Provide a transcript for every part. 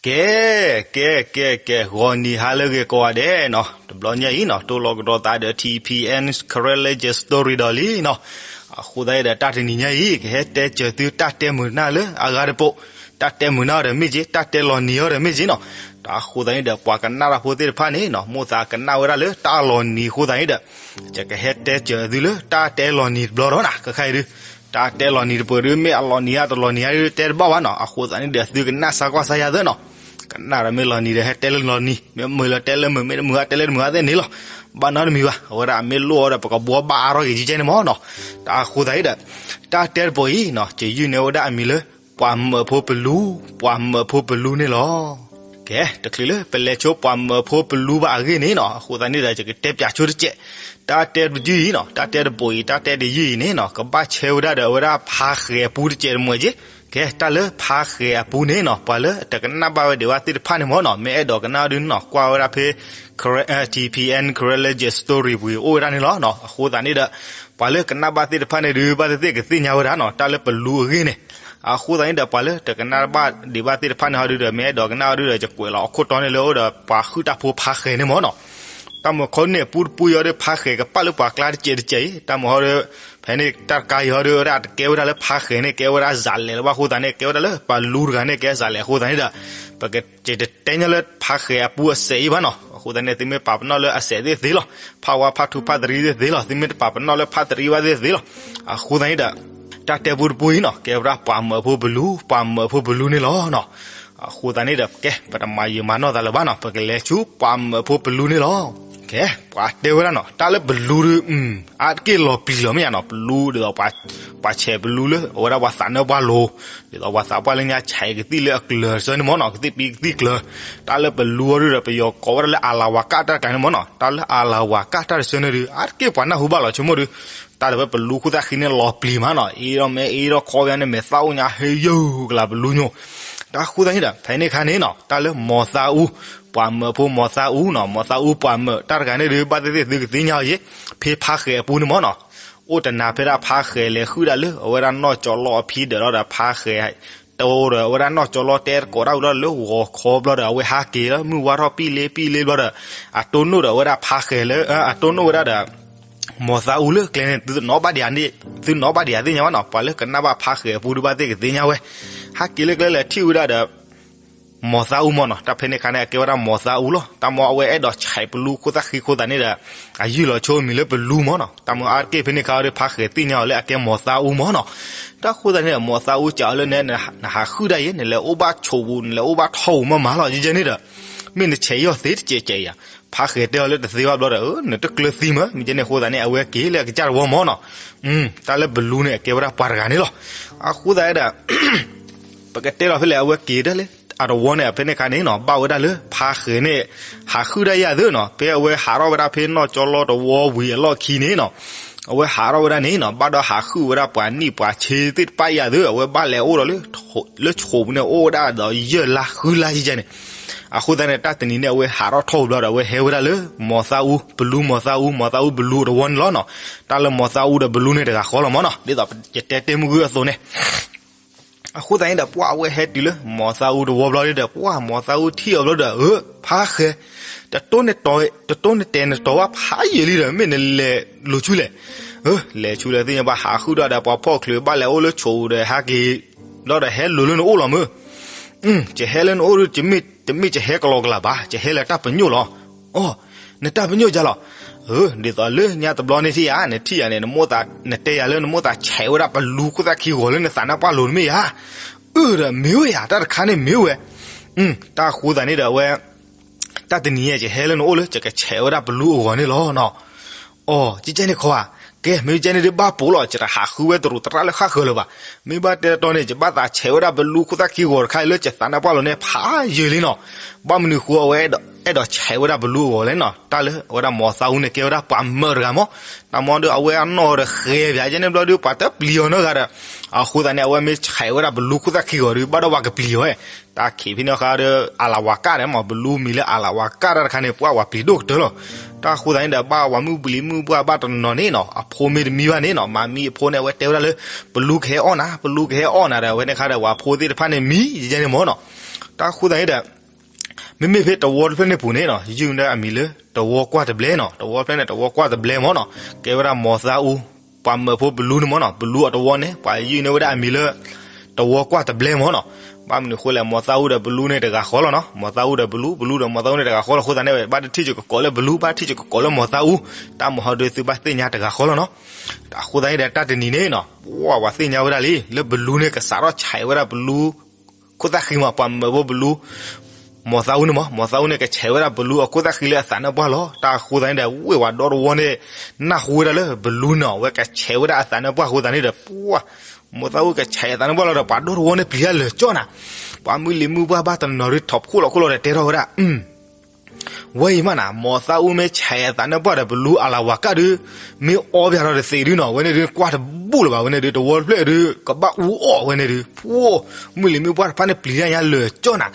ကဲ ကဲ ကဲ ကဲ ဂီၤနံၤဟါလၢအဂ့ၤကိးဂၤဒဲးနီၤ, တဘျီညါအံၤနီၤ တိၢ်လီၤကဒီးသးဒီး ထံၣ်ဖံၣ်အဲၣ် Karen Legend Story ဒီးလံနီၤ. အဃိသတးန့ၣ်ဒီး တၢ်တနံၤညါအံၤ ကဟဲတဲစၢၤသုတၢ်တဲမုာ်နၢ်လၢအဂၤတပိၤ, တၢ်တဲမုာ်နၢ်အီၤဒီးမ့ၢ်က့ၤ တၢ်တဲလီၤနံၤအီၤဒီးမ့ၢ်က့ၤနီၤ. တၢ်အဃိသတးန့ၣ်ဒီး ပှၤကနၣ်တၢ်ဖိသ့ၣ်တဖၣ်န့ၣ်နီၤ မိၣ်သးကနၣ်ဝဲဒၣ်လၢတၢ်လီၤနံၤအဃိသတးန့ၣ်ဒီး ယကဟဲတဲစၢၤသုလၢတၢ်တဲလီၤနံၤတဘျီဒီးနီၤ, ခဲခါအံၤဒုး တၢ်တဲလီၤနံၤတပူၤဒုး မ့ၢ်အလီၤနံၤဧါတလီၤနံၤဧါဒုး တဲတဘၣ်ဘၣ်နီၤ. အဃိသတးန့ၣ်ဒီး သုကနၣ်စါကွၢ်စါယၤသ့နီၤ. ကနၣ်ဒီးမ့ၢ်လီၤနံၤဒီး ဟဲတဲလၢလီၤနံၤ, မ့ၢ်မုာ်လၢတဲလၢမုာ်, မ့ၢ်တမုာ်ဧါတဲလၢတမုာ်ဧါသ့န့ၣ်လီၤ. ဘၣ်နီတမံၤဘၣ်, အဝဲဒၣ်အမ့ၢ်လိၣ်အီၤဒီး ပကဘှီဘၣ်အါထီၣ်က့ၤကကဲန့ၣ်မ့ၢ်နီၤ. တၢ်အဃိသတးန့ၣ်ဒီး တၢ်တဲတပိၤအံၤနီၤ ယယုၢ်န့ၢ်ဝဲဒၣ်အမံၤလၢ ပှၤမၢးဖိပလူ, ပှၤမၢးဖိပလူန့ၣ်လီၤ. ကဲ တချုးလၢပလဲၤဆိပှၤမၢးဖိပလူဘၣ်အဂ့ၢ်န့ၣ်နီၤ, အဃိသတးန့ၣ်ဒီး ယကတဲပၠးဆိတစဲး, တၢ်တဲတယုၢ်အံၤနီၤ, တၢ်တဲတပိၤအံၤ တၢ်တဲတယုၢ်အံၤန့ၣ်နီၤ ကဘၣ်ဆဲဝဲဒၣ်ဒီးအဝဲဒၣ်ဖါဃဲၤအပူတစဲးတမှဲးက့ၤ. ကဲ တၢ်လၢဖါဃဲၤအပူန့ၣ်နီၤ ပှၤလၢတကနၣ်ဘၣ်ဝဲဒံးဘၣ်သ့ၣ်တဖၣ်န့ၣ်မ့ၢ်နီၤ, မ့ၢ်အဲၣ်ဒိးကနၣ်ဒုးနီၤ ကွၢ်ဝဲဒၣ်ဖဲ ထံၣ်ဖံၣ်အဲၣ် Karen Legend Story ပူၤအိၣ်ဝဲဒၣ်န့ၣ်လီၤ. အဃိသတးန့ၣ်ဒီး ပှၤလၢကနၣ်ဘၣ်သ့ၣ်တဖၣ်န့ၣ်ဒုး ဘၣ်သ့ၣ်သ့ၣ်ကသ့ၣ်ညါဝဲဒၣ်နီၤ တၢ်လၢပလူအဂ့ၢ်န့ၣ်. အဃိသတးန့ၣ်ဒီး ပှၤလၢတကနၣ်ဘၣ်ဒံးဘၣ်သ့ၣ်တဖၣ်န့ၣ်ဟီဒုးဒီး မ့ၢ်အဲၣ်ဒိးကနၣ်ဟီဒုးဒီး ယကွဲးလီၤအခိၣ်တီန့ၣ်လၢအိၣ်ဒီးပှၤဟုၣ်တၢ်ဖိဖါဃဲၤန့ၣ်မ့ၢ်နီၤ. တၢ်မုၢ်ခီန့ၣ် ပူတပူအံၤဟီဒုး ဖါဃဲၤကပာ်လၢပှၤကျါတစဲးတစဲးအံၤ, တၢ်မုၢ်ဟီဒုး ဖဲန့ၣ်တၢ်တခါအံၤဟီဒုး ဝဲဒၣ်တကဲဝဲဒၣ်လၢဖါဃဲၤန့ၣ် ကဲဝဲဒၣ်စးလဲးလၢၤဘၣ်အဃိသတးန့ၣ် ကဲဝဲဒၣ်လၢပလူတဂၤန့ၣ် ကဲစးလဲးအဃိသတးန့ၣ်ဒီး ပကတဲညီလၢဖါဃဲၤအပူအစဲးအံၤဘၣ်နီၤ. အဃိသတးန့ၣ် သုမ့ၢ်ပာ်ပနီၣ်လၢအစဲးသ့ၣ်သ့လီၤ, ဖးဝါဖးထူဖးတရံးသ့ၣ်သ့လီၤ, သုမ့ၢ်တပာ်ပနီၣ်လၢဖးတရံးဘၣ်သ့ၣ်သ့လီၤ. အဃိသတးန့ၣ်ဒီး တၢ်တဲပူတပူအံၤနီၤ ကဲဝဲဒၣ်ပှၤမၢးဖိပလူ, ပှၤမၢးဖိပလူန့ၣ်လီၤနီၤ. အဃိသတးန့ၣ်ဒီး ကဲ ပတမၤယံာ်မၤနီၢ်သးလၢၤဘၣ်နီၤ, ပကလဲၤဆူပှၤမၢးဖိပလူန့ၣ်လီၤ. ကဲ ပှၤတဲဝဲဒၣ်နီၤ တၢ်လၢပလူဒီး အါတက့ၢ်လီၤပျံၤလီၤမ့ၢ်ယါနီၤ, ပလူဒ်သိး ပှၤဆဲးပလူလၢ အဝဲဒၣ်ပှၤသးနါပှၢ်လိၤ, ဒ်သိးပှၤသးပှၢ်လၢညါဆဲးကသံၣ်လၢအကျၢၤတဆၢန့ၣ်မ့ၢ်နီၤ, ကသံၣ်ပံကသံၣ်ကျၢၤ, တၢ်လၢပလူအီၤဒုးဒီး ပယီၤကိးဝဲဒၣ်လၢအလၤဝၤကၣ်တၢ်တခါန့ၣ်မ့ၢ်နီၤ, တၢ်လၢအလၤဝၤကၣ်တၢ်တဆၢန့ၣ်ဒုး အါတက့ၢ်ပှၤနၢ်ဟူဘၣ်လီၤဆိကမိၣ်ဒုး, တၢ်လၢပလူခိၣ်သၣ်ဃံန့ၣ်လီၤပျံၤမးနီၤ, အ့ဒီးမ့ၢ်အ့ဒီးခီပညီန့ၣ် မဲာ်သၣ်အိၣ်ညါဟ့ယုၢ်ကလၤပလူညိ, တၢ်ဃိသတးန့ၣ်ဒီး ဖဲန့ၣ်အခါန့ၣ်နီၤ တၢ်လၢမီၤသးအူ, ပှၤမၢးဖိမီၤသးအူနီၤ, မီၤသးအူပှၤမၢး တၢ်တဂၤန့ၣ်ဒုး ဘၣ်သ့ၣ်သ့ၣ်သုကသ့ၣ်ညါအီၤယဲ, ဖဲဖါဃဲၤအပူန့ၣ်မ့ၢ်နီၤ, အိၣ်တနၤဖဲဒၣ်ဖါဃဲၤလဲၤဟုၣ်ဒၣ်လၢ အဝဲဒၣ်နီၢ်ကၠီလီအဖံဒီးဒီး ဖါဃဲၤ တအိၣ်ဒီးအဝဲဒၣ်နီၢ်ကၠီလီတဲသကိးတၢ်ဝံၤဒီးလၢဂီၤခီဘျီဒီး အဝဲဟးက့ၤလၢမုၢ်ဝါထီၣ်ပံၣ်လ့ပံၣ်လ့ဘျီဒီး အတိၢ်နီၣ်ဒီးအဝဲဒၣ်ဖါဃဲၤလၢ အတိၢ်နီၣ်ဝဲဒၣ်ဒီး မီၤသးအူလၢကျဲန့ၣ် သုတနီၣ်ဘၣ်ဒံးဧါန့ၣ်, သုတနီၣ်ဘၣ်ဒံးဧါသ့ၣ်ညါဘၣ်နီၤ, ပှၤလၢကနၣ်ဘၣ်ဖါဃဲၤအပူဒုးဘၣ်သ့ၣ်ကသ့ၣ်ညါဝဲ, ဟးက့ၤလၢကျဲလဲၤထံၣ်ဝဲဒၣ်ဒီး မီၤသးအူမ့ၢ်နီၤ, တၢ်ဖဲန့ၣ်အခါန့ၣ် အကဲဝဲဒၣ်မီၤသးအူလီၤ, တၢ်မ့ၢ်အဝဲအဲၣ်ဒိးဆဲးပလူခိၣ်သၣ်ဃံခိၣ်သးန့ၣ်ဒီး အယုၢ်လီၤဆိအမံၤလၢပလူမ့ၢ်နီၤ, တၢ်မ့ၢ်အါတက့ၢ်ဖဲန့ၣ်အခါဒီး ဖါဃဲၤသ့ၣ်ညါအီၤလၢအကဲမီၤသးအူမ့ၢ်နီၤ, တၢ်ဃိသတးန့ၣ် မီၤသးအူစံးအီၤလၢနဲ နဟးဟုၣ်ဒၣ်ယဲ နလဲၤအိၣ်ဘၣ်ဆိးပူၤ နလဲၤအိၣ်ဘၣ်ထီၣ်ပူၤမ့ၢ်မးလီၤ ယဲန့ၣ်ဒီး မ့ၢ်နဆဲးယီၤသ့တစဲးစဲးယၤ, ဖါဃဲၤတဲအီၤလၢတသ့ဘၣ်ဘျီဒီး နတကျၢၤသံမး မ့ၢ်ယဲန့ၣ်အဃိသတးန့ၣ် အဝဲက့ၤလၢအကစၢ်တဝီမ့ၢ်နီၤ, တၢ်လၢပလူန့ၣ် အကဲဝဲဒၣ်ပှၤတဂၤန့ၣ်လီၤ, အဃိသတးဒီး ပကတဲလီၤဖဲလဲၣ် အဝဲက့ၤဒၣ်လၢ အတဝီန့ၣ် ဖဲန့ၣ်အခါန့ၣ်နီၤ ဘၣ်ဝဲဒၣ်လၢဖါဃဲၤန့ၣ် ဟးဟုၣ်ဒၣ်ယၤသ့နီၤ, ဖဲအဝဲဟးထီၣ်ဝဲဒၣ်ဖဲနီၢ်ကၠီလီတဝီဝံၤအလီၢ်ခံန့ၣ်နီၤ, အဝဲဟးထီၣ်ဝဲဒၣ်န့ၣ်နီၤ ဘၣ်ဒီးဟးဟုၣ်ဝဲဒၣ်ပှၤနံၣ်ပှၤဆ့သ့ၣ်တဖၣ်ယၤသ့, အဝဲဘၣ်လဲၤအိၣ်ဒီးလၢ လၢဆိးပူၤန့ၣ် အိၣ်ဝဲဒၣ်ဒီးယဲၢ်လါဃုလါယဲန့ၣ်, အဃိသတးန့ၣ် တၢ်တနံၤန့ၣ် အဝဲဟးထီၣ်ထီၣ်ပူၤဘျီဒီး အဝဲဟဲဝဲဒၣ်လၢ မီၤသးအူ ပလူမီၤသးအူ မီၤသးအူပလူတဝီန့ၣ်လီၤနီၤ, တၢ်လၢမီၤသးအူဒီးပလူန့ၣ်တဂၤဃီလီၤမ့ၢ်နီၤ, ဒ်သိးယတဲတ့ၢ်မုၢ်ဂုၢ်အသိးန့ၣ် အဃိသတးန့ၣ်ဒီး ပှၢ်အဝဲဟဲတုၤလၢမီၤသးအူတဝီဘျီဒီး ပှၢ်မီၤသးအူထံၣ်အီၤဘျီဒီး အၢ ဖါဃဲၤ တတိၢ်န့ၢ် တတိၢ်န့ၢ်တဲာ်န့ၢ်တီၤဘၣ်ဖးယံာ်လံဒီး မ့ၢ်နလဲၤလိၤဆူလဲၣ်, အၢ လဲၤဆူလဲၣ်သ့ၣ်ညါဘၣ် ဟးဃုာ်ဒီးပှၤဖီၣ်ချုးဘၣ်လဲၤအိၣ်လၢဆိးပူၤဒီးဟဲက့ၤ ဘျီဒီးဟဲလိၤလၢနအိၣ်လီၤမ့ၢ်, ယဟဲလၢနအိၣ်ဒီး တမ့ၢ်ယဟဲကလီကလးဘၣ် ယဟဲလၢတၢ်ပညိၣ်လီၤ, အိ နတၢ်ပညိၣ်ယါလီၤ, အၢ ဒ်သိးလၢညါတဘျီန့ၣ်ထံၣ်ဧါ နထံၣ်ဧါန့ၣ် နမိၣ်သး နတဲယၤလၢနမိၣ်သးဆဲးဝဲဒၣ်ပလူခိၣ်သၣ်ခံဂီၤလၢနသးနါပှၢ်လိၤန့ၣ်မ့ၢ်ဧါ, အၢ ဒီးမ့ၢ်ဝဲယါ တၢ်တခါန့ၣ်မ့ၢ်ဝဲ, တၢ်ဃိသတးန့ၣ်ဒီးအဝဲ တၢ်တနံၤညါ ယဟဲလၢနအိၣ်လၢယကဆဲးဝဲဒၣ်ပလူအဂီၤန့ၣ်လီၤနီၤ, အိ ကကဲန့ၣ်ခီဧါ, ကဲ မ့ၢ်ကဲန့ၣ်ဒုးဘၣ်ပိာ်လီၤ ယတဟးဃုဝဲတရူးသရၣ်လၢဃၣ်ဃၢၤလၢၤဘၣ်, မ့ၢ်ဘၣ်တဲတီန့ၣ် ယဘၣ်သးဆဲးဝဲဒၣ်ပလူခိၣ်သၣ်ခံဂီၤတခါအံၤလၢယသးနါပှၢ်လိၤန့ၣ် ဖးယံာ်လံနီၤ, ဘၣ်မနုၤဃိအဝဲအဲၣ်ဒိးဆဲးဝဲဒၣ်ပလူအဂီၤလဲၣ်နီၤ, တၢ်လၢအဝဲဒၣ်မီၤသးအူန့ၣ် ကဲဝဲဒၣ်ပှၤမၢးတဂၤမ့ၢ်, တၢ်မ့ၢ်ဒီးအဝဲအနီၢ်ဒီးဃဲၤပၠး ကဲန့ၣ်ဘျီဒီး ပှၤတပျံၤအီၤနီတဂၤဒီး, အဃိသတးန့ၣ် အဝဲမ့ၢ်ဆဲးဝဲဒၣ်ပလူခိၣ်သၣ်ခံဂီၤဒီး ဘၣ်ဒီးပှၤကပျံၤအီၤဝဲ, တၢ်ခံးဖဲန့ၣ်ဃါဒီး အလၤဝၤကၣ်ဒီးမ့ၢ် ပလူမံၤလၢအလၤဝၤကၣ်တၢ်တခါန့ၣ် ပှၤဝၤပျံၤဒိၣ်ကတၢၢ်လီၤ, တၢ်ဃိသတးန့ၣ်ဒီး ဘၣ်ဝၤမုၣ်ပျံၤမုၣ်ပှၢ်ဘၣ်တနီၤနီၤန့ၣ်နီၤ အဖိမ့ၢ်တမံဘၣ်န့ၣ်နီၤ မၤမံအဖိန့ၣ် အဝဲတဲဝဲဒၣ်လၢ ပလူကဟဲအီၣ်နၤ ပလူကဟဲအီၣ်နၤဒီး အဝဲန့ၣ်ခါဒီး ဝၤဖိသ့ၣ်တဖၣ်န့ၣ်မံ ယဲန့ၣ်မ့ၢ်နီၤ, တၢ်ဃိသတးန့ၣ်ဒီး မ့မ့ၢ်ဖဲတဝီတဖျၢၣ်န့ၣ်ပူၤန့ၣ်နီၤ ယုၢ်န့ၢ်အမံၤလၢ တဝီကွၢ်တဘျဲနီၤ, တဝီဖျၢၣ်န့ၣ် တဝီကွၢ်တဘျဲမ့ၢ်နီၤ, ကဲဝဲဒၣ်မီၤသးအူ, ပှၤမၢဖိဘလူန့ၣ်မ့ၢ်နီၤ, ဘလူအတဝီန့ၣ် ပှၤယုၢ်န့ၢ်ဝဲဒၣ်အမံၤလၢ တဝီကွၢ်တဘျဲမ့ၢ်နီၤ. ဘၣ်မနုၤအဃိလဲၣ် မီၤသးအူဒီးဘလူန့ၣ်တဂၤဃီလီၤနီၤ, မီၤသးအူဒီးဘလူ, ဘလူဒီးမီၤသးအူန့ၣ်တဂၤဃီလီၤအဃိသတးန့ၣ် ဘၣ်တထံၣ်စ့ၢ်ကီးလၢဘလူ, ဘၣ်ထံၣ်စ့ၢ်ကီးလၢမီၤသးအူ, တၢ်မုၢ်ဟီဒုးသုဘၣ်သ့ၣ်ညါတဂၤဃီလီၤနီၤ. အဃိသတးန့ၣ်ဒီးတၢ်တနံၤန့ၣ်နီၤ ပှၤသ့ၣ်ညါဝဲဒၣ်လံ လၢဘလူန့ၣ်ကစးထီၣ်ဆဲးဝဲဒၣ်ဘလူ ခိၣ်သၣ်ဃံမး ပှၤမၢဖိဘလူ မီၤသးအူန့ၣ်မး, မီၤသးအူန့ၣ် ကဆဲးဝဲဒၣ်ဘလူအခိၣ်သၣ်ဃံလၢအသးနါပှၢ်လီၤ. တၢ်အဃိသတးန့ၣ်ဒီး ဝ့ၢ်ဝၤဒီတဝီန့ၣ် နၢ်ဟူဝဲဒၣ်လၢဘလူန့ၣ် အဝဲကဆဲးဝဲဒၣ်အသးနါပှၢ်အဃိသတးန့ၣ်ဒီး ပှၤ မီၤသးအူကဆဲးအသးနါပှၢ်လီၤဒီး ပှၤဒီတဝီန့ၣ်ပျံၤတၢ်လၢာ်ကၠီနၤ, ပှၤမုၢ်လံၤမုၢ်ပှၢ်ဘၣ်တနီၤဒုးထီၣ်ခိၣ်လီၤခိၣ်လီၤဒီးတဲထီၣ်ဝဲဒၣ် ဝဲအံၤမးနၤ မီၤသးအူမ့ၢ်ဆဲးအသးနါပှၢ်ဒီးဘလူအလၤဝၤကၢ်ဒုး မ့ၢ်အီပၠးထီၣ်တသ့ဒုနီၤ ဝဲန့ၣ်ဒုး ကွၢ်တဘူၣ်လၢၤဘၣ်ဝဲန့ၣ်ဒုး တဝီတဖျၢၣ်ဒုး ကဘၣ်အူအီၣ်ဝဲန့ၣ်ဒုး ဖိ မုၢ်လံၤမုၢ်ပှၢ်တဖၣ်န့ၣ်ပျံၤတၢ်ညါလၢာ်ကၠီနၤ.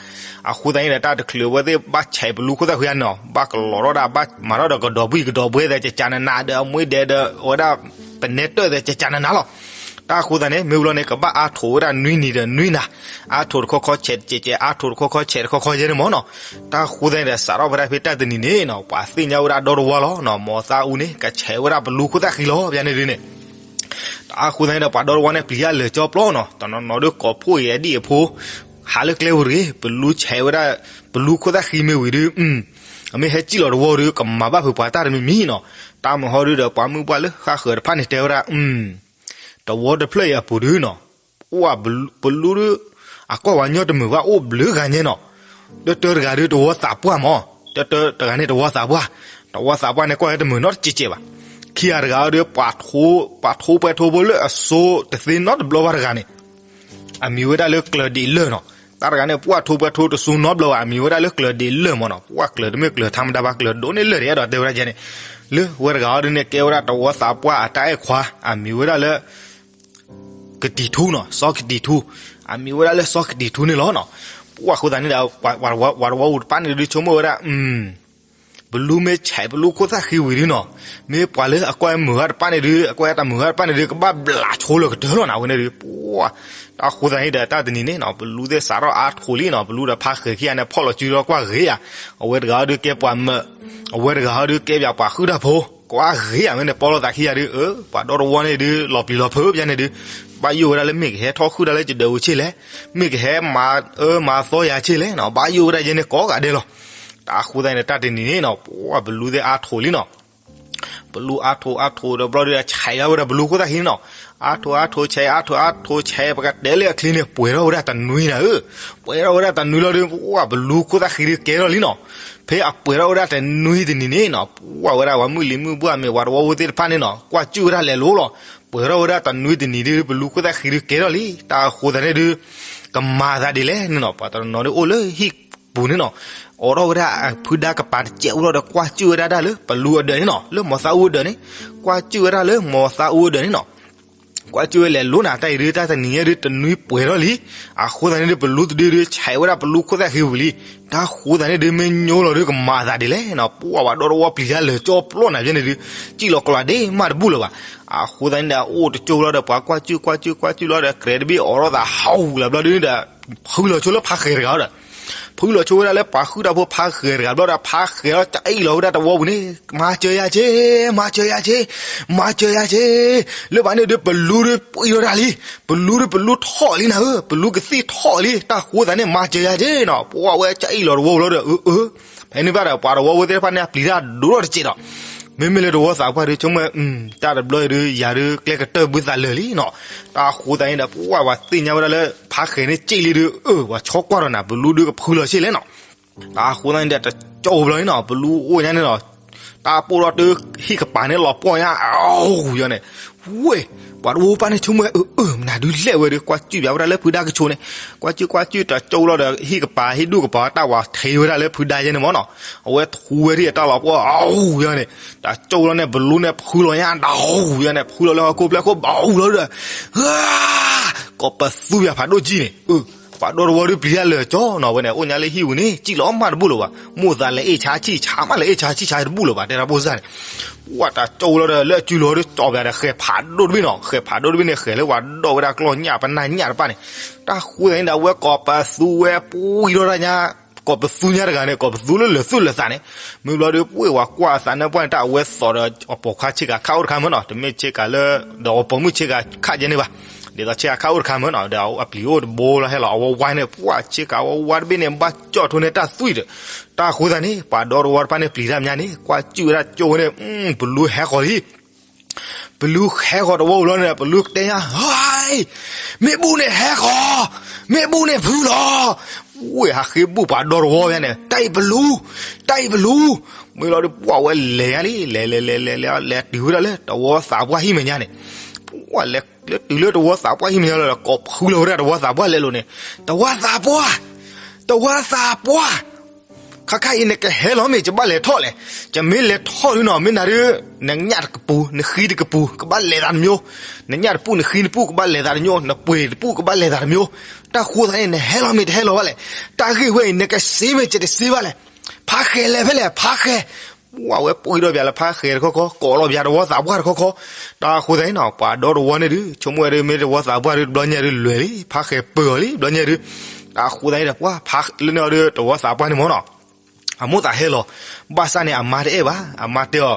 အဃိသတးန့ၣ်ဒီး တၢ်တချုးအဝဲသ့ၣ်ဘၣ်ဆဲးဘလူခိၣ်သၣ်ဃံဧါနီၤ ဘၣ်ကလီၤထီၣ်ဒၣ် ဘၣ်မၤထီၣ်ဒီးကဒီးဘှံးကဒီးဘှဲသဲး ကကနနၤဒီး အမူဒဲးဒီး အဝဲဒၣ် ပနဲတၢၣ်သဲး ကကနနၤလီၤ. တၢ်အဃိသတးန့ၣ် မ့ၢ်ဝံၤလီၤန့ၣ် ကဘၣ်အါထိးဝဲဒၣ်နွံနံၤဒီးနွံနၤ, အါထိးတခီခီဆဲးတကဲးကဲး အါထိးတခီခီဆဲးတခီခီယဲန့ၣ်မ့ၢ်နီၤ. တၢ်အဃိသတးန့ၣ်ဒီး စးထီၣ်ဖဲဒၣ်ဖဲတၢ်တနံၤန့ၣ်နီၤ ပှၤသ့ၣ်ညါဝဲဒၣ်ဒီတဝီလီၤနီၤ မီၤသးအူန့ၣ် ကဆဲးဝဲဒၣ်ဘလူခိၣ်သၣ်ဃံလီၤ ပျၢၤန့ၣ်ဒုးန့ၣ် တၢ်အဃိသတးန့ၣ်ဒီး ပှၤဒီတဝီန့ၣ်ပျံၤတၢ်လၢာ်ကၠီပျီနီၤ တနီၤနီၤဒုးကိးဖှိၣ်အံၤအဒံၣ်အဖိ ဟးလၢကျဲပူၤတဂ့ၤ ဘလူဆဲးဝဲဒၣ် ဘလူခိၣ်သၣ်ဃံမ့ၢ်ဝံၤဒုး အမ့ၢ်ဟဲစံၣ်လီၤတဝီဒုး ကမၤဘၣ်ဖုးပှၤတၢ်တမံၤမံၤနီၤ. တၢ်မုၢ်ဟီဒုးဒီး ပှၤမုၢ်ပှၢ်လၢဃၣ်ဃၢၤတဖၣ်န့ၣ်တဲဝဲဒၣ် တဝီတဖျၢၣ်အံၤအပူၤဒုးနီၤ အိၣ်ဘလူဒုး အကွၢ်ဝဲညီတမုာ်ဘၣ်အိၣ်ဘျုးဂၤညဲနီၤ. တၢတၢတဂၤဒုးတဝီသးပှၢ်မး, တၢတၢတဂၤန့ၣ်တဝီသးပှၢ်, တဝီသးပှၢ်န့ၣ်ကွၢ်ဝဲတမုာ်နီတစဲးကဲးဘၣ်. ခံဂၤတဂၤအံၤဒုး ပှၤထိပှဲၤထိဖိလၢအစိတသ့နီတဘျီဘၣ်တဂၤန့ၣ် အမံၤဝဲဒၣ်လၢကျၢၤဒံးလၢၢ်နီၤ. တၢ်တဂၤန့ၣ် ပှၢ်ထိပှဲၤထိတစိနီတဘျီဘၣ် အမံၤဝဲဒၣ်လၢကျၢၤဒံးလၢၢ်မးနီၤ. ပှၢ်ကျၢၤတမ့ၢ်ကျၢၤထါမတၤဘၣ် ကျၢၤဒိၣ်န့ၢ်လၢၢ်တအဲၣ်ဒိးတဲဝဲဒၣ်ကဲန့ၣ် လၢဝဲတဂၤအံၤဒုးန့ၣ် ကဲဝဲဒၣ်တဝီသးပှၢ်အတၢ်အဲၣ်ခွါ အမံၤဝဲဒၣ်လၢ ကတံၤထူနီၤ စီၤကတံၤထူ, အမံၤဝဲဒၣ်လၢစီၤကတံၤထူန့ၣ်လီၤနီၤ.ပှၢ်အဃိသတးန့ၣ်ဒီး ပှၤတဝီပူၤတဖၣ်န့ၣ်ဒုးဆိကမိၣ်ဝဲဒၣ် ဘလူမ့ၢ်ဆဲးဘလူခိၣ်သၣ်ဃံဝံၤဒုးနီၤ မ့ၢ်ပှၤလၢအကွၢ်မုာ်ဂၤတဖၣ်န့ၣ်ဒုး အကွၢ်တၢ်မုာ်ဂၤတဖၣ်န့ၣ်ဒုး ကဘၣ်ဘျးဆိလၢကတၢၢ်လီၤနၤဝဲန့ၣ်ဒုး ပှၢ် တၢ်အဃိသတးန့ၣ်ဒီးတၢ်တနံၤန့ၣ်နီၤ ဘလူသ့ၣ်စးထီၣ်အါထိးလံနီၤ ဘလူဒီးဖါဃဲၤခံဂၤန့ၣ် ဖီၣ်လီၤစုဒီးကွၢ်ဂ့ၤဧါ, အဝဲတဂၤအံၤဒုးကဲပှၤမၢး, အဝဲတဂၤအံၤဒုးကဲပှၤဃုၣ်တၢ်ဖိ ကွၢ်ဂ့ၤဧါ မ့ၢ်န့ၣ်ပီလိာ်သးခံဂၤဒုး အၢ ပှၤဒီတဝီန့ၣ်ဒုး လီၤပျံၤလီၤဖုးပျၢၤန့ၣ်ဒုး ဘၣ်ယိၣ်ဝဲဒၣ်လၢမ့ၢ်ကဟဲထီၣ်ဃုၣ်တၢ်လၢယဒၢးပူၤဆ့ၣ်လဲၣ်, မ့ၢ်ကဟဲမၤအၢမၤသီယၤဆ့ၣ်လဲၣ်နီၤ ဘၣ်ယိၣ်ဝဲဒၣ်ယဲန့ၣ်ကိးဂၤဒဲးလီၤ. တၢ်အဃိသတးန့ၣ်ဒီးတၢ်တနံၤန့ၣ်နီၤ ပှၢ်ဘလူသ့ၣ်အါထိးလံနီၤ ဘလူအါထိးအါထိးဒီးဘျီဒုး ဆဲးဝဲဒၣ်ဘလူခိၣ်သၣ်ဃံန့ၣ်နီၤ, အါထိးအါထိးဆဲး အါထိးအါထိးဆဲး ပကတဲလၢအချံန့ၣ် ပှဲၤထီၣ်ဝဲဒၣ်တနွံနၤဧၢ, ပှဲၤထီၣ်ဝဲဒၣ်တနွံလီၤဒုး ပှၢ်ဘလူခိၣ်သၣ်ဃံဒုးကဲထီၣ်လံနီၤ. ဖဲအပှဲၤထီၣ်ဝဲဒၣ်တနွံတနံၤန့ၣ်နီၤ ပှၢ်ဝဲဒၣ်ပှၤမုၢ်လံၤမုၢ်ပှၢ်မ့ၢ်ပှၤတဝီဖိသ့ၣ်တဖၣ်န့ၣ်နီၤ ကွၢ်စူၣ်ဝဲဒၣ်လဲၤလိၤလီၤ. ပှဲၤထီၣ်ဝဲဒၣ်တနွံတနံၤဒုး ဘလူခိၣ်သၣ်ဃံဒုးကဲထီၣ်လံ. တၢ်အဃိသတးန့ၣ်ဒုး ကမၤသးဒ်လဲၣ်န့ၣ်နီၤ ပှၤတနီၤနီၤဒုးအိၣ်လၢဟံၣ်ပူၤန့ၣ်နီၤ အိးထီၣ်ဝဲဒၣ်အဖုဒါကပၤတစဲးအိၣ်လီၤဒီး ကွၢ်စူၣ်ဝဲဒၣ်ဒၣ်လၢပလူအဒၢးန့ၣ်နီၤ လၢမီၤသးအူအဒၢးန့ၣ်, ကွၢ်စူၣ်ဝဲဒၣ်လၢမီၤသးအူအဒၢးန့ၣ်နီၤ. ကွၢ်စူၣ်ဝဲလဲၤလိၤနၤ တၢ်အံၤဒုး တၢ်တနံၤညါဒုး တနွံပှဲၤထီၣ်လံ. အဃိသတးန့ၣ်ဒုး ပလူတဒုဒုး ဆဲးဝဲဒၣ်ပလူခိၣ်သၣ်ဃံဝံၤလံ. တၢ်အဃိသတးန့ၣ်ဒုး မ့ၢ်ညိလီၤဒုး ကမၤသးဒ်လဲၣ်နီၤ ပှၢ်ဝဲဒီတဝီပျံၤတၢ်လၢာ်ကၠီပျီနၤယဲန့ၣ်ဒုး စံၣ်လီၤကလီၤဒ့မးတဘူၣ်လၢၤဘၣ်. အဃိသတးန့ၣ်ဒီး အိၣ်တကၠိလီၤဒီး ပှၤကွၢ်စူၣ်ကွၢ်စူၣ်ကွၢ်စူၣ်လီၤဒီး ကြဲးတဘ့ၣ်အိးထီၣ်သးဟးဂူာ်လၢဘျီဒုးဒီး ဖုလီၤဆိလၢဖါဃဲၤတဂၤဒီး ဖုလီၤဆိဝဲဒၣ်လၢပှၤဃုၣ်တၢ်ဖိဖါဃဲၤတဂၤဘျီဒီး ဖါဃဲၤလီၤကအံၣ်လီၤဝဲဒၣ်တဝီပူၤန့ၣ် မၤစၢၤယၤက့ၤ, မၤစၢၤယၤက့ၤ, မၤစၢၤယၤက့ၤ. လၢဘၣ်န့ၣ်ဒုး ပလူဒုးပှံၢ်ထီၣ်တၢ်လံ. ပလူဒုးပလူထီၣ်လံနၤဧၢ, ပလူကသံၣ်ထီၣ်လံ. တၢ်ဃိသတးန့ၣ် မၤစၢၤယၤက့ၤနီၤ. ပှၢ်ဝဲကအံၣ်လီၤတဝီပူၤလီၤဒီး အၢ အၢ ဖဲန့ၣ်ဘၣ်ဒီး ပှၤတဝီဖိသ့ၣ်တဖၣ်န့ၣ် အပျံၤတၢ်ဒိၣ်ထီၣ်တစဲးဒီး မ့မ့ၢ်လၢတဝီသးပှၢ်ဒုး ဆိကမိၣ် တၢ်တဘျီအံၤဒုး ယၤဒုးကျဲကတၢၢ်ဘုသးလၢာ်လံနီၤ. တၢ်ဃိသတးန့ၣ်ဒီး ပှၢ်ဝဲသ့ၣ်ညါဝဲဒၣ်လၢ ဖါဃဲၤန့ၣ်စံၣ်လံဒုး အၢ ပှၤဆီကွၢ်ဒီးနၤ ပလူဒုးကဖုလီၤစ့ၢ်လဲၣ်နီၤ. တၢ်ဃိသတးန့ၣ်ဒီး တကၠိဘျီန့ၣ်နီၤ ပလူအိၣ်ညါန့ၣ်နီၤ တၢ်ပိၢ်ထီၣ်တုၤဟံၣ်ကပၤန့ၣ်လီၤပှီၢ်ညါ အဝူၤယီၤန့ၣ် ဝ့ၢ် ပှၤတဝီပၢ်န့ၣ်ဆိကမိၣ် အၢ အၢ မနုၤဒုးလဲၣ်ဝဲဒုး ကွၢ်စူၣ်ပၠးဝဲဒၣ်လၢဖုဒါကဆိးန့ၣ် ကွၢ်စူၣ်ကွၢ်စူၣ်တကၠိလီၤဒီး ဟံၣ်ကပၤ ဟံၣ်ဒူၣ်ကပၤ တၢ်ဝဲထံဝဲဒၣ်လၢဖုဒါယဲန့ၣ်မ့ၢ်နီၤ အဝဲထူဝဲဒၣ်အတၢ်လီၤပှီၢ် အဝူၤယီၤန့ၣ် တကၠိလီၤန့ၣ် ပလူန့ၣ်ဖုလီၤညါ ဒဝူၤယီၤန့ၣ် ဖုလီၤလၢဟီၣ်ခိၣ်ဖျဲၣ်ခိၣ် ဘဝူၤလီၤဒီး ကိးပသူပၠးဖးဒိၣ်ကံၢ်န့ၣ် ပှၤဒီတဝီဒုးပျံၤတၢ်လၢာ်ကၠီနီၤ ဝဲန့ၣ် အိၣ်ညါလၢဟံၣ်ပူၤန့ၣ် စံၣ်လီၤမးတဘူၣ်လၢၤဘၣ် မိၢ်သးလဲၤအ့ၣ်ဆါဆံၣ်ဆါမးလဲၤအ့ၣ်ဆါဆံၣ်ဆါတဘူၣ်လၢၤဘၣ် တဲဒၣ်ဖိစၢ်န့ၣ် ပှၢ်တကၠိလီၤဒီး လၢအစုလီၤဒုး ကၠီပၠးဒီး ဃဲၤဖးဒိၣ်တဘ့ၣ်နီၤ ဃဲၤဖးဒိၣ်တဘ့ၣ်န့ၣ် ဃဲၤလၢပှၤဒီဝဲဒၣ်ကျီၢ်ညၣ်ပနၢ်ညၣ်တပၣ်န့ၣ် တၢ်ဃိသတးန့ၣ်ဒီး အဝဲကိးပသူဝဲပှံၢ်ထီၣ်တၢ်ညါ ကိးပသူညါတဂၤန့ၣ် ကိးပသူလၢလၢာ်သူၣ်လၢာ်သးန့ၣ်, မ့ၢ်ဘျီဒီး ပှၤကွၢ်အသးနၢပှၢ်န့ၣ် တၢ်အဝဲသိးဒီးအပိာ်ခွါဆ့ကၤခးအိၣ်တခါမ့ၢ်နီၤ, တမ့ၢ်ဆ့ကၤလၢ ဒီးအပိာ်မုၣ်ဆ့ကၤခးယဲန့ၣ်ဘၣ်, ဒ်သိးဆ့ကၤခးအိၣ်တခါမ့ၢ်နီၤ, ဒီးအပျံၤအိၣ်တဘိလီၤဟဲလီၤ အဝဲဝါန့ၣ် ပှၤဆ့ကၤဝဲဝါတဘ့ၣ်န့ၣ် ဘၣ်ကၠီၣ်ထိန့ၢ်တၢ်သွံၣ်ဒီး, တၢ်အဃိသတးန့ၣ် ပှၤဒီတဝီတဖၣ်န့ၣ်ပျံၤတၢ်မညါန့ၣ် ကွၢ်စူၣ်ဝဲဒၣ်ကၠိဝဲန့ၣ်, ပလူဟဲဃီၤလံ ပလူဟဲဃီၤတဝီဝံၤလီၤန့ၣ် ပလူတဲညါ, ဟဲ, မ့ၣ်ဘူၣ်န့ၣ်ဟဲဃီၤ, မ့ၣ်ဘူၣ်န့ၣ်ဖုလီၤ, ဝ့ၢ်ဟးဃ့ဘူၣ်ပှၤဒီတဝီညါန့ၣ် တၢ်အံၤပလူ, တၢ်အံၤပလူ, မ့ၢ်လီၤဒီး ပှၤဝဲလဲၤညါလံ လဲၤလဲၤလဲၤလဲၤလဲၤ လဲၤတုၤဝဲဒၣ်လၢတဝီသးပှၢ်ဟံၣ်မဲာ်ညါန့ၣ်, ပှၤလဲၤတုၤလၢတဝီသးပှၢ်ဟံၣ်မဲာ်ညါလီၤဒီး ကိးဖုလီၤဝဲဒၣ်တဝီသးပှၢ်လဲၤလိၤန့ၣ်, တဝီသးပှၢ်, တဝီသးပှၢ် ခါခါအံၤနကဟဲလီၤမ့ၢ် ယဘၣ်လဲၤထီၣ်လဲၣ်, ယမ့ၢ်လဲၤထီၣ်ဒုနီၤ မ့ၢ်နၤဒုး, နညၣ်တကပူၤ နဃံတကပူၤ ကဘၣ်လဲၤသးတမံၤ, နညၣ်တပူၤ နဃံတပူၤ ကဘၣ်လဲၤသးတမံၤ, နပှ့ၤတပူၤ ကဘၣ်လဲၤသးတမံၤ, တၢ်ဃိသတးန့ၣ် နဟဲလီၤမ့ၢ်တဟဲလီၤဘၣ်လဲၣ်, တၢ်ဂ့ၢ်ဝဲအံၤ နကစ့မ့ၢ် ယတစ့ဘၣ်လဲၣ်, ဖါဃဲၤလဲၤဖဲလဲၣ် ဖါဃဲၤ, ပှၤဝဲပှ့ၤဒီးပၠးလၢဖါဃဲၤတခီခီ ကိးလီၤပၠးတဝီသးပှၢ်တခီခီ, တၢ်ဃိသတးန့ၣ်နီၤ ပှၤဒီတဝီန့ၣ်ဒုး ဆိကမိၣ်ဝဲဒၣ် မ့ၢ်တဝီသးပှၢ်ဒုး တဘျီညါဒုး လဲၤလံ ဖါဃဲၤပၢၤအီၤလံ တဘျီညါဒုး, တၢ်ဃိသတးန့ၣ်ဒီး ပှၤဖါလၢန့ၣ်အီၤဒုး တဝီသးပှၢ်န့ၣ်မ့ၢ်နီၤ အမိၢ်သးဟဲလီၤ, ဘၣ်ဆၣ်န့ၣ် အမါတအဲၣ်ဘၣ်, အမါတဲအီၤ,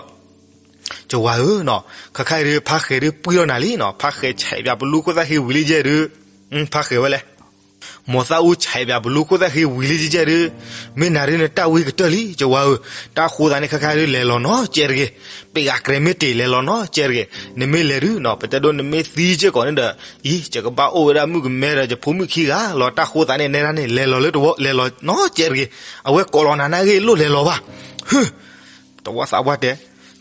ကဝၤဧၢနီၤ, ခါခါအံၤဒုး ဖါဃဲၤဒုးပှံၢ်ထီၣ်နၤလံနီၤ, ဖါဃဲၤဆဲးပၠးပလူခိၣ်သၣ်ဃ့ဝံၤလံယဲၢ်ဒုး, ဖါဃဲၤဝဲလဲၣ်, မိၢ်သၣ်အူဆဲးပၠးပလူခိၣ်သၣ်ဃ့ဝံၤလံယဲၢ်ဒုး, မ့ၢ်နၤဒုးနတၢ်ဝံကတၢၢ်လံ ကဝၤဧၢ, တၢ်ဃိသတးန့ၣ် ခါခါဒုး လဲၤလီၤနီၤ ကဲတဂ့ၤ, ပ့ၤဂၤကြဲးမ့ၢ်တ့ၢ် လဲၤလီၤနီၤ ကဲတဂ့ၤ, နမ့ၢ်လဲၤဒုးနီၤ ပတဲဒိးနမ့ၢ်သံက့ၢ်ကီးန့ၣ်ဒီး, အံၤ ယကဘၣ်အိၣ်ဝဲဒၣ်မုၣ်ကမဲဒီးယဖိမုၣ်ခံဂၤလီၤ, တၢ်ဃိသတးန့ၣ် နဲဒၣ်န့ၣ် လဲၤလီၤလၢတဝီ လဲၤလီၤနီၤ ကဲတဂ့ၤ, အဝဲကိးလီၤနၤနာ်ဂ့ၢ်လိၣ်လဲၤလီၤဘၣ်, ဟု တဝီသးပှၢ်တဲ,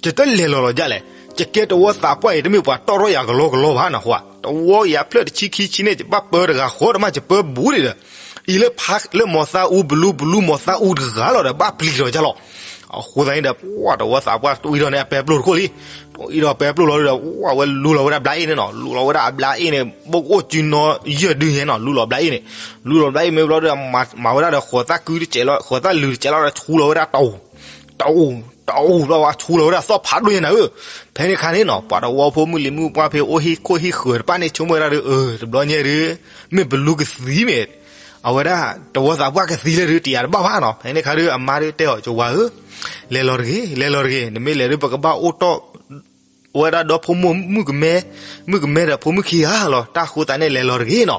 ယတလဲၤလီၤလီၤဒ်လဲၣ်, ယကဲတဝီသးပှၢ်အံၤ တမ့ၢ်ပှၤတီၢ်ထီၣ်ယၤကလီကလီဘၣ်နီၤ, ဃိ တဝီယၤဖျၢၣ်တဆံခံဆံန့ၣ် ယဘၣ်ပၢတဂၤဃီတမး ယပၢဘူးဒံးဒီး, အံၤလၢဖး လၢမိၢ်သးအူဘလူးဘလူးမိၢ်သးအူတဂၤလီၤဒီး ဘၣ်ပျံၤလီၤဒ်လီၤ, အဃိသတးန့ၣ်ဒီး ပှၤတဝီသးပှၢ်တွံၢ်ဒီးန့ၣ် အပဲပျိၢ်တခိၣ်လံ, တွံၢ်ဒီးပဲပျိၢ်လီၤဒီး ဝဲလူလီၤဝဲဒၣ်ဘျါအ့ၣ်န့ၣ်နီၤ, လူလီၤဝဲဒၣ်အဘျါအ့ၣ်န့ၣ် ဘၣ်ကအိၣ်စုနီယဲၢ်ဒုညါနီၤ, လူလီၤဘျါအ့ၣ်န့ၣ်, လူလီၤဘျါအ့ၣ်မ့ၢ်ဘျီဒီး မၤဝဲဒၣ်ဒီး ဃိးသၣ်ကုတစဲးလီၤ ဃိးသၣ်လုာ်တစဲးလီၤဒီး ဆူလီၤဝဲဒၣ်တအူၣ် တအူၣ် တအူၣ် ဘျီဝဲဆူလီၤဝဲဒၣ်သီၣ်ဖးဒိၣ်ညါနၤဧၢ, ဖဲန့ၣ်ခါန့ၣ်နီၤ ပှၤတဝီဖိမုၣ်လံၤမုၣ်ပှၢ်ဖဲအိၣ်ဟံၣ်ခိၣ်ဟံၣ်ဃၢၤတဖၣ်န့ၣ် ဆိကမိၣ်ဝဲဒၣ်ဒီး အၢ တဘျီညါဒုး မ့ၢ်ဘလူးကသံမ့ၢ် အဝဲဒၣ် တဝီသးပှၢ်ကသံလၢဒုး တယၤတဘၣ်ဘၣ်နီၤ, ဖဲန့ၣ်ခါဒုး အမါဒုးတဲအီၤ ကဝၤဧၢ, လဲၤလီၤတဂ့ၤ လဲၤလီၤတဂ့ၤ နမ့ၢ်လဲၤဒုး ပကဘၣ်အိၣ်တီၢ် ဝဲဒၣ်ဒီဖိမိၢ်မုၣ်ကမဲ, မုၣ်ကမဲဒီးဖိမုၣ်ခံဂၤလီၤ, တၢ်ဃိသတးန့ၣ် လဲၤလီၤတဂ့ၤနီၤ,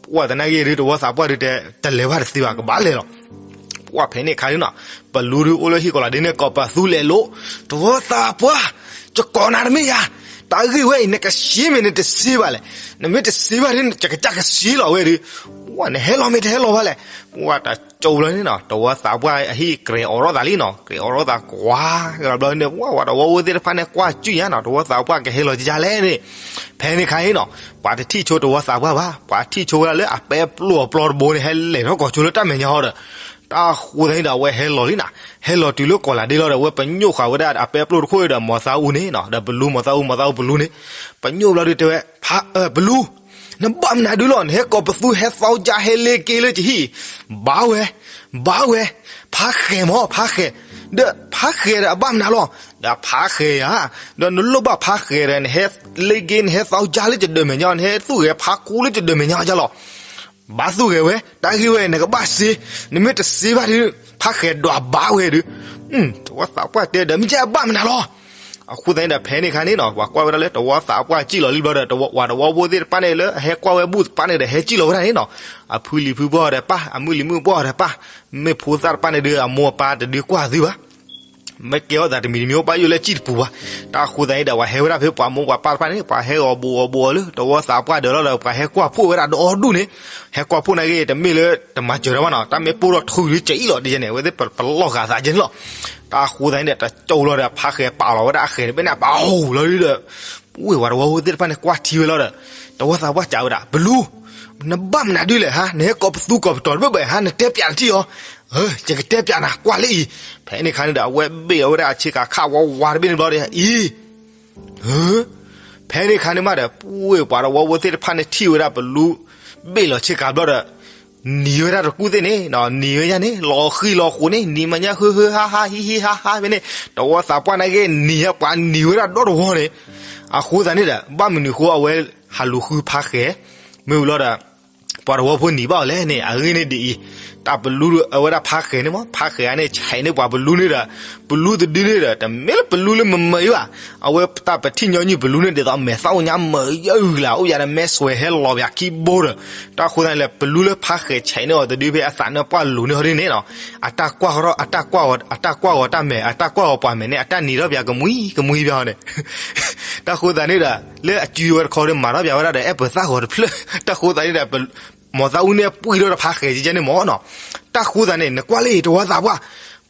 ပှၤတနာ်က့ၤဒုး တဝီသးပှၢ်ဒုးတဲ တလဲၤဘၣ်တသ့ဘၣ် ကဘၣ်လဲၤလီၤ, ပှၤဖဲန့ၣ်ခါဒုးနီၤ ပလူးဒုးအိၣ်လၢဟံၣ်ကီၤလၤဒ့န့ၣ် ကိးပသူလဲၤလိာ်, တဝီသးပှၢ်, ယကိးနၤတမ့ၢ်ယၤ, တၢ်ဂ့ၢ်ဝဲအံၤ နကစ့မ့ၢ်နတစ့ဘၣ်လဲၣ်, နမ့ၢ်တစ့ဘၣ်ဒုး ယကစၢ်ကစ့လီၤဝဲဒုး, ပှၤနဟဲလီၤမ့ၢ်တဟဲလီၤဘၣ်လဲၣ်, ပှၤတကၠိဘျီန့ၣ်နီၤ တဝီသးပှၢ်အဟံၣ်ကြဲးအိးထီၣ်သးလံနီၤ, ကြဲးအိးထီၣ်သးကွၢ် ဘျီန့ၣ် ပှၤတဝီဖိသ့ၣ်တဖၣ်န့ၣ် ကွၢ်စူၣ်ညါနီၤ တဝီသးပှၢ်ကဟဲလီၤကယါလဲၣ်န့ၣ်, ဖဲန့ၣ်ခါအံၤနီၤ ပှၤတထံၣ်ဆိတဝီသးပှၢ်ဘၣ်, ပှၤထံၣ်ဆိဝဲဒၣ်လၢအပဲပျိၢ်အပျီတဘိန့ၣ် ဟဲလဲၤထီၣ်ကီၤဆိလၢတၢ်မဲာ်ညါဟီဒီး, တၢ်ဃိသတးန့ၣ်ဒီး အဝဲဟဲလီၤလံနီၤ, ဟဲလီၤတုၤလၢကီၤလၤဒ့လီၤဒီး အဝဲပညိၣ်ဃာ်ဝဲဒၣ်အပဲပျိၢ်တခိၣ်ဒီး မိၢ်သးအူန့ၣ်နီၤ ဒီးပလူးမိၢ်သးအူ မိၢ်သးအူပလူးန့ၣ်, ပညိၣ်ဘျီဒုးတဲဝဲ ပလူး, နဘၣ်မနုၤဒုးလီၤ နဟဲကိးပသူဟဲသီကါဟဲလ့က့လၢယဟံၣ်, ဘၣ်ဝဲ, ဘၣ်ဝဲ, ဖါဃဲၤမၢ် ဖါဃဲၤ, ဒီးဖါဃဲၤဒီးအဘၣ်မနုၤလီၤ, ဒီးဖါဃဲၤယၤ, ဒီးနလိၣ်ဘၣ်ဖါဃဲၤဒီး နဟဲလ့က့ နဟဲသီကါလၢယဒၢးမဲာ်ညါ နဟဲသူၣ်ဂဲၤဖါခူလၢယဒၢးမဲာ်ညါယါလီၤ ဘၣ်သူၣ်ဂဲၤဝဲ, တၢ်ဂ့ၢ်ဝဲ နကဘၣ်စ့, နမ့ၢ်တစ့ဘၣ်ဒီး ဖါဃဲၤဒွးဘၣ်ဝဲဒီး, တဝီသးပှၢ်တဲဒီး မ့ၢ်ကဲအဘၣ်မနုၤလီၤ. အဃိသတးန့ၣ်ဒီး ဖဲန့ၣ်ခါန့ၣ်နီၤ ပှၤကွၢ်ဝဲဒၣ်လၢတဝီသးပှၢ်စံၣ်လီၤလံဘျီဒီး ပှၤတဝီဖိသ့ၣ်တဖၣ်န့ၣ်လၢအဟဲကွၢ်ဝဲဘူၣ်တဖၣ်န့ၣ်ဒီး ဟဲစံၣ်လီၤဝဲဒၣ်န့ၣ်နီၤ, အဖုလံၤဖုဘီၣ်ဒီးပၢ် အမုၣ်လံၤမုၣ်ဘီၣ်ဒီးပၢ်, မ့ၢ်ဖိသၣ်တဖၣ်န့ၣ်ဒီး အမိၢ်အပၢ်တဒုးကွၢ်သုဘၣ် မ့ၢ်ကဲထီၣ်သးတမံၤတမံၤ ဘၣ်ယိၣ်လၢစံၣ်တပူၤဘၣ်. တၢ်ဃိသတးန့ၣ်ဒီး ပှၤဟဲဝဲဒၣ်ဖဲပှၤမိၢ်ပှၤပၢ်တဖၣ်န့ၣ် ပှၤဟဲဂီၤဘူးဂီၤဘူးအီၤလၢတဝီသးပှၢ်ဒၢးလီၤဒီး ပှၤဟဲကွၢ်ဖှိၣ်ဝဲဒၣ်ဒီဒူၣ်န့ၣ်, ဟဲကွၢ်ဖှိၣ်နာ်က့ တမ့ၢ်လၢတမၤစၢၤတၢ်ဘၣ်နီၤ, တၢ်မ့ၢ်ပိၢ်ထီၣ်ထုးဒုးကအံၣ်လီၤဒ်န့ၣ် အဝဲသ့ၣ်ပလီၢ်ဃာ်သးကဲန့ၣ်လီၤ. တၢ်ဃိသတးန့ၣ်ဒီး တကၠိလီၤဒီး ဖါဃဲၤပာ်လီၤဝဲဒၣ်အဃဲၤန့ၣ် ပာ်ဟူးလီၤဒုးဒီး ဝ့ၢ်ဝၤတဝီဖိသ့ၣ်တဖၣ်န့ၣ် ကွၢ်ထံဝဲလီၤဒီး တဝီသးပှၢ်စံးဝဲဒၣ် ပလူး, နဘၣ်မနုၤဒုးလဲၣ်ဟါ, နဟဲကိးပသူကိးပတီၤတဘၣ်ဘၣ်ဟါ, နတဲပျးတထံၣ်အီၤ, ယကတဲပျးနၤ ကွၢ်လၢအံၤ. ဖဲန့ၣ်ခါန့ၣ်ဒီး အဝဲဘ့ၣ်အီၤဝဲဒၣ်အဆ့ကၤခးဝးဝးတဘ့ၣ်န့ၣ်ဘျီဒီး အံၤ ဖဲန့ၣ်ခါန့ၣ်မးဒီး ပှၤတဝီဖိသ့ၣ်တဖၣ်န့ၣ်ထံၣ်ဝဲဒၣ်ပလူး ဘ့ၣ်လီၤဆ့ကၤဘျီဒီး နံၤဝဲဒၣ်တကူၣ်သ့ၣ်န့ၣ်, နံၤဝဲဒၣ်န့ၣ် လီၤဃံၤလီၤဃိးန့ၣ် နံၤမဲာ်ညါ ဟုဟၢဟါဟါ ဟံးဟံးဟါဟါဖဲန့ၣ်, တဝီသးပှၢ်နာ်က့ နံၤဟဲပှၤနံၤဝဲဒၣ်ဒီတဝီန့ၣ်, အဃိသတးန့ၣ်ဒီး ဘၣ်မနုၤဃိအဝဲဟးလူၤဃုဖါဃဲၤ, မ့ၢ်ဝံၤလီၤဒီး ပှၤတဝီဖိနံၤဘၣ်အီၤလဲၣ်န့ၣ် အဂ့ၢ်န့ၣ်ဒ်အံၤ, တၢ်ပလူအဝဲဒၣ်ဖါဃဲၤန့ၣ်မ့ၢ် ဖါဃဲၤန့ၣ် ဆဲးန့ၢ်ပှၤပလူန့ၣ်ဒီး ပလူတဒုန့ၣ်ဒီး တမ့ၢ်လၢပလူလၢမမၤအံၤဘၣ်, အဝဲတၢ်ပထံၣ်ညီနုၢ်ပလူန့ၣ် ဒ်သိးမဲာ်သၣ်အိၣ်ညါမုာ်ယုၢ်လၢ အိၣ်ယၤဒီးမဲာ်စွဲးဟဲလီၤပှၤခံဘိဒီး, တၢ်ဃိသတးန့ၣ်လဲၣ် ပလူလၢဖါဃဲၤဆဲးန့ၢ်အီၤတဒုဖဲအသးနၢၣ်ပှၢ်လိၤန့ၣ်ဟီဒ်န့ၣ်နီၤ, အတၢ်ကွၢ်ထီၣ် အတၢ်ကွၢ်ဂီၤ အတၢ်ကွၢ်ဂီၤတၢ်မဲာ် အတၢ်ကွၢ်ဂီၤပှၤမဲာ်န့ၣ် အတၢ်နံၤထီၣ်ပှၤကမှံကမှံပှၤဟီန့ၣ် တၢ်ဃိသတးန့ၣ်ဒီး လၢအစုဝဲတခီဒီး မၤထီၣ်ပှၤဝဲဒၣ်ဒီး အဲၣ်ပသၣ်ဂီၤတဖျၢၣ်, တၢ်ဃိသတးန့ၣ်ဒီး မီၤသးအူန့ၣ် ပှံၢ်ထီၣ်ဒီးဖါဃဲၤကဲန့ၣ်မ့ၢ်နီၤ, တၢ်ဃိသတးန့ၣ် နကွၢ်လၢတဝီသးပှၢ်,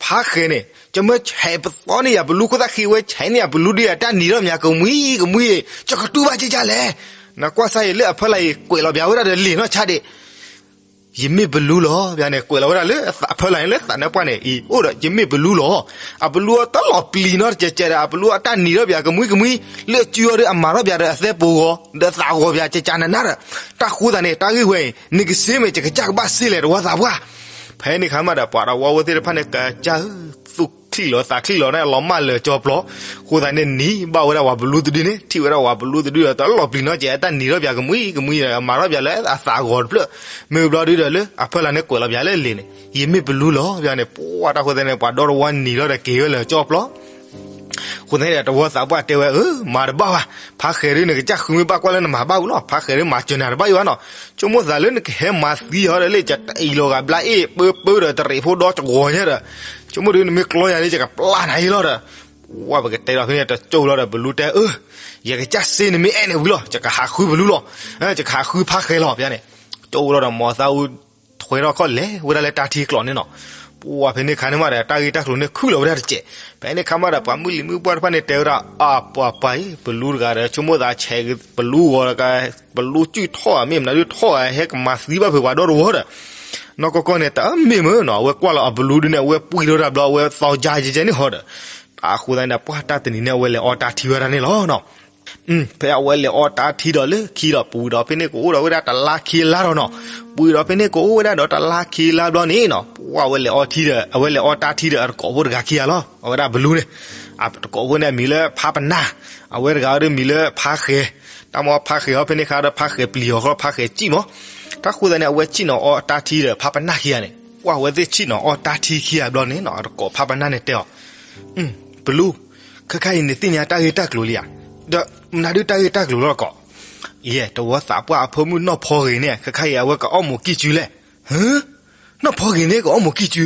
ဖါဃဲၤန့ၣ် ကမၢဆဲးပသီန့ၢ်ယၤပလူခိၣ်သၣ်ဃံဝဲ ဆဲးန့ၢ်ယၤပလူဒုး အတၢ်နံၤထီၣ်ပှၤကမှံကမှံ, ကကတူၢ်ဘၣ်ကဲကဲလဲၣ်, နကွၢ်စၢ်အံၤလၢအဖီလာ်အံၤ ကွဲးလီၤပှၤဝဲဒၣ်ဒီးလံာ်နီၢ်ဆါဒံး ယမ့ၢ်ပလူလီၤ ဘၣ်န့ၣ် ကွဲးလီၤဝဲဒၣ်လၢအဖီလာ်န့ၣ် လၢသးနၢၣ်ပှၢ်န့ၣ်အံၤ အိၣ်ဒီး ယမ့ၢ်ပလူလီၤ. အပလူအတလီၤပျံၤနီတစဲးစဲးဒီး အပလူအတၢ်နံၤထီၣ်ပှၤကမှံကမှံ, လၢအစုအီၤဒီး အမၤထီၣ်ပှၤဒီးအသဲပူၤဂီၤ ဒီးသးဂီၤပှၤကကနနၤဒီး, တၢ်ဃိသတးန့ၣ် တၢ်ဂ့ၢ်ဝဲအံၤ နကစ့မ့ၢ် ယကစၢ်ကဘၣ်စ့လဲၣ် တဝီသးပှၢ်. ဖဲန့ၣ်ခါမးဒီး ပှၤတဝီဖိသ့ၣ်တဖၣ်န့ၣ် ကစၢ်ဧၢ သူၣ်ချံၣ်လီၤသးချံၣ်လီၤန့ၣ် အလီၤမၢ်လၢာ်ကၠီပျီ, အဃိသတးန့ၣ် နံၤဘၣ်ဝဲဒၣ်ပှၤပလူတဒုန့ၣ် ထံၣ်ဝဲဒၣ်ပှၤပလူတဒုဒီး တလီၤပျံၤနီတစဲး အတၢ်နံၤထီၣ်ပှၤကမှံကမှံဒီး မၤထီၣ်ပှၤလၢအသးဂီၤတဖျၢၣ်, မ့ၢ်ဘျီဒုဒီးလၢအဖီလာ်န့ၣ် ကွဲးလီၤပှၤလၢလံာ်န့ၣ် ယမ့ၢ်ပလူလီၤ ဘၣ်န့ၣ် ပှၤတၢ်ဃိသတးန့ၣ် ပှၤဒီတဝီနံၤလီၤဒီးက့ၤဝဲလၢာ်ကၠီပျီ အဃိသတးန့ၣ်ဒီး တဝီသးပှၢ်တဲဝဲ အၢ မၤတဘၣ်ဘၣ်, ဖါဃဲၤဒုန့ၣ် ကစၢ်ဃုမ့ၢ်ဘၣ်ကွၢ်လၢနမၤဘၣ်ဝံၤလီၤ, ဖါဃဲၤဒုမၤစၢၤနၤတဘၣ်အံၤဘၣ်နီၤ, ဆိကမိၣ်သးလၢနကဟဲမၤသံအီၤဒီး လၢယကအံၤလီၤဂာ်ဘျါအ့ၣ်ပၢပၢဒီး တရံးဖိဒီတဂီၤညါဒီး, ဆိကမိၣ်ဒုနမ့ၢ်ကျီယၤန့ၣ် ယကပျၢ်နၤအံၤလီၤဒီး, ပှၤပကတဲဒီးဖဲန့ၣ် တကၠိလီၤဒီး ပလူတဲ အၢ ယကစၢ်စ့နမ့ၢ်အဲၣ်န့ၣ်ဝံၤလီၤ, ယကဟးဃုပလူလီၤ, ယကဟးဃုဖါဃဲၤလီၤ ဘၣ်န့ၣ်, ကၠိလီၤဒီး မီၤသးအူ ထွဲထီၣ်ခီၣ်လဲၤဝဲဒၣ်လၢတၢ်ထံကျိးန့ၣ်နီၤ, ပှၤဖဲန့ၣ်ခါန့ၣ်မးဒီး တၢ်ဂ့ၢ်တၢ်ကျိၤန့ၣ် ခုၣ်လီၤဝဲဒၣ်တစဲး, ဖဲန့ၣ်ခါမးဒီး ပှၤမုၢ်လံၤမုၢ်ပှၢ်တဖၣ်န့ၣ် တဲဝဲဒၣ် အပှၤပှၤအံၤ ပလူတဂၤဒီး ဆိကမိၣ်သးဆဲး ပလူဂီၤတဂၤ, ပလူစုၣ်ထီၣ်ဧါ မ့ၢ်မနုၤဒုးထီၣ်ဧါ ဟဲကမၤသံဘၣ်ဖုးပှၤဒီတဝီဒီး, နီၢ်ကီၢ်ကီၢ်န့ၣ် တမ့ၢ်မ့ၢ်နီၤ, အဝဲကွၢ်လီၤအပလူဒုန့ၣ် အဝဲပှံၢ်ထီၣ်တၢ်ဘျီ အဝဲသီကါကဲကဲန့ၣ်ဟီဒီး, အဃိသတးန့ၣ် ပှၢ်တၢ်တနံၤန့ၣ် အဝဲလဲၤအီတၢ်ထံဝဲဒၣ်န့ၣ်လီၤနီၤ. ဖဲအဝဲလဲၤအီတၢ်ထံဒီးလၢခံဒီး ပူၤဒီးဖဲန့ၣ်ကအိၣ်ဒီးဝဲဒၣ်တလါခံလါဒီးနီၤ, ပူၤဒီးဖဲန့ၣ်ကအိၣ်ဝဲဒၣ်ဒီးတလါခံလါဘျီန့ၣ်နီၤ, ပှၤအဝဲလဲၤအီထံဒီး အဝဲလဲၤအီတၢ်ထံဒီးအတကိးဖိတဂၤခံဂၤလီၤ. အဝဲဒၣ်ဘလူးန့ၣ်, အတကိးဖိန့ၣ်အမံၤလၢဖါပနၢ်, အဝဲတဂၤဒီးမံၤလၢဖါဃဲၤ, တၢ်မ့ၢ်ဖါဃဲၤအီၤဖဲန့ၣ်ခါဒီး ဖါဃဲၤပျံၤအီၤဃီ ဖါဃဲၤစံၣ်မး, တၢ်ဃိသတးန့ၣ် အဝဲဆ့ၣ်နီၤအီတၢ်ထံဒီးဖါပနၢ်ခံဂၤန့ၣ်, ပှၤအဝဲသ့ၣ်ဆ့ၣ်နီၤအီတၢ်ထံခံဂၤဘျီန့ၣ်နီၤ, အတကိးဖါပနၢ်န့ၣ်တဲအီၤ ပလူး, ခဲခါအံၤနသ့ၣ်ညါတၢ်ဂ့ၢ်တၢ်ကျိၤလံဧါ, ဒီးမနုၤဒုးတၢ်ဂ့ၢ်တၢ်ကျိၤလီၤကိး, ယဲ တဝီသးပှၢ်အဖိမုၣ်နီၢ်ဖီဂ့ၤန့ၣ် ခဲခါအံၤအဝဲကအီၣ်မိၢ်ကံၢ်စုလဲၣ်, နီၢ်ဖီဂ့ၤန့ၣ်ကအီၣ်မိၢ်ကံၢ်စု,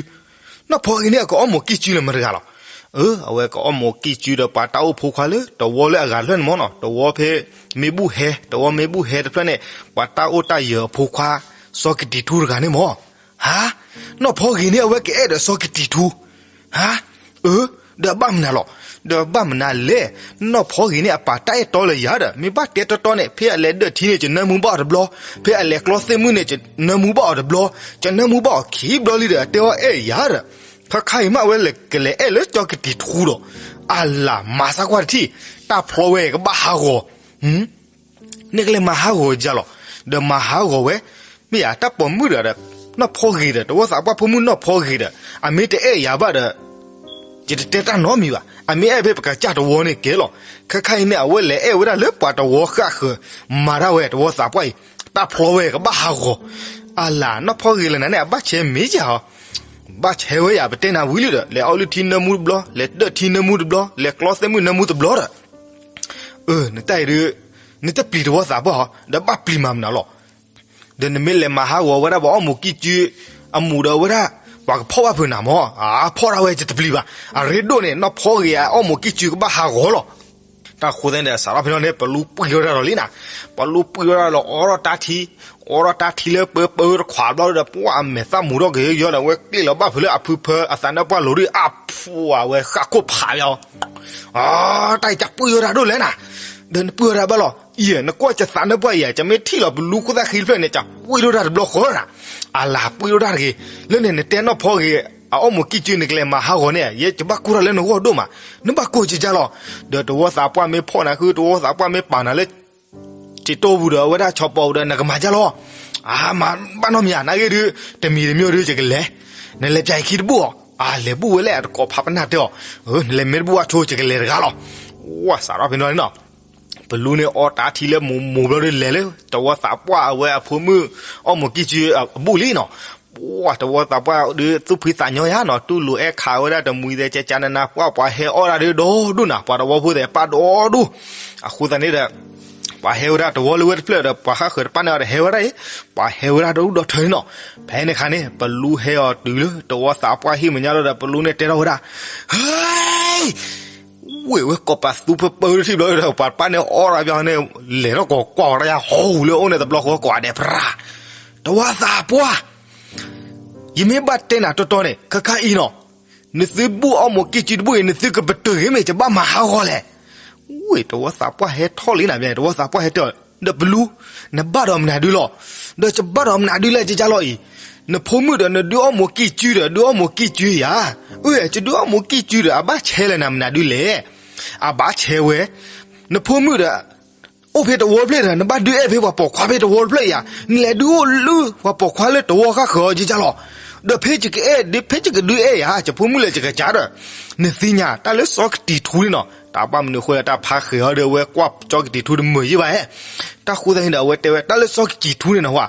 နီၢ်ဖီဂ့ၤန့ၣ်အကအီၣ်မိၢ်ကံၢ်စုလၢမတဂၤလီၤ, အၢ အဝဲကအီၣ်မိၢ်ကံၢ်စုဒီးပှၤတၢ်အိၣ်ဖိခွါလၢ တဝီလၢအဂၤတဖျၢၣ်န့ၣ်မ့ၢ်နီၤ, တဝီဖဲမ့ၢ်ဘူၣ်ဟဲ, တဝီမ့ၢ်ဘူၣ်ဟဲတဖျၢၣ်န့ၣ် ပှၤတၢ်အိၣ်တၢ်ယၢၤအဖိခွါ စီၤကတံၤထူတဂၤန့ၣ်မ့ၢ် ဟါ, နီၢ်ဖီဂ့ၤန့ၣ်အဝဲကအဲၣ်ဒီးစီၤကတံၤထူ, ဟါ, အၢ, ဒီးဘၣ်မနုၤလီၤ, ဒီးဘၣ်မနုၤလဲၣ်, နီၢ်ဖီဂ့ၤန့ၣ်အပာ်တၢ်အဲၣ်တီလၢယၤဒီး မ့ၢ်ဘၣ်တဲတီတီန့ၣ် ဖဲအလဲၤဒၢၣ်ထံန့ၣ် ကနၢမူဘၣ်အီၤတဘျီ, ဖဲအလဲၤကျီသ့ၣ်မုၣ်န့ၣ် ကနၢမူဘၣ်အီၤတဘျီ, ကနၢမူဘၣ်အီၤခံဘျီလံဒီး အတဲအီၣ်အဲၣ်ယၤဒီး, ဖဲခါအံၤမးအဝဲကလဲၤအဲၣ်လၢစီၤကတံၤထူဒီး, အလၤမၤသးကွၢ်တထံၣ်, တၢ်ဖျီဝဲကဘၣ်ဟးဂီၤ နကလဲၤမၤဟးဂီၤယၤလီၤ, ဒီးမၤဟးဂီၤဝဲ, မ့ၢ်ယၤတၢ်ပိာ်မုၣ်တဂၤဒီး နီၢ်ဖီဂ့ၤဒီး တဝီသးပှၢ်ဖိမုၣ်နီၢ်ဖီဂ့ၤဒီး အမ့ၢ်တအဲၣ်ယၤဘၣ်ဒီး ယတတဲတၢ်နီတမံၤဘၣ်, အမ့ၢ်အဲၣ်ဖဲပကစၢ်တဝီန့ၣ်ကဲလီၤ, ခဲခါအံၤန့ၣ် အဝဲလဲၤအဲၣ်ဝဲဒၣ်လၢပှၤတဝီဃၣ်ဃၢၤ, မၤတၢ်ဝဲတဝီသးပှၢ်အံၤ, တၢ်ဖျီဝဲကဘၣ်ဟးဂီၤ, အလၤ နီၢ်ဖီဂ့ၤလၢနၤန့ၣ် အဘၣ်ဆဲမ့ၢ်ယၤဟီ ဘၣ်ဆဲဝဲယၤ ပတဲနၤဝံၤလံဒီး လဲၤအီလုၢ်ထံနၢမူတဘျီ, လဲၤဒၢၣ်ထံနၢမူတဘျီ, လဲၤကျီသ့ၣ်မုၣ်နၢမူတဘျီဒီး, အၢ နတၢ်အံၤဒုး, နတပျံၤတဝီသးပှၢ်ဟီ, ဒီးဘၣ်ပျံၤမၤမနုၤလီၤ, ဒီးနမ့ၢ်လဲၤမၤဟးဂီၤဝဲဒၣ်ပှၤအီၣ်မိၢ်ကံၢ်စု, အမူးဒီးဝဲဒၣ်, ပှၤကဖီၣ်ဘၣ်ဖုးနၤမၢ်, အဖီၣ်ဒၣ်ဝဲယတပျံၤဘၣ်, အရ့ဒိၣ်န့ၣ် နီၢ်ဖီဂ့ၤအအီၣ်မိၢ်ကံၢ်စုကဘၣ်ဟးဂီၤလီၤ တၢ်ဃိသတးန့ၣ် စးထီၣ်ဖဲန့ၣ်န့ၣ် ပလူပှံၢ်ထီၣ်တၢ်ဒီးလံနၤ, ပလူပှံၢ်ထီၣ်တၢ်ဒီး အီထီၣ်တၢ်ထံ, အီထီၣ်တၢ်ထံလၢပၢပၢတခွးဘျီဒီး ပှၢ်အမဲာ်သၣ်မူထီၣ်က့ၤယီန့ၣ် အဝဲကျ့ၣ်လီၤဘၣ်ဖုးလၢအဖုဖၢ အသးနၢၣ်ပှၢ်လိၤဒုး အဖှိၣ်အဝဲဃၣ်ခိၣ်ဖးယီ, အ တၢ်အံၤကပှံၢ်ထီၣ်တၢ်ဒိၣ်လဲၣ်နၤ, ဒီးနပှံၢ်ထီၣ်တၢ်ဘၣ်လီၤ, အံၤ နကွၢ်ကသးနၢၣ်ပှၢ်အံၤ ကမ့ၢ်ထံၣ်လီၤပလူခိၣ်သၣ်ဃံတဖျၢၣ်န့ၣ် ကပှံၢ်ထီၣ်တၢ်တဘျီဃီနၤ, အလၤပှံၢ်ထီၣ်တၢ်တဂ့ၤ, လၢန့ၣ်နတဲနီၢ်ဖီဂ့ၤ အအီၣ်မိၢ်ကံၢ်စု နကလဲၤမၤဟးဂီၤန့ၣ် ယဲယဘၣ်ကိၢ်ထီၣ်လၢနဂီၢ်ဒိၣ်မး, နဘၣ်ကိၢ်ကကါလီၤ, ဒီးတဝီသးပှၢ်မ့ၢ်ဖီၣ်နၤဃု တဝီသးပှၢ်မ့ၢ်ပာ်နၤလၢ စံးတိၢ်ပူၤဒီး အဝဲဒၣ်ဆီၣ်ပီၣ်ပူၤဒီး နကမၤကါလီၤ, အါ မၤဘၣ်နီတမံၤဧါ နာ်ဂ့ၢ်ဒုး တမံၤတမံၤဒုး ယကလဲၤ, နလဲၤပၠးအံၤခံတဘူၣ်အီၤ, အလဲၤဘူၣ်ဝဲလဲၣ် အတကိးဖးပနၢ်တဲအီၤ, နလဲၤမ့ၢ်တဘူၣ်အဆိ ယကလဲၤတဂၤလီၤ, ဝဲစးထီၣ်ဖဲန့ၣ်နီၤ, ပလူန့ၣ်အီတၢ်ထံလၢမိၢ်မိၢ်ဘျီဒီးလဲၤလၢ တဝီသးပှၢ်အဝဲအဖိမုၣ် အီၣ်မိၢ်ကံၢ်စုအဘူၣ်လံနီၤ. ပှၢ်တဝီသးပှၢ်ဒုးသူၣ်ဖှံသးညီယါနီၤ, တူၢ်လိာ်အဲၣ်ခးဝဲဒၣ်တမှံၤသဲးကကနနၤ ပှၢ်ပှၤဟဲအီၣ်ဒၣ်ဒုးဒီဒူၣ်နီၤ, ပှၤတဝီဖိသဲးပၢ်ဒီဒူၣ်. အဃိသတးန့ၣ်ဒီး ပှၤဟဲဝဲဒၣ်တဝီလၢဝဲတဖျၢၣ်ဒီး ပှၤဃၣ်ဃၢၤတဖၣ်န့ၣ်အီၤဒီးဟဲဝဲဒၣ်အံၤ, ပှၤဟဲဝဲဒၣ်ဒီဒူၣ်ဒီထၢန့ၣ်နီၤ. ဖဲန့ၣ်အခါန့ၣ် ပလူဟဲအီၤတုၤလၢတဝီသးပှၢ်ဟံၣ်မဲာ်ညါလီၤဒီး ပလူန့ၣ်တဲထီၣ်ဝဲဒၣ်, ဟဲ ဝ့ၢ်ဝဲကိးပသူဖၢပၢလၢထံၣ်ဘျီဒီး ပှၤတဖၣ်န့ၣ်အီၣ်တၢ်ဘျီန့ၣ် လဲၤထီၣ်ကိးကွၢ်ဝဲဒၣ်ယါဟီၣ်ဟူးလၢအအိၣ်န့ၣ်တဘျီဃီကိးဂၤဒဲး ပြၢ်, တဝီသးပှၢ်, ယမ့ၢ်ဘၣ်တဲနၤတီတီန့ၣ် ခဲခါအံၤနီၤ, နသုဘူၣ်အီၣ်မိၢ်ကံၢ်စုတဘူၣ်အံၤ နသုကပတုာ်ဂ့ၤမ့ၢ် ယဘၣ်မၤဟးဂီၤလဲၣ်. ဝ့ၢ်တဝီသးပှၢ်ဟဲထီၣ်လံနၤဘၣ်, တဝီသးပှၢ်ဟဲတဲအီၤ, ဒီးပလူ, နဘၣ်ဒီးမနုၤဒုလီၤ. ဒီးယဘၣ်ဒီးမနုၤဒုလဲၣ် ကကၢ်လီၤအံၤ, နဖိမုၣ်ဒီးနဒုးအီၣ်မိၢ်ကံၢ်စုဒီး ဒုးအီၣ်မိၢ်ကံၢ်စုယါ, အၢ ယဒုးအီၣ်မိၢ်ကံၢ်စုဒီး အဘၣ်ဆဲးလဲၣ်နၤမနုၤဒုလဲၣ်. အဘၣ်ဆဲးဝဲ, နဖိမုၣ်ဒီး အိၣ်ဖဲတဝီတဖျၢၣ်ဒီး နဘၣ်ဒုးအဲၣ်ဖဲပှၤပိာ်ခွါဖဲတဝီတဖျၢၣ်ယါ, နလဲၤဒုးအိၣ်လၢပှၤပိာ်ခွါလၢတဝီဃၣ်ဃၢၤအီၤ ကကၢ်လီၤ. ဒီးဖဲယကအဲၣ်ဒုး ဖဲယကဒုးအဲၣ်ယါ ယဖိမုၣ်လၢ ယကကၢ်ဒီး, နသ့ၣ်ညါ တၢ်လၢစီၤကတံၤထူန့ၣ်နီၤ, တၢ်ဘၣ်မနုၤအဃိလဲၣ် တၢ်ဖးဃဲၤအီၤဒီး အဝဲကွၢ်စီၤကတံၤထူတမုာ်ယံၣ်ဘၣ်ဧါ. တၢ်ဃိသတးန့ၣ်ဒီး အဝဲတဲဝဲ တၢ်လၢစီၤကတံၤထူန့ၣ်နီၤဝဲ,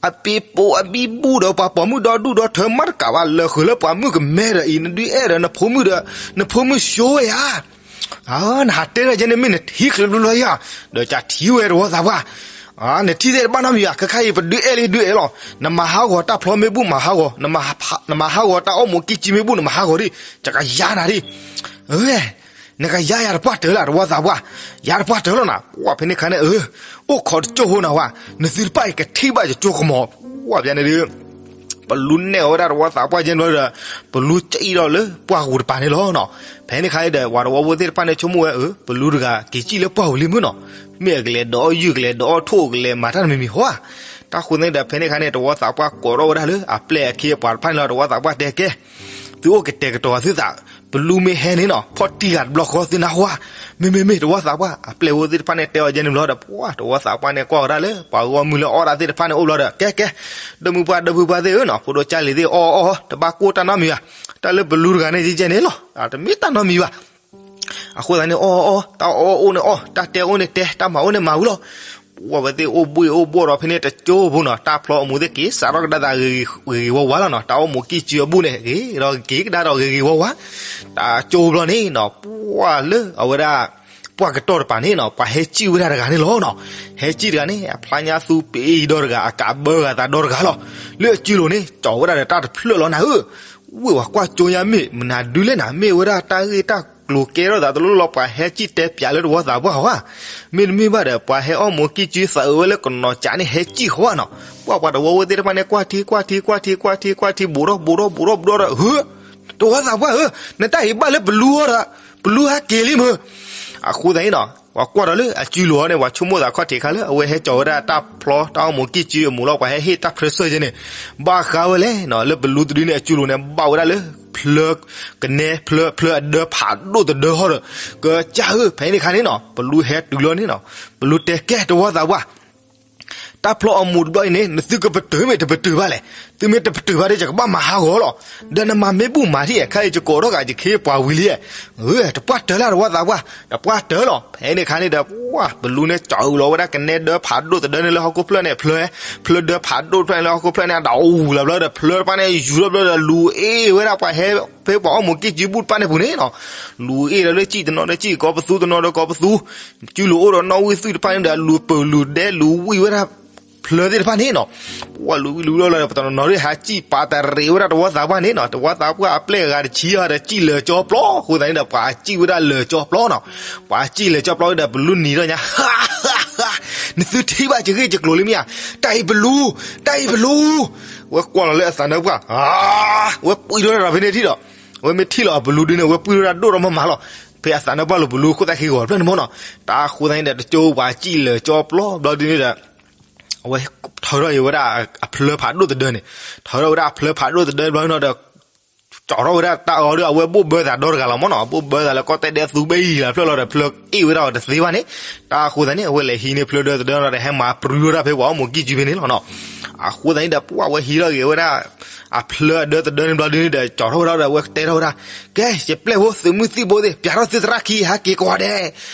အပ့ၤပိာ်အဘံဘူဒီး ပှၤပိာ်မုၣ်ဒီဒူၣ်ဒီထၢမးတကးဘၣ် လၢာ်ဃုာ်လၢပှၤမုၣ်ကမဲဒီးအံၤ နဒုးအဲၣ်ဒီးနဖိမုၣ်ဒီး နဖိမုၣ်ဆိဝဲယါ. နဟးတဲဒ်ယဲန့ၣ် မ့ၢ်နထံၣ်ချ့ဘျီဘျီယါ, ဒီးကထံၣ်ဝဲတဝီသးပှၢ်, နထံၣ်သ့ၣ်တဘၣ်နီတမံၤဘၣ်, ခဲခါအံၤပဒုးအဲၣ်လံဒုးအဲၣ်လီၤ. နမၤဟးဂီၤတၢ်ဖျီမ့ၢ်ဘူၣ်မၤဟးဂီၤ, နမၤဟးဂီၤတၢ်အီၣ်မိၢ်ကံၢ်စုမ့ၢ်ဘူၣ် နမၤဟးဂီၤဒံး, ယကယါနၤဒံး. နကယါယၤတပှၢ်တၢၢ်လၢတဝီသးပှၢ်, ယၤတပှၢ်တၢၢ်လီၤနၤ. ကွၢ်ဖဲန့ၣ်အခါန့ၣ် အိၣ်ခိးတကၠိဖိနၤဝဲ, နသုတဖၣ်အံၤကထံၣ်ဘၣ်ယကၠိကမီၤ, ကွၢ်ဖဲန့ၣ်ဒုး ပလူနဲၣ်အီၤဝဲဒၣ်တဝီသးပှၢ်ကဲန့ၣ်ဘျီဒီး ပလူကံၣ်ထီၣ်လၢပှၢ်ပူၤတပၤန့ၣ်လီၤနီၤ. ဖဲန့ၣ်အခါန့ၣ်ဒီး ပှၤတဝီဖိသ့ၣ်တဖၣ်န့ၣ်ဆိကမိၣ်ဝဲ အၢ ပလူတဂၤက့ၤကံၣ်လၢပှၢ်ပူၤလံမုၢ်နီၤ, မ့ၢ်အကလဲၤဒီးအီၣ်ယုၢ် ကလဲၤဒီးအီၣ်ထိၣ် ကလဲၤမၤတၢ်တမံၤမံၤဟီဧါ. တၢ်ဃိသတးန့ၣ်ဒီး ဖဲန့ၣ်အခါန့ၣ် တဝီသးပှၢ်ကိးထီၣ်ဝဲဒၣ်လၢအပျဲၢ်အခ့အပှၤတဖၣ်န့ၣ်လီၤ. တဝီသးပှၢ်တဲကဲ သုအိၣ်ကတဲာ်ကတီၤသုသး, ပလူမ့ၢ်ဟဲန့ၣ်နီၤ ဖီၣ်တံၢ်ဂၤတဘျီဃီသုနၢ်ဟူဧါ. မ့မ့မ့ၢ်တဝီသးပှၢ် အပျဲၢ်ဖိသ့ၣ်တဖၣ်န့ၣ်တဲအီၤကဲန့ၣ်ဘျီဒီး ပှၢ်တဝီသးပှၢ်န့ၣ်ကွၢ်ဝဲဒၣ်လၢ ပှၤဂီၢ်မုၢ်လၢအီၣ်တၢ်သ့ၣ်တဖၣ်န့ၣ်အိၣ်ဘျီဒီး ကဲကဲ ဒီမုၢ်ပှၢ်ဒီဖုပှၢ်သ့ၣ်ဧၢနီၤ, ဖိဒိၣ်ကၢ်လံၤသ့ၣ်အီၣ်အီၣ်အီၣ် တဘၣ်ကိၢ်တၢ်နီတမံၤဘၣ်. တၢ်လၢပလူတဂၤန့ၣ်ကဲန့ၣ်လီၤ တမ့ၢ်တၢ်နီတမံၤဘၣ်. အဃိသတးန့ၣ် အီၣ်အီၣ်အီၣ် တၢ်အီၣ်အိၣ်န့ၣ်အီၣ် တၢ်တဲအိၣ်န့ၣ်တဲ တၢ်မၤအိၣ်န့ၣ်မၤဝံၤလီၤ. ပှၢ်ဝဲသ့ၣ်အိၣ်ဘှံးအိၣ်ဘှီၣ်ဒီးဖဲန့ၣ်တကၠိဖိနီၤ တၢ်ဖျီအမူးသ့ၣ်က့ၤစးထီၣ်ကဒါသးဂ့ၤဂ့ၤဝါဝါလီၤနီၤ. တၢ်အိၣ်မိၢ်ကံၢ်စုအဘူၣ်န့ၣ် ဂ့ၤဒီးက့ၤကဒါဒီးဂ့ၤဂ့ၤဝါဝါ တၢ်ကၠိဘျီန့ၣ်နီၤ ပှၢ်လၢအဝဲဒၣ် ပှၢ်ကတီၢ်တပၤန့ၣ်နီၤ ပှၤဟဲစံၣ်ဝဲဒၣ်တဂၤန့ၣ်လီၤနီၤ. ဟဲစံၣ်တဂၤန့ၣ် အဖျါညါသူပ့ၤဒီတဂၤ အကးဘၢဂၤသးဒီတဂၤလီၤ. လၢအစုလိၤန့ၣ် ကၠီဝဲဒၣ်ဒီးတၢ်တဖျၢၣ်လီၤနၤဧၢ. ဝ့ၢ်ဝၤကွၢ်ကၠိညါမ့ၢ်မနုၤဒုလဲၣ်နၤ မ့ၢ်ဝဲဒၣ်တၢ်ဂ့ၢ်တၢ်ကျိၤကဲထီၣ်သးတလိၣ်လီၤ ပှၤဟဲစံၣ်တဲပၠးလၢတဝီသးပှၢ်ဧါ. မ့တမ့ၢ်ဘၣ်ဒီး ပှၤဟဲအီၣ်မိၢ်ကံၢ်စုသးအုးဝဲလၢကနီၤကးန့ၣ် ဟဲစံၣ်ဃီဧါနီၤ. ပှၢ်ပှၤတဝီဝဲသ့ၣ်တဖၣ်န့ၣ် ကွၢ်ထံကွၢ်ထံကွၢ်ထံကွၢ်ထံကွၢ်ထံ ဘူးထီၣ်ဘူးထီၣ်ဘူးထီၣ်ဘူးထီၣ်ဒီး ဧၢ တဝီသးပှၢ်ဧၢ နတၢ်အံၤဘၣ်လၢပလူအီၤဒီး ပလူဟဲက့ၤလံမ့ၢ်. အဃိသတးန့ၣ်နီၤ ပှၤကွၢ်ဒီးလၢအစုလိၤအီၤန့ၣ် ပှၤဆိကမိၣ်သးခီၣ်ထံးခါလၢ အဝဲဟဲကၠီဝဲဒၣ်တၢ်ဖျီတၢ်အိၣ်မိၢ်ကံၢ်စုအမူးလီၤ ပှၤဟဲဟ့ၣ်တၢ်ဖြၢဆၢယဲန့ၣ် ဘၣ်ဃးဝဲလဲၣ်နီၤ လၢပလူတဒုန့ၣ် အစုလိၤန့ၣ် ဘၣ်ဝဲဒၣ်လၢ ဖျၢ ကနဲ ဖျၢ ဖျၢအဒၢဖးဒိၣ်တဒၢဟီဒီး ကစၢ်ဧၢ ဖဲန့ၣ်အခါန့ၣ်နီၤ ပလူဟဲတုၤလီၤန့ၣ်နီၤ ပလူတဲကဲတဝီသးပှၢ် တၢ်ဖျီအမူးတဘျီအံၤန့ၣ် နသုကပတုာ်မ့ၢ်တပတုာ်ဘၣ်လဲၣ်. သုမ့ၢ်တပတုာ်ဘၣ်ဒီး ယကဘၣ်မၤဟးဂီၤလီၤ. ဒီးနမၤမ့ၢ်ဘူၣ်မၤထံၣ် ခဲအံၤ ယကိးထီၣ်ဂၤယခ့ပှၤဝံၤလံ. တပှၢ်တၢၢ်လၢတဝီသးပှၢ် တပှၢ်တၢၢ်လီၤ. ဖဲန့ၣ်အခါန့ၣ်ဒီး ပှၢ်ပလူန့ၣ် ကၠီအုးလီၤဝဲဒၣ်ကနဲဒၢဖးဒိၣ်တဒၢန့ၣ်လၢဟီၣ်ခိၣ်ဖျၢၣ်န့ၣ် ဖျၢ ဖျၢဒၢဖးဒိၣ်တဖျၢၣ်န့ၣ်လၢဟီၣ်ခိၣ်ဖျၢၣ်န့ၣ် ဒီးအူလီၤဘျီဒီး ဖျၢတဖၣ်န့ၣ် ယူၤထီၣ်ဘျီဒီး လူၤအ့ၣ်ဝဲဒၣ်ပှၤဟဲ ဖဲပှၤအီၣ်မိၢ်ကံၢ်စုဘူၣ်တဖၣ်န့ၣ်ပူၤန့ၣ်နီၤ လူၤအ့ၣ်ဒီးလၢစံၣ်တနီၤဒီးစံၣ် ကိးပသူတနီၤဒီးကိးပသူ စုလိၤအိၣ်ဒီးနီၣ်ဝံၣ်သုၣ်တဖၣ်န့ၣ်ဒီး လူၤပၢၤလူၤဒဲလူၤဝံၣ်ဝဲဒၣ် ဖျၢသ့ၣ်တဖၣ်န့ၣ်နီၤ ပှၢ်လူၤဝံၣ်လူၤဝံၣ်လီၤဒီး ပတနီၤနီၤဒ်ဟးစံၣ်ပာ်တရံးဝဲဒၣ်တဝီသးပှၢ်န့ၣ်နီၤ တဝီသးပှၢ်အပျဲၢ်အဂၤတဆံဒီးစံၣ်လၢာ်ကၠီပျီ အဃိသတးန့ၣ်ဒီး ပှၤစံၣ်ဝဲဒၣ်လၢာ်ကၠီပျီနီၤ ပှၤစံၣ်လၢာ်ကၠီပျီဝဲဒီး ပလူနံၤထီၣ်ညါ နသုထံၣ်ဘၣ်ယဂ့ၢ်ယကျိၤလံမ့ၢ်ဧါ တၢ်အံၤပလူ တၢ်အံၤပလူ ဝဲကွၢ်လီၤလၢအသးနၢပှၢ် ဝဲပှံထီၣ်တၢ်ဒီးဖဲန့ၣ်ထံၣ်ဒီး အဝဲမ့ၢ်ထံၣ်လီၤအပလူဒုန့ၣ် ဝဲပှံထီၣ်တၢ်ဒိၣ်ထီၣ်မးမးလီၤ ဖဲအသးနၢပှၢ်လိၤပလူခိၣ်သၣ်ဃံဂီၤဖျၢၣ်န့ၣ်မ့ၢ်နီၤ တၢ်ဃိသတးန့ၣ်ဒီး တကၠိပှၤစံၣ်လၢာ်ကၠီပျီဘျီဒုန့ၣ်ဒီး အဝဲထၢထီၣ်က့ၤဝဲဒၣ်အဖျၢဖးဒိၣ်တဒၢန့ၣ် ထၢထီၣ်ဝဲဒၣ်အဖျၢဖးဒိၣ်တဒၢဘျီန့ၣ်ဒီး ကၠီထီၣ်ဝဲဒၣ်တၢ်အီၤဒီး အဝဲဘိၣ်ဘၢသးဒီတဂၤလီၤမ့ၢ်နီၤ ဘိၣ်ဘၢသးလၢကီၢ်တဲဒဲးသူဘဲအံၤလၢဖျၢၣ်လီၤဒီး ဖျၢအ့ၣ်ဝဲဒၣ်အီၤတသ့ဘၣ်န့ၣ် တၢ်ဃိသတးန့ၣ် အဝဲလဲၤဟံးန့ၢ်ဖျၢဒၢတဒၢလီၤဒီး ဟဲမၤပြူၤဝဲဒၣ်ဖဲပှၤအီၣ်မိၢ်ကံၢ်စုဖဲန့ၣ်လီၤနီၤ အဃိသတးန့ၣ်ဒီး ပှၢ်ဝဲဟံးထီၣ်ဂ့ၤဝဲဒၣ် အဖျၢၣ်အဒၢတဒၢန့ၣ်ဘျီဒုန့ၣ်ဒီး ကၠီထီၣ်ဝဲဒၣ်ဒီး အဝဲတဲထီၣ်ဝဲဒၣ်, ကဲ ယပျဲၢ်ဖိ သုးမုၢ်သံၣ်ဘိသ့ၣ် ပျးထီၣ်သုသရၣ်ခံ ဟးက့ၤကွၢ်ဒဲး.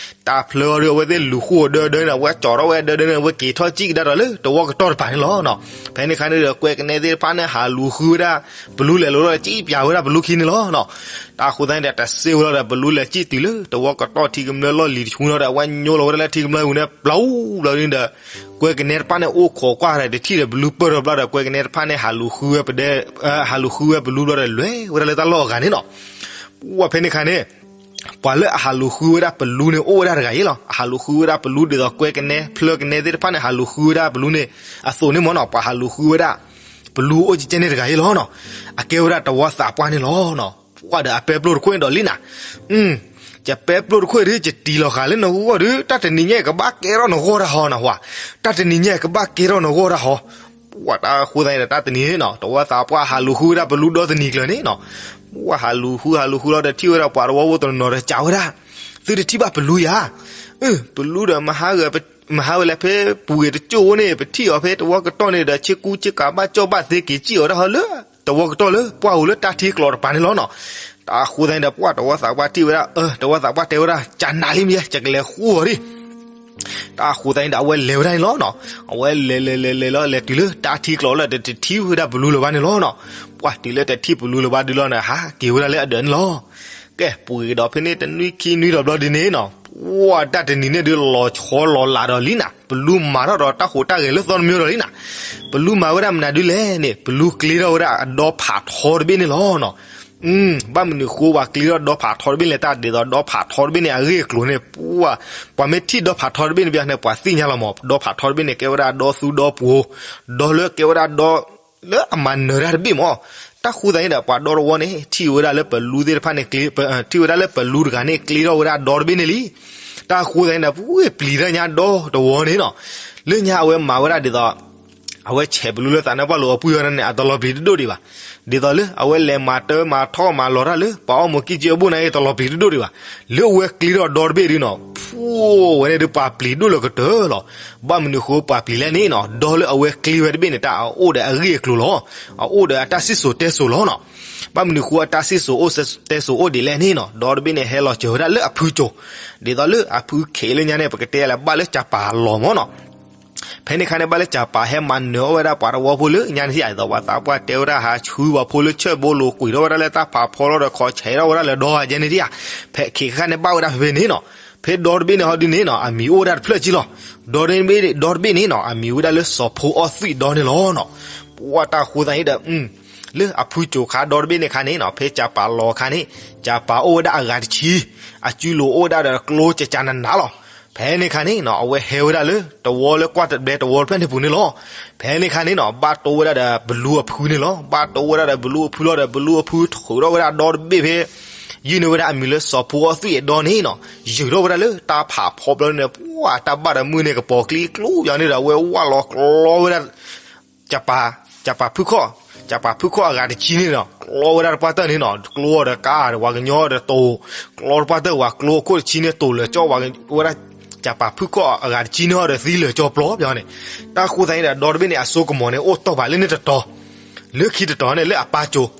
တၢ်ဖျၢၣ်အီၤဒီး အဝဲသ့ၣ်လူၤဃုအဒၢဒၢန့ၣ် အဝဲကၠီထီၣ်ဝဲအဒၢဒၢန့ၣ် အဝဲက့ၤထီၣ်စံၣ်ကဒါဒီးလၢသဝီကတီၢ်တပၤန့ၣ်လီၤ. ဖဲန့ၣ်အခါန့ၣ်ဒီး ကွဲကနဲသ့ၣ်တဖၣ်န့ၣ် ဟးလူၤဃုဝဲဒၣ် ပလူလဲၤလိၤဒီး စံၣ်ပျးဝဲဒၣ်ပလူခံန့ၣ်လီၤ. တၢ်ဃိသတးန့ၣ်ဒီး တစ့ဝဲလီၤဒီး ပလူလဲၤစံၣ်တုၤလၢသဝီကတီၢ်ထံကမျၢၢ်လီၢ်လံၤတဆူန့ၣ်ဒီး အဝဲညိလီၤဝဲဒၣ်လၢထံကမျၢၢ်ပူၤန့ၣ် ပျီဘျီဒုန့ၣ်ဒီး ကွဲကနဲတဖၣ်န့ၣ် အိၣ်ခိးကွၢ်ဒီးတထံၣ်ဒီးပလူပၢၢ်ထီၣ်ဘျီဒီး ကွဲကနဲတဖၣ်န့ၣ် ဟးလူၤဃုဝဲပဒဲ ဟးလူၤဃုဝဲပလူဘျီဒီး လဲၤဝဲဒၣ်လၢတၢ်လီၢ်အဂၤန့ၣ်လီၤ. ပှၢ်ဖဲန့ၣ်အခါန့ၣ် ပှၤလၢအဟးလူၤဃုဝဲဒၣ်ပလူန့ၣ် အိၣ်ဝဲဒၣ်တဂၤအံၤလီၤ. အဟးလူၤဃုဝဲဒၣ်ပလူဒ်သိး ကွဲကနဲ ဖျၢၣ်ကနဲသ့ၣ်တဖၣ်န့ၣ် ဟးလူၤဃုဝဲဒၣ်ပလူန့ၣ် အသိးန့ၣ်မ့ၢ်နီၤ ပှၤဟးလူၤဃုဝဲဒၣ် ပလူအိၣ်ကဲန့ၣ်တဂၤအံၤလီၤနီၤ. အကဲဝဲဒၣ်တဝီသးပှၢ်န့ၣ်လီၤ. ပှၢ်ဒီးအပဲပျိၢ်တခိၣ်န့ၣ်ဒီးလံနၤ, ယပဲပျိၢ်တခိၣ်ဒီး ယတံၢ်လီၤဃာ်လၢနဂီၢ်ဒီး တၢ်တနံၤညါအံၤကဘၣ်ကဲထီၣ်နဂီၢ်တၢ်ဟီနဟါ, တၢ်တနံၤညါအံၤကဘၣ်ကဲထီၣ်နဂီၢ်တၢ်ဟီ. ပှၢ်တၢ်ဃိသတးန့ၣ်ဒီး တၢ်တနံၤန့ၣ်နီၤ တဝီသးပှၢ်ဟးလူၤဃုဝဲဒၣ်ပလူဒီတနံၤကျၢၤန့ၣ်နီၤ. ပှၢ်ဟးလူၤဃုဟးလူၤဃုလီၤဒီး ထံၣ်ဝဲဒၣ်ပှၤတဝီဖိတနီၤနီၤဒီး ကးဝဲဒၣ်, သုတထံၣ်ဘၣ်ပလူယၤ, ပလူဒီး မဟါဝဲလဲၤဖဲပူၤဂ့ၤတကၠိၢ်ဝဲန့ၣ် ပထံၣ်အီၤဖဲတဝီကတီၢ်န့ၣ်ဒီး ဆ့ကူဆ့ကၤဘၣ်ကၠီၣ်ဘၣ်သ့က့ၤစံၣ်အီၤဒၣ်ဟီလၢ တဝီကတီၢ်လၢပှၢ်ပူၤလၢတၢ်ထံကျိးတပၤန့ၣ်လီၤနီၤ. တၢ်ဃိသတးန့ၣ်ဒီး ပှၢ်တဝီသးပှၢ်ထံၣ်ဝဲဒၣ်, တဝီသးပှၢ်တဲဝဲဒၣ် ကနၣ်လံမ့ၢ်ယဲ ယကလဲၤဃူအီၤဒံး. တၢ်ဃိသတးန့ၣ်ဒီး အဝဲလဲၤဝဲဒၣ်န့ၣ်လီၤနီၤ. အဝဲလဲၤလဲၤလဲၤလဲၤလီၤ လဲၤတုၤလၢတၢ်ထံကျိးလၢတထံၣ်ဝဲဒၣ်ပလူလၢၤဘၣ်န့ၣ်လီၤနီၤ. ပှၢ်တုၤလၢတထံၣ်ပလူလၢၤဘၣ်ဒုလီၤန့ၣ် ဟးက့ၤဝဲဒၣ်လၢအဒၢးန့ၣ်လီၤ. ကဲ ပူၤဂ့ၤဒီးဖဲန့ၣ် တနွံခံနွံဒီးဘျီဒုန့ၣ်နီၤ, ပှၢ်တၢ်တနံၤန့ၣ်ဒုး လီၤဆီလီၤလးဒီးလံနၤ, ပလူမၤထီၣ်ဒီးတၢ်ဟူးတၢ်ဂဲၤလၢသီတမံၤဒီးလံနၤ. ပလူမၤဝဲဒၣ်မနုၤဒုလဲၣ်န့ၣ် ပလူကျ့ထီၣ်ဝဲဒၣ်အဒီဖးထီတဘ့ၣ်န့ၣ်လီၤနီၤ. ဘၣ်မနုၤဃိပှၤကျ့ထီၣ်ဒီဖးထီတဘ့ၣ်လဲၣ် တၢ်ဒ်သိးဒီဖးထီတဘ့ၣ်န့ၣ် အဂ့ၢ်အကျိၤန့ၣ် ပှၢ်, ပှၤမ့ၢ်ထံၣ်ဒီဖးထီတဘ့ၣ်န့ၣ် ဘၣ်န့ၣ် ပှၤသ့ၣ်ညါလီၤမး, ဒီဖးထီတဘ့ၣ်န့ၣ် ကဲဝဲဒၣ်ဒီသူဒီပိၤ, ဒီလၢကဲဝဲဒၣ်ဒီ လၢအမၤနၢၤတၢ်တဘ့ၣ်မး. တၢ်ဃိသတးန့ၣ်ဒီး ပှၤဒီတဝီန့ၣ် ထံၣ်ဝဲဒၣ်လၢပလူသ့ၣ်တဖၣ်န့ၣ် ထံၣ်ဝဲဒၣ်လၢပလူတဂၤန့ၣ် ကျ့ထီၣ်ဝဲဒၣ်ဒီတဘ့ၣ်န့ၣ်လံ. တၢ်ဃိသတးန့ၣ်ဒီး ပှၢ်ပျံၤတၢ်ညါဒီတဝီန့ၣ်နီၤ, လၢညါအဝဲမၤဝဲဒၣ်ဒ်သိး အဝဲဆဲးပလူလၢသးနါပှၢ်လိၤအပှံၢ်ဝဲဒၣ်န့ၣ် အတလီၤပျံၤတဒိၣ်ဒံးဘၣ်. ဒ်သိးလၢအဝဲလဲၤမၤတၢ်မၤထီၣ်မၤလီၤတၢ်လၢ ပှၤအီၣ်မူးကံၢ်ကၢအဘိၣ်န့ၣ် တလီၤပျံၤတဒိၣ်ဒံးဘၣ်. လၢအဝဲကျ့ထီၣ်ဒီတဘ့ၣ်ဒုနီၤ, ဖူဝဲန့ၣ်ဒုး ပှၢ်ပျံၤဒိၣ်လၢကတၢၢ်လီၤ. ဘၣ်မနုၤဃိပှၢ်ပျံၤလဲၣ်န့ၣ်နီၤ, ဒီလၢအဝဲကျ့ဝဲတဘ့ၣ်န့ၣ် တၢ်အအိၣ်ဒီးအဂ့ၢ်အကျိၤလီၤ. အအိၣ်ဒီးအတၢ်စံၣ်စိၤတဲစိၤလီၤနီၤ. ဘၣ်မနုၤဃိအတၢ်စံၣ်စိၤအိၣ်တဲစိၤအိၣ်ဒ်လဲၣ်န့ၣ်နီၤ, ဒီတဘ့ၣ်န့ၣ် ဟဲလီၤစၢၤဝဲဒၣ်လၢအဖုစိၤ, ဒ်သိးလၢအဖုခ့လၢညါန့ၣ် ပကတဲလၢဘၣ်လၢကၠၤပၤလီၤမးနီၤ. ဖဲန့ၣ်အခါန့ၣ် ဘၣ်လၢကၠၤပၤဟဲမၤနၢၤအီၣ်ဝဲဒၣ်ပှၤတဝီဖိလၢညါန့ၣ် ဒ်သိးပှၤသးပှၢ်တဲဝဲဒၣ် ဟးဆှုပှၤဖိလၢဆၢၣ်ဘိလိၤ ကွံာ်ထီၣ်ဝဲဒၣ်လၢတၢ်ဖးဖီလီၤဒီး ခိးဆဲးထီၣ်ဝဲဒၣ်လၢဒီယဲန့ၣ်ဒ်ဧါ. ဖဲခ့ခါန့ၣ် ဘၣ်ဝဲဒၣ်ဖဲဖဲန့ၣ်နီၤ. ဖဲဒီတဘ့ၣ်န့ၣ်ဟီဒုန့ၣ်နီၤ အမံၤအိၣ်ဝဲဒၣ်တဖျၢၣ်က့လီၤ. ဒီတဘ့ၣ်, ဒီတဘ့ၣ်န့ၣ်နီၤ အမံၤဝဲဒၣ်လၢစီၤဖိအီၣ်သွံၣ်ဒီန့ၣ်လီၤနီၤ. ပှၢ်တၢ်ဃိသတးန့ၣ်ဒီး လၢအဖုစိၤခါဒီတဘ့ၣ်န့ၣ်အခါန့ၣ်နီၤ, ဖဲကၠၤပၤလီၤအခါန့ၣ် ကၠၤပၤအိၣ်ဝဲဒၣ်အဂၤတဆံ, အစုလိၤအိၣ်ဝဲဒၣ်ဒီးကျိကၠၢကၠၢနးနးလီၤ. ဖဲန့ၣ်အခါန့ၣ်နီၤ အဝဲဟဲဝဲဒၣ်လၢတဝီလၢကွၢ်တဘျဲတဝီတဖျၢၣ်န့ၣ်ပူၤန့ၣ်လီၤ. ဖဲန့ၣ်အခါန့ၣ်နီၤ ဘၣ်တိၢ်ဝဲဒၣ်ဒီးဘလူအဖုန့ၣ်လီၤ. ဘၣ်တိၢ်ဝဲဒၣ်ဒီးဘလူအဖုလီၤဒီး ဘလူအဖုထုးထီၣ်ဝဲဒၣ်ဒီတဘ့ၣ်ဖဲ ယုၢ်န့ၢ်ဝဲဒၣ်အမံၤလၢစီၤဖိအီၣ်သွံၣ်အဒီန့ၣ်နီၤ, ယုၢ်ထီၣ်ဝဲဒၣ်လၢတၢ်ဖးဖီဘျီန့ၣ် ပှၢ်တၢ်ဘၣ်ဒီးမုၢ်န့ၣ် ကပီၤကျံကျိယၤန့ၣ်ဒီး အဝဲဝၢ်လီၤကျီဝဲဒၣ် ကၠၤပၤ, ကၠၤပၤဖုခီၣ်, ကၠၤပၤဖုခီၣ်အဂၤတဆံန့ၣ်နီၤ ကျီဝဲဒၣ်တပှၢ်တၢၢ်န့ၣ်နီၤ, ကျိအီၤဒီးကါဒီးပှၤကညီဒီးတိၤ, ကျီတပှၢ်တၢၢ် ပှၤကျိအခိၣ်တဆံန့ၣ် တိၤလၢာ်ကၠီဝဲဒၣ် ကၠၤပၤဖုခီၣ်အဂၤတဆံန့ၣ်ဒီးသံလၢာ်ကၠီပျီပျီန့ၣ်. တၢ်ဃိသတးန့ၣ်ဒီး ဒီတဘ့ၣ်န့ၣ် အစိကမီၤန့ၣ် အိၣ်တီၢ်ပာ်လၢန့ၣ်တတီၤ, လၢခံတတီၤန့ၣ်လၢအပၢ်စိၤ ဒ်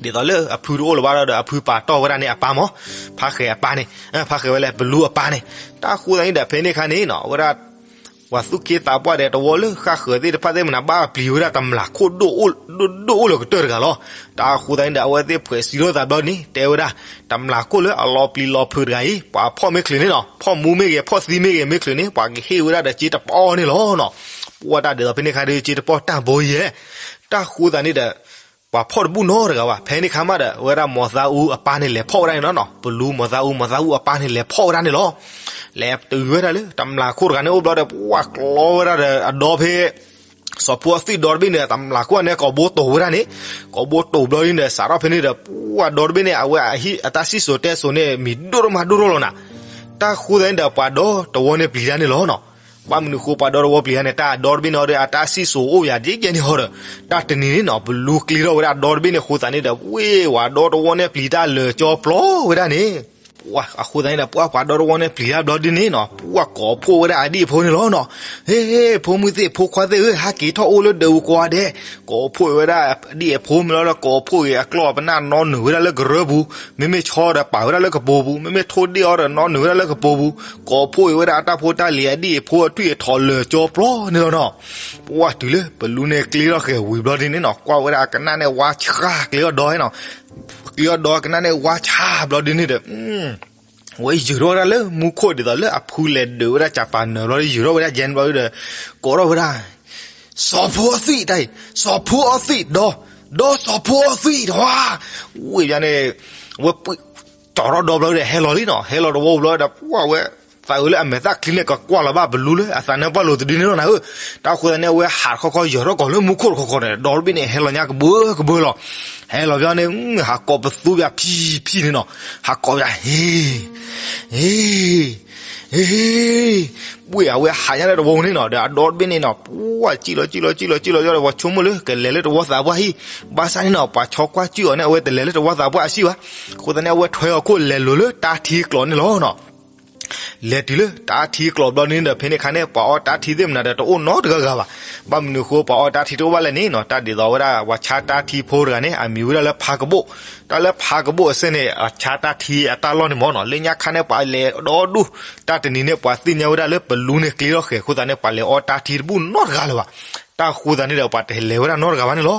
သိးလၢအဖုတအိၣ်လၢၤဘၣ်ဒီး အဖုပာ်တီၢ်ဝဲဒၣ်န့ၣ်အပၢ်မး, ဖါဃဲၤအပၢ်န့ၣ်, ဖါဃဲၤဝဲလၢဘလူအပၢ်န့ၣ်. တၢ်ဃိသတးန့ၣ်ဒီး ဖဲန့ၣ်အခါန့ၣ်နီၤ အဝဲဒၣ် ပှၤသူၣ်က့သးပှၢ်ဒီးတဝီလၢဃၣ်ဃၢၤသ့ၣ်တဖၣ်သ့ၣ်မနုၤ ဘၣ်ပျံၤဝဲဒၣ်တမျာ်ခိၣ်ဒိၣ်ဒိၣ်အိၣ်လၢၤကတၢၢ်တဂၤလီၤ. တၢ်ဃိသတးန့ၣ်ဒီး အဝဲသ့ၣ်ဖှဲးစံးထီၣ်သးဘျီန့ၣ် တဲဝဲဒၣ် တမျာ်ခိၣ်လၢအလီၤပျံၤလီၤဖုးတဂၤအံၤ ပှၤဖီၣ်မ့ၢ်ချုးန့ၣ်နီၤ, ဖီၣ်မူမ့ၢ်ဂ့ၤ ဖီၣ်သံမ့ၢ်ဂ့ၤ မ့ၢ်ချုးန့ၣ် ပှၤကဟ့ၣ်ဝဲဒၣ်ဒီးစ့တပီၢ်န့ၣ်လီၤနီၤ. ပှၢ်တၢ်ဒ်သိးဖဲန့ၣ်အခါဒီး စ့တပီၢ်တၢ်ဘိယဲၢ်. တၢ်ဃိသတးန့ၣ်ဒီး ပှၤဖီၣ်တဘူၣ်နီတဂၤဘၣ်. ဖဲန့ၣ်အခါမးဒီး အဝဲဒၣ်မီၤသးအူအပၢ်န့ၣ် လဲၤဖီၣ်ဝဲဒၣ်န့ၣ်လီၤနီၤ. ပလူမီၤသးအူ မီၤသးအူအပၢ်န့ၣ် လဲၤဖီၣ်ဝဲဒၣ်န့ၣ်လီၤ. လဲၤတုၤဝဲဒၣ်လၢတမျာ်ခိၣ်တဂၤန့ၣ်အိၣ်ဘျီဒီး ပှၢ်ကျီဝဲဒၣ်ဒီးအဒီဖဲ စီၤဖိအီၣ်သွံၣ်ဒီတဘ့ၣ်န့ၣ် တမျာ်ခိၣ်န့ၣ် ကိးဘိတိၤဝဲဒၣ်န့ၣ်, ကိးဘိတိၤဘျီဒ်န့ၣ်ဒီး စးထီၣ်ဖဲန့ၣ်ဒီး ပှၢ်ဒီတဘ့ၣ်န့ၣ် အဝဲအတၢ်စံၣ်စိၤတဲစိၤန့ၣ် မံၤဒိၣ်ဒိၣ်မးဒိၣ်ဒိၣ်လီၤနၤ. တၢ်ဃိသတးန့ၣ်ဒီး ပှၤဒီတဝီန့ၣ်ပျံၤတၢ်န့ၣ်လီၤနီၤ. ဘၣ်မနုၤဃိပှၤဒီတဝီပျံၤတၢ်န့ၣ် တၢ်ဒီတဘ့ၣ်န့ၣ်ဒီး အတၢ်စံၣ်စိၤအိၣ်ယၤဒ်ကဲန့ၣ်ဟီဒီး တၢ်တနံၤန့ၣ်နီၤ ပလူကျ့ထီၣ်ဝဲဒၣ်ဒီတဘ့ၣ်န့ၣ်အဃိသတးန့ၣ်ဒီး ဝ့ၢ်ဝၤဒီတဝီန့ၣ်ပျံၤတၢ်လၢာ်ကၠီပျီဝဲဒၣ်န့ၣ် အဃိသတးန့ၣ်ဒီး ပှၢ်ပှၤဒီတဝီန့ၣ်ပျံၤတၢ်ဘျီဒ်န့ၣ်နီၤ, ပှၢ်ကိးဖှိၣ်ဝဲဒၣ်အဒံၣ်အဖိန့ၣ်လီၤနီၤ. ဟ့ ဖိမုၣ်သ့ၣ်ဖိခွါသ့ၣ်ဧၢ, ဟးက့ၤထီၣ်အိၣ်လၢဒၢးပူၤကိးဂၤဒဲး, ကိးဖှိၣ်ဝဲဒၣ်အဒံၣ်အဖိမ့ၢ်လီၤဒီး ကိးဖှိၣ်ဂ့ၤအကျီၢ်အပနၢ်နီနုာ်ဝဲဒၣ်လၢကရၢပူၤ, မ့မ့ၢ်ဆီဒီးပာ်ဝဲဒၣ်လၢကပိာ်ပူၤ, မ့မ့ၢ်ထိၣ်ဒ့ၣ်အီၤဒီးနီနုာ်ဝဲဒၣ်လၢကပိာ်ပူၤ, ကိးဖှိၣ်ဝဲဒၣ်အတၢ်ဖိတၢ်လံၤအဒံၣ်အဖိအထွံၣ်အထီၣ်လၢာ်ကၠီပျီန့ၣ်လီၤနီၤ. ပှၢ်တုၤလၢပလူန့ၣ်ကျ့ထီၣ်ဃဲၤဝံၤဘျီဒ်န့ၣ်နီၤ, ကွၢ်ဝဲဒၣ်အကနၣ်န့ၣ်ဝါဆှါကျ့ထီၣ်ဒီဟဲနီၤ, ကျ့ထီၣ်ဒီကနၣ်န့ၣ်ဝါဆှါဘျီဒ်န့ၣ်ဒီး ဝဲယုၢ်ထီၣ်ဝဲဒၣ်လၢမူခိၣ်ဒ်သိးလၢအဖုလဲၤဒုးဝဲဒၣ်ကၢ်ပာ်နၢၤဘျီဒီး ယုၢ်ထီၣ်ဝဲဒၣ်ယဲၢ်ဘျီဒီး ကိးထီၣ်ဝဲဒၣ်, စီၤဖိအသွံၣ်တၢ်အံၤ, စီၤဖိအသွံၣ်ဒီ, ဒီစီၤဖိအသွံၣ်တဝါ, ဝံၤဘျီန့ၣ် ဝဲပှ့ၤ ကၠီထီၣ်ဒီဘျီဒီးဟဲလီၤလံနီၤ, ဟဲလီၤတဝီဘျီဒီး ပှၢ်ဝဲ သးအုးလၢအမဲာ်သၣ်ချံန့ၣ် ကကွၢ်လီၤဘၣ်ပလူလၢအသးနၢ်ပှၢ်လိာ်တဒုန့ၣ်လီၤနၤဧၢ. တၢ်အဃိသတးန့ၣ် အဝဲဟးတခီခီယၢၤထီၣ်ကီၤလၢမူခိၣ်တခီခီန့ၣ် ဒီတဘ့ၣ်န့ၣ် ဟဲလီၤညါကဘၢကဘၢလီၤ. ဟဲလီၤဘျီန့ၣ် ဟးကိးပသူပၠးဖံဖံန့ၣ်နီၤ, ဟးကိးပၠး ဟ့ ဟ့ ဟ့ ဟ့ ပှ့ၤအဝဲဟးညါလၢတဝီန့ၣ်နီၤ, ဒီးအဒီတဘ့ၣ်န့ၣ်နီၤ ပှၢ်စံၣ်လီၤစံၣ်လီၤစံၣ်လီၤစံၣ်လီၤဒီး ပှၤဆိကမိၣ်လၢကလဲၤလၢတဝီသးပှၢ်ဟံၣ်, ဘၣ်ဆၣ်န့ၣ်နီၤ ပှၤဆီကွၢ်စံၣ်အီၤန့ၣ် အဝဲတလဲၤလၢတဝီသးပှၢ်အဟံၣ်ဘၣ်. အဃိသတးန့ၣ် အဝဲထွဲအီၤခိၣ်လဲၤလိၤလၢတၢ်ထံကျိးန့ၣ်လီၤနီၤ. လဲၤတုၤလၢတၢ်ထံကျိးဘျီဒ်န့ၣ်ဒီး ဖဲန့ၣ်အခါန့ၣ် ပှၤအီတၢ်ထံသ့ၣ်မနုၤဒီး တအိၣ်နီတဂၤဂၤဘၣ်. ဘၣ်မနုၤအဃိ ပှၤအီတၢ်ထံတအိၣ်ဘၣ်လဲၣ်န့ၣ်နီၤ, တၢ်ဒ်သိးဝဲဒၣ် ပှၤဆါတၢ်ထံဖိတဂၤန့ၣ် အမံၤဝဲဒၣ်လၢဖါကဘိၣ်. တၢ်လၢဖါကဘိၣ်အစဲန့ၣ် အဆါတၢ်ထံအတၢ်လီၢ်န့ၣ်မ့ၢ်နီၤ, လၢညါခါန့ၣ် ပှၤလဲၤဒီဒူၣ်, တၢ်တနံၤန့ၣ် ပှၤသ့ၣ်ညါဝဲဒၣ်လၢပလူန့ၣ်ကျ့ထီၣ်ဃဲၤအဃိသတးန့ၣ် ပှၤလဲၤအီတၢ်ထံတဘူၣ်နီတဂၤလၢၤဘၣ်. တၢ်အဃိသတးန့ၣ်ဒီး ပှၤတလဲၤဝဲဒၣ်နီတဂၤဘၣ်န့ၣ်လီၤ.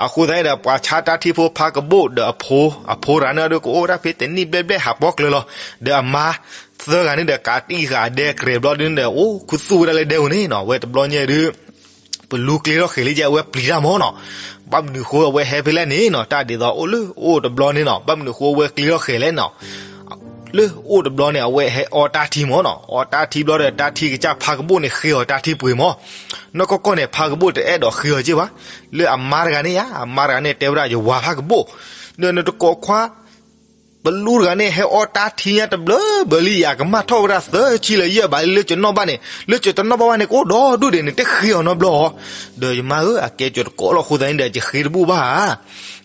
အဃိသတးန့ၣ်ဒီး ပှၤဆါတၢ်ထံဖိဖါကဘိၣ်ဒီးအဖိ, အဖိတဂၤန့ၣ်ဒီး ကအိၣ်ဝဲဒၣ်ဖဲတနံၣ်ဘျဲၣ်ဘျဲၣ်ဟးပီၣ်ကျၢၤလီၤ. ဒီးအမါသၢဂၤန့ၣ်ဒီး ကးတံၢ်ဃာ်အဒဲကရဲၤဘျီဒ်န့ၣ်ဒီး အိၣ်ခူသူၣ်ဝဲဒၣ်လၢဒဲပူၤန့ၣ်နီၤ, အဝဲတဘျီညါဒုး ပလူကျ့ထီၣ်ဃဲၤလံကဲ အဝဲပျံၤတၢ်မ့ၢ်နီၤ. ဘၣ်မနုၤအဃိအဝဲဟဲဖဲလဲၣ်န့ၣ်နီၤ, တၢ်ဒ်သိးအိၣ်လၢအိၣ်တဘျီန့ၣ်နီၤ, ဘၣ်မနုၤအဃိအဝဲကျ့ထီၣ်ဃဲၤလဲၣ်နီၤ. လၢအိၣ်တဘျီန့ၣ် အဝဲဟဲအီတၢ်ထံမ့ၢ်နီၤ, အီတၢ်ထံဘျီဒီး တၢ်ထံကစၢ်ဖါကဘိၣ်န့ၣ် ဃ့အီၤတၢ်ထံပှ့ၤမ့ၢ်. နီၢ်ကီၢ်ကီၢ်န့ၣ် ဖါကဘိၣ်တအဲၣ်ဒိးဃ့အီၤက့ၢ်ဘၣ်. လၢအမါတဂၤန့ၣ်ယါ, အမါတဂၤန့ၣ်တဲဝဲဒၣ် ယဝၤဖါကဘိၣ်, ဒီးနတကိးခွါ ပလူတဂၤန့ၣ် ဟဲအီတၢ်ထံညါတဘျီဘျီလံယါ, ကမၣ်ထီၣ်ဝဲဒၣ်သၢဆံလၢယဲၢ်ဘးလံ လၢကနီၣ်ဘၣ်န့ၣ်, လၢကတနီၣ်ဘၣ်ဘၣ်န့ၣ် ကအိၣ်ဒီဒူၣ်ဒံးန့ၣ် တဃ့အီၤနီတဘျီဧါ. ဒီးယမါဧၢ, အကဲကၠီတကိးလီၤအဃိသတးန့ၣ်ဒီး ယဃ့တဘူၣ်ဘၣ်ဧါ.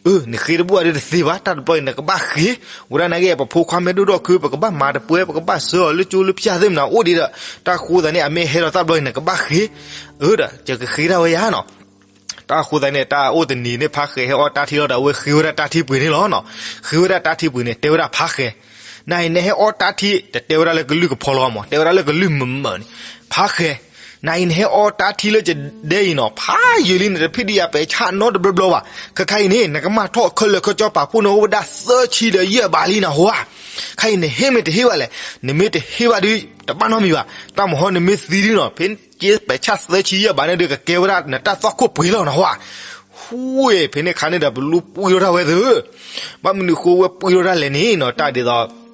အၢ နဃ့တဘူၣ်ဘၣ်ဒီးတသ့ဘၣ်, တၢ်တဘျီအံၤနကဘၣ်ဃ့. ဝဲဒၣ်နာ်က့ ပဖိခွါမ့ၢ်ဒိၣ်ထီၣ်ခု ပကဘၣ်မၤတပှဲၤ ပကဘၣ်ဆှၢအီၤလၢကၠိလၢဖၠၣ်သ့ၣ်မနၤအိၣ်ဒံးဒီး, တၢ်အဃိသတးန့ၣ် အမ့ၢ်ဟဲလီၤတၢ်တဘျီအံၤ နကဘၣ်ဃ့. အၢ ဒီးယကဃ့ဒၣ်ဝဲယါနီၤ. တၢ်အဃိသတးန့ၣ် တၢ်အိၣ်တနံၤန့ၣ် ဖါဃဲၤဟဲအီတၢ်ထံလီၤဒီး အဝဲဃ့ဝဲဒၣ်တၢ်ထံပှ့ၤန့ၣ်လီၤနီၤ. ဃ့ဝဲဒၣ်တၢ်ထံပှ့ၤန့ၣ် တဲဝဲဒၣ်ဖါဃဲၤ, နအံၤနဟဲအီတၢ်ထံ တတဲဝဲဒၣ်လၢကလုၢ်ကဖီလီၤမး, တဲဝဲဒၣ်လၢကလုၢ်မုာ်မုာ်န့ၣ်, ဖါဃဲၤ, နအံၤနဟဲအီတၢ်ထံလၢယဒဲအံၤနီၤ, ဖးယံာ်လံ နတဖံးဒံးယၤပဲာ်ဆၣ်နီတဘျီဘျီဘၣ်. ခဲခါအံၤန့ၣ် နကမၣ်ထီၣ်ခဲလၢာ်ခဲဆ့ ပာ်ဖှိၣ်န့ၣ်အိၣ်ဝဲဒၣ်သၢဆံဒီးယဲၢ်ဘးလံနဟါဧါ. ခဲအံၤနဟ့ၣ်မ့ၢ်တဟ့ၣ်ဘၣ်လဲၣ်. နမ့ၢ်တဟ့ၣ်ဘၣ်ဒီး တဘၣ်နီတမံၤဘၣ်. တၢ်မဟီနမ့ၢ်သံဒုနီၤ, ဖဲက့ပဲာ်ဆၣ်သၢဆံယဲၢ်ဘးန့ၣ်ဒီး ကကဲဝဲဒၣ်နတၢ်သွၣ်ခိၣ်ပှ့ၤလီၤနဟါဧါ. ဟူဝဲ ဖဲန့ၣ်ခါန့ၣ်ဒီး ပလူပှ့ၤထီၣ်တၢ်ဝဲသ့ၣ်ဧၢ. ဘၣ်မနုၤဃိဝဲပှ့ၤထီၣ်တၢ်လဲၣ်န့ၣ်နီၤ, တၢ်ဒ်သိး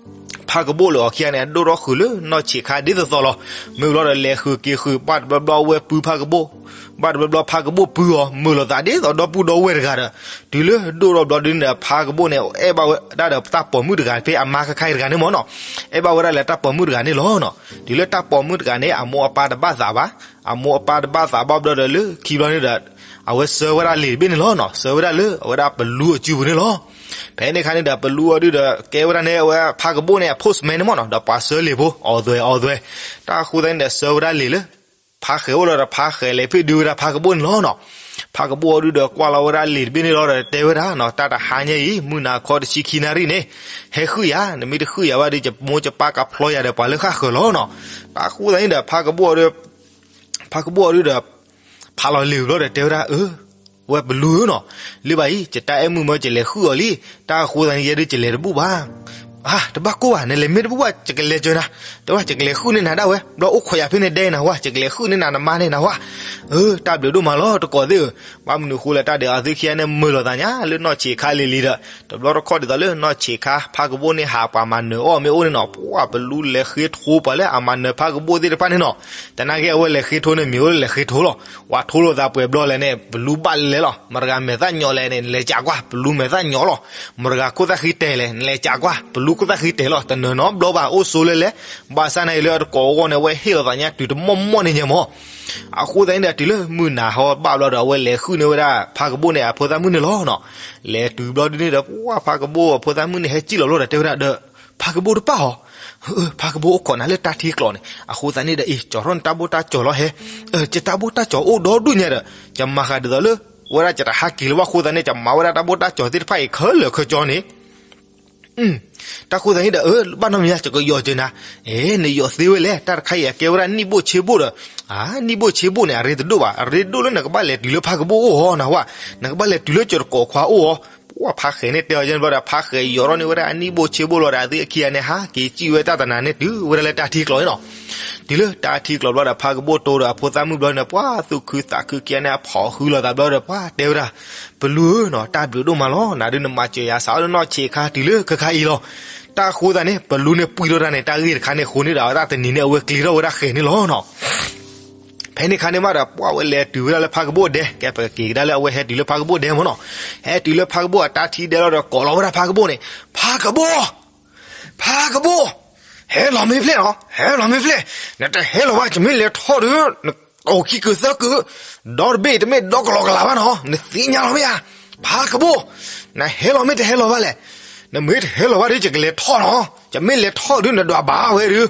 ဖါကဘိၣ်လၢအီၤခံဂၤန့ၣ် အဒိၣ်ထီၣ်ဃုာ်လၢနီၢ်ဆံးခါဒ်သိးသိးလီၤ. မ့ၢ်ဘျီဒီးလဲၤဃုာ်က့ၤဃုာ် ဘၣ်တဘျီဘျီဝဲပုၢ်ဖါကဘိၣ်, ဘၣ်တဘျီဘျီဖါကဘိၣ်ပုၢ်အီၤ မုာ်လိာ်သးဒ်သိးဒီပုၢ်ဒီဝဲၢ်တဂၤဒီး, တုၤလၢဒိၣ်ထီၣ်ဘျီဒုန့ၣ်ဒီး ဖါကဘိၣ်န့ၣ် အဲၣ်ဘၣ်ဝဲဒၣ်ဒီးတၢ်ပိာ်မုၣ်တဂၤ ဖဲအမါခဲခါအံၤတဂၤန့ၣ်မ့ၢ်နီၤ, အဲၣ်ဘၣ်ဝဲဒၣ်လၢတၢ်ပိာ်မုၣ်တဂၤန့ၣ်လီၤနီၤ. တုၤလၢတၢ်ပိာ်မုၣ်တဂၤန့ၣ် အမိၢ်အပၢ်တဘၣ်သးဘၣ်, အမိၢ်အပၢ်တဘၣ်သးဘၣ်ဘျီဒီးလၢခံဘျီန့ၣ်ဒီး အဝဲဆှၢဝဲဒၣ်လံာ်တဘ့ၣ်န့ၣ်လီၤနီၤ, ဆှၢဝဲဒၣ်လၢအဝဲဒၣ်ပလူအစုပူၤန့ၣ်လီၤ. ဖဲန့ၣ်ခါန့ၣ်ဒီး ပလူအီၤဒုဒီး ကဲဝဲဒၣ်န့ၣ် အဝဲဖါကဘိၣ်န့ၣ် အ postman န့ၣ်မ့ၢ်နီၤ, ဒီးပှၤဆှၢလံာ်ဖိ အီၣ်သွဲၣ်အီၣ်သွဲၣ်, တၢ်အဃိသတးန့ၣ်ဒီး ဆှၢဝဲဒၣ်လံာ်လၢ ဖါဃဲၤအိၣ်လီၤဒီး ဖါဃဲၤလဲၤဖ့ၣ်ဒုဝဲဒၣ်ဖါကဘိၣ်န့ၣ်လီၤနီၤ. ဖါကဘိၣ်အီၤဒုဒီး ကွၢ်လီၤဝဲဒၣ်လံာ်တဘ့ၣ်န့ၣ်လီၤဒီး တဲဝဲဒၣ်နီၤ, တၢ်တဟါညါအံၤ မုၢ်နၤခီတဆံခံနၣ်ရံၣ်န့ၣ် ဟဲဃုာ်ယၤ, နမ့ၢ်တဃုာ်ယၤဘၣ်ဒီး ယမိၢ်ယပၢ်ကဖျီယၤဒီးပှၤလၢဃၣ်ဃၢၤလီၤနီၤ. တၢ်အဃိသတးန့ၣ်ဒီး ဖါကဘိၣ်အီၤဒု ဖါကဘိၣ်အီၤဒုဒီး ဖးလီၤလံာ်ဘျီဒီးတဲဝဲဒၣ်, အၢ ဝဲပလူဧၢနီၤ, လၢဘၣ်အံၤ ယတၢ်အဲၣ်မုၣ်မၢယလဲၤဃုာ်အီၤလံ, တၢ်အဃိသတးန့ၣ် ယဲဒုးယလဲၤတဘူၣ်ဘၣ်. အါ တဘၣ်ကိၢ်ဘၣ်, နလဲၤမ့ၢ်တဘူၣ်ဘၣ် ယကလဲၤစၢၤနၤ, တဲဝဲ ယကလဲၤဃုာ်န့ၢ်နၤဒၣ်ဝဲ, ဘျီအိၣ်ခိးယၤဖဲန့ၣ်ဒဲနၤဝါ, ယကလဲၤဃုာ်န့ၢ်နၤနမါန့ၣ်နၤဝါ. အၢ တၢ်ဘျုးဒိၣ်မးလီၤ တကိးသ့ၣ်ဧၢ. ဘၣ်မနုၤဃိလဲၣ် တၢ်ဒုးအသုခံဂၤန့ၣ် မၢလီၤသးညါလၢနီၢ်ဆံးခါလံၤလံၤဒီး တဘျီတခီၣ်ဒ်သိးလၢနီၢ်ဆံးခါ ဖါကဘိၣ်န့ၣ်ဟးပှၤမၤနၢၤအီၣ်မ့ၢ်အိၣ်န့ၣ်နီၤ, ပှၤပလူလဲၤဃ့ထိပှၤလၢအမၤနၢၤဖါကဘိၣ်သ့ၣ်တဖၣ်န့ၣ်နီၤ. တနာ်က့အဝဲလဲၤဃ့ထိန့ၣ် မ့ၢ်အိၣ်လၢလဲၤဃ့ထိလီၤ. ပှၤထိလိာ်သးပှဲၤဘျီလဲၣ်န့ၣ် ပလူဘၣ်လဲၤလဲၤလီၤ. မတၤတဂၤမဲာ်သၣ်ညီလဲၣ်န့ၣ် နလဲၤကးကွၢ် ပလူမဲာ်သၣ်ညီလီၤ. မတၤတဂၤခိၣ်သၣ်ဃံတဲာ်လဲၣ် နလဲၤကးကွၢ် ပလူခိၣ်သၣ်ဃံတဲာ်လီၤ. တနၢၤနီတဘျီဘၣ် အိၣ်ဆိလၢလဲၣ်. ဘၣ်ဆၣ်နာ်အံၤလၢအတကိးအဂီၢ်န့ၣ် အဝဲဟ့ၣ်လီၤသးညါတုၤတမီၢ်မီၢ်န့ၣ်ညါမီၤ. အဃိသတးန့ၣ်ဒီး တုၤလၢမုၢ်နၤဟီဘၣ်ဘျီဒီး အဝဲလဲၤဃုာ်န့ၢ်ဝဲဒၣ် ဖါကဘိၣ်န့ၣ် အဖိသၣ်မုၣ်န့ၣ်လီၤနီၤ. လဲၤတုၤဘျီဒ်န့ၣ်ဒီး ပှၤဖါကဘိၣ်အဖိသၣ်မုၣ်န့ၣ် ဟဲစံၣ်လီၤလီၤဒီး တဲဝဲဒၣ်ဒီး ဖါကဘိၣ်တပၣ်အီၤ. ဖါကဘိၣ်အိၣ်ခိးနၤလၢတၢ်ထံကျိးန့ၣ်, အဃိသတးန့ၣ်ဒီး အ့ ကၠီထီၣ်နတၢ်ဘိၣ်တၢ်ကၠီလီၤဟဲ, ယတၢ်ဘိၣ်တၢ်ကၠီအိၣ်ဒီဒူၣ်ညါဒီး ယမၤဃာ်ဒ်သိးလၢ ဝဲဒၣ်ယတဟးက့ၤလၢၤဘၣ်အဃိသတးန့ၣ် ယမၤဝဲဒၣ်တၢ်ဘိၣ်တၢ်ကၠီသ့ၣ်တဖၣ်အံၤခဲလၢာ်ခဲဆ့န့ၣ် တၢ်ဃိသတးန့ၣ်ဒီး ဘၣ်နီတမံၤ ယကယီၤစၢၤနၤ, အဲ နယီၤသ့ဝဲလဲၣ်, တၢ်တခါအံၤအကဲဝဲဒၣ်နံၣ်ဘိၣ်ဆ့ဘိၣ်ဒီး, နံၣ်ဘိၣ်ဆ့ဘိၣ်န့ၣ် အရ့တဒိၣ်ဘၣ်, အရ့ဒိၣ်လၢနကဘၣ်လဲၤတုၤလၢဖါကဘိၣ်အိၣ်အီၤနဟါ, နကဘၣ်လဲၤတုၤလၢယတကိးခွါအိၣ်အီၤ. ပှၢ်ဖါဃဲၤန့ၣ်တဲအီၤယဲန့ၣ်ဘျီဒီး ဖါဃဲၤယီၤထီၣ်န့ၢ်ဝဲဒၣ်အနံၣ်ဘိၣ်ဆ့ဘိၣ်လီၤဒီး အသုအခံဂၤန့ၣ် ဟးက့ၤစံၣ်ဝဲတၢ်တနၤန့ၣ် တုၤဝဲဒၣ်လၢတၢ်ထံကျိးန့ၣ်နီၤ. တုၤလၢတၢ်ထံကျိးဘျီဒီး ဖါကဘိၣ်တိဒီးအဖိသၣ်မုၣ်ဘျီန့ၣ် ပှၢ်သူၣ်ခုသးခုခံဂၤန့ၣ် အဖီၣ်ဃုလိာ်သးဘျီဒီး ပှၢ်တဲဝဲဒၣ်, ပလူဧၢနီၤ, တၢ်ဘျုးဒိၣ်မးလီၤ, နၤဒုးနမၤစၢၤယၤစးအီၤလၢနီၢ်ဆံးခါတုၤလၢခဲခါအံၤလီၤ. တၢ်ဃိသတးန့ၣ် ပလူန့ၣ်ပှံၤထီၣ်တၢ်န့ၣ် တၢ်ဂ့ၢ်တခါန့ၣ်အဃိန့ၣ်ဒီး အဝဲဒၣ်တနံၤန့ၣ် အဝဲကျ့ၤထီၣ်ဝဲဒၣ်ဃဲၤန့ၣ်လီၤနီၤ. ဖဲန့ၣ်ခါန့ၣ်မးဒီး ပှၢ်ဝဲလဲၤတုၤဝဲဒၣ်လၢဖါကဘိၣ်ဒဲ, ကဲပက့ၤကဒါလၢအဝဲဟဲတုၤလၢဖါကဘိၣ်ဒဲမ့ၢ်နီၤ. ဟဲတုၤလၢဖါကဘိၣ်အတၢ်ထံဒဲလီၤဒီး ကိးလီၤဝဲဒၣ်ဖါကဘိၣ်န့ၣ်, ဖါကဘိၣ်, ဖါကဘိၣ်, ဟဲလီၤမ့ၢ်ဖျဲၣ်နီၤ, ဟဲလီၤမ့ၢ်ဖျဲၣ်, နတဟဲလီၤဘၣ် ယမ့ၢ်လဲၤထီၣ်ဒီး နအိၣ်ခံကုာ်သၢကုာ်, ဒီတဘ့ၣ်တမ့ၢ်ဒီကလီကလးဘၣ်နီၤ, နသ့ၣ်ညါလီၤမ့ၢ်ဧါ, ဖါကဘိၣ်, နဟဲလီၤမ့ၢ်တဟဲလီၤဘၣ်လဲၣ်, နမ့ၢ်တဟဲလီၤဘၣ်ဒီး ယကလဲၤထီၣ်နီၤ, ယမ့ၢ်လဲၤထီၣ်ဒီး နဒွးဘၣ်ဝဲဒီး,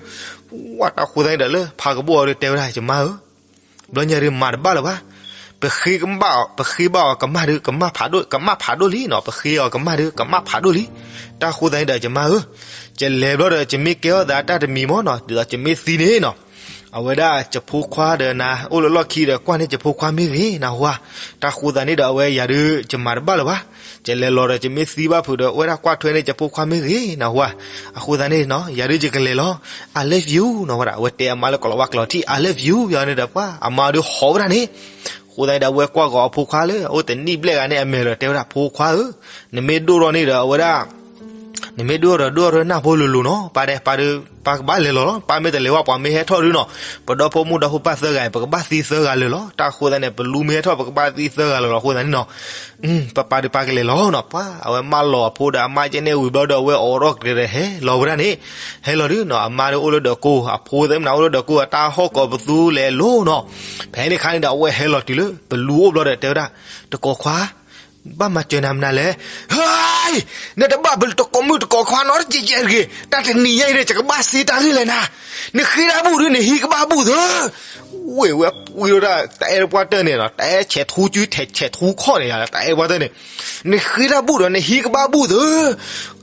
ဝဲတၢ်ဃိသတးန့ၣ်ဒီး လၢဖါကဘိၣ်အီၤဒီးတဲဝဲဒၣ် ယမါဧၢ, ဘျီညါဒီးမၤတဘၣ်လၢၤဘၣ်, ပဃ့ဘၣ်အီၤ, ပဃ့ဘၣ်အီၤကမၣ်ဒီး ကမၣ်ဖးဒိၣ်, ကမၣ်ဖးဒိၣ်လံနီၤ, ပဃ့အီၤကမၣ်ဒီး ကမၣ်ဖးဒိၣ်လံ. တၢ်ဃိသတးန့ၣ်ဒီး ယမါဧၢ, ယလဲၤဘျီဒီး ယမ့ၢ်ကဲထီၣ်သးတၢ်တမံၤမ့ၢ်နီၤ, ဒ်သိးယမ့ၢ်သံန့ၣ်နီၤ, အဝဲဒၣ်ယဖိခွါဒီးနၤ အိၣ်လၢလီၢ်ခံဒီး ကွၢ်န့ၢ်ယဖိခွါမ့ၢ်ဂ့ၤ နၢ်ဟူဧါ. တၢ်ဃိသတးန့ၣ်ဒီး အဝဲယၤဒီး ယမၤတဘၣ်လၢၤဘၣ်, ယလဲၤလီၤဒီး ယမ့ၢ်သံဘၣ်ဖုးဒီး အဝဲဒၣ်ကွၢ်ထွဲန့ၢ်ယဖိခွါမ့ၢ်ဂ့ၤ နၢ်ဟူဧါ. အဃိသတးန့ၣ်နီၤ ယၤဒီးယကလဲၤလီၤ, I love you နီၤဝဲဒၣ်, အဝဲတဲအမါလၢကလီၤဝါကျိာ်ထံး I love you ယၤန့ၣ်ဒီး ပှၢ်အမါဒီးဟီၣ်ဝဲဒၣ်န့ၣ်. အဃိသတးန့ၣ်ဒီး အဝဲကွၢ်ဂီၤအဖိခွါလၢ အအိၣ်တနံၣ်ဘျဲၣ်ဂၤန့ၣ် အမဲာ်ဒီးတဲဝဲဒၣ် ဖိခွါဧၢ, နမ့ၢ်ဒိၣ်ထီၣ်န့ၣ်ဒီး အဝဲဒၣ် နမ့ၢ်ဒိၣ်ထီၣ်ဒီးဒိၣ်ထီၣ်ထွဲနၢ်ဖိလိၤလိၤနီၤ, ပၢ်ဒဲး ပၢ်ဒီး ပၢ်ကဘၣ်လဲၤလီၤလီၤ, ပၢ်မ့ၢ်တလဲၤဝဲ ပှၤမ့ၢ်ဟဲထီၣ်ဒုနီၤ, ပဒီဖိမုၣ်ဒီဖိပၢ်သၢဂၤအံၤ ပကဘၣ်သံသၢဂၤလၢာ်လီၤ. တၢ်ဃိသတးန့ၣ် ပလူမ့ၢ်ဟဲထီၣ် ပကဘၣ်သံသၢဂၤလၢာ်လီၤ. အဃိသတးန့ၣ်နီၤ ပၢ်ပၢ်ဒီးပၢ်ကလဲၤလီၤနီၤ, ပှၢ်အဝဲမၢလီၤအဖိဒီးအမါကဲန့ၣ်ဝံၤဘျီဒီး အဝဲအိးထီၣ်ကတၢၢ်ဒီးဟဲလီၤဝဲဒၣ်န့ၣ်, ဟဲလီၤဒုနီၤ အမါဒီးအိၣ်လၢဒီးကိၢ်, အဖိသ့ၣ်မနုၤအိၣ်လၢဒီးကိၢ် အတၢ်ဟီၣ်ကိးပသူလဲၤလိၤနီၤ. ဖဲန့ၣ်ခါန့ၣ်ဒီး အဝဲဟဲလီၤတုၤလၢပလူအိၣ်ဘျီဒီး တဲဝဲဒၣ် တကိးခွါ ဘၣ်မၤစၢၤနၤမနုၤလဲၣ်. ဟဲ, နတဘၣ်ပတကိးမုၣ်တကိးခွါနီတစဲးစဲးတဂ့ၤ, တၢ်တနံၤညါအံၤဒီး ယကဘၣ်သ့တၢ်ဂ့ၢ်လဲၣ်နၤ, နဃ့တၢ်ဘူၣ်ဒီး နဟံးကဘၣ်ဘူၣ်သၢ. ဝ့ၢ်ဝဲပှံၤထီၣ်ဒၣ် တၢ်အဲၣ်ပှၢ်တၢၢ်န့ၣ်နီၤ, တၢ်အဲၣ်ဆဲးထူစု ဆဲးထူခီၣ်န့ၣ်ယါ, တၢ်အဲၣ်ပှၢ်တၢၢ်န့ၣ်, နဃ့တၢ်ဘူၣ်ဒီး နဟံးကဘၣ်ဘူၣ်သၢ.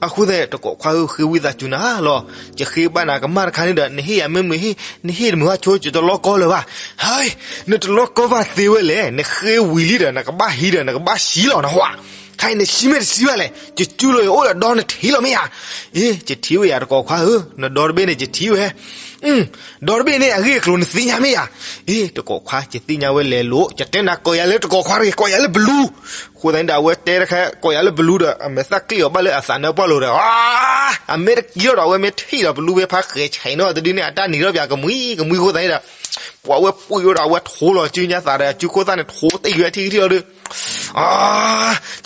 အဃိသတး တကိးခွါဧၢ ဃ့ဝံသးစူၤနၤလီၤ, ယဃ့ဘၣ်နၤကမၣ်တခါန့ၣ်ဒီး နဟ့ၣ်ယၤမ့ၢ်မုာ်ဟ့ၣ်, နဟ့ၣ်တမုာ်ဘၣ်ဆိ ယတလီၢ်ကီလၢၤဘၣ်. ဟဲ, နတလီၢ်ကီဘၣ်သ့ဝဲလဲၣ်, နဃ့ဝံၤလံဒီး နကဘၣ်ဟံးဒီး နကဘၣ်ဟံးလီၤနဟါ. ခဲအံၤနဆံးမ့ၢ်တဆံးဘၣ်လဲၣ်, ယစုလိာ်ယအိၣ်ဒီးဒီနထံးလီၤမ့ၢ်ဧါ. အ့ ယထံၣ်ဝဲယၤတကိးခွါဧၢ, နဒီတဘ့ၣ်န့ၣ် ယထံၣ်ဝဲ, ဒီတဘ့ၣ်န့ၣ် အဂ့ၢ်အကျိၤနသ့ၣ်ညါမ့ၢ်ဧါ. အ့ တကိးခွါ ယသ့ၣ်ညါဝဲလဲၤလိၤ, ယတဲနၤကိးယၤလၢတကိးခွါတဂ့ၤ, ကိးယၤလၢပလူ. အဃိသတးန့ၣ်ဒီး အဝဲတဲတခါ ကိးယၤလၢပလူဒီး အမဲာ်သၣ်ကျ့ၣ်အီၤဘၣ်လၢအသးနၢပှၢ်လိၤဒီး အမ့ၢ်တကံထီၣ်ဒီး အဝဲမ့ၢ်ထံၣ်ဒီးပလူဖဲဖါဃဲၤဆဲးနီၤတဒုန့ၣ် အတၢ်နံၤထီၣ်ပၠးကမှံကမှံအဃိသတးန့ၣ်ဒီး ပှၤဝဲပှံၤဝဲဒီး အဝဲထိလီၤစုညါသးဒီး အစုခိၣ်သၣ်န့ၣ် ထိတ့ၢ်ဝဲထံထံလီၤဒီး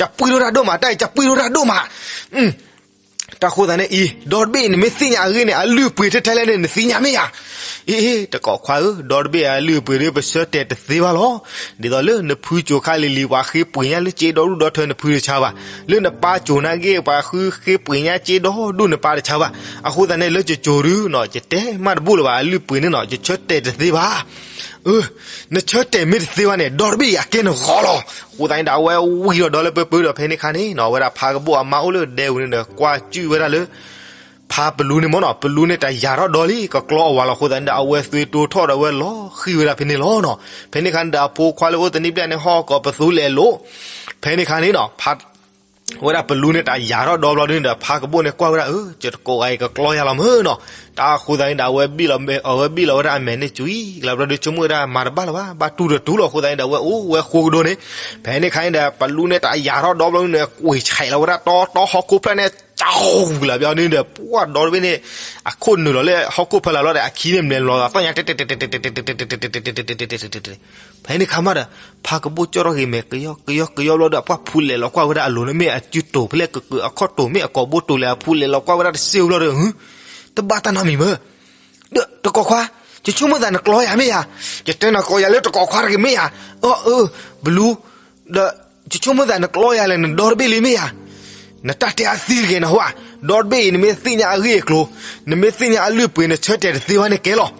ကပှံၤထီၣ်တၢ်ဒိၣ်မး, တၢ်အံၤကပှံၤထီၣ်တၢ်ဒိၣ်မး. တၢ်ဃိသတးန့ၣ်အံၤ ဒီတဘ့ၣ်အံၤ နမ့ၢ်သ့ၣ်ညါအဂ့ၢ်န့ၣ် အလုၢ်အပှ့ၤထဲထဲလဲၣ်န့ၣ် နသ့ၣ်ညါမ့ၢ်ဧါ. အ့ တကိးခွါဧၢ, ဒီတဘ့ၣ်အလုၢ်အပှ့ၤဒီး ပဆၢတဲာ်တသ့ဘၣ်လီၤ. ဒ်သိးလၢနဖုစိၤခါလံၤလံၤ ပှၤဃ့ပှ့ၤညါလၢစ့ဒီဒူၣ်ဒီထၢနဖုတဆါဘၣ်. လၢနပၢ်စိၤနာ်က့ ပှၤဃ့ပှ့ၤညါစ့ဒီဒူၣ်နပၢ်တဆါဘၣ်. အဃိသတးန့ၣ် လၢယစိၤဒုနီၤ ယတဲမးတဘူၣ်လၢၤဘၣ်, အလုၢ်အပှ့ၤန့ၣ်နီၤ ယဆၢတဲာ်တသ့ဘၣ်. နဆၢတဲာ်မ့ၢ်တသ့ဘၣ်န့ၣ် ဒီတဘ့ၣ်အံၤအကဲနဂီၢ်လီၤ. အဃိသတးန့ၣ်ဒီး အဝဲဝံၤဒီးဒီလၢပၢပၢဒီး ဖဲန့ၣ်ခါန့ၣ်နီၤ အဝဲဒၣ်ဖါကဘိၣ်အမါအိၣ်လၢဒဲဝံၤန့ၣ်ဒီး ကွၢ်စုၣ်ဝဲဒၣ်လၢ ဖါပလူန့ၣ်မ့ၢ်နီၤ ပလူန့ၣ်တၢ်ယၤထီၣ်ဒီလံ ကကျီအဝၤလီၤ. အဃိသတးန့ၣ်ဒီး အဝဲသွံၣ်တိၢ်ထီၣ်ဒီး အဝဲလီၤဃံၤဝဲဒၣ်ဖဲန့ၣ်လီၤနီၤ. ဖဲန့ၣ်ခါန့ၣ်ဒီး အဖိခွါလၢအိၣ်တနံၣ်ဘျဲၣ်န့ၣ် ဟီၣ်ကိးပသူလဲၤလိၤ. ဖဲန့ၣ်ခါန့ၣ်နီၤ ဖါ ဝဲဒၣ်ပလူန့ၣ်တၢ်ယၤထီၣ်ဒီဘျီဒုန့ၣ်ဒီး ဖါကဘိၣ်န့ၣ်ကွၢ်ဝဲဒၣ် အၢ ယတကိးဂၤအံၤကကျီယၤလီၤမ့ၢ်နီၤ. တၢ်အဃိသတးန့ၣ်ဒီး အဝဲဘံၣ်လီၤ အဝဲဘံၣ်လီၤဝဲဒၣ်အမဲာ်န့ၣ်ကွံာ် လီၤဘျီဒုဆိကမိၣ်ဝဲဒၣ်မၤတဘၣ်လၢၤဘၣ် ဘၣ်တူၢ်တတူၢ်လီၤ. အဃိသတးန့ၣ်ဒီး အဝဲအိၣ်ဝဲဃိကဒိန့ၣ်. ဖဲန့ၣ်ခါန့ၣ်ဒီး ပလူန့ၣ်တၢ်ယၤထီၣ်ဒီဘျီဒုန့ၣ် ကွံာ်ဆဲးလီၤဝဲဒၣ်တီတီဟီၣ်ခိၣ်ဖျၢၣ်န့ၣ် ကၠီလီၤဘျီဒုန့ၣ်ဒီး ပှၢ်ဒီတဘ့ၣ်န့ၣ် အခိၣ်နုာ်လီၤလၢဟီၣ်ခိၣ်ဖဲလၢ်လီၤဒီး အခံန့ၣ်မၤလီၤသးသီၣ်ညါ ဖဲန့ၣ်ခါမးဒီး ဖါကဘိၣ်ကၠီထီၣ်ဂ့ၤမဲာ်ကယီကယီကယီဘျီဒီး အပှၢ်ဖူလဲၤလီၤကွၢ်ဝဲဒၣ်အလိၤန့ၣ် မ့ၢ်အစုတိာ်ဖဲလဲၣ် ကကုာ်အခီၣ်တိာ် မ့ၢ်အကိာ်ဘိတိာ်လဲၣ် အဖူလဲၤလီၤကွၢ်ဝဲဒၣ်တစ့ၢ်ဘျီဒီး တဘၣ်တၢ်နီတမံၤမ့ၢ် ဒီးတကိးခွါ ယဆိကမိၣ်သးနကျီယၤမ့ၢ်ဧါ. ယတဲနၤကိးယၤလၢတကိးခွါတဂ့ၤမ့ၢ်ဧါ. အၢ အၢ ဘလူ ဒီးယဆိကမိၣ်သးနကျီယၤလဲၣ် နဒီတဘ့ၣ်လံမ့ၢ်ဧါ. နတၢ်တဲအသံတဂ့ၤနဟါ. ဒီတဘ့ၣ်အံၤ နမ့ၢ်သ့ၣ်ညါအဂ့ၢ်အကျိၤ, နမ့ၢ်သ့ၣ်ညါအလုၢ်အပှ့ၤ နဆၢတဲာ်တသ့ဘၣ်န့ၣ်ကဲလီၤ.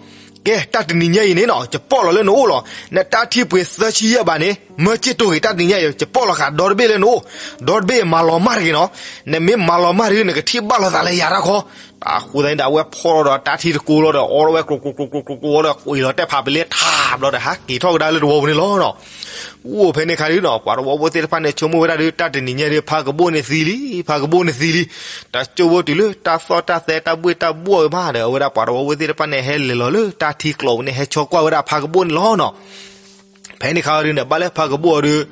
ကဲ တၢ်တနံၤညါအံၤန့ၣ်နီၤ ယပီၣ်လီၤလၢနအိၣ်လီၤ. နတၢ်ထံပှ့ၤသၢဆံယဲၢ်ဘးန့ၣ် မၢက့ၢ်တိၢ်ဂ့ၤ တၢ်တနံၤညါအံၤ ယပီၣ်လီၤဃာ်ဒီတဘ့ၣ်လၢနအိၣ်, ဒီတဘ့ၣ်မၤလီၤမၢ်တဂ့ၤနီၤ. နမ့ၢ်မၤလီၤမၢ်တဂ့ၤ နကထံၣ်ဘၣ်လိာ်သးလၢယၤတၢ်ခီ. အဃိသတးန့ၣ်ဒီး အဝဲဖီၣ်ထီၣ်ဒီးတၢ်ထံတကိလီၤဒီး အီဝဲကျိၤကျိၤကျိၤကျိၤကျိၤဒီး ကွံာ်လီၤတဲာ်ဖးပလ့ထးဘျီဒီး ဟးက့ၤထီၣ်ကဒါလၢတဝီပူၤန့ၣ်လီၤနီၤ. အိၣ်ဖဲန့ၣ်ခါဒုးနီၤ ပှၤတဝီဖိသ့ၣ်တဖၣ်န့ၣ် ဆိကမိၣ်ဝဲဒၣ်ဒီး တၢ်တနံၤညါဒီး ဖါကဘိၣ်န့ၣ်သံလံ, ဖါကဘိၣ်န့ၣ်သံလံ. တၢ်ကၠိဖိတုၤလၢတၢ်သီၣ်တၢ်သဲတၢ်ဘှ့ၣ်တၢ်ဘှီၣ်မးဒီး အဝဲဒၣ်ပှၤတဝီဖိသ့ၣ်တဖၣ်န့ၣ် ဟဲလဲၤလီၤလၢတၢ်ထံကျိၤပူၤန့ၣ် ဟဲဆိကွၢ်ဝဲဒၣ်ဖါကဘိၣ်န့ၣ်လီၤနီၤ. ဖဲန့ၣ်ခါဒုးန့ၣ် ဘၣ်လၢဖါကဘိၣ်အီၤဒီး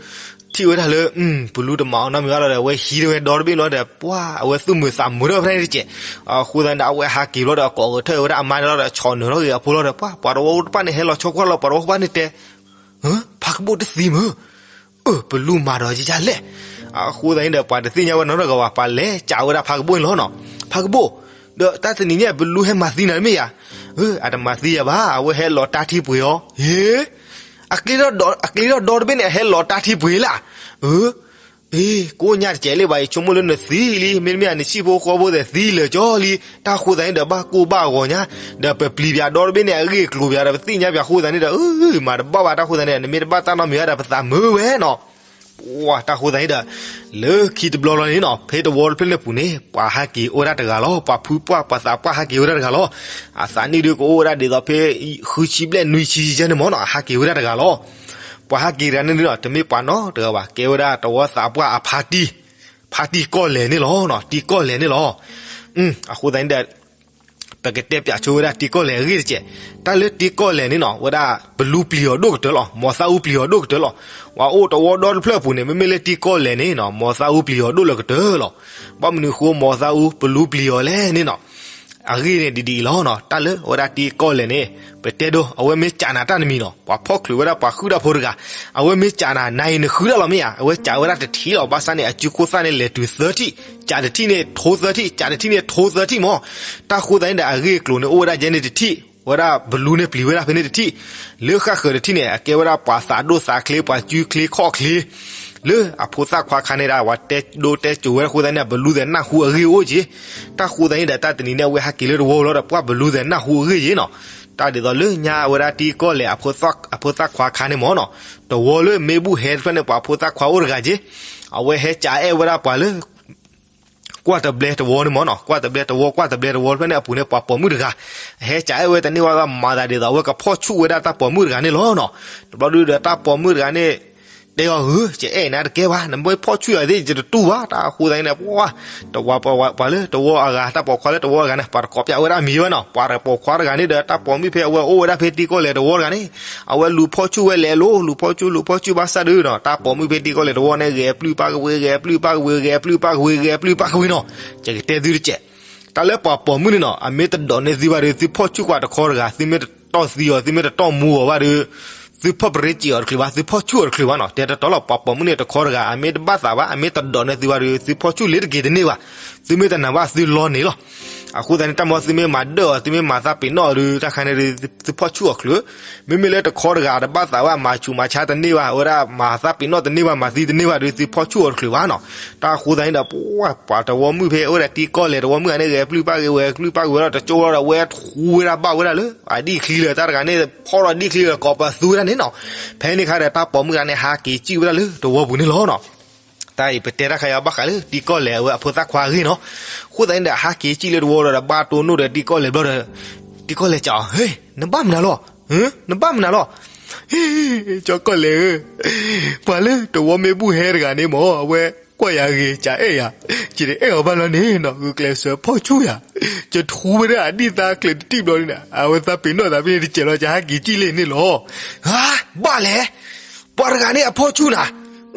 ထံၣ်ဝဲဒၣ်လၢ ပလူတမၤအီၤနီတမံၤဘၣ်လီၤဒီး အဝဲဟံးထီၣ်ဝဲဒီတဘ့ၣ်လီၤဒီး ပှၤအဝဲသူၣ်မုာ်သးမုာ်ထီၣ်ဖဲန့ၣ်တက့ၢ်. အဃိသတးန့ၣ်ဒီး အဝဲဟးက့ၤဘျီဒီး ကိးဂဲၤထၢၣ်ဝဲဒၣ်အမါန့ၣ်လီၤဒီး ဆီၣ်နုာ်ထီၣ်ဂ့ၤအဖိလီၤဒီး ပှၤ ပှၤတဝီဖိတဖၣ်န့ၣ် ဟဲလီၤဆိကွၢ်လီၤ ပှၤတဝီဖိတဖၣ်န့ၣ်တဲ ဖါကဘိၣ်တသံမုၢ်, အၢ ပလူမၤဒီးယယလဲၣ်. အဃိသတးန့ၣ်ဒီး ပှၤတသ့ၣ်ညါဝဲနီတဂၤဘၣ် ပှၤလဲၤစံးဝဲဒၣ်ဖါကဘိၣ်န့ၣ်လီၤနီၤ. ဖါကဘိၣ်, ဒီးတၢ်တနံၤညါ ပလူဟဲမၤသံနၤတမ့ၢ်ဧါ. အၢ အတမၤသံယၤဘၣ် အဝဲဟဲလီၤတၢ်ထံပှ့ၤအီၤ. ဟ့ အကျ့ထီၣ်ဒီတဘ့ၣ်န့ၣ် အဟဲလီၤတၢ်ထံပှ့ၤလၢ်. အၢ အ့ ကိးညါတစဲးလံဘၣ် ယဆိကမိၣ်လၢနသံလံ မ့တမ့ၢ်နဆံၣ်ဖိဃီဖိသ့ၣ်သံလၢာ်ကၠီလံ. တၢ်ဃိသတးန့ၣ်ဒီး ဘၣ်ကိၢ်ဘၣ်ဂီၤညါ, ဒီးပပျံၤပၠးဒီတဘ့ၣ်န့ၣ် အဂ့ၢ်အကျိၤပၠးဒီး ပသ့ၣ်ညါပၠးဃိသတးန့ၣ်ဒီး အၢ မၤတဘၣ်ဘၣ် တၢ်ဃိသတးန့ၣ် နမ့ၢ်တဘၣ်တၢ်နီတမံၤဘၣ်ဒီး ပသးမုာ်ဝဲနီၤ. ပှၤတၢ်ဃိသတးန့ၣ်ဒီး လၢခံတဘျီလီၤန့ၣ်နီၤ ဖဲတဝီတဖျၢၣ်န့ၣ်ပူၤန့ၣ် ပှၤဟးက့ၤအိၣ်ဝဲဒၣ်တဂၤလီၤ. ပှၤဖုပှၢ်ပှၤသးပှၢ်ဟးက့ၤဝဲဒၣ်တဂၤလီၤ. အသးနံၣ်ဒုးကအိၣ်ဝဲဒၣ်ဒ်သိးဖဲ ဃုဆံဘျဲၣ်နွံဆံယဲၢ်န့ၣ်မ့ၢ်နီၤ ဟးက့ၤဝဲဒၣ်တဂၤလီၤ. ပှၤဟးက့ၤတဂၤန့ၣ်နီၤ တမ့ၢ်ပှၤနီတဂၤဘၣ် ကဲဝဲဒၣ်တဝီသးပှၢ်အဖါတံၢ်, ဖါတံၢ်ကီၢ်လဲၢ်န့ၣ်လီၤ. တံၢ်ကီၢ်လဲၢ်န့ၣ်လီၤ. အဃိသတးန့ၣ်ဒီး ပကတဲပၠးဆိဝဲဒၣ်တံၢ်ကီၢ်လဲၢ်အဂ့ၢ်တက့ၢ်. တၢ်လၢတံၢ်ကီၢ်လဲၢ်န့ၣ်နီၤ ဝဲဒၣ်ပလူပျံၤအီၤဒိၣ်ကတၢၢ်လီၤ. မ်သးအူပျံၤအီၤဒိၣ်ကတၢၢ်လီၤ. ပှၤအိၣ်တဝီဒီတဖျၢၣ်အပူၤန့ၣ် မ့မ့ၢ်လၢတံၢ်ကီၢ်လဲၢ်န့ၣ်နီၤ မ်သးအူပျံၤအီၤဒိၣ်လၢကတၢၢ်လီၤ. ဘၣ်မနုၤဃိ မ်သးအူပလူပျံၤအီၤလဲၣ်န့ၣ်နီၤ အဂ့ၢ်န့ၣ်ဒ်ဒ်အံၤလီၤနီၤ. တၢ်လၢအဝဲဒၣ်တံၢ်ကီၢ်လဲၢ်န့ၣ် ပတဲဒိ အဝဲမ့ၢ်စံးနၤတၢ်တမံၤနီၤ ပှၤဖီၣ်ချုးဝဲဒၣ်ပှၤဃုတၢ်ဖိတဂၤ, အဝဲမ့ၢ်စံးနၤ နၤအံၤနဃုတၢ်လီၤမ့ၢ်ဧါ. အဝဲစံးဝဲဒၣ်တထံၣ်လီၤ. ဘၣ်ဆၣ်န့ၣ် အစုခိၣ်သၣ်န့ၣ် လဲၤတုၤသၢထံၣ်, စံးတထံၣ်န့ၣ်ထိသၢထံၣ်, စံးတထံၣ်န့ၣ်ထိသၢထံၣ်မ့ၢ်. တၢ်ဃိသတးန့ၣ်ဒီး အဂ့ၢ်အကျိၤန့ၣ် အိၣ်ဝဲဒၣ်ယဲန့ၣ်တထံၣ်, ဝဲဒၣ်ပလူန့ၣ်ပျံၤဝဲဒၣ်ဖဲန့ၣ်တထံၣ်, လၢဃၣ်ဃၢၤတထံၣ်န့ၣ် အကဲဝဲဒၣ်ပှၤသးဒိၣ်သးချ့ ပှၤစုချ့ခီၣ်ချ့ လၢအဖိသၣ်ခွါခါန့ၣ်ဒီး ပှၤတဲဒိတဲစိၤဝဲဒၣ်အဃိသတးန့ၣ် ပလူသဲးနၢ်ဟူအဂ့ၢ်အိၣ်က့ၤ. တၢ်ဃိသတးန့ၣ်ဒီး တၢ်တနံၤန့ၣ် အဝဲဟးက့ၤလၢတဝီလီၤဒီး ပှၤပလူသဲးနၢ်ဟူအဂ့ၢ်က့ၤနီၤ. တၢ်ဒ်သိးလၢညါဝဲဒၣ်တံၢ်ကီၢ်လဲၢ် အဖိသၣ်ခွါခါန့ၣ်မ့ၢ်နီၤ, တဝီလၢမ့ၢ်ဘူၣ်ဟဲတဖျၢၣ်န့ၣ် ပှၤဖိသၣ်ခွါအိၣ်တဂၤက့ၤ, အဝဲဟဲစံးအဲၣ်ဝဲဒၣ်ပှၤလၢ ကွၢ်တဘျဲတဝီန့ၣ်မ့ၢ်နီၤ, ကွၢ်တဘျဲတဝီ ကွၢ်တဘျဲတဝီတဖျၢၣ်န့ၣ်အပူၤန့ၣ် ပှၤပိာ်မုၣ်တဂၤ ဟဲစံးအဲၣ်ဝဲတန့ၢ်ဝဲ မၤသးဒ်သိး အဝဲကဖီၣ်ဆူၣ်ဝဲဒၣ်တၢ်ပိာ်မုၣ်တဂၤန့ၣ်လီၤနီၤ. တဘျီဒုဒီး တၢ်ပိာ်မုၣ်တဂၤန့ၣ် တဲအီၤ ဧၢ ယအဲၣ်နၤတကဲဘၣ်, နမ့ၢ်ဖီၣ်ဆူၣ်ယၤသ့ၣ် ယတတူၢ်ဘၣ်. တၢ်ဃိသတးန့ၣ် ပှၤ တဝီ ပှၤ ပှၤလၢတဝီအဂၤ တၢ်ပိာ်ခွါလၢတဝီအဂၤန့ၣ် ပှၤတကိးပၠးဝဲဒၣ်မံၤဝဲနီၤ. ပှၤတပိာ်ခွါတဂၤန့ၣ်ဒီး တၢ်ပိာ်မုၣ်ဖဲအဝဲအိၣ်ဝဲဒၣ်ဖဲတံၢ်ကီၢ်လဲၢ်တဝီတဂၤန့ၣ် အဝဲလူၤဖီၣ်ဆူၣ်ဝဲလဲၤလိၤ လူၤဖီၣ်ဆူၣ် လူၤဖီၣ်ဆူၣ်ဘၣ်ဆၣ်ဒုနီၤ တၢ်ပိာ်မုၣ်ဖဲတံၢ်ကီၢ်လဲၢ်တဝီန့ၣ် ဂဲၤပျုၢ်ပၢ်ကဝ့ၤ ဂဲၤပျုၢ်ပၢ်ကဝ့ၤ ဂဲၤပျုၢ်ပၢ်ကဝ့ၤ ဂဲၤပျုၢ်ပၢ်ကဝ့ၤနီၤ. ယကတဲသုတစဲး တၢ်လၢပှၤပိာ်မုၣ်န့ၣ်နီၤ အမ့ၢ်တဒိးန့ၢ်သုဘၣ်ဒီး သုဖီၣ်ဆူၣ်ကွၢ်တခီတဂၤ သုမ့ၢ်တတီၢ်သံအီၤ သုမ့ၢ်တတီၢ်မူအီၤဘၣ်ဒီး သုဖီၣ်ပရ့စံးအီၤတချုးဘၣ် သုဖီၣ်ဆူၣ်အီၤတချုးဘၣ်နီၤ. တဲတတီလီၤ ပှၤပိာ်မုၣ်န့ၣ်တခီတဂၤ အမ့ၢ်တဘၣ်သးဘၣ် အမ့ၢ်တဒိးန့ၢ်သုဘၣ်ဒီး သုဖီၣ်ဆူၣ်လ့ၤတက့ၤတန့ၢ်ဘၣ်. သုမ့ၢ်တနာ်ဘၣ်သုလီန့ၣ်လီၤ. အဃိသတးန့ၣ် တၢ်မ့ၢ်သုမ့ၢ်မၤဒၢၣ်အီၤ သုမ့ၢ်မၤသးပ့ၤနီၣ်အီၤဒီး တၢ်ခါန့ၣ်ဒီး သုဖီၣ်ဆူၣ်အီၤချုး မ့မ့ၢ်လၢတခီတဂၤတဘၣ်သးဘၣ် မၤဆူးမၤဆါတန့ၢ်ဘၣ် အဝဲဒၣ်မၤသးပ့ၤနီၣ်တန့ၢ်ဘၣ် မၤသံတန့ၢ်ဘၣ်ဒီး သုဖီၣ်ဆူၣ်အီၤတချုးဘၣ်နီၤ. တၢ်ဃိသတးန့ၣ်ဒီး ပှၤတဝီမုၣ်ဖဲအိၣ်ဝဲဒၣ်တံၢ်ကီၢ်လဲၢ်တဝီမုၣ်ဂၤန့ၣ် ဂဲၤပျုၢ်ပၢ်ကဝ့ၤ ဂဲၤပျုၢ်ပၢ်ကဝ့ၤဒီး တကၠိလီၤဒီး အဝဲထူဝဲဒၣ်ဘၣ်ဝဲဒၣ်လၢ အဒံၣ်ချံလၢတၢ်တဂၤန့ၣ် ဖီၣ်ဒီးဒံၣ်ချံလၢကိးပသူဝဲဒၣ်န့ၣ်နီၤ. ဖဲန့ၣ်ခါဒီး တၢ်ပိာ်မုၣ်ဂၤန့ၣ် ဟးက့ၤစံၣ်ဝဲဒၣ်လၢတဝီပူၤန့ၣ်လီၤနီၤ. တၢ်အံၤပတဲတၢ်ခါအံၤဘၣ်ဃးလၢတံၢ်ကီၢ်လဲၢ်အဝဲအဖိသၣ်ခွါအဂ့ၢ်နီၤ. အဃိသတးန့ၣ်ဒီး ဟးက့ၤစံၣ်လၢတဝီဒီး ဘၣ်တိၢ်နီၣ်ဒီးတံၢ်ကီၢ်လဲၢ်ဘျီဒီး တံၢ်ကီၢ်လဲၢ်စံးအီၤ ဟ့ နဘၣ်မနုၤလီၤ, နဘၣ်မနုၤလီၤ. ဟ့ ကၠီကီၢ်လဲၢ်ဧၢ, ပှၤလၢတဝီမ့ၢ်ဘူၣ်ဟဲတဂၤန့ၣ်မ့ၢ် အဝဲကွၢ်ယၤဂ့ၤ စံးအဲၣ်ယၤ, ယတအဲၣ်အီၤဘၣ်လီၤန့ၣ်နီၤ ဂုာ်ကျဲးစၢးဖီၣ်ဆူၣ်ယၤ, ယထူဝဲဒၣ်အဒံၣ်သါကျဲတထံၣ်ဘျီန့ၣ် အဝဲသးပ့ၤနီၣ်သးဖဲန့ၣ်တစဲးလီၤ ယဟးက့ၤစံၣ်လံန့ၣ်လီၤ. ဟါ, ဘၣ်လဲၣ်, ပှၤတဂၤန့ၣ်အဖီၣ်ဆူၣ်နၤ,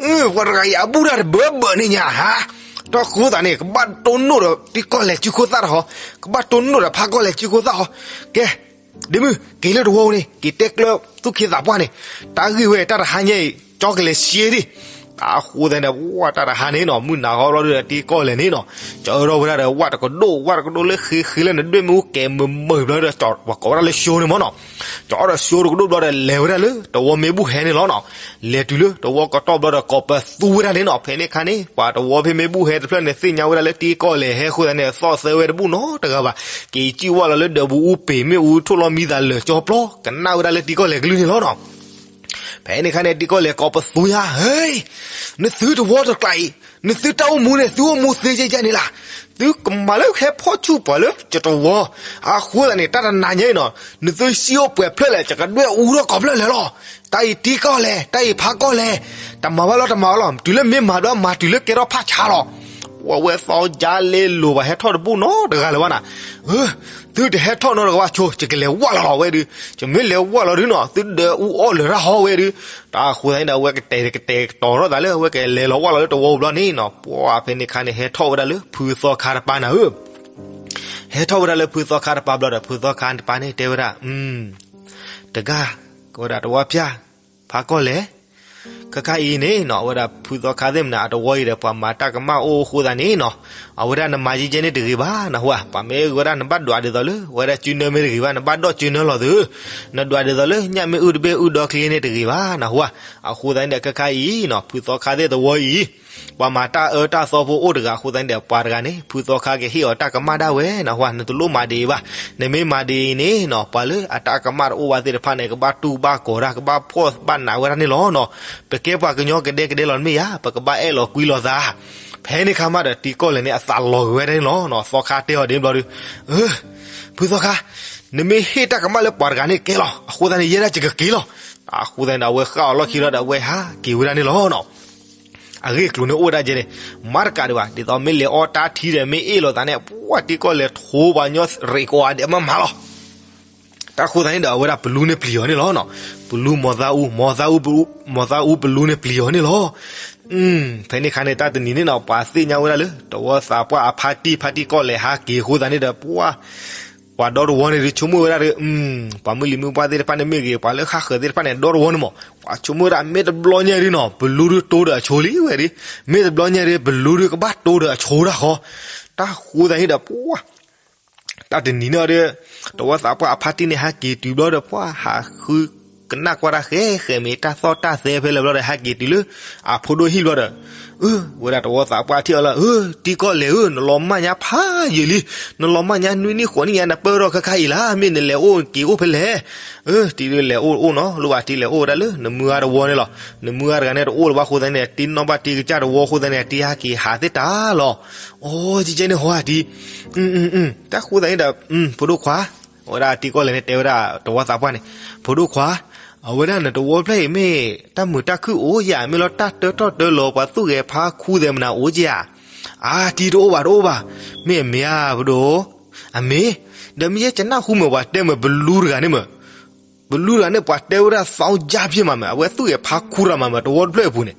ပှၤတဂၤအံၤအဘူၣ်တၢ်တဘၢဘၢန့ၣ်ညါဟါ, တၢ်ဃိသးန့ၣ် ကဘၣ်တိၢ်နီၣ်ဒီးတံၢ်ကီၢ်လဲၢ်စုခိၣ်သၣ်တဟီ, ကဘၣ်တိၢ်နီၣ်ဒီးဖါကီၢ်လဲၢ်စုခိၣ်သၣ်ဟီ, ကဲ ဒ့မုၣ် က့ၤလၢတဝီန့ၣ် က့ၤတဲကျၢၤသူၣ်က့သးပှၢ်န့ၣ်, တၢ်ဂ့ၢ်ဝဲတၢ်တဟါညါအံၤ ကၠီကလဲၤရှဲဒံး, အဃိသတးန့ၣ်ဒီး ပှၢ်တၢ်တဟါန့ၣ်နီၤ မုၢ်နၤဃီဘျီဒီး တံၤကီၢ်လဲၢ်န့ၣ်နီၤ ကၢထီၣ်ဝဲဒၣ်ဒီး ဝၣ်တကဒိၣ် ဝၣ်တကဒိၣ်လၢဃ့ဃ့လၢနဒွဲၣ်မ့ၣ်အူကဲၤမုာ်မုာ်ဘျီဒီး ပှၤကိးဝဲဒၣ်လၢၡိန့ၣ်မ့ၢ်နီၤ, ကၢထီၣ်ဒီးၡိတကဒိၣ်ဘျီဒီး လဲၤဝဲဒၣ်လၢတဝီမ့ၣ်ဘူၣ်ဟဲန့ၣ်လီၤနီၤ. လဲၤတုၤလၢတဝီကတီၢ်ဘျီဒီး ကိးပသူဝဲဒၣ်န့ၣ်နီၤ. ဖဲန့ၣ်အခါန့ၣ် ပှၤတဝီဖဲမ့ၣ်ဘူၣ်ဟဲတဖျၢၣ်န့ၣ် သ့ၣ်ညါဝဲဒၣ်လၢတံၤကီၢ်လဲၢ်ဟဲအဃိသတးန့ၣ် သီၣ်သၢဝဲတဘူၣ်နီတဂၤဘၣ်. က့ၤစံၣ်ဝၣ်လီၤလၢဒၢးပူၤအူပ့ၤ မ့ၣ်အူထိၣ်လီၤမံသးလၢာ်ကၠီပျီ ကနၣ်ဝဲဒၣ်လၢတံၤကီၢ်လဲၢ်ကလုၢ်န့ၣ်လီၤနီၤ. ဖဲန့ၣ်အခါန့ၣ် တံၤကီၢ်လဲၢ်ကိးပသူညါ ဟ့, နသုတဝီတကျးအံၤ နသုတၢ်အိၣ်မူန့ၣ် သုအိၣ်မူသ့ယဲၢ်ယဲၢ်န့ၣ်လီၤ. သုကမၤလၢဟဲဖီၣ်ဆူၣ်ပှၤလၢယတဝီ, အဃိသတးန့ၣ် တၢ်တနၤညါအံၤနီၤ နသုစံၣ်အိၣ်ပှဲၤဖျၢၣ်လဲၣ် ယကဒွဲၣ်အူထီၣ်ကိးဖျၢၣ်လဲၣ်လီၤ. တၢ်အံၤတံၤကီၢ်လဲၢ် တၢ်အံၤဖါကီၢ်လဲၢ်, တမၤဘၣ်လီၤ တမၤဘၣ်လီၤ တုၤလၢမ့ၢ်မၤဒီးမၤတုၤလၢကဲထီၣ်ဖးဆါလီၤ. ပှၤဝဲသီကၠါလ့လိၤဘၣ်ဟဲထီၣ်တဘူၣ်နီတဂၤလၢၤဘၣ်နၤ. သုတဟဲထီၣ်နီတဂၤဘၣ်ဆိ ယကလဲၤဝၣ်လီၤလီၤဝဲဒုး, ယမ့ၢ်လဲၤဝၣ်လီၤဒုးနီၤ သုဒၢးအူအီၣ်လၢၤတၢ်ဟီဝဲဒုး. တၢ်အဃိသတးန့ၣ်ဒီးအဝဲကတဲာ်ကတဲာ်ကတီၤထီၣ်သးလၢအဝဲကလဲၤလီၤဝၣ်လီၤလၢတဝီပူၤဘျီန့ၣ်နီၤ ပှၢ်ဖဲန့ၣ်အခါန့ၣ် ဟဲထီၣ်ဝဲဒၣ်လၢဖုသီခါတပၤနၤဧၢ ဟဲထီၣ်ဝဲဒၣ်လၢဖုသီခါတပၤဘျီဒီး ဖုသီခါတပၤန့ၣ်တဲဝဲဒၣ်, တဂၤ, ကဝဲဒၣ်တဝီဖၠၣ်, ဖါကီၢ်လဲၢ်, ခဲခါအံၤန့ၣ်နီၤ အဝဲဒၣ်ဖုသီခါသ့ၣ်မနုၤ အတဝီအံၤဒီး ပှၤမၤတၢ်ကမၣ်အိၣ်အဃိသတးန့ၣ်နီၤ, အဝဲဒၣ်နမၤယဲကဲန့ၣ်တဂ့ၤဘၣ် နဟူဧါ, ပှၤမ့ၢ်ဂ့ၤဝဲဒၣ်နဘၣ်ဒွးဒ်သိးလၢ ဝဲဒၣ်စုနၢမ့ၢ်တဂ့ၤဘၣ် နဘၣ်ဒိၣ်စုနၢလီၤသု, နဒွးဒ်သိးလၢညၣ်မ့ၢ်အုၣ်တဘ့ၣ်အုၣ်ဒီချ့န့ၣ်တဂ့ၤဘၣ် နဟူဧါ. အဃိသတးန့ၣ်ဒီး ခဲခါအံၤနီၤ ဖုသီခါသ့ၣ်တဝီအံၤ ပှၤမၤတၢ်အၢတၢ်သီဖိအိၣ်တဂၤအဃိသတးန့ၣ်ဒီး ပှၤတဂၤန့ၣ် ဖုသီခါကဟ့ၣ်အီၤတၢ်ကမၣ်ဒၣ်ဝဲ နဟူဧါ, နတလိၣ်မၤဒ်အံၤဘၣ်. နမ့ၢ်မၤဒ်အံၤန့ၣ်နီၤ ပှၤလၢအတၢ်ကမၣ်တအိၣ်ဘၣ်သ့ၣ်တဖၣ်န့ၣ် ကဘၣ်တူၢ်ဘၣ်ကီၤတၢ် ကဘၣ်ဖှီၣ်ဘၣ်နးဝဲဒၣ်န့ၣ်လီၤနီၤ. ပကဲပှၤကညီကဒဲကဒဲလီၤမ့ၢ်ဧါ, ပကဘၣ်အဲၣ်လီၤကွံလီၤသး. ဖဲန့ၣ်ခါမးဒီး တံၤကီၢ်လဲၢ်န့ၣ် အသးလီၤဂ့ၤဝဲဒၣ်န့ၣ်လီၤနီၤ. သီခါတဲအီၤဒ်န့ၣ်ဘျီဒီး, ဖုသီခါ, နမ့ၢ်ဟ့ၣ်တၢ်ကမၣ်လၢပှၤတဂၤန့ၣ်ကဲလီၤ, အဃိသတးန့ၣ် ယဲဒၣ်ယကက့ၤလီၤ. အဃိသတးန့ၣ်ဒီး အဝဲဃၣ်အီၤလီၢ်ခံလီၤဒီး အဝဲဟးက့ၤဝဲဒၣ်န့ၣ်လီၤနီၤ. အဂ့ၢ်အကျိၤန့ၣ်အိၣ်ဝဲဒၣ်ကဲန့ၣ်, မၤတကးဒံးဘၣ်, ဒ်သိးမ့ၢ်လဲၤအီတၢ်ထံဒီး မ့ၢ်အ့ၣ်လိာ်သးန့ၣ် ပှၢ်တံၤကီၢ်လဲၢ်ထိပှၤကညီရံးကိးဂၤဒဲးမးမးလီၤ. တၢ်ဃိသတးန့ၣ်ဒီး အဝဲဒၣ်ပလူန့ၣ်ပျံၤအီၤန့ၣ်လီၤ. ပလူမီၤသးအူ, မီၤသးအူပလူန့ၣ်ပျံၤအီၤန့ၣ်လီၤ. ဖဲန့ၣ်ခါန့ၣ် တၢ်တနံၤန့ၣ်နီၤ ပှၤသ့ၣ်ညါဝဲဒၣ်လၢ တဝီသးပှၢ်အဖါတံၢ် ဖါတံၢ်ကီၢ်လဲၢ်ဟးက့ၤအဃိသတးန့ၣ်ဒီး ပှၤ ပှၤဒီတဝီန့ၣ်ဒုးဆိကမိၣ်ဝဲဒၣ်ဒီး, ပှၤမုၢ်လံၤမုၢ်ပှၢ်သ့ၣ်တဖၣ်န့ၣ်မ့ၢ်ဂ့ၤ ပှၤလၢဃၣ်ဃၢၤသ့ၣ်တဖၣ်န့ၣ် ဒီတဝီန့ၣ်မး ပှၤဆိကမိၣ်ဝဲဒၣ် မ့ၢ်တဘျီညါဒုးနီၤ ပလူဒုးတိဒီးအဆိလံဝဲဒၣ်, မ့ၢ်တဘျီညါဒုး ပလူဒုးကဘၣ်တိဒီးအဆိဒၣ်ဃီ. တၢ်ဃိသတးန့ၣ်ဒီး ပှၤ တၢ်တနံၤန့ၣ်ဒီး တဝီသးပှၢ်အဖါတံၢ်န့ၣ် ဟးက့ၤတုၤဘျီဒီး ပှၤဟးဃုကနၣ်ကွၢ်တၢ်ဃဲဃဲ မ့ၢ်တၢ်သီၣ်တၢ်သဲဖဲလဲၣ်ဘျီဒီး ဟဲက့ၤတုၤလၢအဖိဒိၣ်ဟံၣ်ဘျီဒီး, အၢ ဝဲဒၣ်တဝီသးပှၢ်ထံၣ်အီၤလၢ အၢ တံၤကီၢ်လဲၢ်ဧၢ နလီၤမၢ်ညါဖးယံာ်လံ, နလီၤမၢ်ညါနွံနံၣ်ဃိးနံၣ်ညါ နပၢၢ်ထီၣ်ခဲခါအံၤလၢ မ့ၢ်နလဲၤအိၣ်က့ၤအိၣ်ဖဲလဲၣ်. အၢ တံၤဒုးလဲၤအိၣ်အိၣ်နီၤ လိၣ်ဘၣ်တံၤလဲၤအိၣ်ဝဲဒၣ်လၢ နမုၢ်ဂၤတဝီန့ၣ်လီၤ. နမုၢ်ဂၤတဂၤန့ၣ်တအိၣ်လၢၤဘၣ်အဃိသတးန့ၣ် တံၤနီၣ်ဘၣ်တံၤကစၢ်တဝီအဃိသတးန့ၣ် တံၤဟဲက့ၤဟးသ့တၢ်လီၤ. အိ ကဲကဲန့ၣ်ဟီဧါတံၤ, တၢ်ဃိသတးန့ၣ်ဒီး ဖိဒိၣ်ခွါ, အဝဲဒၣ်တံၤကီၢ်လဲၢ်န့ၣ် တဲဝဲဒၣ်တဝီသးပှၢ်န့ၣ်, ဖိဒိၣ်ခွါ, အဝဲဒၣ်နတဝီဖျၢၣ်အံၤမ့ၢ် တၢ်မုာ်တၢ်ခုၣ်အိၣ်ဧါ, မ့ၢ်လီၤတၢ်တၢထီၣ်တၢလီၤ ပှၤသူၣ်ဂဲၤဖါခူသဲးမနုၤအိၣ်ဧါ. အါ တံၤတအိၣ်ဘၣ်တအိၣ်ဘၣ်, မ့ၢ်အမ့ၢ်ဧါ ပဒိၣ်, အမ့ၢ်, ဒီးမ့ၢ်ယဲကနၣ်ဟူမ့ၢ်ပှၤတဲမ့ၢ်ပလူတဂၤန့ၣ်မ့ၢ် ပလူတဂၤန့ၣ် ပှၤတဲဝဲဒၣ်သီကၠါဖျ့မးမ့ၢ် အဝဲသူၣ်ဂဲၤဖါခူရၤမးမ့ၢ် တဝီတဖျၢၣ်အပူၤန့ၣ်,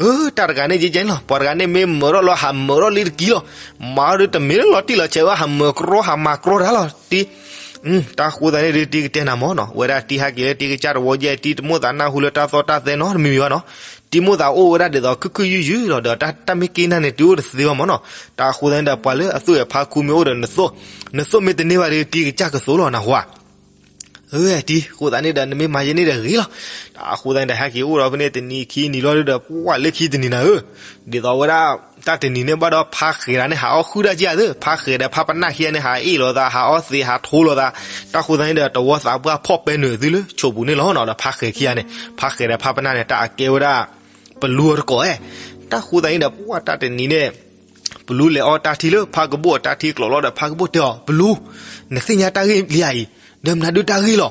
အၢ တၢ်တဂၤန့ၣ် ယဲယဲန့ၣ်လီၤ. ပှၤတဂၤန့ၣ် မ့ၢ်မုာ်ထီၣ်လီၤ ဟးမုာ်ထီၣ်လံတကံလီၤ. မၤဒီးတမ့ၢ်လၢလီၤတံၢ်လီၤဆဲးဝဲ ဟးမုာ်ကြီ ဟးမၤကြီတၢ်လီၤတံၤ. တၢ်ဃိသတးန့ၣ်ဒုး တံၤကတဲနၤမ့ၢ်နီၤ, ဝဲဒၣ်တံၤဟဲက့ၤလၢတံၤကစၢ်တဝီယဲ တံၤတမိၣ်သးနၢ်ဟူလၢတၢ်သီတၢ်သဲနီတမံၤမံၤဘၣ်နီၤ. တံၤမိၣ်သးအိၣ်ဝဲဒၣ်ဒ်သိးခုၣ်ခုၣ်ယုၢ်ယုၢ်လီၤ ဒီးတၢ်မ့ၢ်က့ၤနၤန့ၣ် တံၤအိၣ်တသ့ဘၣ်မ့ၢ်နီၤ. တၢ်ဃိသတးန့ၣ်ဒီး ပှၤလၢအသူၣ်ဂဲၤဖါခူမ့ၢ်အိၣ်ဒီးနသိၣ်, နသိၣ်မ့ၢ်တန့ၢ်ဘၣ်ဒီး တံၤကစၢ်ကသိၣ်လီၤနၢ်ဟူဧါ. အၢ တံၤ ဃိသတးန့ၣ်ဒီး နမ့ၢ်မၤယဲန့ၣ်ဒီးဂ့ၤလီၤ. တၢ်ဃိသတးန့ၣ်ဒီး ဟဲက့ၤအိၣ်ဒီးဖဲန့ၣ် တနံၤခံနံၤလီၤဒီး ပှၢ်လၢခံတနံၤနၤဧၢ, ဒ်သိးဝဲဒၣ် တၢ်တနံၤန့ၣ်ဘၣ်ဒီး ဖါဃဲၤတၢ်န့ၣ် ဟးအီၣ်ဃုာ်တၢ်က့ၤဧါသ့ၣ်, ဖါဃဲၤဒီးဖါပနၢ်ခံဂၤန့ၣ် ဟးအ့ၣ်လိာ်သး ဟးအီၣ်သ့ ဟးထိလိာ်သး. တၢ်ဃိသတးန့ၣ်ဒီး တဝီသးပှၢ်ဖီၣ်ပဲနုာ်သုလၢဆိးပူၤန့ၣ်လီၤနီၤ. ဒီးဖါဃဲၤခံဂၤန့ၣ် ဖါဃဲၤဒီးဖါပနၢ်န့ၣ် တၢ်အကဲဝဲဒၣ် ပလူအတကိးဧါ. တၢ်ဃိသတးန့ၣ်ဒီး ပှၢ်တၢ်တနံၤန့ၣ် ပလူလဲၤအီတၢ်ထံလၢဖါကဘိၣ်အတၢ်ထံကျိးလီၤဒီး ဖါကဘိၣ်တဲအီၤ ပလူ, နသ့ၣ်ညါတၢ်ဂ့ၢ်လံဧါအံၤ, ဒီးမနုၤဒုးတၢ်ဂ့ၢ်လီၤ.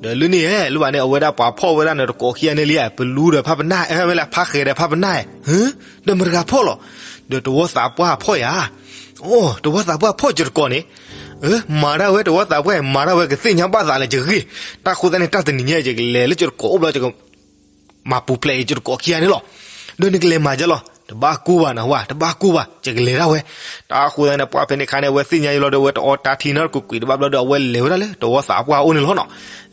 ဒီးလၢန့ၣ် လၢဘၣ်န့ၣ် အဝဲဒၣ်ပှၤဖီၣ်ဝဲဒၣ်နတကိးခံဂၤန့ၣ်လံဧါ, ပလူဒီးဖါပနၢ်, ဖါဃဲၤဒီးဖါပနၢ်ဧါ, ဒီးမတၤတဂၤဖီၣ်လီၤ. ဒီးတဝီသးပှၢ်ဖီၣ်ဧါ. အိ တဝီသးပှၢ်ဖီၣ်ယတကိးန့ၣ်, မၤတၢ်ဝဲတဝီသးပှၢ် မၤတၢ်ဝဲကသ့ၣ်ညါဘၣ်သးလၢယဂ့ၢ်. တၢ်ဃိသတးန့ၣ် တၢ်တနံၤညါ ယကလဲၤလၢယတကိးအိၣ်ဘျီ ယက မၤပူၤဖျဲးအံၤ ယတကိးခံဂၤန့ၣ်လီၤ. ဒီးနကလဲၤမၤဒ်လဲၣ်, တဘၣ်ကိၢ်ဘၣ်နၢ်ဟူဧါ, တဘၣ်ကိၢ်ဘၣ်, ယကလဲၤဒၣ်ဝဲ. တၢ်ဃိသတးန့ၣ် ပှၢ်ဖဲန့ၣ်အခါန့ၣ် အဝဲသ့ၣ်ညါယလီၤဒီး အဝဲတအီတၢ်ထံနီတကွ့ၢ်ကွ့ၢ်တဘၣ်ဘျီဒီး အဝဲလဲၤဝဲဒၣ်လၢတဝီသးပှၢ်အိၣ်န့ၣ်လီၤနီၤ.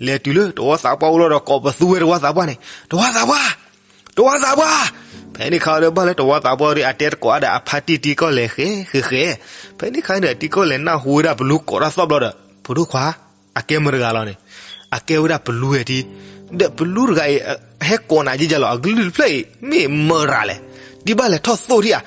လဲၤတုၤလၢတဝီသးပှၢ်အိၣ်လီၤဒီး ကိးပသူဝဲတဝီသးပှၢ်န့ၣ်, တဝီသးပှၢ်, တဝီသးပှၢ်, ဖဲန့ၣ်ခါဒီးဘၣ်လၢတဝီသးပှၢ်ဒီး အတဲတကိးအါဒီး အဖါတံၢ်တံၢ်ကီၢ်လဲၢ်ဃဲဃဲဃဲ, ဖဲန့ၣ်ခါဒီး တံၢ်ကီၢ်လဲၢ်နၢ်ဟူဝဲဒၣ်ပလူကိးတၢ်သီၣ်ဘျီဒီး ဖိဒိၣ်ခွါ အကဲမတၤတဂၤလီၤန့ၣ်, အကဲဝဲဒၣ်ပလူဝဲဒၣ်, ဒီးပလူတဂၤအံၤ ဟဲကိးနၤယဲယဲလီၤ, အကလုၢ်တဖျၢၣ်အံၤ မ့ၢ်မတၤလဲၣ်, ဒ်ဘၣ်လဲၤထီၣ်သိၣ်ထံၣ်ဧါ,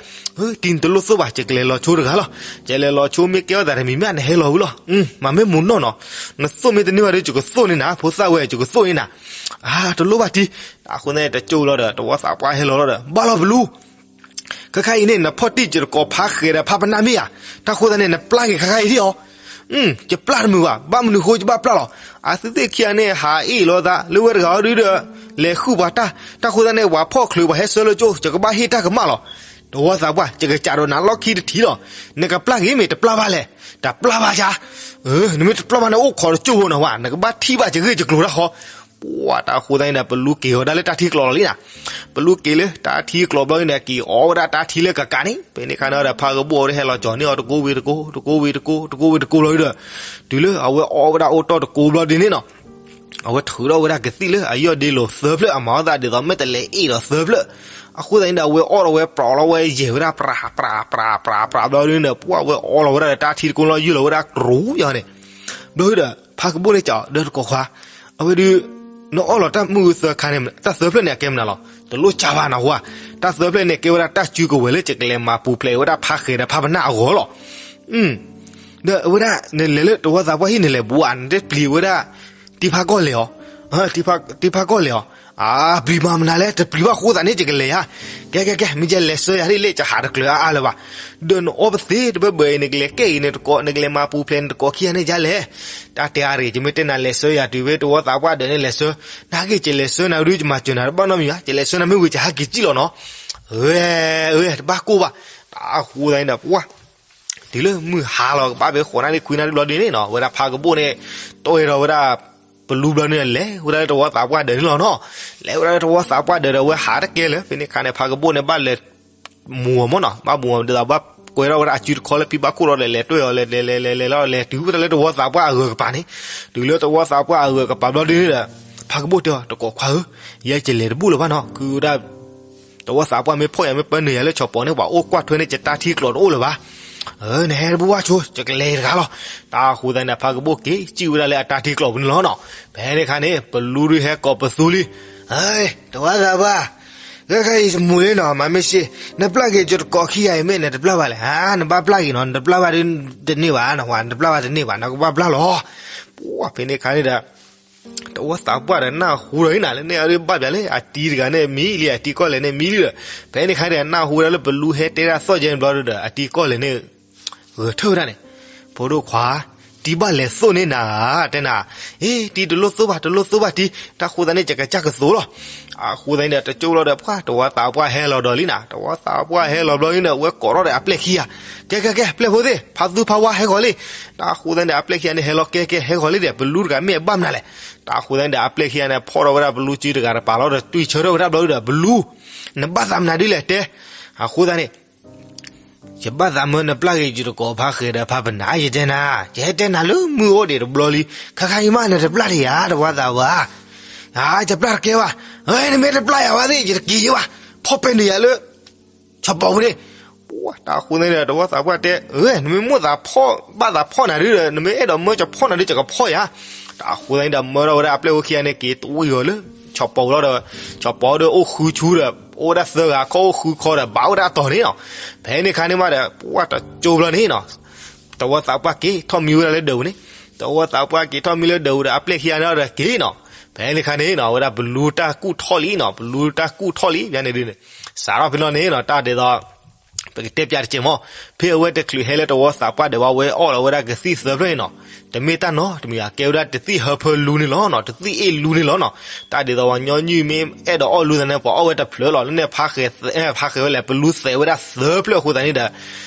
တံၤနတလိၣ်သိၣ်ဘၣ်, ယကလဲၤလီၤဆိတဂၤလီၤ, ယလဲၤလီၤဆိ မ့ၢ်ကဲထီၣ်သးတမံၤမ့ၢ် နဟဲလီၤဝံၤလီၤ, မၤမ့ၢ်မူနီၢ်နီၤ, နသိၣ်မ့ၢ်တန့ၢ်ဘၣ်ဒီး ယကသိၣ်န့ၢ်နၤ, ဖိသၣ်ဝဲ ယကသိၣ်န့ၢ်နၤ, အါ တလိၣ်ဘၣ်တံၤ, အဃိသတးန့ၣ် တကၠိလီၤဒီး တဝီသးပှၢ်ဟဲလီၤလီၤဒီး ဘၣ်လီၤပလူ ခဲခါအံၤန့ၣ် နဖီၣ်တံၢ်ယတကိးဖါဃဲၤဒီးဖါပနၢ်မ့ၢ်ဧါ, တၢ်ဃိသတးန့ၣ် နပျၢ်က့ၤခဲခါအံၤဒ်အီၤ, ယပျၢ်တမုာ်ဘၣ်, ဘၣ်မနုၤဃိယဘၣ်ပျၢ်လီၤ, အသုသ့ၣ်ခံဂၤန့ၣ် ဟးအ့ၣ်လိာ်သး လၢဝဲတဂၤအီၤဒုဒီး လဲၤဃုပှၤတၢ်, တၢ်ဃိသတးန့ၣ် ပှၤဖီၣ်ချုးပှၤဟဲဆှၢလၢကၠိ ယကဘၣ်ဟ့ၣ်တၢ်ကမၣ်လီၤ, တဝီသးပှၢ် ယကစးဒီးနၤလီၢ်ခံတထံၣ်လီၤ, နကပျၢ်က့ၤမ့ၢ်တပျၢ်ဘၣ်လဲၣ်, တပျၢ်ဘၣ်ယါ, နမ့ၢ်တပျၢ်ဘၣ်န့ၣ် အိၣ်ခိးတကၠိဖိနီၤဝဲ နကဘၣ်ထံၣ်ဘၣ်ယဂ့ၢ်ယကျိၤတၢ်ဃီ ပှၤတၢ်ဃိသတးန့ၣ်ဒီး ပလူက့ၤဝဲဒၣ်လၢတၢ်ထံကျိးလီၤလံနၤ, ပလူက့ၤလၢတၢ်ထံကျိးဘျီန့ၣ်ဒီး က့ၤအီၣ်ဝဲဒၣ်တၢ်ထံလၢကကးန့ၣ်, ဖဲန့ၣ်ခါန့ၣ်ဒီး ဖါကဘိၣ်ဒီးဟဲလီၤကၠီၤန့ၢ်အီၤတကိးဝံၤတကိး, တကိးဝံၤတကိး, တကိးဝံၤတကိးလီၤဒီး, တုၤလၢအဝဲအီၣ်ဝဲဒၣ်အိၣ်တီၢ်တကိးဘျီဒ်န့ၣ်နီၤ, အဝဲထုးထီၣ်ဝဲဒၣ်ကသံၣ်လၢအယီၢ်ဒ့လိာ်သၢဖျၢၣ် အမၤအီၣ်သးဒ်သိးမ့ၢ်တလဲၤအ့ၣ်ဒီးသၢဖျၢၣ်, အဃိသတးန့ၣ်ဒီး အဝဲအီၣ်ဒီးဝဲပြီးလီၤဝဲယဲၢ်ဝဲဒၣ် ပြးပြးပြးပြးပြးဘျီဒ်န့ၣ်ဒီး ပှၤဝဲအီလီၤဝဲဒၣ်ဒီးတၢ်ထံတကိးလီၤ ယုၢ်လီၤဝဲဒၣ်တြူးယီၤန့ၣ်, ဘျီဒီး ဖါကဘိၣ်န့ၣ်ကးအီၤဒီးတကိးခွါ, အဝဲဒုး နအီၣ်လီၤတၢ်မုၢ်သၢခါန့ၣ် တၢ်သၢဖျၢၣ်န့ၣ် အကဲမနုၤလီၤ, တလိၣ်ကၢ်ဘၣ်နဟူဧါ, တၢ်သၢဖျၢၣ်န့ၣ် ကဲဝဲဒၣ်တၢ်စုကဝဲၤလၢယကလဲၤမၤပူၤဖျဲးဝဲဒၣ်ဖါဃဲၤဒီးဖါပနၢ်အဂီၢ်လီၤ, ဒီးအဝဲဒၣ် နလဲၤလၢတဝီသးပှၢ်ဟံၣ်နလဲၤဘိဧါ, နတပျံၤဝဲဒၣ် တံၤဖါကီၢ်လဲၤအီၤ, တံၤဖါကီၢ်လဲၤအီၤ, အါ ပျံၤမၤမနုၤလဲၣ်, တပျံၤဘၣ်ဃိသးန့ၣ် ယကလဲၤယါ, ကဲကဲကဲ မ့ၢ်ယလဲၤဆှၢယၤဒ်လဲၣ် ယဟးတကျၢၤအါအါလၢၤဘၣ်, ဒီးနအီပသ့တဘၢဘၢအံၤ နကလဲၤကဲအံၤ နတကိး နကလဲၤမၤပူၤဖျဲးနတကိးခံဂၤန့ၣ်ယါလဲၣ်, တၢ်တဲအါတဂ့ၤ ယမ့ၢ်တဲနၤလဲၤဆှၢယၤတုၤဝဲတဝီသးပှၢ်ဒၢးန့ၣ်လဲၤဆှၢ, နာ်က့ ယလဲၤဆှၢနၤဒုး ယမၤစၢၤနၤတဘၣ်နီတမံၤဘၣ်, ယလဲၤဆှၢနၤမ့ၢ်ဝံၤ ယဟဲက့ၤစံၣ်လီၤနီၤ, အဝဲ အဝဲ တဘၣ်ကိၢ်ဘၣ်, တၢ်ဃိသးန့ၣ်ဒီး ပှၤ တုၤလၢမုၢ်ဟါလီၤကဘၣ်ဖဲဃိးနၣ်ရံၣ်ခွံနၣ်ရံၣ်ဘျီဒ်န့ၣ်နီၤ ဝဲဒၣ်ဖါကဘိၣ်န့ၣ် တ့ၢ်ထီၣ်ဝဲဒၣ်ပလူဘျီန့ၣ် လဲၤဝဲဒၣ်လၢတဝီသးပှၢ်ဒၢးန့ၣ်လီၤနီၤ, လဲၤဝဲဒၣ်လၢတဝီသးပှၢ်ဒၢးဒီး အဝဲဟးတကဲလၢၤ ဖဲန့ၣ်ခါန့ၣ် ဖါကဘိၣ်န့ၣ် ဘၣ်လဲၤမူအီၤမ့ၢ်နီၤ ဘၣ်မူအီၤဒ်သိးဘၣ်ကွဲထီၣ်ဝဲဒၣ်အစုတခီလၢ ဖံဘၣ်ခိၣ်ဒီးလဲၤလဲၤတွဲၢ်အီၤ လဲၤလဲၤလဲၤလဲၤလဲၤလီၤ လဲၤတုၤဝဲဒၣ်လၢတဝီသးပှၢ်အဂၢၤကပၤန့ၣ်, တုၤလၢတဝီသးပှၢ်အဂၢၤကပၤဘျီဒ်န့ၣ်ဒီး ဖါကဘိၣ်တဲအီၤ တကိးခွါဧၢ, ယဲယလဲၤတဘူၣ်လၢၤဘၣ်နီၤ ခုဝဲဒၣ် တဝီသးပှၢ်မ့ၢ်ဖီၣ်ယၤ မ့ၢ်ပၢနုာ်ယၤလၢဆီၣ်ပီၤန့ၣ် ပှၤအိၣ်ကွၢ်ထွဲန့ၣ် ယတၢ်ထံကျိးတအိၣ်လၢၤဘၣ်. နဟဲတဘူၣ်ဘၣ်ဆိ ယကလဲၤတဂၤလီၤ. တၢ်ဃိသတးန့ၣ် ဖါကဘိၣ်က့ၤစံၣ်ဝဲဒၣ်လၢအတၢ်ထံကျိးပူၤန့ၣ်လီၤနီၤ. ဖဲန့ၣ်အခါန့ၣ် ပလူဒုးဟဲကိးပသူလံ. တဝီသးပှၢ်, ခဲခါအံၤတမူၤလံနီၤ, မၤမ့ၢ်စ့ၢ်, နပျၢ်က့ၤယတကိးခံဂၤအံၤမ့ၢ်နတပျၢ်ဘၣ်လဲၣ်. နဘၣ်ပျၢ်က့ၤနီၤ, နတပျၢ်ဘၣ်ဒ်တန့ၢ်ဘၣ်, နတပျၢ်ဘၣ်တန့ၢ်ဘၣ်, နကဘၣ်ပျၢ်လီၤ. ပှၤဖဲန့ၣ်အခါန့ၣ်ဒီး တဝီသးပှၢ်ဒီးနၢ်ဟူဒီးအံၤနၤ လၢန့ၣ်အဒုးဘၣ်ပၠးလၢအတံၤတဂၤန့ၣ်မံလံ အတံၤကီၢ်လဲၢ်န့ၣ်မံလံဒီး ဖဲန့ၣ်အခါန့ၣ် နၢ်ဟူဝဲဒၣ်လၢပလူဟဲတဲဒၣ်သီၣ်ကဲန့ၣ်ဘျီဒီး အတံၤကီၢ်လဲၢ်န့ၣ် ဂဲၤထၢၣ်ဝဲဒၣ်န့ၣ်, ဖိဒိၣ်ခွါ, တံၤဘၣ်လဲၤသိၣ်န့ၢ်နၤဧါ တဲနၤ, အ့ တံၤတလိၣ်သိၣ်ဘၣ် တလိၣ်သိၣ်ဘၣ်တံၤ, တၢ်ဃိသတးန့ၣ် ယကစၢ်ကသိးလီၤ. အဃိသတးန့ၣ်ဒီး တကၠိလီၤဒီး ပှၤတဝီသးပှၢ်ဟဲလီၤဒီးလံနၤ, တဝီသးပှၢ်ဟဲလီၤဘျီန့ၣ် အဝဲကိးထီၣ်ဒီးအပျဲၢ်ခံဂၤ, ကဲကဲကဲ ပျဲၢ်ဖိသ့ၣ် ဖါသူဖါဝါဟဲဂီၤလံ. တၢ်ဃိသတးန့ၣ်ဒီး အပျဲၢ်ခံဂၤန့ၣ် ဟဲလီၤကဲကဲ ဟဲဂီၤလံဒီး ပလူတဂၤမ့ၢ်အဘၣ်မနုၤလဲၣ်. တၢ်ဃိသတးန့ၣ်ဒီး အပျဲၢ်ခံဂၤန့ၣ် ဖီၣ်ထီၣ်ဝဲဒၣ်ပလူစုတဂၤတပၤလီၤဒီး တွံၢ်ဆၢထၢၣ်ဝဲဒၣ်ဘျီဒီး ပလူ နဘၣ်သးမနုၤဒ်လဲၣ်တဲ. အဃိသတးန့ၣ် ယဘၣ်သးမၢနပျၢ်က့ၤယတကိးဖါဃဲၤဒီးဖါပနၢ် ယတဲနၤ, ယဟဲတဲနၤလၢမုၢ်အိၣ်ဒံးတဘျီလံ, ခဲခါအံၤမးနတပျၢ်တယၤ တဝီသးပှၢ်. ယပျၢ်တကဲဘၣ်. နမ့ၢ်တပျၢ်ယၤဘၣ်သ့ၣ် ယတက့ၤယဘၣ်, ဖီၣ်ပဲနုာ်ယၤလၢ ဆီၣ်ပီၤပူၤန့ၣ်. ပှၤတၢ်ဃိသတးန့ၣ်ဒီး တဝီသးပှၢ်တဲ, နမ့ၢ်မိၣ်သးဖီၣ် ဘၣ်သးဖီၣ်နၤဒုဒီး နမ့ၢ်အဲၣ်ဒိးမၢယဖီၣ်နၤဒု ယကဖီၣ်ယၤ. တၢ်ဃိသတးန့ၣ်ဒီး မၢထီၣ်ဝဲဒၣ်အပျဲၢ်ဖိခံဂၤန့ၣ် က့ၤတွံၢ်အီၤလၢ ဆီၣ်ပီၤပူၤလီၤဒီး ဆီၣ်ပီၤဒီးအိၣ်ဃုဆူဒီး အိၣ်ဝဲဒၣ်သၢဂၤခီၣ်အိၣ်ဃုခီဒီး ဘၣ်အိၣ်ဝဲဒၣ်အတီၤန့ၣ်နီၤ. ဖဲန့ၣ်အခါန့ၣ်မးဒီး ပှၤတကၠိဘျီန့ၣ်နီၤ တဝီသးပှၢ်က့ၤထီၣ်မံဝဲဒၣ်လၢဒၢးပူၤန့ၣ်, တဝီသးပှၢ်က့ၤထီၣ်မံလၢဒၢးပူၤဒီး အပျဲၢ်ခံဂၤန့ၣ်ဒီးက့ၤနီၤ. ဖဲန့ၣ်အခါန့ၣ်နီၤ အဝဲဒၣ်ပလူတၢ်ကူၣ်ထီၣ်လံနီၤ, ပလူတၢ်ကူၣ်ထီၣ်လံ ယန့ၣ်ဒုန့ၣ် စးထီၣ်ဖဲလီၤန့ၣ်နီၤ တၢ်ဒ်သိး ပကတဲပၠးတက့ၢ်မး, ဖဲအဝဲတချုးဟဲလၢတဝီသးပှၢ်ဒၢးဘၣ် အဝဲအီၣ်လီၤဝဲဒၣ်ကသံၣ်သၢဖျၢၣ်န့ၣ်နီၤ, တမ့ၢ်တၢ်နီတမံၤဘၣ် ကဲဝဲဒၣ်တသံၣ်ဟၢဖၢလူန့ၣ်လီၤနီၤ, တသံၣ်အ့ၣ်လူန့ၣ်လီၤနီၤ. တၢ်ဒ်သိးပှၤညီနုၢ်မ့ၢ်အဲၣ်ဒိးအီၣ်လူသးန့ၣ် ပှၤအီၣ်ဝဲတဖျၢၣ်လီၤ, လၢန့ၣ် ဖါဃဲၤဝဲလဲၣ် ပလူသဲးဝဲဒၣ်သၢဖျၢၣ်အဃိသတးန့ၣ်ဒီး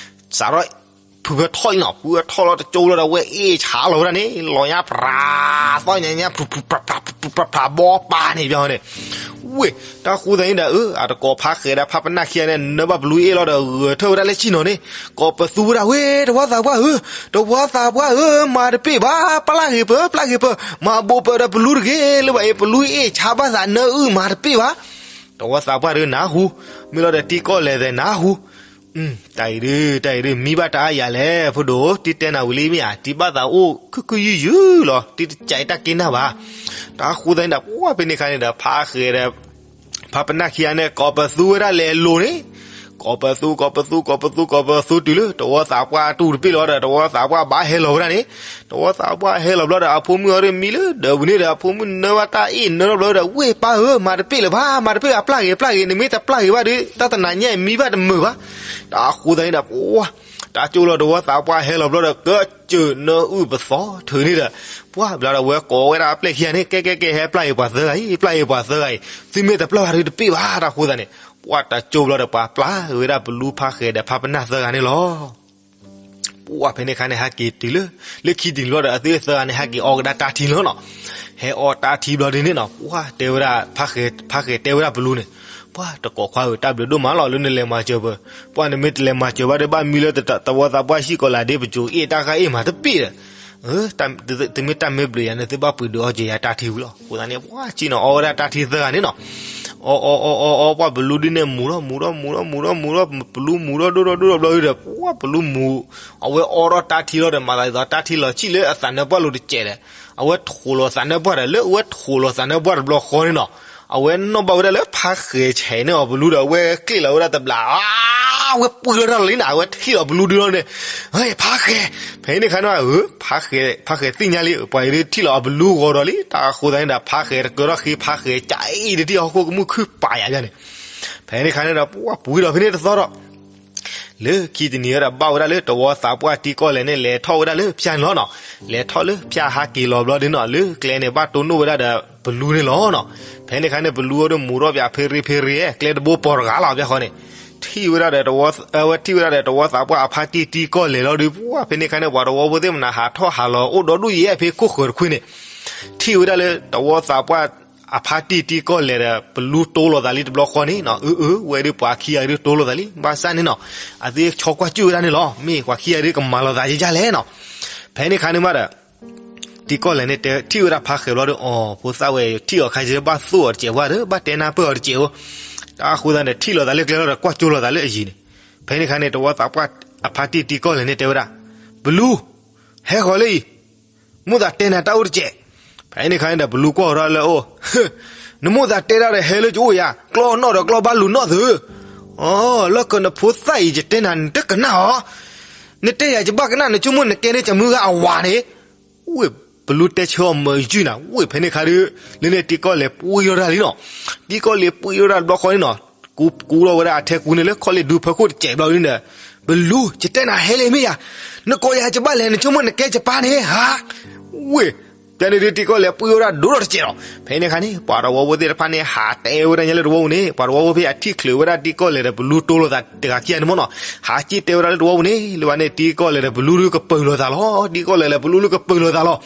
စးထီၣ် ဖုဖၢထီၣ်လံနီၤ, ဖုဖၢထီၣ်လီၤတကၠိလီၤဒီး အဝဲအ့ၣ်ဆါလီၤဝဲဒၣ်န့ၣ် လီၤညါပြၤ သီၣ်ညါညါ ပြၤပြၤပြၤပြၤ ဘီပာ်န့ၣ် ပျီန့ၣ် ဝ့ၢ် တၢ်ဃိသတးန့ၣ်ဒီး အတကိးဖါဃဲၤဒီးဖါပနၢ်ခံဂၤန့ၣ် နၢဘၣ်ပလူအ့ၣ်လီၤဒီး ဂဲၤထၢၣ်ဝဲဒၣ်လၢဆံၣ်နီၤန့ၣ်, ကိးပသူဝဲဒၣ် ဝ့ၢ် တဝီသးပှၢ်ဧၢ, တဝီသးပှၢ်ဧၢ, မၤတပ့ၢ်ဘၣ်, ပျၢ်ဂ့ၤပၢၢ် ပျၢ်ဂ့ၤပၢၢ်, မၤဘိးပၢၢ်ဒီးပလူတဂ့ၤ, လၢဘၣ်အံၤ ပလူအ့ၣ်ဆါဘၣ်သးနၢအုၣ် မၤတပ့ၢ်ဘၣ်. တဝီသးပှၢ်ဒုးနၢ်ဟူ, မ့ၢ်လီၤဒီးတံၤကီၢ်လဲၢ်သဲးနၢ်ဟူ, တၢ်အံၤဒုး တၢ်အံၤဒုး မံဘၣ်တၢ်အါယၤလဲၣ် ဖိဒိၣ်, တံၤတဲနၤဝံၤလံမ့ၢ်ဧါ, တံၤဘၣ်သးအိၣ်ခုၣ်ခုၣ်ယုၢ်ယုၢ်လီၤ, တံၤတကးအံၤတၢ်က့ၤနၢ်ဘၣ်. တၢ်ဃိသတးန့ၣ်ဒီး ပှၢ်ဖဲန့ၣ်အခါန့ၣ်ဒီး ဖါဃဲၤဒီး ဖါပနၢ်ခံဂၤန့ၣ် ကိးပသူဝဲဒၣ်လဲၤလိၤန့ၣ်, ကိးပသူ ကိးပသူ ကိးပသူ ကိးပသူတုၤလၢ တဝီသးပှၢ်တူၢ်တပ့ၢ်လီၤဒီး တဝီသးပှၢ်ဘၣ်ဟဲလီၤဝဲဒၣ်န့ၣ်, တဝီသးပှၢ်ဟဲလီၤဘျီဒီး အဖိမုၣ်အီၤဒုးမံလၢဒၢးပူၤန့ၣ်ဒီး အဖိမုၣ်နၢဘၣ်တၢ်အ့ၣ်နၢထီၣ်ဘျီဒီး ဝ့ၢ်ပၢ်ဧၢ မၤတပ့ၢ်လၢၤဘၣ်, မၤတပ့ၢ်ဘၣ် ပျၢ်ဂ့ၤ ပျၢ်ဂ့ၤ, နမ့ၢ်တပျၢ်ဂ့ၤဘၣ်ဒီး တၢ်တနၤညါအံၤမံဘၣ်တမုာ်ဘၣ်. တၢ်ဃိသတးန့ၣ်ဒီး ပှၢ် တၢ်ကၠိလီၤ တဝီသးပှၢ်ဟဲလီၤဘျီဒီး ကစၢၢ်နၢအုၣ်ပသီထုးန့ၣ်ဒီး ပှၢ်ဘျီဒီး အဝဲကိးဝဲဒၣ်အပျဲၢ်ခံဂၤန့ၣ် ကဲကဲကဲ ဟဲပျၢ်ဂ့ၤပှၤသၢဂၤအံၤ, ပျၢ်ဂ့ၤပှၤသၢဂၤအံၤ, သုမ့ၢ်တပျၢ်ဘၣ်ဒီးတပ့ၢ်ဘၣ်. တၢ်ဃိသတးန့ၣ် ပှၢ်တၢ်ကၠိဘျီဒီး ပှၤပျၢ်ဝဲဒၣ်ပလူဖါဃဲၤဒီးဖါပနၢ်သၢဂၤန့ၣ်လီၤ. ပှၢ်ဖဲန့ၣ်အခါန့ၣ် ဟဲက့ၤတုၤလၢ လၢခံတနံၤဘျီဒီး အသုသၢဂၤန့ၣ် ဟဲက့ၤအီကဒါတၢ်ထံလီၤနီၤ. ဟဲအီတၢ်ထံဘျီဒ်န့ၣ်နီၤ ပှၢ်တဲဝဲဒၣ် ဖါဃဲၤတဲဝဲဒၣ်ပလူန့ၣ်, ပှၢ်တကိးခွါဧၢ တၢ်ဘျုးဒိၣ်မးလီၤ လၢနလဲၤမၤစၢၤပှၤ, ပှၢ်နမ့ၢ်တလဲၤမၤစၢၤဘၣ်ဒီး ဘၣ်မံလၢတဝီသးပှၢ်ဟံၣ်ကိးလၢ်ဒ့ ပစိၤအ့ၣ်တၢ်ဃၣ်အ့ၣ်မးတပ့ၢ်ဒီး တမ့ၢ်တၢ်မ့ၢ်ဘျုးယၤန့ၣ် သုဘၣ်ပှ့ၤဒုးအီက့ၤယၤတၢ်ထံဝံၤလီၤ. အဃိသတးန့ၣ် ပှၢ်ဆ့ၣ်နီၤအီဝဲဒၣ်တၢ်ထံသၢဂၤန့ၣ်နီၤ. အီအီအီအီအီ ပှၢ်ပလူဒ်န့ၣ်မူၤထီၣ်မူၤထီၣ်မူၤထီၣ်မူၤထီၣ်မူၤထီၣ် ပလူမူၤထီၣ်ဒိၣ်ထီၣ်ဒိၣ်ထီၣ်ဘျီဒီး ပှၢ်ပလူမူၤ, အဝဲအီထီၣ်တၢ်ထံလီၤဒီး မၤသးဒ်သိးတၢ်ထံလီၤဆံၣ်လၢအသးနၢပှၢ်လိၤတစဲးဒီး အဝဲထိးလီၤသးနၢပှၢ်ဒီး လၢအဝဲထိးလီၤသးနၢပှၢ်တဘျီဃီန့ၣ်နီၤ အဝဲနီၣ်ဘၣ်ဝဲဒၣ်လၢဖါဃဲၤဆဲးန့ၣ်အီၤပလူဒီး အဝဲကျ့ၣ်လီၤဝဲဒၣ်တဘျီ, အဝဲပှ့ၤလီၤတၢ်လီၤလံနီၤ အဝဲထံၣ်လီၤပလူဒုလီၤန့ၣ်, ဖါဃဲၤ, ဖဲန့ၣ်အခါန့ၣ် ဖါဃဲၤသ့ၣ်ညါလံ ပှၤအံၤဒုးထံၣ်လီၤအပလူဂီၤဒီးလံ. တၢ်ဃိသတးန့ၣ်ဒီး ဖါဃဲၤတကၢထီၣ်ဃ့ ဖါဃဲၤကးအံၤဒုးထံၣ်ဟီၣ်ခိၣ်ကမူၣ်ခုၣ်ပာ်ယၤန့ၣ်, ဖဲန့ၣ်အခါန့ၣ်ဒီး ပှၢ်ပှ့ၤဒီးဖဲန့ၣ်တသီဒီး လၢခံတနံၤဝဲဒၣ် ဘၣ်ဝဲဒၣ်လၢတဝီသးပှၢ်တံၤကီၢ်လဲၢ်န့ၣ် လဲၤထီၣ်ဝဲဒၣ်လၢဖၠၣ်န့ၣ်လီၤနီၤ. လဲၤထီၣ်လၢဖၠၣ်ဟးက့ၤလီၤဘျီဒ်နီၤ လၢကျဲန့ၣ် ဘၣ်တိၢ်နီၣ်ဝဲဒၣ်ဒီးပလူန့ၣ်လီၤနီၤ. ဖဲန့ၣ်အခါန့ၣ် ပလူအီၤဒုးမူၤထီၣ်ပၠးဖ့ရ့ဖ့ရ့ ကျဲတဘိပီၤတဂၤလီၤ ပၠၣ်ဃီန့ၣ်, ထံၣ်ဝဲဒၣ်ဒီးတဝီ, အဝဲထံၣ်ဝဲဒၣ်ဒီးတဝီသးပှၢ်အဖါတံၢ်တံၤကီၢ်လဲၢ်လီၤဒုး ပှၢ်ဖဲန့ၣ်အခါန့ၣ် ပှၤတဝီဖိသ့ၣ်မနၤဟးထီၣ်ဟးလီၤအိၣ်ဒီဒူၣ်ယဲၢ်ဖဲခိၣ်ဃၢၤတခွ့န့ၣ် ထံၣ်ဝဲဒၣ်လၢတဝီသးပှၢ်အဖါတံၢ်တံၤကီၢ်လဲၢ်ဒီး ပလူတိၢ်လိာ်သးလံတဘျီဃီန့ၣ်နီၤ. အၢ အၢ ဝဲဒုးပှၤခံဂၤဒုးတိၢ်လိာ်သးလံ ဘၣ်ဆၣ်န့ၣ်နီၤ အသုဆီကွၢ်စူၣ်ဝဲဒၣ်န့ၣ်လီၤ မ့ၢ်ပှၤခံဂၤဒုးကမၤလိာ်သးယဲၢ်လဲၣ်နီၤ. ဖဲန့ၣ်အခါန့ၣ်မးဒီး တံၤကီၢ်လဲၢ်န့ၣ် ထံၣ်ဝဲဒၣ်ဖါဃဲၤဘျီဒီး အီၤ ဖိသၣ်ဝဲ ထံၣ်အီၤခါယဲၢ် ဘၣ်သိၣ်အီၤတစဲးဝဲဒီး ဘၣ်တဲနၢ်ပၢၢ်အီၤတစဲးဧိၤ, တၢ်ဃိသတးန့ၣ် ထံၣ်လိာ်သးလၢကျဲလီၤဒီး ကွၢ်ကၠိလိာ်သးလၢအယံၤန့ၣ်, ဖဲန့ၣ်အခါန့ၣ် တဝီသးပှၢ်အဖါတံၢ်တံၤကီၢ်လဲၢ်န့ၣ် တဲဝဲဒၣ်, ပလူ, ဟဲဃီၤလၢအံၤ, မိၣ်သးတဲနၤတၢ်အိၣ်တစဲး. ဖဲန့ၣ်အခါန့ၣ်ဒီး ပလူကွၢ်ထီၣ်လၢအအိၣ်, နမိၣ်သးတဲဒၣ်ဒီး ဟဲလၢယအိၣ်ယၤ, ကျီၢ်နီၣ်ဒီးကျီၢ်ဘၣ်လူၤနီၣ်သု, အီ လီၢ်ခၢၣ်နဖိသၣ်အံၤ ယတဲနၤနတကနၣ်အီၤ, နတဲယၤယဘၣ်ကနၣ် နဆိကမိၣ်နကဲန့ၣ် ကမုၢ်ဂၤအဝၤန့ၣ် ဝ့ၢ်ပလူတဲဆၢအီၤမၢယုၢ်နၤ, ဝ့ၢ်ဖဲန့ၣ်အခါဒီး လၢန့ၣ်တံၤကီၢ်လဲၢ်ပှ့ၤထီၣ်တၢ်လံနီၤ, တံၤကီၢ်လဲၢ်ပှ့ၤထီၣ်တၢ်တဘျီဃီန့ၣ်နီၤ, ကူကူထီၣ်ဝဲဒၣ်အထဲကူန့ၣ်လၢခီၣ်လ့ၣ်ဒူဖၢခိၣ်တစဲးဘျီဒ်န့ၣ်, ပလူ, ယတဲနၤဟဲလၢမ့ၢ်ယၤ, နကိးယၤယဘၣ်လဲၣ် နဆိကမိၣ်နကဲယပၢ်န့ၣ်ဧါ, ဝ့ၢ်, ဖဲန့ၣ်ဒုးတံၤကီၢ်လဲၢ်ပှ့ၤဝဲဒၣ်ဒိၣ်ထီၣ်တစဲးလီၤ. ဖဲန့ၣ်အခါန့ၣ် ပှၤတဝီဖိသ့ၣ်တဖၣ်န့ၣ် ဟးတဲဝဲဒၣ်ညါလၢတဝီပူၤန့ၣ်, ပှၤတဝီဖိဖဲအထံၣ်ချုးဝဲဒၣ်တံၤကီၢ်လဲၢ်ဒီးပလူတိၢ်လိာ်သးတဂၤခံဂၤန့ၣ်မ့ၢ်နီၤ, ဟးစံၣ်တဲဝဲဒၣ်လၢတဝီပူၤန့ၣ်, လၢဘၣ်န့ၣ် တံၤကီၢ်လဲၢ်ဒီးပလူဒုးကပၢၤလိာ်သးလီၤ, တံၤကီၢ်လဲၢ်လၢပလူဒုးကပၢၤလိာ်သးလီၤ.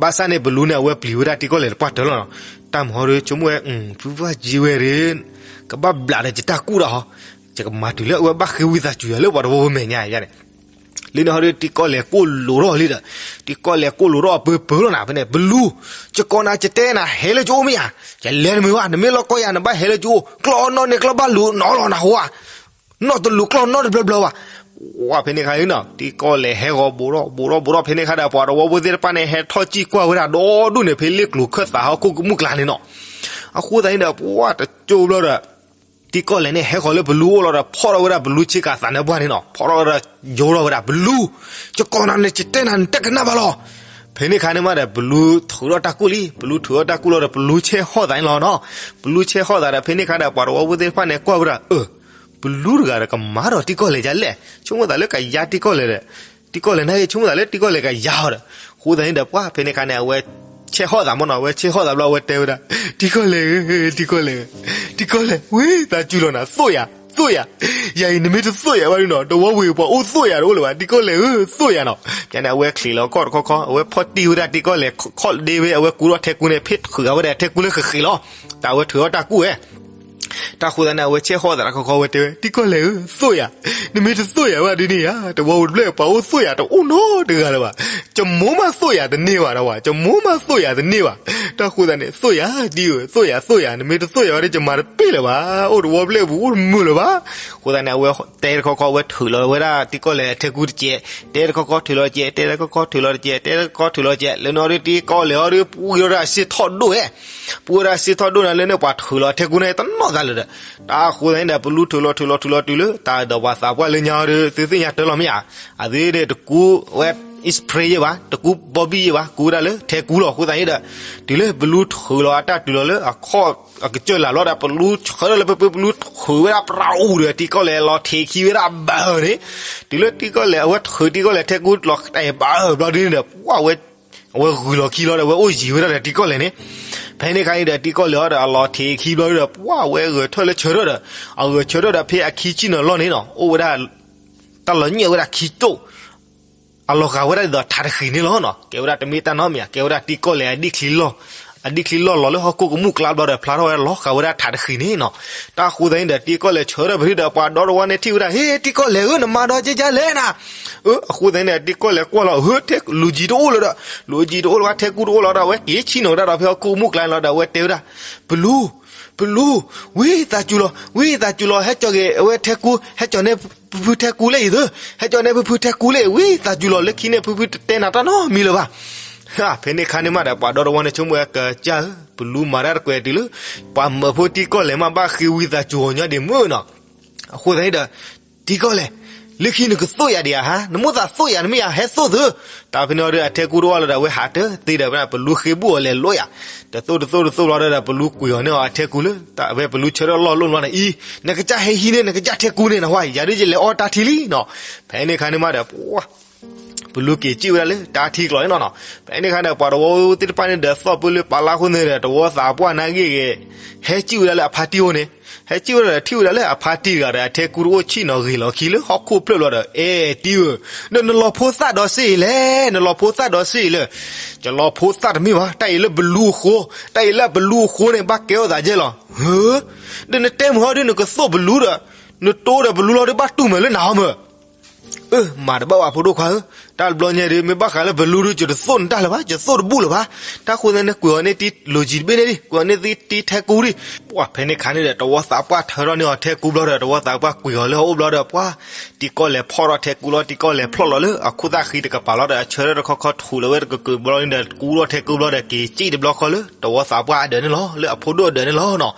ဘၣ်ဆၣ်န့ၣ် ပလူန့ၣ် အဝဲပျံၤဝဲဒၣ်တံၤကီၢ်လဲၢ်တပှၢ်တၢၢ်လီၤနီၤ, တၢ်မၤဟီဒုးဆိကမိၣ်ဝဲ, ဖုဖၣ်ယံဝဲဒၣ် ကဘၣ်ဘျးဒီးယတၢ်ကူၣ်တၢ်ဟီ, ယကမၤတုၤလၢအဝဲဘၣ်ဃ့ဝံသးစူၤယၤလၢပှၤတဝီဖိမဲာ်ညါယၤန့ၣ်, လၢန့ၣ်ဟီဒုးတံၤကီၢ်လဲၢ်ကိၢ်လိာ်ထီၣ်လံဒီး, တံၤကီၢ်လဲၢ်ကိၢ်လိာ်ထီၣ်အပၢပၢလီၤနၤ ဖဲန့ၣ်, ပလူ, ယကိးနၤ ယတဲနၤဟဲလၢယအိၣ်မ့ၢ်ဧါ, ယလဲၤတမုာ်ဘၣ်, နမ့ၢ်လီၤကီယၤ နဘၣ်ဟဲလၢယအိၣ်, ကျီၢ်နီၣ်န့ၢ်ကျီၢ်ဘၣ်လူၤနီၣ်လီၤနၤဟိဧါ, နီၣ်တလူၤကျီၢ်နီၣ်တဘျီဘျီဘၣ်. ဝဲဖဲန့ၣ်အခါန့ၣ်နီၤ တံၤကီၢ်လဲၢ်ဟဲဂီၤဘူးထီၣ်ဘူးထီၣ်ဘူးထီၣ် ဖဲန့ၣ်အခါဒီး ပှၤတဝီဖိသ့ၣ်တဖၣ်န့ၣ် ဟဲထီၣ်စံၣ်ကွၢ်ဝဲဒၣ်ဒီဒူၣ်န့ၣ် ဖဲလ့ၣ်ကျိၤခၢၣ်သးဟီၣ်ခိၣ်ကမူၣ်ကျါန့ၣ်နီၤ. အဃိသတးန့ၣ်ဒီး ပှၤတကၠိဘျီဒီး တံၤကီၢ်လဲၢ်န့ၣ် ဟဲဃီၤလၢပလူအိၣ်လီၤဒီး ဖီၣ်ထီၣ်ဝဲဒၣ်ပလူဆ့ကၤသးနၢပှၢ်န့ၣ်နီၤ, ဖီၣ်ထီၣ်ဝဲဒီးယိထီၣ်ဝဲဒၣ် ပလူ, ယကိးနၤန့ၣ် ယတဲနၤ နတကနၣ်ဘၣ်လီၤ. ဖဲန့ၣ်အခါန့ၣ်မးဒီး ပလူထုးထီၣ်တၢ်ကူၣ်လံ, ပလူထုးထီၣ်တၢ်ကူၣ်လီၤဒီး ပလူဆဲးဟီၣ်သးန့ၣ်လီၤနီၤ. ပလူဆဲးဟီၣ်သးဒီး ဖဲန့ၣ်အခါဒီး ပှၤတဝီဖိသ့ၣ်တဖၣ်န့ၣ် ကွၢ်ဝဲဒၣ် အၢ ပလူတဂၤဒီးကမၤဒီးတံၤကီၢ်လဲၢ်ဒ်လဲၣ်, ဆိကမိၣ်သးလၢကယါတံၤကီၢ်လဲၢ်ဒီး, တံၤကီၢ်လဲၢ်န့ၣ်ဂ့ၤ ဆိကမိၣ်သးလၢတံၤကီၢ်လဲၢ်ကယါအီၤဒီး, အဃိသတးန့ၣ်ဒီး ပှၤဖဲန့ၣ်အခါန့ၣ် အဝဲဆဲးဟီၣ်သးမ့ၢ်နီၤ, အဝဲဆဲးဟီၣ်သးဘျီ အဝဲတဲဝဲဒၣ်, တံၤကီၢ်လဲၢ်ဧၢ, တံၤကီၢ်လဲၢ်ဧၢ, တံၤကီၢ်လဲၢ်, ဝ့ၢ် သးစူၤလီၤနၤ, သိၣ်ယၤ, သိၣ်ယၤ, ယၤအံၤ နမ့ၢ်တသိၣ်ယၤဘၣ်ဒုးနီၤ တဝီဝ့ၢ်ပှၤအိၣ်သိၣ်ယၤတအိၣ်လၢၤဘၣ်, တံၤကီၢ်လဲၢ်ဧၢ, သိၣ်ယၤနီၤ. ယန့ၣ် အဝဲချံးလီၤကီၢ်တခီခီ, အဝဲဖီၣ်တံၢ်ဝဲဒၣ်တံၤကီၢ်လဲၢ်ခီၣ်ဒ့ဝဲ, အဝဲကူထီၣ်ထဲကူန့ၣ် ဖဲထုးအဝဲဒၣ်ထဲကူလၢဃ့ဃ့လီၤ, တၢ်ဝဲထုးထီၣ်တၢ်ကူၣ်ဝဲ တၢ်ဃိသတးန့ၣ် အဝဲဆဲးဟီၣ်သးတခီခီဝဲတဲဝဲ တံၤကီၢ်လဲၢ်ဧၢ, သိၣ်ယၤ, နမ့ၢ်တသိၣ်ယၤဘၣ်ဒ်န့ၣ်ဧါ, တဝီပူၤတဖျၢၣ်ပှၤအိၣ်သိၣ်ယၤတအိၣ်နီတဂၤလၢၤဘၣ်. ကမိၢ်မးသိၣ်ယၤတန့ၢ်ဘၣ်ဒီးဝဲ, ကမိၢ်မးသိၣ်ယၤတန့ၢ်ဘၣ်. တၢ်ဃိသတးန့ၣ် သိၣ်ယၤတံၤဧၢ, သိၣ်ယၤ သိၣ်ယၤ, နမ့ၢ်တသိၣ်ယၤဘၣ်ဒီး ယမၤတပ့ၢ်လၢၤဘၣ်, အိၣ်တဝီပူၤတဖျၢၣ်ပူၤအိၣ်တမုာ်လၢၤဘၣ်. အဃိသတးန့ၣ် အဝဲတဲတခီခီ အဝဲထုးလီၤဝဲဒၣ်တံၤကီၢ်လဲၢ်အထဲကူတကဲး, တဲတခီခီထုးလီၤတကဲး, တဲတခီခီထုးလီၤတကဲး, တဲတခီခီထုးလီၤတကဲး, လၢန့ၣ်အီၤဒီးတံၤကီၢ်လဲၢ်အီၤဒီး ပှၤက့ၤဒီးအစ့ထီၣ်ဒိၣ်ဝဲ ပှၤက့ၤဒီးအစ့ထီၣ်ဒိၣ်န့ၣ် လၢန့ၣ်ပှၤထုးလီၤအထဲကူန့ၣ် တနီၣ်သးလၢၤဒီး, တၢ်ဃိသတးန့ၣ်ဒီး ပလူထုးလီၤထုးလီၤထုးလီၤတုၤလၢ တၢ်ဒီးပှၤသးပှၢ်လၢညါအီၤဒီး သုသ့ၣ်ညါတၢ်လီၤမ့ၢ်ဧါ, အသုဒီးတကူဝဲ spray ယဲၢ်ဘၣ်, တကူဘီဘံၣ်ယဲၢ်ဘၣ်, ကူဝဲဒၣ်လၢထဲကူလီၤ. အဃိသတးန့ၣ်ဒီး တုၤလၢပလူထုးလီၤအတၢ်တုၤလီၤလၢအခီၣ်အကစၢၢ်လၢ်လီၤဒီး ပလူဆၢထၢၣ်လၢပပၢၤ ပလူထုးဝဲဒၣ်ပြးအူဒီး တံၤကီၢ်လဲၢ်လီၤထံးခံဝဲဒၣ်ဘၢၣ်န့ၣ်, တုၤလၢတံၤကီၢ်လဲၢ် အဝဲထုးတံၤကီၢ်လဲၢ်ထဲကူလီၤတဲာ်ဘၢၣ်ဘျီဒ်န့ၣ်ဒီး ပှၤဝဲ အဝဲဂုာ်လီၤခံလီၤဒီး အဝဲအိၣ်ယံၤဝဲဒၣ်ဒီးတံၤကီၢ်လဲၢ်န့ၣ်, ဖဲန့ၣ်အခါန့ၣ်ဒီး တံၤကီၢ်လဲၢ်အီၤဒီးအလီၤထံးခံဘျီဒီး ပှၤဝဲဂဲၤထၢၣ်လၢဆၢထၢၣ်ဒီး, အဂဲၤဆၢထၢၣ်ဒီး ဖဲအခံဆံၣ်နီၤလီၢ်န့ၣ်နီၤ အိၣ်ဝဲဒၣ် တၢ်လီၤညၢၣ်ဝဲဒၣ်ခံတိၢ်, အလီၤဂာ်ဝဲဒၣ်ဒ်သိးထးတဃံးန့ၣ်လီၤနီၤ. ကဲဝဲဒၣ်တမ့ၢ်တၢ်နီတမံၤဧါ, ကဲဝဲဒၣ်တံၤကီၢ်လဲၢ်အဒံၣ်ချံလီၢ်, အဒံၣ်ချံလီၢ်လီၤလၢဟီၣ်ခိၣ်ကမူၣ်ကျါဘျီဒီး ဖျါထီၣ်ဝဲလီၤဂာ်ဝဲဒၣ်ထးတဃံးန့ၣ်နီၤ. တၢ်ဃိသတးန့ၣ်ဒီး တံၤကီၢ်လဲၢ်ဆၢထၢၣ်ဖဲန့ၣ်ဒီး ပှၤဒီတဝီန့ၣ်ထံၣ်ဝဲဒၣ် ဟ့ တံၤကီၢ်လဲၢ်ဧၢ နမၤဒီးကဲကဲလဲၣ်နၤ. အဃိသတးန့ၣ်ဒီး တံၤကီၢ်လဲၢ်ကွၢ်လီၤ ဟ့ လူၤကၠံတအိၣ်လၢၤဒီး, လူၤကၠံတအိၣ်လၢၤဘၣ် ထဲကူတအိၣ်လၢၤဒီး အဝဲက့ၤဆံၣ်နီၤဝဲဒၣ်ဒီးဖဲဟီၣ်ခိၣ်ကမူၣ်ကျါန့ၣ်လီၤဒီး အဝဲတဲဝဲဒၣ် ပလူ, ပလူ, ဝံသးစူၤလီၤ, ဝံသးစူၤလီၤ ဟဲကၠီၤက့ၤအဝဲထဲကူ, ဟဲကၠီၤန့ၢ်ဖုဖုထဲကူလၢအံၤသၢ, ဟဲကၠီၤန့ၢ်ဖုဖုထဲကူလၢအံၤ ဝံသးစူၤလီၤ လၢခံန့ၣ် ဖုဖုတတဲနၤတၢ်နီတမံၤလၢၤဘၣ်. ဖဲန့ၣ်အခါန့ၣ်မးဒီး ပှၤဒီတဝီန့ၣ်ဆိကမိၣ်ဝဲ ကစၢ်ဧၢ, ပလူမၤတၢ်တကွဲးတုၤလၢ ပှၤမၢဖိတံၤကီၢ်လဲၢ်မး ဘၣ်ဃ့ဝံသးစူၤအီၤညီဒံးမုၢ်နီၤ. အဃိသတးန့ၣ်ဒီး တံၤကီၢ်လဲၢ်, လၢခံနကသိၣ်ယၤဒံးဧါဟါ, နမိၣ်သးသိၣ်ယၤ နမ့ၢ်ယၤဟဲသိၣ်သု. တၢ်ဖဲန့ၣ်အီၤဒီး အထဲကူတအိၣ်လၢၤဒီး အဝဲဟးတသ့ဒီး ပလူဃ့ဘူၣ်အီၤလဲၤလိယၤ, တသိၣ်တသိၣ်တသိၣ်ဘျီဒီး ပလူကွံာ်အီၤန့ၢ်အီၤအထဲကူလၢ တၢ်ဖဲပလူဆၢထၢၣ်လီၢ်လိၣ်ဘျီန့ၣ်အံၤ, နကစၢ်ဟဲဟံးန့ၢ် နကစၢ်ထဲကူန့ၣ်နဟါ, ယၤဒ်ယလဲၤအီၣ်တၢ်ထံလံနီၤ. ဖဲန့ၣ်အခါန့ၣ်မးဒီး ပလူက့ၤစံၣ်ဝဲဒၣ်လၢတၢ်ထံကျိးန့ၣ်နီၤ. ဖဲန့ၣ်အခါန့ၣ် ပှၤတဝီသ့ၣ်တဖၣ်န့ၣ်ဒီး သီၣ်ပၢလၢပာ်လၢအဃိန့ၣ်ဒီး တဝီသးပှၢ်နာ်ဂ့ၢ်ဂ့ၤ ဟဲစံၣ်ဝဲဒၣ်လၢအဖါတံၢ်အိၣ်န့ၣ်, ဟဲစံၣ်ဝဲဒၣ်ဒီးထံၣ်ဝဲဒၣ်လၢအဖါတံၢ်တဂၤဒီး အထဲကူတအိၣ်ဆံၣ်နီၤဂ့ၤလီၤခံလၢဟီၣ်ခိၣ်ဖျၢၣ်ဘျီဒီး အဲၣ်တံၢ်ဧၢ, ဒီးနလီၤဖိသၣ်ဒီးစ့အံၤလဲၣ်, နလီၤဖိသၣ်ဒီးစ့အံၤလဲၣ်. ယလီၤဖိသၣ်တမ့ၢ်ဘၣ်, တၢ်အံၤလၢပလူအဃိ, တၢ်အံၤလၢပလူအဃိန့ၣ် ဘၣ်ကဲထီၣ်သးကဲလီၤ. ဟၢ, ဒီးနတဲမုၢ်ဟီဒုး နကသိၣ်ပလူဒီး နတိဒီးပလူလီၤဒုး ဘၣ်တူၢ်မုာ်လၢနဟီမုၢ် အၢ မၤတဘၣ်ဘၣ်ဖိဒိၣ်ခွါဧၢ, တၢ်တဘျီညါဒီး မ့ၢ်ဘၣ်ဃးလၢပလူဒုး ယတသိၣ်နတၢ်လၢၤဘၣ်, ယသိၣ်တဘူၣ်လၢၤဘၣ်. တၢ်ဃိသတးန့ၣ် ကွံာ်အီၤန့ၢ်တံၤလိၤကံတဘ့ၣ်န့ၣ်ဒံး, ကွံာ်အီၤန့ၢ်တံၤထဲကူဒံး. ပှၤဖဲန့ၣ်ခါန့ၣ်ဒီး တဝီသးပှၢ်ထၢထီၣ်န့ၢ်အီၤထဲကူဘျီဒီး တဝီသးပှၢ်ကွံာ်အီၤလၢအအိၣ်ဘျီဒီး ပှၤ တံၤကီၢ်လဲၢ်ဖီၣ်ထီၣ်ထဲကူလီၤ, တံၤကီၢ်လဲၢ်ဖျီၣ်လီၤလၢအခိၣ်သၣ်ဃံတကပၤလီၤဒီး အဆၢထၢၣ်တခီခီထူးလီၤဝဲတကကုာ်ဘျီန့ၣ်ဒီး ကူထီၣ်ထဲကူဘျီဒီး က့ၤစံၣ်တဘျီဃီလၢ တဝီသးပှၢ်အဒၢးန့ၣ်လီၤ, လၢအဖိဒိၣ်အဒၢးန့ၣ်လီၤနီၤ.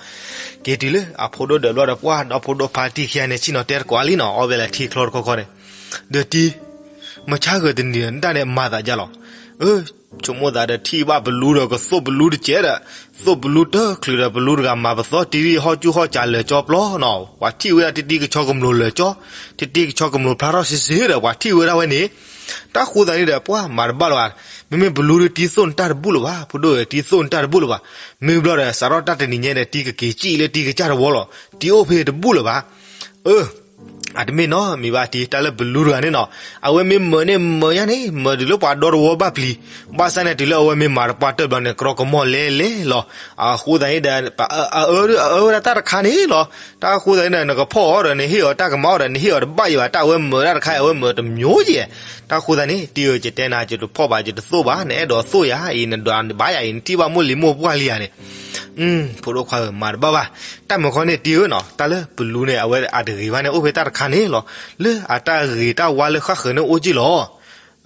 က့ၤတုၤလၢအဖိဒိၣ်ဒၢးဘျီဒီး ပှၤဒီဖိဒိၣ်ဖါတံၢ်ခံဂၤန့ၣ် ဆ့ၣ်နီၤတဲတကိးလံနီၤ, အီၣ်ဝဲလဲၤထံချီတခီခီန့ၣ်, ဒီးတံၤ မုၢ်ဆါဂၢၢ်တနံၤဒီး နတၢ်န့ၣ်မၤသးဒ်လဲၣ်. အၢ ဆိကမိၣ်သးဒီးထံၣ်ဘၣ်ပလူဒီး ကသိၣ်ပလူတကဲးဒီး သိၣ်ပလူတချုးဒီး ပလူတဂၤမၤပသီတံၤ ဟီၣ်ကၠူၣ်ဟီၣ်ကးလၢာ်ကၠီပျီနီၤ, ပှၤထံၣ်ဝဲဒၣ်တံၤတံၤကဆီကမျိၤလၢာ်ကၠီ, တံၤတံၤကဆီကမျိၤဖျါထီၣ်စ့စ့ဒီး ပှၤထံၣ်ဝဲဒၣ်ဝဲန့ၣ်, တၢ်ဃိသတးန့ၣ်ဒီး ပှၤမၤတဘၣ်လၢၤဘၣ်. မ့မ့ၢ်ပလူဒီး တံၤသိၣ်နတၢ်တဘူၣ်လၢၤဘၣ်, ဖိဒိၣ်ဧၢ တံၤသိၣ်နတၢ်တဘူၣ်လၢၤဘၣ်. မ့ၢ်ဘျီဒီး စးထီၣ်တၢ်တနံၤညါဒီး တံၤကက့ၤစံၣ်လၢတံၤကစၢ်တဝီလီၤ, တံၤအိၣ်ဖဲတဘူၣ်လၢၤဘၣ်. အၢ အတမ့ၢ်နီတမံၤဘၣ်တံၤ, တၢ်လၢပလူတဂၤန့ၣ်နီၤ, အဝဲမ့ၢ်မၤန့ၣ်မၤညါန့ၣ် မၤတုၤလၢပှၤဒီတဝီဘၣ်ပျံၤ, ဘၣ်ဆၣ်န့ၣ် တုၤလၢအဝဲမ့ၢ်မၤတပှၢ်တၢၢ်ဘျီန့ၣ် ကြီကမီၣ်လဲလဲလီၤ. အဃိသတးန့ၣ်ဒီး အအၢအၢဝဲဒၣ်တၢ်တခါန့ၣ်လီၤ. တၢ်အဃိသတးန့ၣ်ဒီး နကဖီၣ်အီၤဒီး နဟ့ၣ်အီၤတၢ်ကမၣ်အီၤဒီး နဟ့ၣ်အီၤတဘၣ်ယံၤဘၣ်, တၢ်အဝဲမၤဒၣ်တခါအံၤ အဝဲမၤတမျိးယံၤ. တၢ်အဃိသတးန့ၣ် တံၤဧၢ ယတဲနၤ ယတဖီၣ်ဘၣ် ယတသိၣ်ဘၣ်, နအဲၣ်ဒိးသိၣ်ယၤအံၤ နဒွးဘၣ်ယၤအံၤ နထံၣ်ဘၣ်မိၢ်လံၤမိၢ်ပှၢ်လံယၤန့ၣ် ဖိဒိၣ်ခွါဧၢ မၤတဘၣ်ဘၣ်. တၢ်မုာ်ခီန့ၣ် တံၤဧၢနီၤ, တၢ်လၢပလူန့ၣ် အဝဲအတဂ့ၤဘၣ်န့ၣ် အိၣ်ဖဲတၢ်တခါန့ၣ်လီၤ. လၢအတၢ်ဂ့ၤတၢ်ဝါလၢဃၣ်ဃၢၤန့ၣ်အိၣ်က့ၢ်လီၤ.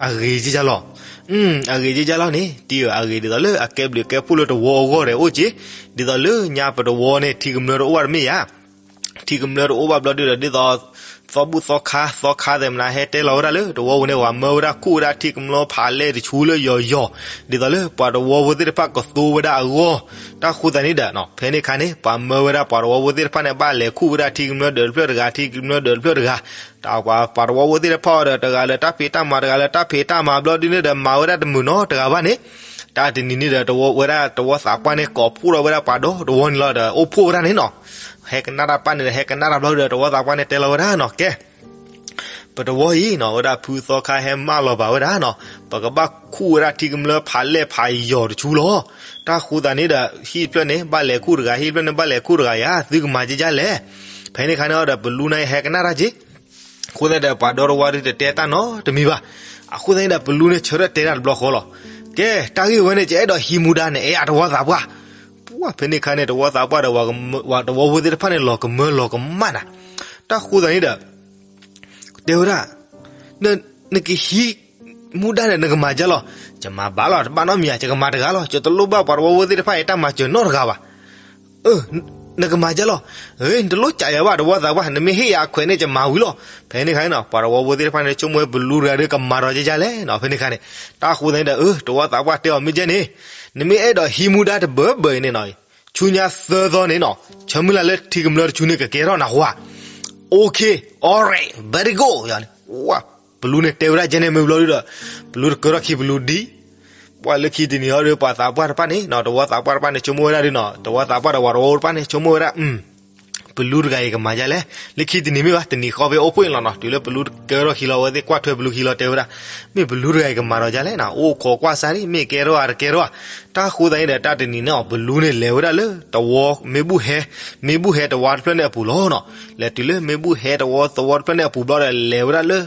အဂ့ၤက့ၢ်ကၢ်လီၤ. အဂ့ၤက့ၢ်ကၢ်လီၤန့ၣ် တံၤဧၢ အဂ့ၤဒ်သိးလၢအကဲဘျုးကဲဖှိၣ်လၢတဝီအဂီၢ်ဒီးအိၣ်က့ၢ်, ဒ်သိးလၢညါပတဝီန့ၣ် ထံကမျၢၢ်တအိၣ်ဘၣ်တမ့ၢ်ဧါ. ထံကမျၢၢ်တအိၣ်ဘၣ်ဘျီဒုဒီး ဒ်သိး သီဘူၣ်သီခါ သီခါသဲးမနၤဟဲတဲလီၤဝဲဒၣ်လၢတဝီပူၤန့ၣ် ပှၤမၢဝဲဒၣ်ခူၣ်ဝဲဒၣ်ထံကမျၢၢ်ဖးလဲၢ်တဆူလၢယီၤယီၤ, ဒ်သိးလၢပှၤတဝီဖိသ့ၣ်တဖၣ်ကသိဝဲဒၣ်အဂီၢ်. တၢ်ဃိသတးန့ၣ်ဒီး ဖဲန့ၣ်အခါန့ၣ် ပှၤမၢဝဲဒၣ်ပှၤတဝီဖိသ့ၣ်တဖၣ်န့ၣ် ဘၣ်လဲၤခူၣ်ဝဲဒၣ်ထံကမျၢၢ်ဒၢးတဖျၢၣ်တဂၤ ထံကမျၢၢ်ဒၢးတဖျၢၣ်တဂၤ, တၢ်ပှၤ ပှၤတဝီဖိသ့ၣ်တဖၣ်အီၤဒီး တဂၤလၢတၢ်ဖံးတၢ်မၤ တဂၤလၢတၢ်ဖံးတၢ်မၤဘျီဒုန့ၣ်ဒီး မၤဝဲဒၣ်တမုာ်နီတဂၤဘၣ်န့ၣ် တၢ်တနံၤန့ၣ်ဒီး တဝီဝဲဒၣ်တဝီသးပှၢ်န့ၣ် ကိးဖှိၣ်ထီၣ်ဝဲဒၣ်ပှၤဒီတဝီန့ၣ်လီၤဒီး အိၣ်ဖှိၣ်ဝဲဒၣ်န့ၣ်နီၤ. ဟဲကနၣ်တၢ်ပၢ်န့ၣ်ဒီး ဟဲကနၣ်တၢ်ဘျီဒီး တဝီသးပှၢ်န့ၣ်တဲလီၤဝဲဒၣ်နီၤ ကဲ ပတဝီအံၤနီၤ ဝဲဒၣ်ဖုသီခါဟဲမၢလီၤဘၣ်ဝဲဒၣ်နီၤ, ပကဘၣ်ခူၣ်ဝဲဒၣ်ထံကမျၢၢ်ဖးလဲၢ်ဖးယီၤတဆူလီၤ. တၢ်ဃိသတးန့ၣ်ဒီး ဟံၣ်တဖျၢၣ်န့ၣ် ဘၣ်လဲၤခူၣ်တဂၤ, ဟံၣ်တဖျၢၣ်န့ၣ် ဘၣ်လဲၤခူၣ်တဂၤယၤ, သုကမၤကဲကၢ်လဲၣ်. ဖဲန့ၣ်အခါန့ၣ်ဒီး ပလူန့ၣ်ဟဲကနၣ်တၢ်က့ၤ အဃိသတးဒီး ပှၤဒီတဝါဒုတတဲတၢ်နီတမံၤဘၣ်. အဃိသတးန့ၣ်ဒီး ပလူန့ၣ်ဆၢထၢၣ်တဲတၢ်တဘျီဃီလီၤ. ကဲ, တၢ်ဂ့ၢ်ဝဲန့ၣ် ယအဲၣ်ဒိးဟံးမူဒါန့ၣ် အဲၣ်အတဝီသးပှၢ်. ပှၢ်ဖဲန့ၣ်အခါန့ၣ် တဝီသးပှၢ်ဒီး ဝၤတဝီဖိသ့ၣ်တဖၣ်န့ၣ် လီၤကမၢလီၤကမၣ်နၤ. တၢ်ဃိသတးန့ၣ်ဒီး တဲဝဲဒၣ်, နကဟံးမူဒါန့ၣ် နကမၤကၢ်လီၤ. ယမၤဘၣ်လီၤ, တဘၣ်နီတမံၤဧါ, ယကမၤတဂၤလီၤ. ယတလိၣ်ဘၣ်ပှၤတဝီဖိသ့ၣ်တဖၣ်အံၤ တၢ်မၤစၢၤနီတဂၤဘၣ်. နကမၤကၢ်လီၤ. နတလိၣ်ကးယၤဘၣ် တဝီသးပှၢ်, နမ့ၢ်ဟ့ၣ်ယၤအခွဲးန့ၣ် ယမၤဝံၤလီၤ. ဖဲန့ၣ်အခါန့ၣ်နီၤ ပှၤတဝီဖိသ့ၣ်တဖၣ်န့ၣ် ဆိကမိၣ်ဝဲပလူတဂၤဒီး ကမၤဒီးကဲကၢ်လဲၣ်နီၤ. ဖဲန့ၣ်အခါန့ၣ် တၢ်ဃိသတးန့ၣ်ဒီး တဝီသးပှၢ်တဲအီၤ မ့ၢ်ကဲန့ၣ်, နမ့ၢ်အဲၣ်ဒိးဟံးမူဒါတဘၢဘၢအံၤန့ၣ်နီၤ, ဆူညါသၢသီန့ၣ်နီၤ, ဆၢမုၢ်လၢ်လၢထံကမျၢၢ်တဆူန့ၣ် ကကဲထီၣ်နၤဃိဧါ. Okay, alright, very good န့ၣ်, ပလူန့ၣ်တဲဝဲဒၣ်ကဲန့ၣ်မ့ၢ်ဘျီဒုဒီး ပလူတကၢထီၣ်ခံ ပလူဒံး. ပှၢ်လၢခံတနံၤအံၤဒီး ပှၤသးပှၢ်တဖၣ်န့ၣ်နီၤ, တဝီသးပှၢ်တဖၣ်န့ၣ် ဆိကမိၣ်ဝဲဒၣ်ဒုနီၤ, တဝီသးပှၢ်ဒီးပှၤတဝီဖိတဖၣ်န့ၣ် ဆိကမိၣ်ဝဲဒၣ် ပလူတဂၤအံၤကမၤဒ်လဲၣ်. လၢခံတနံၤမ့ၢ်ဘၣ် တနံၤဃီဖဲအိၣ်ဖှိၣ်န့ၣ်လီၤနီၤ, တုၤလၢပလူတကၢထီၣ်ခံလီၤ အဝဲသ့ၣ်ကွၢ်ထွဲပလူခံလီၤ တဲဝဲဒၣ်, မ့ၢ်ပလူတဂၤအံၤကမၤဒီးဒ်လဲၣ်နီၤ, အိၣ်ခိးကွၢ်စးဒံး မ့ၢ်ကဲထီၣ်ဧါတကဲထီၣ်ဧါ. တၢ်ဃိသတးန့ၣ်ဒီး တၢ်တနံၤန့ၣ် ပလူန့ၣ်လဲၤဝဲဒၣ်လၢတဝီ မ့ၣ်ဘူၣ်ဟဲ, မ့ၣ်ဘူၣ်ဟဲတဝီတဖျၢၣ်န့ၣ်အပူၤလီၤနီၤ. လဲၤတုၤလၢမ့ၣ်ဘူၣ်ဟဲတဝီ သဝီတဖျၢၣ်န့ၣ်အပူၤဘျီဒီး လဲၤဝဲဒၣ်လၢ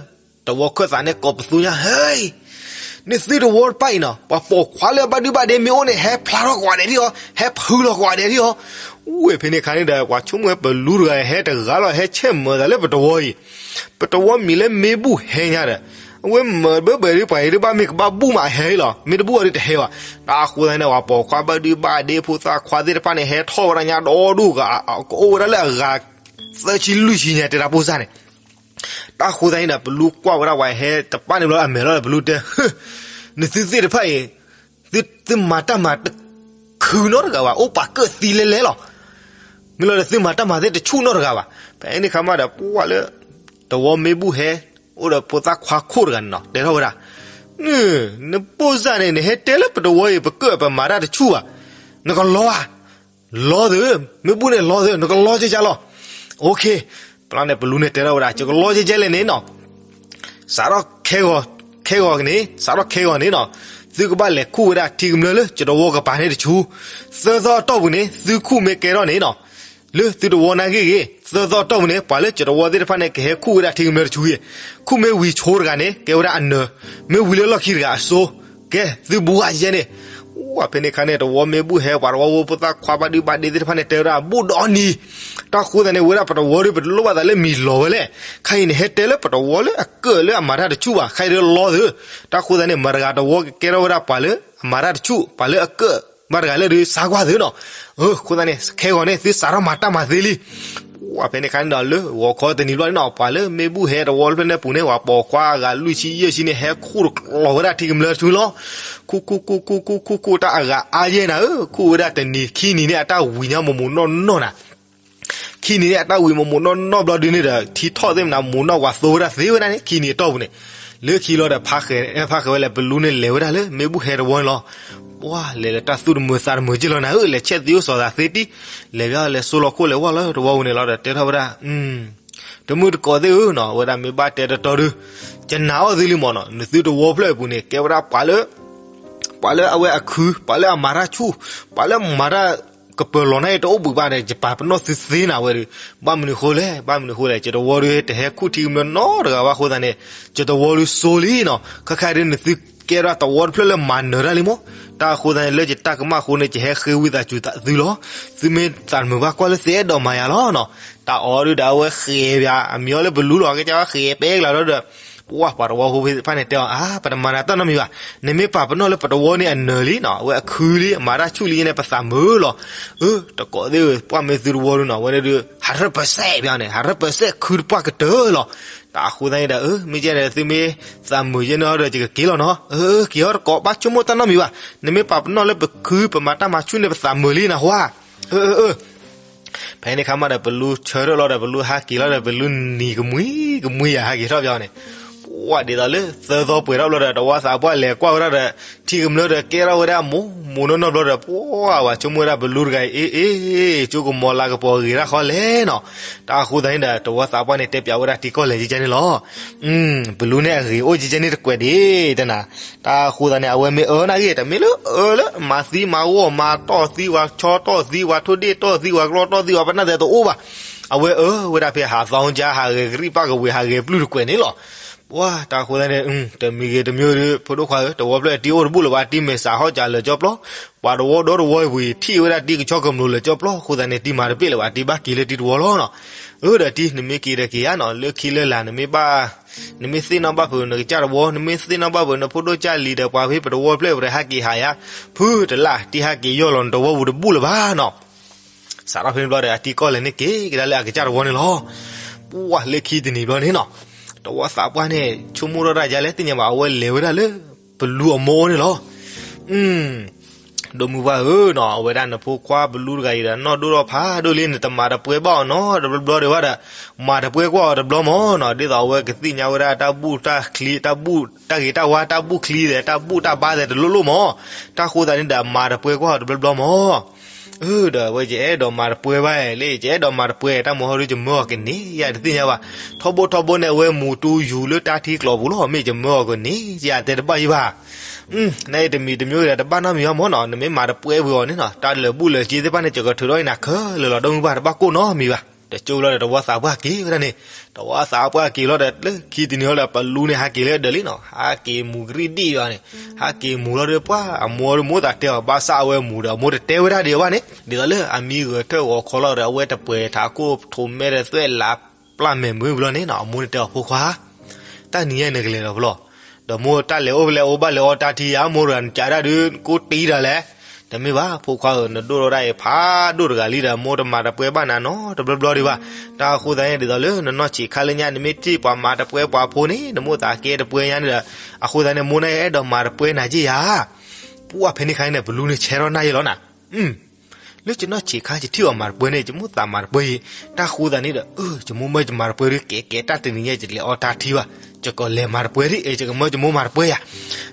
တဝီခၢၣ်သးန့ၣ် ကိးပသူညါ, ဟဲ, နသုတဝီတဖၣ်အံၤနီၤ, ပှၤပိာ်ခွါလၢအဘၣ်ဒုဘၣ်ဒ့မ့ၢ်အိၣ်န့ၣ် ဟဲဖျါထီၣ်ကိးဂၤဒဲးဒ်အီၤ, ဟဲဖုလီၤကိးဂၤဒဲးဒ်အီၤ. ဝဲဖဲန့ၣ်အခါန့ၣ်ဒီး ပှၤဆိကမိၣ်ဝဲပလူတဂၤအံၤ ဟဲတဂၤလီၤ ဟဲဆဲးမၤသးလၢပတဝီအံၤ, ပတဝီမံၤလၢမ့ၣ်ဘူၣ်ဟဲညါဒီး အဝဲမၤဘၢဘၢဒ်ပှၤအံၤဒုဘၣ် မ့ၢ်ကဘၣ်ဘူၣ်မးအဟဲလီၤ, မ့ၢ်တဘူၣ်အီၤဒုတဟဲဘၣ်. တၢ်ဃိသတးန့ၣ် ပှၤပိာ်ခွါဘၣ်ဒုဘၣ်ဒ့ ဖိသၣ်ခွါသ့ၣ်တဖၣ်န့ၣ် ဟဲထီၣ်ဝဲဒၣ်ညါဒီဒူၣ်ဂၤ, ကအိၣ်ဝဲဒၣ်လၢအဂၤ သၢဆံလွံၢ်ဆံညါ တဲတၢ်ပိၢ်စၢ်န့ၣ် တၢ်ဃိသတးန့ၣ်ဒီး ပလူကွၢ်ဝဲဒၣ်ပှၤဟဲတပၣ်န့ၣ်ဘျီ အမဲာ်လီၤဒီး ပလူတဲ, နသုသ့ၣ်တဖၣ်အံၤ, သုမၤတၢ်မၤတခုနီတဂၤဘၣ်, အိၣ်ပာ်ကၢၣ်သံလဲလဲလီၤ. မ့ၢ်လီၤဒီး သုမၤတၢ်မၤသ့ၣ်တဆူၣ်နီတဂၤဘၣ်. ဖဲန့ၣ်အခါမးဒီး ပှၢ်လၢ တဝီမ့ၣ်ဘူၣ်ဟဲ အိၣ်ဒီးဖိသၣ်ခွါခိၣ်တဂၤန့ၣ်နီၤ တဲထီၣ်ဝဲဒၣ်, နပိၢ်စၢ်န့ၣ် နဟဲတဲလၢပတဝီအံၤ ပကၢၣ်ပမၤတၢ်တဆူၣ်ဘၣ်, နကလီဧါ. လီသ့, မ့ၣ်ဘူၣ်န့ၣ်လီသ့, နကလီကဲကၢ်လီၤ. Okay, ပျီန့ၣ် ပလူန့ၣ်တဲထီၣ်ဝဲဒၣ် ယကလီကဲကၢ်လဲၣ်န့ၣ်နီၤ, စးထီၣ်ခဲဂီၤ, ခဲဂီၤန့ၣ်, စးထီၣ်ခဲဂီၤန့ၣ်နီၤ, သုကဘၣ်လဲၤခူၣ်ဝဲဒၣ်ထံကမျၢၢ်လၢ ယတဝီကပၤန့ၣ်တဆူ, သၢသီအတီၢ်ပူၤန့ၣ် သုခူၣ်မ့ၢ်ကဲထီၣ်န့ၣ်နီၤ, လၢသုတဝီနာ်ဂ့ၢ်ဂ့ၤ, သၢသီအတီၢ်ပူၤန့ၣ် ပှၤလၢယတဝီသ့ၣ်တဖၣ်န့ၣ် ကဟဲခူၣ်ဝဲဒၣ်ထံကမျၢၢ်တဆူအံၤ, ခူၣ်မ့ၢ်ဝံၤဆိတဂၤန့ၣ် ကဲဝဲဒၣ်အနၢၤ, မ့ၢ်ဝံၤလၢလီၢ်ခံတဂၤအစိ, ကဲ, သုဘူးဝဲယဲန့ၣ်. ဝဲဖဲန့ၣ်အခါန့ၣ် တဝီမ့ၣ်ဘူၣ်ဟဲ ပှၤတဝီဖိသၣ်ခွါဘၣ်ဒုဘၣ်ဒ့သ့ၣ်တဖၣ်န့ၣ် တဲဝဲဒၣ် ဘူးဒီးနံၤ, တၢ်ဃိသတးန့ၣ် ဝဲဒၣ်ပတဝီဒီး ပတလိၣ်ဘၣ်သးလၢမံၤလီၤဝဲလဲၣ်, ခဲအံၤန့ၣ်ဟဲတဲလၢပတဝီလၢအကၢၣ်လၢအမၤတၢ်တဆူၣ်ဘၣ်, ခဲအံၤဒီးလီသ့, တၢ်ဃိသတးန့ၣ် မတၤတဂၤတဝီကကဲထီၣ်ဝဲဒၣ်ပှၤလၢအမၤတၢ်တဆူၣ်, ပှၤလၢအကၢၣ်ဘၣ်တဂၤလၢဒုး စါကွၢ်သ့နီၤ. အဃိသတးန့ၣ် ခဲဂီၤန့ၣ် သုစးထီၣ်မၤတၢ်မၤသ့လံ. ဝဲဖဲန့ၣ်အခါန့ၣ်ဒီး လၢဂီၤခီတနံၤဘျီန့ၣ်နီၤ ပှၤလၢမ့ၣ်ဘူၣ်ဟဲတဝီတဖျၢၣ်န့ၣ် ပှၤပိာ်ခွါအဂၤလွံၢ်ဆံယဲၢ်ဆံန့ၣ် ဟဲခူၣ်တကျီၤဝဲဒၣ်ထံကမျၢၢ်တဆူလီၤ. ခူၣ်ခူၣ်ခူၣ်ခူၣ်ခူၣ်ခူၣ်ခူၣ် တၢ်အဂၤအါယဲၢ်နၤဧၢ, ခူၣ်ဝဲဒၣ်တနံၤခံနံၤန့ၣ် အတၢ်ဝံၤညါမိၢ်မိၢ်နီၢ်နီၢ်နၤ ခံနံၤန့ၣ် အတၢ်ဝံၤမိၢ်မိၢ်နီၢ်နီၢ်ဘျီဒုန့ၣ်ဒီး ထံထီၣ်သ့ၣ်မနၤ မိၢ်နီၢ်ဝၤသိဝဲဒၣ်သ့ဝဲဒၣ်န့ၣ် ခံနံၤအတီၢ်ပူၤန့ၣ်, လၢခံလီၤဒီး ဖးဃဲၤဝဲလဲၣ် ပလူန့ၣ်လဲၤဝဲဒၣ်လၢမ့ၣ်ဘူၣ်ဟဲတဝီန့ၣ်လီၤ. ပှၢ်လဲၤလၢတၢ်သူၣ်တမုာ်သးတမုာ်က့ၢ်လီၤနၤဧၢ, လဲၤဆဲးသံအိၣ်စီၤသးသ့တံၢ်, လဲၤဘၣ်လဲၤဆိလီၤခိၣ်လဲၤဝီလီၤတဝီပူၤန့ၣ်လီၤဒီး တဲထီၣ်ဝဲဒၣ် တမုၢ်တကိးသ့ၣ်ဧၢနီၤ, ဝဲဒၣ်မ့ၢ်ဘၣ်တဲတတီဒု, ယနာ်အီၤသုလံမးနီၤ, နသုတဝီဖျၢၣ်အပူၤန့ၣ် ကဲဝဲဒၣ်ပှၤလၢ ပှၤလၢအဝဲအခု, ပှၤလၢအမၤတၢ်ဆူၣ်, ပှၤလၢမၤတၢ်ကပၢၤလီၤန့ၣ် တအိၣ်ဘှံးဘၣ်န့ၣ် ယပာ်ပနီၣ်သုသ့နၤဝဲဒီး, ဘၣ်မနုၤဃိလဲၣ်, ဘၣ်မနုၤဃိလဲၣ်, ယတဝီဒီး တဟဲခူၣ်ထံကမျၢၢ်နီတဂၤဘၣ်အဃိသတးန့ၣ်, ယတဝီဒီးစိလံနီၤ, ခဲခါဒုးနသုကဲထီၣ်တဝီတဖျၢၣ်လၢမၤနၢၤတၢ်လံမး, တၢ်အဃိသတးန့ၣ် လၢယတၢ်ကမၣ်အဃိန့ၣ် ယဟဲဃ့ဝံသးစူၤသုလီၤ, သုမ့ၢ်သးတမုာ်ဘၣ်ကွၢ်လၢသုအဲၣ်ဒိးမၤယၤလီၤနီၤ, တၢ်အီၤဒုးဒီးအဝဲဃဲၤပၠး, အမံၤအီၤလၢပလူလီၤ, ကစၢ်ဝဲဃဲၤပဲကလၤဒီး ပှၢ်ပှၤတဝီဖိဖဲသ့ၣ်တဖၣ်န့ၣ်တဲအီၤ, အါ ပတမၤနၤတၢ်နီတမံၤဘၣ်, နမ့ၢ်ပာ်ပနီၣ်လၢပတဝီန့ၣ်အနၢၤလံနီၤ, အဝဲအခုလံ, အမၤတၢ်ဆူၣ်လံန့ၣ် ပသးမုာ်လီၤ. အၢ တကိးသ့ၣ်ဧၢ, ပှၢ်မ့ၢ်သုတဝီဒုနီၤ, အဝဲန့ၣ်ဒုး ဟးရၢၣ်ပၢၤစဲးပၠးန့ၣ်, ဟးရၢၣ်ပၢၤစဲးခုတပှၢ်ကတၢၢ်လီၤ. တၢ်အဃိသတးန့ၣ်ဒီး အၢ မ့ၢ်ကဲန့ၣ် သုမ့ၢ်သးမုာ်ယဲန့ၣ်ဒီး ယကက့ၤလီၤနီၤ, အၢ က့ၤအီၤတကိး ဘၣ်ဆိကမိၣ်တၢ်နီတမံၤဘၣ်, နမ့ၢ်ပာ်ပနီၣ်လၢပခု ပမၤတၢ်မၤဆူၣ်န့ၣ် ပသးမုာ်လံနဟါ, အၢ အၢ အၢ ဖဲန့ၣ်အခါမးဒီး ပလူဆၢထၢၣ်လီၤဒီး ပလူဟးက့ၤလီၤဒီး ပလူနံၤကမှံကမှံယၤ ဟးက့ၤထီၣ်ပၠးန့ၣ်, ပှၢ်ဒ်သိးလၢသၢသီပှဲၤထီၣ်ဘျီဒီး တဝီသးပှၢ်လဲၤကွၢ်ဝဲဒၣ်ဒီး ထံကမျၢၢ်ဒီးကဲထီၣ်ဝဲဒၣ်မိၢ်မိၢ်နီၢ်နီၢ်ဘျီဒီး ပှၢ်ဝဲဆိကမိၣ်ဝဲဒၣ်ပလူတဂၤအံၤ အ့ အ့ ဆိကမိၣ်လၢကပီၤဂ့ၤတၢ်ဃီလဲၣ်နီၤ. တၢ်အဃိသတးန့ၣ်ဒီး တဝီသးပှၢ်န့ၣ်တဲပၠးဝဲဒၣ်တံၤကီၢ်လဲၤကကဲန့ၣ်လီၤ. ပလူန့ၣ်အဂ့ၤအိၣ်ကကဲန့ၣ်တကွဲးဒံးတနၤ. တၢ်အဃိသတးန့ၣ် အဝဲမ့ၢ်အၢနာ်ဂ့ၤ တမ့ၢ်လၢအၢလၢမၤသံမၤဂီၢ် မၤတီၢ်သံဝဲ ဆီတီၢ်သံဝဲ ထိၣ်ဒ့ၣ်တီၢ်သံဝဲ ကျီတီၢ်သံဝဲ ပနၢ်သဲတအိၣ်ဘၣ်. အဝဲအၢဝဲဒၣ်ဖဲဟးသီကၠါ ဟးဂဲၤကရံၣ်ပၣ်ကဝ့ၤ ဟးဂဲၤပျုၢ်တကွဲးန့ၣ်လီၤ. ပှၢ်တၢ်အဃိသတးန့ၣ် တမံၤဂ့ၤတမံၤဒီး ဖိဒိၣ်ခွါဧၢ တဝီဖျၢၣ်တံၤအိၣ်တဘူၣ်လၢၤဘၣ် တံၤမဲာ်ဆှးဟီၣ်ကၠးလၢာ်ကၠီပျီ, ပှၤတဝီဒီတဝီဝံၤ ထံၣ်ဝဲဒၣ်တံၤကဆီကမျိးလၢာ်ကၠီပျီ အဃိသတးန့ၣ် တံၤမၤတပ့ၢ်လၢၤဘၣ် တံၤဘၣ်က့ၤလၢတံၤတဝီလီၤနီၤ. အၢဒီးတံၤ နမ့ၢ်က့ၤဒီးက့ၤယါနီၤ လၢခံလၢလာ် နမ့ၢ်ဘၣ် နမ့ၢ်သ့ၣ်နီၣ်ဘၣ်ဖုးနကစၢ်တဝီ နမ့ၢ်သ့ၣ်နီၣ်ဘၣ်ဖုးနဖိဒိၣ်ကၢ်လံၤဒီး ပှၤဖဲပတဝီဖျၢၣ်ပတဟးက့ၤဟးယါ ဖုတလၢ် တံၤဟးက့ၤယီၢ်လီၤနတဝီပူၤတဘူၣ်လၢၤဘၣ်နီၤ. စးထီၣ်ဖဲန့ၣ်ဘျီဒီး အတံၤကီၢ်လဲၤန့ၣ်က့ၤကဒါလၢအကစၢ်တဝီန့ၣ်လီၤ. ပှၢ်လၢခံတနံၤဘျီန့ၣ်နီၤ တဝီသးပှၢ်န့ၣ် ဆိကမိၣ်ထီၣ်တၢ်ယါလဲၣ်သ့ၣ်ညါဘၣ် အဝဲလဲၤဝဲဒၣ်လၢ ပလူအမိၢ်အိၣ်န့ၣ်လီၤ. ဒိၣ်မုၢ်ပှၢ်ဧၢနီၤ အဝဲဒၣ်နဖိခွါပလူတဂၤအံၤဒီး နီၢ်ဒိၣ်ထီၣ်ဖးဒိၣ်လံ နတမၤတပှဲဘၣ်အီၤနီတဘျီဘျီဒံးဘၣ်ဒီး မၤတပှဲကွၢ်အီၤတဘျီမၢ်နီၤ ဒ်သိးအဝဲကသ့ၣ်ညါဝဲဒၣ်တၢ်ဘူၣ်တၢ်ချံ တၢ်ဘူၣ်တၢ်ဂ့ၤတၢ်ဝါ တၢ်ဘူၣ်ချံဒီး တၢ်ဘူၣ်တၢ်ဘါသဲးတလိၣ်လိၣ်မၢ်. တၢ်ဃိသတးန့ၣ်ဒီး မၤတပှဲကွၢ်အီၤတဘျီဘျီမၢ်. အၢ ဒီးအဝဲယအဲၣ်ဒိးမၤတပှဲဘၣ်လၢ ယအဲၣ်ဒိးမၤတပှဲ တၢ်မုၢ်ဟီဒုးယမၢအီၤကန့ၢ်ယၤတသ့ၣ်ညါဘၣ်. ထီဘိထီဘိန့ၣ် အဝဲမူၤတူယူၤလၢတၢ်ထံကျိၤပူၤလီၤ မ့ၢ်ယမၢအီၤကန့ၢ်ယၤတဲတဘၣ်ယံၤဘၣ်. နအံၤတမံၤတမံၤဒီး တဘၣ်နီတမံၤဘၣ်မၢ်နီၤ နမ့ၢ်မၤတပှဲဝံၤအီၤန့ၣ်နီၤ တၢ်လၢာ်ဘူၣ်လၢာ်စ့သ့ၣ်တဖၣ်န့ၣ် ယကထုးထီၣ်အံၤနၤခဲလၢာ်လီၤ ဒိၣ်မုၢ်ပှၢ်တဘၣ်ကိၢ်နီတမံၤဘၣ်. တကၠိဘျီဒီး တဝီသးပှၢ်က့ၤဝဲဒၣ်န့ၣ် တဝီသးပှၢ်က့ၤလီၤဒီး လၢခံတနံၤဟီဒီး ပလူန့ၣ် ဟးက့ၤလၢဒၢးလံနီၤ ဟးက့ၤမူၤကရံၣ်ဒံၣ်ဘၣ်န့ၣ် ဟးက့ၤမူၤလီၤဒီး ပှၢ်အမိၢ်ဒီးမိၢ်သးတဲအီၤ ဘၣ်ဆၣ်အဝဲမူၤဒီး အမိၢ်တတဲဝဲဒၣ်ဒံးအီၤဘၣ်န့ၣ် ဒ်သိးလၢအမံဂၢၢ်ထၢၣ်ဂီၤခီလီၤဒီး အဝဲတပှဲၤထးခိၣ်ထိးမဲဒီးသွဲၣ်လးပျၢ်မဲာ်မုာ်ဘျီန့ၣ်နီၤ အမိၢ်န့ၣ်တဲအီၤ ဖိခွါ တၢ်နံၤညါနကလဲၤဒီးဖဲလဲၣ်. ဒီးမိၢ်တၢ်လဲၤအိၣ်ဖဲလဲၣ် အိၣ်ဘၣ်လဲၤအီတၢ်ထံယါ မိၢ်တဂၤနကးဒၣ်ဒုး ကိးတံၢ်တၢ်လဲၣ်. တမ့ၢ်ဘၣ် ဖိခွါဧၢ နဒိၣ်ထီၣ်ဒၣ်အံၤဖးဒိၣ်တဂၤလံဒီး မိၢ်တမၤတပှဲဘၣ်နၤနီတဘျီဘျီဒံးဘၣ်. တၢ်အဃိသတးန့ၣ် ဒ်သိးလၢနနီၢ်ဆံးခါလၢညါ နမ့ၢ်ထံၣ်ပှၤမၤတပှဲပှၤဖိန့ၣ် နမိၢ်သးကဲတပှဲညါန့ၣ်ဒီး အဃိသတးန့ၣ် မိၢ်န့ၣ်အဲၣ်ဒိးမၤတပှဲနၤက့ယါ ပှၢ်ဖဲန့ၣ်ခါန့ၣ် ပလူန့ၣ်ဆဲထီၣ်နၢ်ယဲလီၤနၤ လၢယနီၢ်ဆံးခါ ယထံၣ်အီၤမၤတပှဲန့ၣ် ယမိၢ်သးမၤတပှဲယံၤ တၢ်ဃိသးန့ၣ်ဒီး ယမိၢ်မၢယမၤတပှဲဒုး ကဲကဲတၢ်တနံၤညါ ယလဲၤအီတၢ်ထံဘၣ် ယကလဲၤမၤတပှဲဒ် ယကမၢယမိၢ်မၤတပှဲယၤ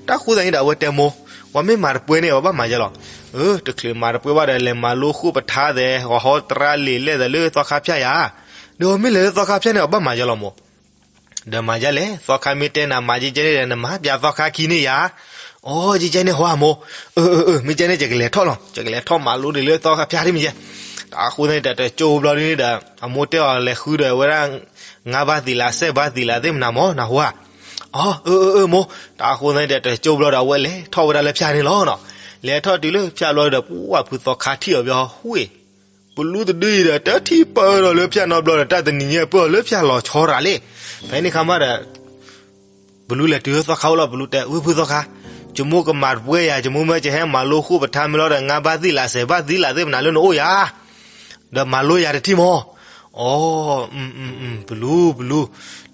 တၢ်ဃိသးန့ၣ်ဒီး အဝဲတဲမိၢ် ပှၤမ့ၢ်မၤတပှဲန့ၣ် ပှၤဘၣ်မၤယဲလီၤ. တချုးမၤတပှဲဘၣ်ဒီး လဲၤမၤလိဃိပထါသဲး ဟီဟီတရါလံာ်လဲၣ်သးလၢသီခါဖၠၣ်ယၤ ဒီးမ့ၢ်လဲၤလၢသီခါဖၠၣ်န့ၣ် ပှၤဘၣ်မၤယဲလီၤမိၢ် ဒီးမၤယဲလဲၣ် သီခါမ့ၢ်တဲနၤမၤကဲကဲန့ၣ်ဒီး နမၤပၠးသီခါခံန့ၣ်ယၤ အိ ကဲကဲန့ၣ်ဟီဧါမိၢ် အၢ အၢ မ့ၢ်ကဲန့ၣ် ယကလဲၤထီၣ်လီၤ ယကလဲၤထီၣ်မၤလိဒံးလၢသီခါဖၠၣ်ဒ်မ့ၢ်ကဲ တၢ်အဃိသတးန့ၣ်ဒီး တကၠိဘျီဒ်န့ၣ်ဒီး အမိၢ်တဲအီၤလဲၤဃုဒီးဝဲဒၣ် ငါးဘါသံးလး ဆယ့်ဘါသံးလးသ့ၣ်မနုၤမၢ် နၢ်ဟူဧါ အိ အၢ အၢ အၢ မိၢ် တၢ်အဃိသတးန့ၣ်ဒီး တကၠိဘျီဒီး အဝဲလဲၤထီၣ်ဝဲဒၣ်လၢဖၠၣ်န့ၣ်လီၤနီၤ လဲၤထီၣ်တုၤလၢဖၠၣ်ဘျီဒီး ပှၢ်ဖုသီခါထံၣ်အီၤဘျီ ဟူၣ် ပလူတဒုအံၤဒီး တထံၣ်ပၢၢ်ဒီးလၢဖၠၣ်နီတဘျီဒီး တၢ်တနံၤညါပၢၢ်အီၤလၢဖၠၣ်လီၤဆီရၤလံ ဖဲန့ၣ်ခါမးဒီး ပလူလဲၤတုၤလၢသီခါအိၣ်လီၤ ပလူတဲ ဝ့ၢ်ဖုသီခါ ယမိၢ်ကမၤတပှဲယၤ ယမိၢ်မၢကဟဲမၤလိဃိပထါမ့ၢ်လီၤဒီး ငါးဘါသံးလး ဆယ်ဘါသံးလးသ့ၣ်မနုၤလၢနအိၣ်ယၤ ဒီးမၤလိယၤတထံၣ်မၢ် အိ ပလူ ပလူ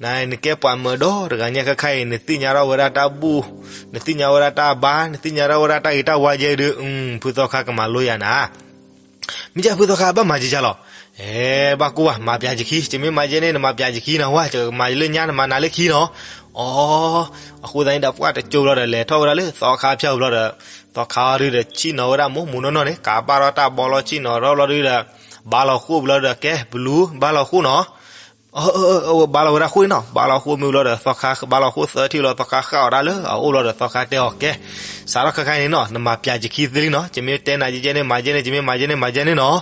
န နကဲပှၤမၢဒီတဂၤညါခဲခါအံၤ နသ့ၣ်ညါထီၣ်ဝဲဒၣ်တၢ်ဘူၣ် နသ့ၣ်ညါဝဲဒၣ်တၢ်ဘါ နသ့ၣ်ညါထီၣ်ဝဲဒၣ်တၢ်ဂ့ၤတၢ်ဝါယဲဒုး ဖုသီခါကမၤလိယၤနၤ မ့ၢ်ကဲဖုသီခါဘၣ်မၤကဲကဲလီၤ အဲ ဘၣ်ကိၢ်ဘၣ် မၤပၠးယခံ ယမ့ၢ်မၤယဲန့ၣ် နမၤပၠးယခံနီၤ ဝဲ ယကမၤလၢညါ နမၤနၤလၢခံနီၤ အိ အဃိသတးန့ၣ်ဒီး ပှၢ်တကၠိဘျီဒီး လဲၤထီၣ်ဝဲဒၣ်လၢသီခါဖၠၣ်ဘျီဒီး သီခါဒုးဒီး ဆ့ၣ်နီၤဝဲဒၣ်မိၢ်မိၢ်နီၢ်နီၢ်န့ၣ် ကးဘၣ်ထီၣ်တၢ်ဘီလီၤ ဆ့ၣ်နီၤထီၣ်ဘျီဒုးဒီး ဘါလီၤဃိၣ်ဘျီဒီး ကဲ ပလူ ဘါလီၤဃိၣ်နီၤ အဝဲဘါလီၤဝဲဒၣ်ဃိၣ်န့ၣ်နီၤ ဘါလီၤဃိၣ်မ့ၢ်ဘျီဒီး သီခါဘါလီၤဃိၣ်သၢထံၣ်လီၤ သီခါဃၣ်အီၤဒၣ်လၢအအိၣ်ဘျီဒီး သီခါတဲအီၤ ကဲ စးထီၣ်ခဲခါအံၤန့ၣ်နီၤ နမၤပၠးယခံသ့လံနီၤ ယမ့ၢ်တဲနၤယဲန့ၣ် မၤယဲန့ၣ် ယမ့ၢ်မၤယဲန့ၣ် မၤယဲန့ၣ်နီၤ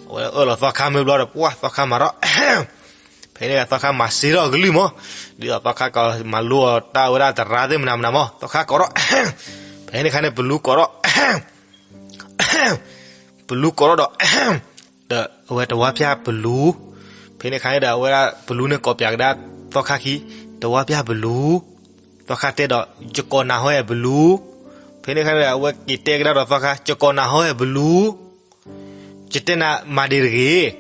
အဝဲအၢၣ်လီၤသီခါမ့ၢ်ဘျီဒီး ပှၢ်သီခါမၤထီၣ် ဖဲန့ၣ်သီခါမၤစ့ထီၣ်ကလုၢ်မး ဒ်သိးသီခါကမၤလိအီၤတၢ်ဝဲဒၣ်တရါသ့ၣ်မနုၤမနုၤမး သီခါကိးထီၣ် ဖဲန့ၣ်ခါန့ၣ် ပလူကိးထီၣ် ပလူကိးထီၣ်ဒီး ဒီးအဝဲတဝါပၠၣ်ပလူ ဖဲန့ၣ်ခါန့ၣ်ဒီး အဝဲဒၣ်ပလူန့ၣ်ကိးပၠးကဒါသီခါခံ တဝါပၠၣ်ပလူ သီခါတဲဒီး ယကိးနၤဟီဧဲပလူ ဖဲန့ၣ်ခါန့ၣ်ဒီး အဝဲက့ၤတဲကဒါဒီးသီခါ ယကိးနၤဟီဧဲပလူ ယတဲနၤမၤဒံးတဂ့ၤ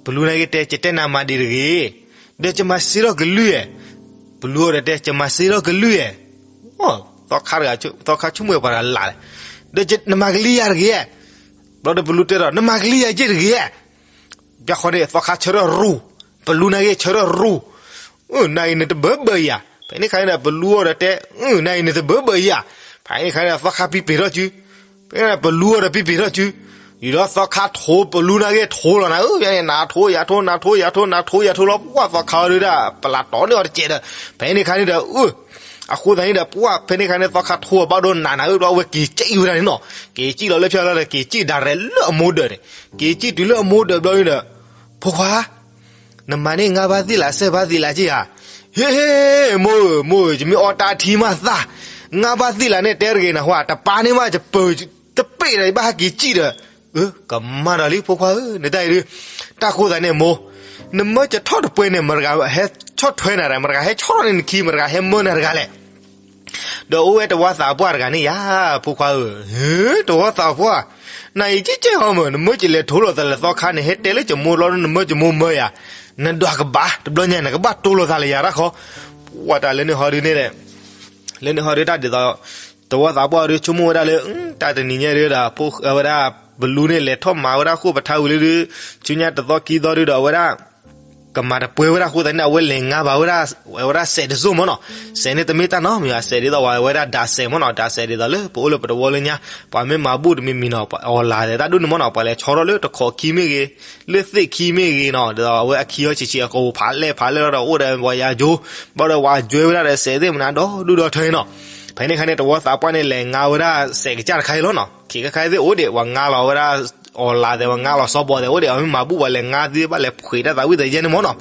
ပလူန့ၣ်က့ၤတဲ ယတဲနၤမၤဒံးတဂ့ၤ ဒီးယမၤစ့ထီၣ်ကလုၢ်ဧဲ ပလူအီၤဒီးတဲ ယမၤစ့ထီၣ်ကလုၢ်ဧဲ သီခါတဂၤ သီခါဆိကမိၣ်ပှၤတဂၤလၢ်လဲၣ် ဒီးနမၤကလံၤယၤတဂ့ၤ ဘျီဒီးပလူတဲဒီး နမၤကလံၤယၤယဲၢ်တဂ့ၤ ပျၢ်ဃီန့ၣ် သီခါဆၢထၢၣ်ရူၢ် ပလူန့ၣ်က့ၤဆၢထၢၣ်ရူၢ် နၤအံၤနတဘၢဘၢယၤ ဖဲန့ၣ်ခါန့ၣ်ဒီး ပလူအီၤဒီးတဲ, နအံၤန့ၣ်တဘၢဘၢအံၤဧါ. ဖဲန့ၣ်ခါန့ၣ်ဒီး သီခါပံပ့ၤထီၣ်စု, ဖဲန့ၣ်ပလူအီၤဒီးပံပ့ၤထီၣ်စု, ယူၤဒီးသီခါထိပလူနာ်က့ထိလီၤနၤဧၢ, နၤထိယၤထိ နၤထိယၤထိ နၤထိယၤထိလီၤ. ပှၢ်သီခါအီၤဒုးဒၣ် ပလၢတီန့ၢ်အီၤတစဲးဒီး, ဖဲန့ၣ်ခါန့ၣ်ဒီး အဃိသတးန့ၣ်ဒီး ပှၢ်ဖဲန့ၣ်ခါန့ၣ် သီခါထိအဘၣ်ဒိနးနၤဧၢ, ဘျီအဝဲက့ၤစံၣ်ဝဲဒၣ်န့ၣ်နီၤ, က့ၤစံၣ်လီၤလၢဖၠါလီၤဒီး က့ၤစံၣ်ဒၣ်ရဲၣ်လၢအမိၢ်ဒၢးန့ၣ်, က့ၤစံၣ်တုၤလၢအမိၢ်ဒၢးဘျီန့ၣ်ဒီး, ဖိခွါ နမၤန့ၢ်ငါးဘါသ့ၣ်လး ဆယ်ဘါသ့ၣ်လးက့ဧါ. ဟ့ဟ့, မိၢ်ဧၢ မိၢ်ဧၢ, ယမ့ၢ်အီၣ်တၢ်ထံမးသၣ်, ငါးဘါသ့ၣ်လးန့ၣ် တဲတဂ့ၤနဟါ, တပၢ်န့ၣ်မး ယပၢၤတပ့ၢ်ဒီး ယဘၣ်ဟဲက့ၤစံၣ်ဒီး, ကမၤဒီးလံ ဖိခွါဧၢ, နတၢ်အံၤဒုး, တၢ်ဃိသတးန့ၣ်မိၢ်, နမၢကထီၣ်တပှဲၤန့ၣ် မတဂၤဟဲဆီၣ်ထွဲနၤတဂၤ, မတဂၤဟဲဆီၣ်ထီၣ်န့ၢ်နခံ, မတဂၤဟဲမၢနၤတဂၤလဲၣ်. ဒီးအိၣ်ဝဲတဝီသးပှၢ်တဂၤန့ၣ်ယၤ, ဖိခွါဧၢ, တဝီသးပှၢ်, နအံၤကဲကဲဟီမၢ်, နမၢကလဲၤထိလိာ်သးလၢသီခါန့ၣ် ဟဲတဲလၢယမိၢ်လီၤ နမၢယမိၢ်မၢယၤ, နဒွးကဘၣ် တဘျီညါ နကဘၣ်တိၢ်လိာ်သးလၢယၤတၢ်ခီ, ပှၢ်တၢ်လၢန့ၣ်ဟီဒုးန့ၣ်, လၢန့ၣ်ဟီဒုးတၢ်ဒ်သိး, တဝီသးပှၢ်ဒုးဆိကမိၣ်ဝဲဒၣ်လၢ, တၢ်တနံၤညါဒုးဒီး ဝဲဒၣ်, ပလူန့ၣ်လဲၤထီၣ်မၤဝဲဒၣ်ဃိပထါဝံၤလၢဒုး, ဆူညါတသီခံသီဒုးဒီးအဝဲဒၣ် ကမၤတပှဲၤဝဲဒၣ်အဃိသတးန့ၣ် အဝဲလဲၤငါဘၣ်ဝဲဒၣ်, ဝဲဒၣ်စဲးတစိၢ်မၢ်နီၤ, စဲးန့ၣ်တမ့ၢ်တၢ်နီတမံၤဘၣ်, စဲးဒ်သိးဝဲဒၣ်ဒးစဲးမၢ်နီၤ, ဒးစဲးဒ်သိးလၢပအိၣ်လၢပတဝီလၢညါ, ပှၤမ့ၢ်မၤဘူၣ်တမံၤမံၤနီၤ, ပှၤအီၣ်လၢ်သဲးတၢ်ဒိၣ်န့ၣ်မၢ်နီၤ, ပှၤလဲၤဆီထီၣ်လၢတခိးခံမ့ၢ်ဂ့ၤ, လၢသ့ၣ်ခံမ့ၢ်ဂ့ၤနီၤ, ဒ်သိးအဝဲအခံဟီဆံးဆံးအကိာ်ဖးလဲၢ်ဖးလဲၢ်လီၤဒီး အိၣ်ဒီးပှၤယၤယိၤ, ဘၣ်ဒီးပှၤအီၣ်ဝဲဒၣ်ဒီးစဲးသ့ၣ်မနုၤဒီဒူၣ်ဒီထၢအံၤနီၤ, ဖဲန့ၣ်ခါန့ၣ် တဝီသးပှၢ်န့ၣ် လဲၤငါဝဲဒၣ်စဲးကစၢ်တခါအံၤလီၤနီၤ, ခဲကခါသ့ၣ်အိၣ်ဒံး ပှၤငါလီၤဝဲဒၣ်, အီၣ်လၢ်သဲး ပှၤငါလီၤစီၤဘီၣ်သဲးအိၣ်ဒံး အမ့ၢ်မၤဘူၣ် ပှၤလဲၤငါသ့ဘၣ်လဲၤဖှံးတၢ်သးဝံၣ်သးယဲန့ၣ်မၢ်နီၤ,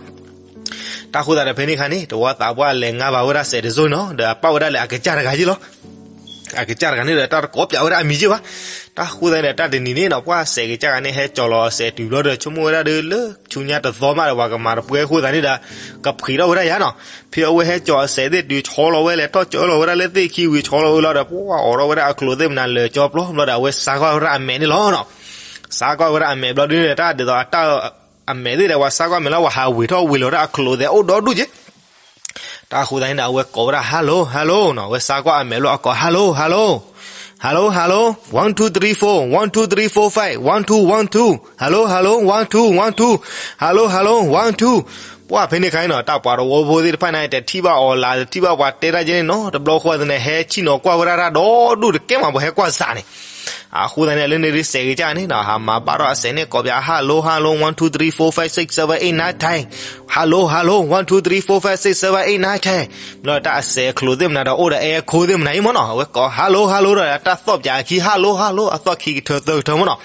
တၢ်ဃိသတးဒီးဖဲန့ၣ်ခါန့ၣ် တဝီသးပှၢ်လဲၤငါဘၣ်ဝဲဒၣ်စဲးတစိၢ်နီၤ, ဒီးအပာ်ဝဲဒၣ်လၢအကစၢ်တဂၤယ့ၢ်လီၤ, အကစၢ်တဂၤန့ၣ်ဒီးတၢ်တကိးပၠးဝဲဒၣ်အမံၤယ့ၢ်ဘၣ်, တၢ်ဃိသတးန့ၣ်ဒီး တၢ်တနံၤန့ၣ်နီၤ ပှၢ်စဲးကစၢ်ဂၤန့ၣ် ဟဲကၠီၤလီၤအစဲးတုၤဘျီဒီး ဆိကမိၣ်ဝဲဒၣ်ဒီးလၢဆူညါတသီမးဒီး ပှၤကမၤတပှဲၤအဃိသတးန့ၣ်ဒီး, ကဖှံးထီၣ်ဝဲဒၣ်ယၤနီၤ, ဖဲအဝဲဟဲကၠီၤအစဲးသ့ၣ်တုၤဆီလီၤဝဲလဲၤထီၣ်ကၢလီၤဝဲဒၣ်လၢသ့ၣ်ခံဝံၤဆီလီၤဝဲလီၤဒီး ပှၢ်အီၣ်ထီၣ်ဝဲဒၣ်အချိးသ့ၣ်မနုၤလၢာ်ကၠီပျီဘျီဒီး အဝဲစါကွၢ်ဝဲဒၣ်အမဲာ်န့ၣ်လီၤနီၤ, စါကွၢ်ဝဲဒၣ်အမဲာ်ဘျီဒုးန့ၣ် တၢ်ဒ်သိးအတၢ် အမဲာ်သ့ၣ်ဒီး ပှၤစါကွၢ်အမဲာ်လီၤ ပှၤဟးဝံၤထီၣ်ဝံၤလီၤဝဲဒၣ်အချိးသဲးအိၣ်ဒီဒူၣ်က့ၤ, တၢ်ဃိသတးန့ၣ်ဒီး အဝဲကိးဝဲဒၣ် hello hello နီၤ, အဝဲစါကွၢ်အမဲာ်ဘျီအကိး hello hello, hello hello, one two three four, one two three four five, one two one two, hello hello, one two one two, hello hello, one two, ပှၢ်ဖဲန့ၣ်ခါန့ၣ်နီၤ တၢ်ပှၤတဝီဖိသ့ၣ်တဖၣ်န့ၣ် တထံၣ်ဘၣ်အီၣ်လၢၤ တထံၣ်ဘၣ်ပှၤတဲတၢ်ကဲန့ၣ်နီၤ တဘျီဃီသန့ၣ် ဟဲဆ့ၣ်နီၤကွၢ်ဝဲဒၣ်တၢ်ဒီဒူၣ်တကဲမး ပှၤဟဲကွၢ်စးန့ၣ်, အဃိသတးန့ၣ် လၢန့ၣ်ဒုးစဲးကစၢ်န့ၣ်နီၤ ဟးမၤဘၣ်ထီၣ်အစဲးန့ၣ်ကိးပၠး hello hello, one two three four five six seven eight nine ten, hello hello, one two three four five six seven eight nine ten, ဘျီတၢ်အစဲးအချိးသ့ၣ်မနုၤဒီး အိၣ်ဒီးအဲအခိသ့ၣ်မနုၤအံၤမၢ်နီၤ အဝဲကိး hello hello ဒီး တၢ်သီၣ်ပၠးအခံ hello hello အသီၣ်ခံကထၢသၢကထၢမၢ်နီၤ,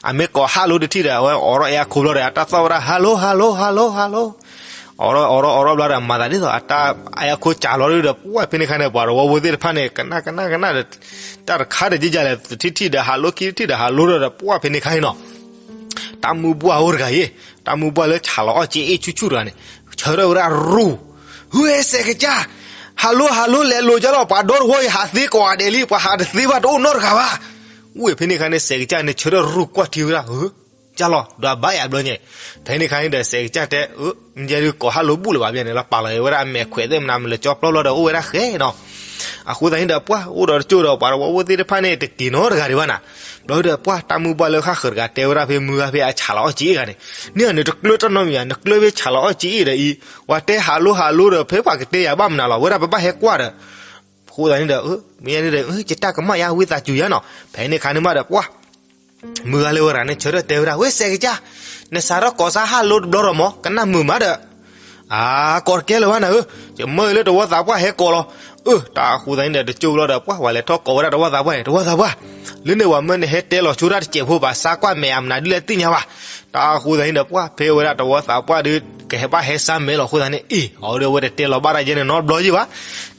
အမ့ၢ်ကိး hello တထံၣ်ဒီး အဝဲအိးထီၣ်အဲအခိဘျီဒီး အတၢ်သီၣ်ဝဲဒၣ် hello hello hello hello, အိးထီၣ်အိးထီၣ်အိးထီၣ်ဘျီဒီး မၤသးဒ်သိး အတၢ်အဲအခိစးလီၤဒုးဒီး ပှၢ်ဖဲန့ၣ်ခါန့ၣ် ပှၤတဝီဖိသ့ၣ်တဖၣ်န့ၣ် ကနၣ်ကနၣ်ကနၣ်ဒီး တၢ်တခါဒီးကဲကလဲၣ် တထံၣ်ထံၣ်ဒီး hello ခံထံၣ်ဒီး hello ဒီး ပှၢ်ဖဲန့ၣ်ခါန့ၣ်နီၤ တၢ်မုၢ်ပှၢ်အိၣ်တဂၤအံၤ, တၢ်မုၢ်ပှၢ်လၢဆးလီၤအီၣ်က့အ့ၣ်ဆူၣ်ဆူၣ်တဂၤန့ၣ်, ဆၢထၢၣ်ဝဲဒၣ်ရူၢ်, ဟဲစဲးကစၢ်, hello hello လဲၤလိာ်ကလီၤ ပှၤဒီတဝီအံၤ ဟးသ့ကိးဂၤဒဲးလံ ပှၤဟးတသ့ဘၣ်တအိၣ်နီတဂၤဘၣ်, ဝဲဖဲန့ၣ်ခါန့ၣ် စဲးကစၢ်န့ၣ် ဆၢထၢၣ်ရူၢ်ကွၢ်ထံဝဲဒၣ် ကလီၤ ဒွးဘၣ်ယၤဘျီညါ, ဖဲန့ၣ်ခါန့ၣ်ဒီး စဲးကစၢ်တဲ, မ့ၢ်ဒုးကိး hello ဘူၣ်လၢၤဘၣ်ဘျီန့ၣ် လီၤပာ်လီၤဝဲဒၣ်အမဲာ်ခွဲးသ့ၣ်မနုၤ မ့ၢ်လၢာ်ကၠီပျီဘျီဒီး အိၣ်ဝဲဒၣ်ဃဲနီၤ, အဃိသတးန့ၣ်ဒီး ပှၢ်အိၣ်ဒီးတကၠိၢ်ဒီး ပှၤတဝီဖိသ့ၣ်တဖၣ်န့ၣ် တက့ၤနီတဂၤဒံးဘၣ်နၤ, ဘျီဒီး ပှၢ်တၢ်မုၢ်ပှၢ်လၢဃၣ်ဃၢၤတဂၤတဲဝဲဒၣ်ဖဲမုၢ်ဂၤဖဲအဆးလီၤအီၣ်က့အ့ၣ်ဂၤန့ၣ်, န့ၣ်နတကျၢၤတၢ်နီတမံၤဧါ နကျၢၤဖဲဆးလီၤအီၣ်က့အ့ၣ်ဒီးအံၤ, ပှၤတဲ hello hello ဒီး ဖဲပှၤကတဲယၤဘၣ်မနုၤလီၤ ဝဲဒၣ်ပဘၣ်ဟဲကွၢ်ဒီး အဃိသတးန့ၣ်ဒီး မ့ၢ်န့ၣ်ဒီး ယတၢ်ကမၣ်ယါဝံသးစူၤယါနီၤ, ဖဲန့ၣ်ခါန့ၣ်မးဒီး ပှၢ် မုၢ်ဂၤလၢဝဲတဂၤန့ၣ် ဆၢထၢၣ်တဲဝဲဒၣ် ဝဲစဲးကစၢ်, နစးထီၣ်ကိးစါ hello တဘျီဒီးမၢ် ကနၣ်မုာ်မးဒီး, အါ ကိးတကဲလၢၤဘၣ်နၤဧၢ, ယမၢလၢတဝီသးပှၢ်ဟဲကိးလီၤ, အၢ တၢ်အဃိသတးန့ၣ်ဒီး တကၠိၢ်ဘျီဒီး ပှၢ်ဝဲလဲၤထီၣ်ကိးဝဲဒၣ်တဝီသးပှၢ်န့ၣ် တဝီသးပှၢ်, လၢန့ၣ်ဝဲမၢနဟဲတဲလီၤဆိတၢ်တစဲးဖိဘၣ် စါကွၢ်မဲာ်အမနုၤဒ်လဲၣ်သ့ၣ်ညါဘၣ်, တၢ်အဃိသတးန့ၣ်ဒီး ပှၢ်ဖဲဝဲဒၣ်တဝီသးပှၢ်ဒီး ကဟဲဘၣ်ဟဲစါမဲာ်လီၤအဃိသတးန့ၣ် အံၤ အဝဲဒီးအဝဲတတဲလီၤဘၣ်တၢ်ယဲန့ၣ်နီတဘျီယ့ၢ်ဘၣ်,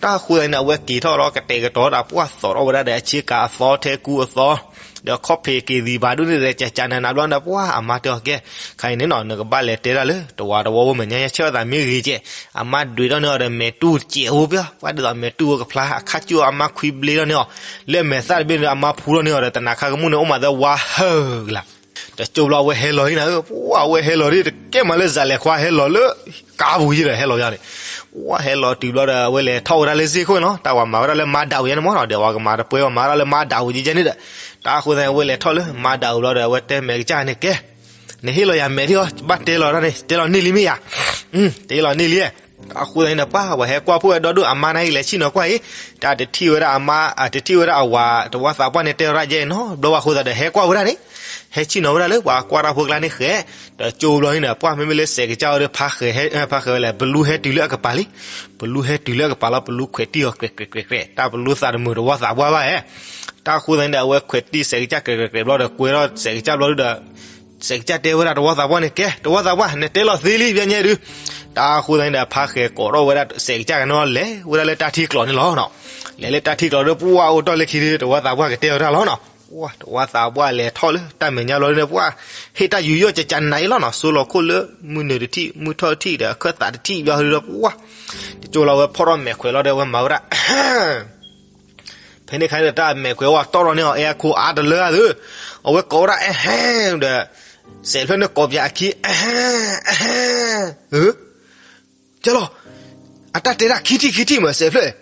တၢ်အဃိသတးန့ၣ် အဝဲက့ၤထီၣ်လီၤ ကတဲာ်ကတီၤတၢ် ပှၢ်သိးထီၣ်ဝဲဒၣ်ဒီး အဆ့ကၤအသီ ထဲကူအသီ ဒီးခီၣ်ဖံးက့ၤသံဘၣ်ဒိၣ်န့ၣ်ဒီး ကကနနဘျီန့ၣ် ပှၢ်အမါတဲအီၤကဲ, ခဲအံၤန့ၣ်နီၤ နကဘၣ်လဲၤတဲတၢ်လၢ တဝီတဝီဖိမဲာ်ညါညါ ဆဲးအသးမ့ၢ်ဂ့ၤကဲ, အမါဒွဲးထီၣ်န့ၢ်အီၤဒီးမဲာ်တူၢ်စဲးဖိပျီ, ပှၢ်ဒ်သိးမဲာ်တူၢ်ဝဲကဖျါ အခါကၠူၣ်အမါခွံဘျ့ထီၣ်န့ၢ်အီၤ, လၢမဲာ်သၣ်တဘ့ၣ်န့ၣ် အမါဖူထီၣ်န့ၢ်အီၤဒီး တနၤခါကမူၣ်န့ၣ် အိၣ်မးသၢဝါဟၢဂၤလၢ် တကၠိၢ်ဘျီ အဝဲဟဲလီၤလံနၤဧၢ, ပှၢ်အဝဲဟဲလီၤဒ်တကဲမးလၢ စးလဲၤခွါဟဲလီၤလၢ ကါပူၤယ့ၢ်ဒီး ဟဲလီၤယါန့ၣ်, ပှၢ်ဟဲလီၤတုၤဘျီဒီး အဝဲလဲၤထီၣ်ဝဲဒၣ်လၢစ့ၢ်ခိၣ်နီၤ, တၢ်ဝဲမၤဝဲဒၣ်လၢမါဒၣ်ဝဲယါန့ၣ်မၢ်နီၤ, ဒီးဝဲကမၤတပှဲၤဝဲမၤဝဲဒၣ်လၢမါဒၣ်ဝဲယါန့ၣ်ဒီး, တၢ်အဃိသတးန့ၣ် အဝဲလဲၤထီၣ်လၢမါဒၣ်ဝဲဘျီဒီး အဝဲတဲမဲာ်ကစၢ်န့ၣ်ကဲ, နဟ့ၣ်လီၤယၤမဲာ်ဒ်အီၤ ဘၣ်တဲလီၤတၢ်န့ၣ် တဲလီၤန့ၢ်လံမ့ၢ်ယါ, တဲလီၤန့ၢ်လံ အဃိသတးန့ၣ်ဒီး ပှၢ်ဝဲဟဲကွၢ်ဖှိၣ်ဝဲဒီဒူၣ်အမါန့ၣ် လဲၤဆ့ၣ်နီၤကွၢ်အံၤ, တၢ်တထံၣ်ဝဲဒၣ်အမါ တထံၣ်ဝဲဒၣ်အဝၤ တဝီသးပှၢ်န့ၣ် တဲဝဲဒၣ်ယဲနီတဘျီဘၣ်အဃိသတးဒီး ဟဲကွၢ်ဝဲဒၣ်န့ၣ်, ဟဲဆ့ၣ်နီၤဝဲဒၣ်လၢပှၤကွၢ်တၢ်ဖိကျါန့ၣ်ဃဲ, ဒီးကၠိဘျီန့ၣ်ဒီး ပှၢ်မ့မ့ၢ်လၢစဲးကစၢ်အီၤဒီး ဖါဃဲၤဝဲလဲၣ်, ပလူဟဲတုၤလၢအကပၤလံ, ပလူဟဲတုၤလၢအကပၤလီၤ ပလူခွဲးတံၢ်အီၤ ကြဲးကြဲးကြဲးကြဲး, တၢ်ပလူသးတမုာ်တဝီသးပှၢ်ဘၣ်ဧဲ, တၢ်အဃိသတးန့ၣ်ဒီး အဝဲခွဲးတံၢ်စဲးကစၢ် ကြဲးကြဲးကြဲးဘျီဒီး ကွဲထီၣ်စဲးကစၢ်ဘျီဒီး စဲးကစၢ်တဲဝဲဒၣ်တဝီသးပှၢ်န့ၣ် ကဲ တဝီသးပှၢ် နတဲလီၤသ့လံ ပညဲဒုး, တၢ်အဃိသတးန့ၣ်ဒီး ဖါဃဲၤကိးထီၣ်ဝဲဒၣ်စဲးကစၢ်ကန့ၣ်လီၤ လဲၤဝဲဒၣ်လၢတၢ်ထံကျိးန့ၣ်လီၤနီၤ, လဲၤလၢတၢ်ထံကျိးဒီး ပှၢ်အိၣ်တီၢ်လၢခံဒီး တဝီသးပှၢ်ကတဲဝဲဒၣ်လီၤနီၤ, ပှၢ်တဝီသးပှၢ်လဲၤထီၣ်လၢတၢ်မဲာ်ညါဘျီဒီး ပှၢ်ဟ့ၣ်တၢ်ယူးယီၣ်ကကနၤအံၤလီၤနီၤ, စိလီၤခိၣ်လၢ မုၢ်နုာ်တထံၣ် မုၢ်ထီၣ်တထံၣ်ဒီး အခၢၣ်သးတထံၣ်ဘျီဒီး ပှၢ် တကၠိလီၤဝဲဖီၣ်ထီၣ်မဲာ်ခွဲးလီၤဒီး အဝဲမၤဝဲဒၣ် ဖဲန့ၣ်အခါန့ၣ်ဒီး တၢ်မဲာ်ခွဲးဝဲတီၢ်ထီၣ်န့ၢ်အီၤ အဲအခိအါတလၢအသၢ, အဝဲကိးဝဲဒၣ် အဟဲဒီး စဲးဖျၢၣ်န့ၣ်ကိးပၠးအခံ အဟဲ အဟဲ, ဧၢ, ကၠီလီၤ, အတၢ်တဲဒၣ်ခံထံၣ်ခံထံၣ်မး စဲးဖျၢၣ်,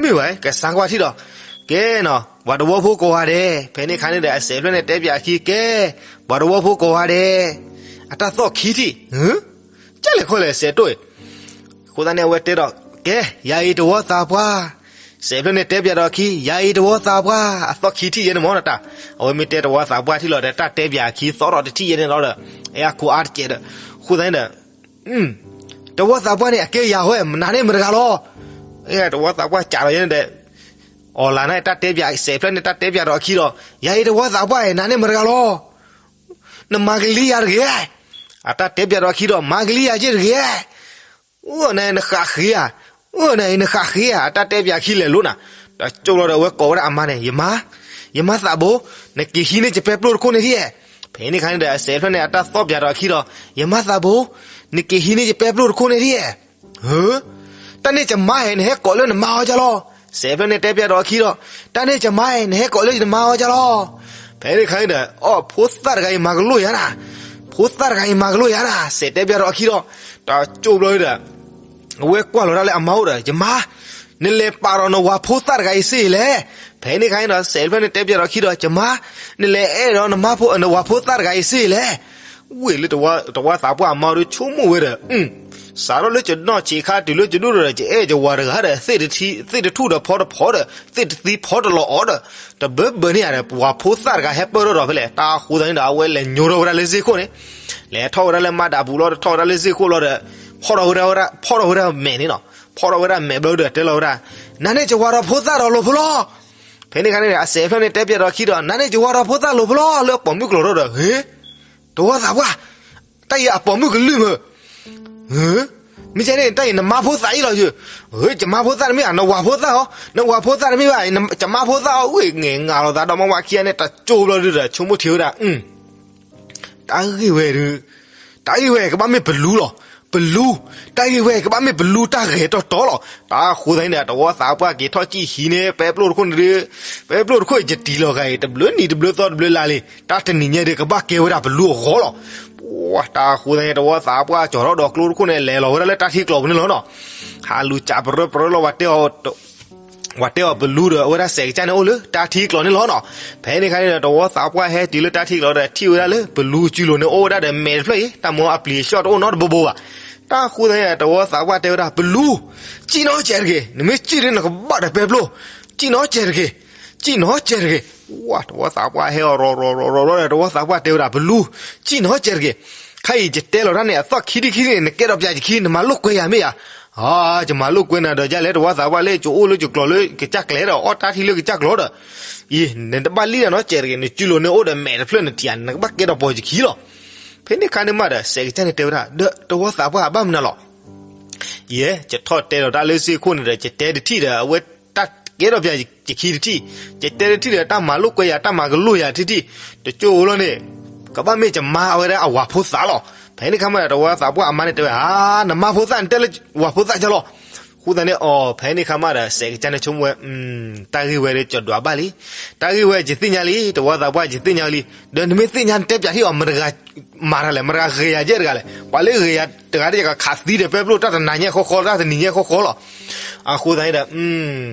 မ့ၢ်ဝဲ ကစၢ်ကွၢ်ထံၣ်ဒီး ကဲနီၤ ပှၤတဝီဖိကိးဂၤဒဲး, ဖဲန့ၣ်အခါန့ၣ်ဒီး အစဲးဖျၢၣ်န့ၣ်တဲပၠးအခံ ကဲ ပှၤတဝီဖိကိးဂၤဒဲး, အတၢ်သီၣ်ခံထံၣ်, ကၢ်လဲၣ်ခီလဲၣ် စဲးတိၢ်အံၤ အဃိသတးန့ၣ် အဝဲတဲဒီး ကဲ ယၤအံၤတဝီသးပှၢ်, စဲးဖျၢၣ်န့ၣ်တဲပၠးဒီးအခံ ယၤအံၤတဝီသးပှၢ်, အသီၣ်ခံထံၣ်ယဲန့ၣ်မ့ၢ်နီၤတၢ်, အဝဲမ့ၢ်တဲတဝီသးပှၢ်ထံၣ်လီၤဒီး တၢ်တဲပၠးအခံသီၣ်ထီၣ်တထံၣ်ယဲန့ၣ်လီၤဒီး အဲအခိအါတကဲးဒီး, အဃိသတးန့ၣ်ဒီး တဝီသးပှၢ်န့ၣ် အကဲယၤဝဲ နၤန့ၣ်မတဂၤလီၤ, တဝီသးပှၢ်ကးဒီးယဲန့ၣ်ဒီး အီၣ်လၢ်န့ၣ် တၢ်တဲပၠး စဲးဖျၢၣ်န့ၣ် တၢ်တဲပၠးဒီးအခံဒီး ယၤအံၤတဝီသးပှၢ်အံၤ နၤန့ၣ်မတဂၤလီၤ နမၤကလံၤယၤတဂ့ၤ, အတၢ်တဲပၠးဒီးအခံဒီး မၤကလံၤယၤက့ၢ်တဂ့ၤ, အိၣ်နၤအံၤနဃးဃ့ဧါ, အိၣ်နၤအံၤနဃးဃ့ဧါ, အတၢ်တဲပၠးအခံလဲၤလိၤနၤ, ဒီးကၠိလီၤဒီး အဝဲကိးဝဲဒၣ်အမါန့ၣ် ယမါ, ယမါသးဘိ, နက့ၤဟံးန့ၢ်ယပဲပျိၢ်တခိၣ်န့ၣ်ဒ်, ဖဲန့ၣ်အခါန့ၣ်ဒီး အစဲးဖျၢၣ်န့ၣ် အတၢ်သီၣ်ပၠးဒီးအခံဒီး ယမါသးဘိ, နက့ၤဟံးန့ၢ်ယပဲပျိၢ်တခိၣ်န့ၣ်ဒ် ဧၢ, တၢ်န့ၣ်ယမါဧၢ နဟဲကိးလၢနမါအီၤကၢ်လီၤ, စဲးဖျၢၣ်န့ၣ်တဲပၠးဒီးအခံဒီး, တၢ်န့ၣ်ယမါဧၢ နဟဲကိးလၢနမါအီၤကၢ်လီၤ, ဖဲန့ၣ်အခါန့ၣ်ဒီး အီၣ်ဖိသၣ်တဂၤအံၤ မၤကလိာ်ယၤနၤ, ဖိသၣ်တဂၤအံၤ မၤကလိာ်ယၤနၤ, စဲးတဲပၠးဒီးအခံဒီး, ဒီးကၠိဘျီဒီး အဝဲကွၢ်လီၤဒၣ်လၢအမါအိၣ်ဒီး ယမါ, နလဲၤပာ်ဒီးနဝၤဖိသၣ်တဂၤအံၤစ့ၢ်လဲၣ်, ဖဲန့ၣ်အခါန့ၣ်ဒီး စဲးဖျၢၣ်န့ၣ်တဲပၠးဒီးအခံဒီး ယမါ, နလဲၤအဲၣ်ဒီးနမါဖိ နဝၤဖိသၣ်တဂၤအံၤစ့ၢ်လဲၣ်, ဝ့ၢ်လၢတဝီသးပှၢ်အမါဒီးဆိကမိၣ်ဝဲဒီး, စးထီၣ်လၢယနီၢ်ဆံးခါတုၤလၢယဒိၣ်ဒီး ယအဲၣ်ယဝၤတဂၤဒီး သ့ၣ်တထူၣ်ဒီးဖီတဖီဒီး သ့ၣ်တသံဖီတလီၤအီၤဒီး, တဘၢဘၢန့ၣ်ဧါဒီး ဝၤဖိသၣ်တဂၤဟဲပၢၢ်ထီၣ်ဒီးဖဲလဲၣ်, တၢ်ဃိသတးန့ၣ်ဒီး အဝဲလဲၤညိထီၣ်ဝဲဒၣ်လၢစ့ၢ်ခိၣ်န့ၣ်, လဲၤထီၣ်ဝဲဒၣ်လၢမါဒးပူၤလီၤဒီး ထီၣ်ဝဲဒၣ်လၢစ့ၢ်ခိၣ်လီၤဒီး, ဖီၣ်ထီၣ်ဝဲဒၣ်, ဖီၣ်ထီၣ်ဝဲဒၣ်မဲာ်န့ၣ်နီၤ, ဖီၣ်ထီၣ်ဝဲဒၣ်မဲာ်ဘျီဒီး တဲလီၤဝဲဒၣ်, နၤန့ၣ်ယဝၤဒီးဖိသၣ်ဒီးလိာ်ဖိလီၤ, ဖဲန့ၣ်အခါန့ၣ် အစဲးဖျၢၣ်န့ၣ်တဲပၠးဒီးအခံဒီး နၤန့ၣ်ယဝၤဒီးဖိသၣ်လိာ်ဖိလီၤ လၢအပိာ်မုၣ်ကျိာ်ထီၣ်ဒီး, ဟ့, တဝီသးပှၢ်, တၢ်အံၤအပိာ်မုၣ်ကလုၢ်မး, မ့ၢ်ကဲန့ၣ် တၢ်အံၤနမါဖိသၣ်အံၤလီၤယု, ဟ့, ယမါဖိသၣ်တမ့ၢ်ဘၣ် နဝၤဖိသၣ်အီၤ, နဝၤဖိသၣ်တမ့ၢ်ဘၣ် ယမါဖိသၣ်အီၤ, ဝ့ၢ်ငဲၤငါလီၤသးဒီးမါဝၤခံဂၤန့ၣ် တကၠိဘျီဒုဒီး ဆိကမိၣ်ထံဝဲဒၣ် တၢ်ဂ့ၢ်ဝဲဒု, တၢ်ဂ့ၢ်ဝဲကဘၣ်မ့ၢ်ပလူလီၤ, ပလူ, တၢ်ဂ့ၢ်ဝဲကဘၣ်မ့ၢ်ပလူတၢ်ဂဲၤတီတီလီၤ, တၢ်ဃိသတးန့ၣ်ဒီး တဝီသးပှၢ်က့ၤထီၣ်ကံၣ်ဟံးန့ၢ် ပဲပျိၢ်တခိၣ်န့ၣ်ဒီး, ပဲပျိၢ်တခိၣ်အံၤ ယတံၢ်လီၤဂာ်အံၤ တဘျုးနံၤတဘျုးသီတဘျုးလါလံ, တၢ်တနံၤညါဒီး ကဘၣ်ကဲဝဲဒၣ်ပလူအဂီၢ်လီၤ, ပှၢ် တၢ်ဃိသတးန့ၣ် တဝီသးပှၢ်ကၠီၤထီၣ်ဒီးကျိတခိၣ်န့ၣ် လဲၤလီၤဝဲဒၣ်လၢတၢ်ထံကျိးပူၤန့ၣ်လီၤနီၤ, ဟးလူၤကးပရၢပရၢလီၤ ဝဲတဲအီၤ ပှၤတဲအီၤပလူဒီး အဝဲဒၣ်စဲးကစၢ်န့ၣ်အိၣ်လၢတၢ်ထံကျိးန့ၣ်လီၤနီၤ, ဖဲန့ၣ်အခါန့ၣ်ဒီး တဝီသးပှၢ်ဟဲတုၤလၢတၢ်ထံကျိးဒီး ထံၣ်ဝဲဒၣ်လၢပလူစုလိၤန့ၣ် အိၣ်ဝဲဒၣ်ဒီးမဲာ်တဖျၢၣ်အံၤ တၢ်မ့ၢ်အပျံၤအဆှီၣ်တအိၣ်နီတဘိဘိဘၣ်, တၢ်ဃိသတးန့ၣ်ဒီး တဝီသးပှၢ်တဲဝဲဒၣ် ပလူ, စံၣ်နီၤစဲးတဂ့ၤ, နမ့ၢ်စံၣ်ဒုးနကဘၣ်ဒီးပဲပျိၢ်, စံၣ်နီၤစဲးတဂ့ၤ, စံၣ်နီၤစဲးတဂ့ၤ, ဝါ တဝီသးပှၢ်ဟဲအီၤရီၤရီၤရီၤရီၤဒီး တဝီသးပှၢ်တဲဝဲဒၣ် ပလူ, စံၣ်နီၤစဲးတဂ့ၤ, ခဲအံၤယတဲလီၤတၢ်န့ၣ် အသီၣ်ခံထံၣ်ခံထံၣ်န့ၣ် နကဲထီၣ်ပၠးယခံ နမၤလိာ်ကွဲယၤမ့ၢ်ဧါ, ယမၤလိာ်ကွဲနၤဒီးဒ်လဲၣ် တဝီသးပှၢ်လၢ ယအိၣ်လၢယကျိၤလၢကစၢ်ကျဲဒီး အီၣ်တၢ်ထံလၢကစၢ်ကျိၤဒီး, အံၤ နတဘၣ်လံၣ်ဒၣ်နီၤစဲးတဂ့ၤ, နစုလိၤန့ၣ်အိၣ်ဒီးမဲာ်တဖျၢၣ်နထံၣ်ဧါ နကဘၣ်ကဲထီၣ်ပီၤယခံလီၤ, ဖဲန့ၣ်ခါန့ၣ်မးဒီး စဲးကစၢ်န့ၣ်တဲဝဲဒၣ် ဒီးတဝီသးပှၢ်ဘၣ်မနုၤလီၤ ယဲ ယထီၣ်တဲလီၤတၢ်လၢစ့ၢ်ခိၣ်န့ၣ်ဒီး ယတဲတထံၣ်ဒီး အဝဲတၢ်ကဲထီၣ်ပၠးယခံတထံၣ်, ယတဲတထံၣ်ဒီး တၢ်မၤလိာ်ကွဲယၤ တၢ်မၤကလိာ်ယၤတထံၣ်, တကၠိဖိလီၤန့ၣ်, ကဘၣ်မ့ၢ်ယမါအဝဲဒၣ်အဝၤဖိသၣ်လီၤ. ဖဲန့ၣ်ခါမးဒီး တဝီသးပှၢ်အမါန့ၣ်တဲဝဲ ဧါ, နမါဖိသၣ်န့ၣ်တဲလၢဝၤဖိသၣ်ကလီၤ. ဃိသတးန့ၣ်အီၤ ဖဲန့ၣ်ခါမးဒီး စဲးကစၢ်န့ၣ်ဆိကမိၣ်ဝဲ, တၢ်ဂ့ၢ်ဝဲဒၣ်ကဒွးဘၣ်လံ, တၢ်ဂ့ၢ်ဝဲယသ့ၣ်ညါလံ, တဝီသးပှၢ်ယသ့ၣ်ညါလံ, ဒီးနမ့ၢ်သ့ၣ်ညါနတဲပၠးထံၣ်အီၤ မတဂၤမၤတၢ်လဲၣ်, မတဂၤဂ့ၤယၤယဲၢ်တဂၤလဲၣ်, ပှၤလၢဂ့ၤယၤတဂၤတယဲၢ်ကခးသံဒီးပဲပျိၢ်တၢ်တနၤညါဃီဃီ တၢ်တနံၤညါဃီဃီလီၤ. အဃိသတးန့ၣ်ဒီး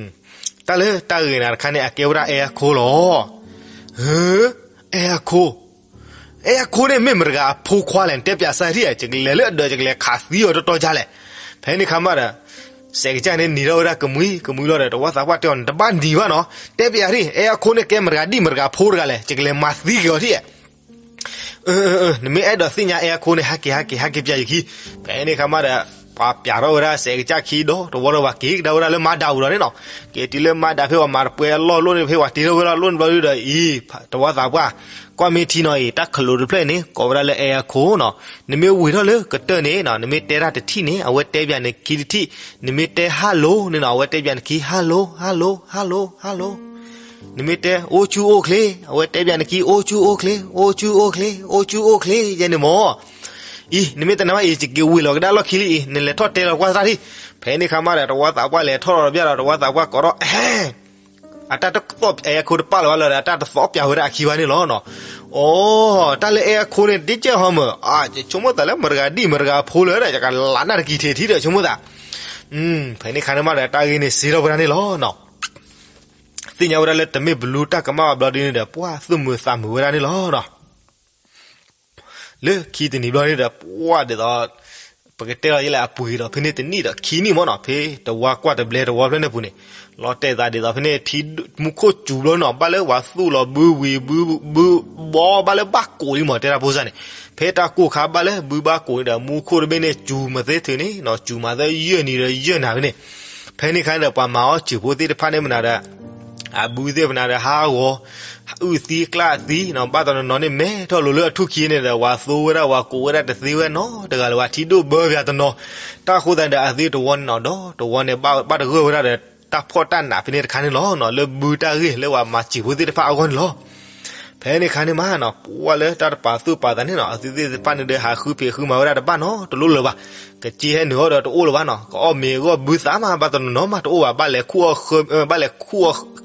တၢ်လၢတၢ်ဂ့ၢ်နၤတခါန့ၣ် အကဲဝဲဒၣ်အဲအခိလီၤ. ဟၢ, အဲအခိ, အဲအခိန့ၣ်မ့ၢ်မတဂၤအဖိခွါလဲၣ်, နတဲပၠးစၢ်ထံၣ်ဧါ, ယကလဲၤလၢအဒၢး ယကလဲၤခးသံအီၤတီတီကလဲၣ်. ဖဲန့ၣ်ခါမးဒီး စဲးကစၢ်န့ၣ်နံၤထီၣ်ဝဲဒၣ်ကမှံကမှံလီၤဒီး တဝီသးပှၢ်တဲအီၤ နတဘၣ်နံၤဘၣ်နီၤ, တဲပယၤဒ် အဲအခိၣ်န့ၣ်ကဲမတၤတဂၤဒံၣ်မတၤတဂၤဖိတဂၤလဲၣ်, ယကလဲၤမၤသံက့ၤအီၤထံၣ်. နမ့ၢ်အဲၣ်ဒိးသ့ၣ်ညါအဲအခိၣ်န့ၣ် ဟဲက့ၤ ဟဲက့ၤ ဟဲက့ၤပျးယခံ. ဖဲန့ၣ်ခါမးဒီး ပှၤပျးထီၣ်ဝဲဒၣ်စဲးကစၢ်ခံဒီး တဝီဒီးပှၤက့ၤကဒါဝဲဒၣ်လၢမၤဒၣ်အူဒီးန့ၣ်နီၤ. က့ၤတုၤလၢမၤဒၣ် ဖဲပှၤမၤတပွဲအလီၢ်လိၣ်န့ၣ် ဖဲပှၤတ့ထီၣ်ဝဲလီၢ်လိၣ်န့ၣ်ဘျီဒုဒီးအံၤ တဝီသးပှၢ် ကွၢ်မ့ၢ်ထံနီၤအံၤ တၢ်ခလိးတဖျၢၣ်န့ၣ် ကိးဝဲဒၣ်လၢအဲအခိၣ်နီၤ. နမ့ၢ်ဝံၤထီၣ်လၢကတၢၢ်န့ၣ်နီၤ နမ့ၢ်တဲတၢ်တထံၣ်န့ၣ် အဝဲတဲပျးနခံတထံၣ်, နမ့ၢ်တဲ hello န့ၣ်နီၤ အဝဲတဲပျးနခံ hello hello hello hello. နမ့ၢ်တဲ အိၣ်ဆူၣ်အိၣ်ချ့ အဝဲတဲပျးနခံ အိၣ်ဆူၣ်အိၣ်ချ့ အိၣ်ဆူၣ်အိၣ်ချ့ အိၣ်ဆူၣ်အိၣ်ချ့ ယဲန့ၣ်မၢ်. အံၤ နမ့ၢ်တနာ်ဘၣ်အံၤ ယက့ၤဝံၤလီၤကဒါလီၢ်ခံလံအံၤ နလဲၤထီၣ်တဲလီၤကွၢ်တၢ်ထံၣ်. ဖဲန့ၣ်ခါမးဒီး တဝီသးပှၢ်လဲၤထီၣ်လီၤတဘျီဒီး တဝီသးပှၢ်ကိးထီၣ် အတၢ်တသီၣ် အဲအခိၣ်တပာ်လီၤဘၣ်လၢၤဒီး အတၢ်တသီၣ်ပျးဝဲဒၣ်အခံဘၣ်န့ၣ်လီၤနီၤ. အိ တၢ်လၢအဲအခိၣ်န့ၣ် ဒ်ကဲဟီမၢ် အဆိကမိၣ်သးလၢမတၤတဂၤဒံၣ်မတၤတဂၤဖိလၢၤဒီး ယကလးနၢ်တကံၤထဲထံဒီးဆိကမိၣ်သး. ဖဲန့ၣ်ခါန့ၣ်မးဒီး တၢ်ဂ့ၢ်န့ၣ်စ့ထီၣ်ဝဲဒၣ်န့ၣ်လီၤနီၤ. သ့ၣ်ညါဝဲဒၣ်လၢတမ့ၢ်ဘလူတၢ်ကမၣ်ဘၣ်ဘျီဒုန့ၣ်ဒီး ပှၤသူၣ်မုာ်သးမုာ်ဝဲဒၣ်န့ၣ်လီၤနီၤ. လၢခံတနံၤဘျီန့ၣ်ဒီး ပှၤဒ်သိး ပကတဲလီၤယဲလဲၣ်အပှ့ၤဒီး ဖဲန့ၣ်တနံၣ်ဒီးခံနံၣ်မၢ်နီၤ ဖဲတဝီကွၢ်တဘျဲတဝီဖျၢၣ်န့ၣ်ပူၤန့ၣ် လီၤတဲာ်သးဒ်သိးဖဲန့ၣ် ထံမူခိၣ်စူၤဘျီနီၤ ဘၣ်လၢပှၤသူၣ်လီၤဘုဝံၤဘု ဘုဘီဘၣ်လၢဘၣ်ကိးလံမၢ် တဲတၢ်ဖိစၢ်န့ၣ် ဖဲတၢ်ကိၢ်ခါဘၣ်လၢဘုဘၣ်ကိးန့ၣ်ဒီး မူခိၣ်တဘ့ၣ်န့ၣ် စူၤမၤသ့ထုးန့ၣ် စူၤမၤသ့ယဲၢ်နံၤဒီးယဲၢ်နၤဖဲန့ၣ် ဖဲန့ၣ်ခါန့ၣ်ဒီး ပှၤမၤအီၣ်စၢၤဖိသ့ၣ်တဖၣ်န့ၣ်မနုၤဒီး အဘုသ့ၣ်မနုၤဒီးဟးဂီၤ အုၣ်သံကျၣ်သံနီၤ ဘၣ်တနီၤနီၤန့ၣ် မဲထီၣ်လိၤလၢအထူၣ်ခံန့ၣ်ဒီး ပှၤသိဝဲဒၣ် ပှၤကိးဝဲဒၣ်တသ့ဝဲနီတဂၤလၢၤဘၣ် ထံဒိၣ်ဘၢပၠးတနီၤ တၢ်အဃိသတးန့ၣ်ဒီး အသ့တဝီန့ၣ်နီၤ ဒီးတဝီန့ၣ် ဘၣ်တဂၢၢ်ဝဲဒၣ်ဒီး တၢ်ဖှီၣ်တၢ်နးဖဲန့ၣ်တခါန့ၣ်လီၤနီၤ လၢဘုတၢ်ဂ့ၢ်လၢပှၤမၤစၢၤဖိသ့ၣ်တဖၣ်အဂီၢ်န့ၣ်လီၤ. ဖဲန့ၣ်ခါန့ၣ်မးနီၤ ပှၤလၢတၢ်တပာ်သူၣ်ပာ်သးန့ၣ်နီၤ အသုသ့ၣ်တဖၣ်န့ၣ်ဒီး ဟးဃုဖံးဃုမၤဝဲဒၣ်တဘၣ်နီတလိၣ်လၢၤဘၣ်. ကစ့ဟဲနုာ်အီၤဒီးတအိၣ်လၢၤဘၣ်နီၤ ကအီၣ်မ့ၤအဂီၢ်ဘုသးမး ဘၣ်တနီၤနီၤမးတအိၣ်ဘၣ် ဘၣ်လဲၤခူၣ်အီၣ်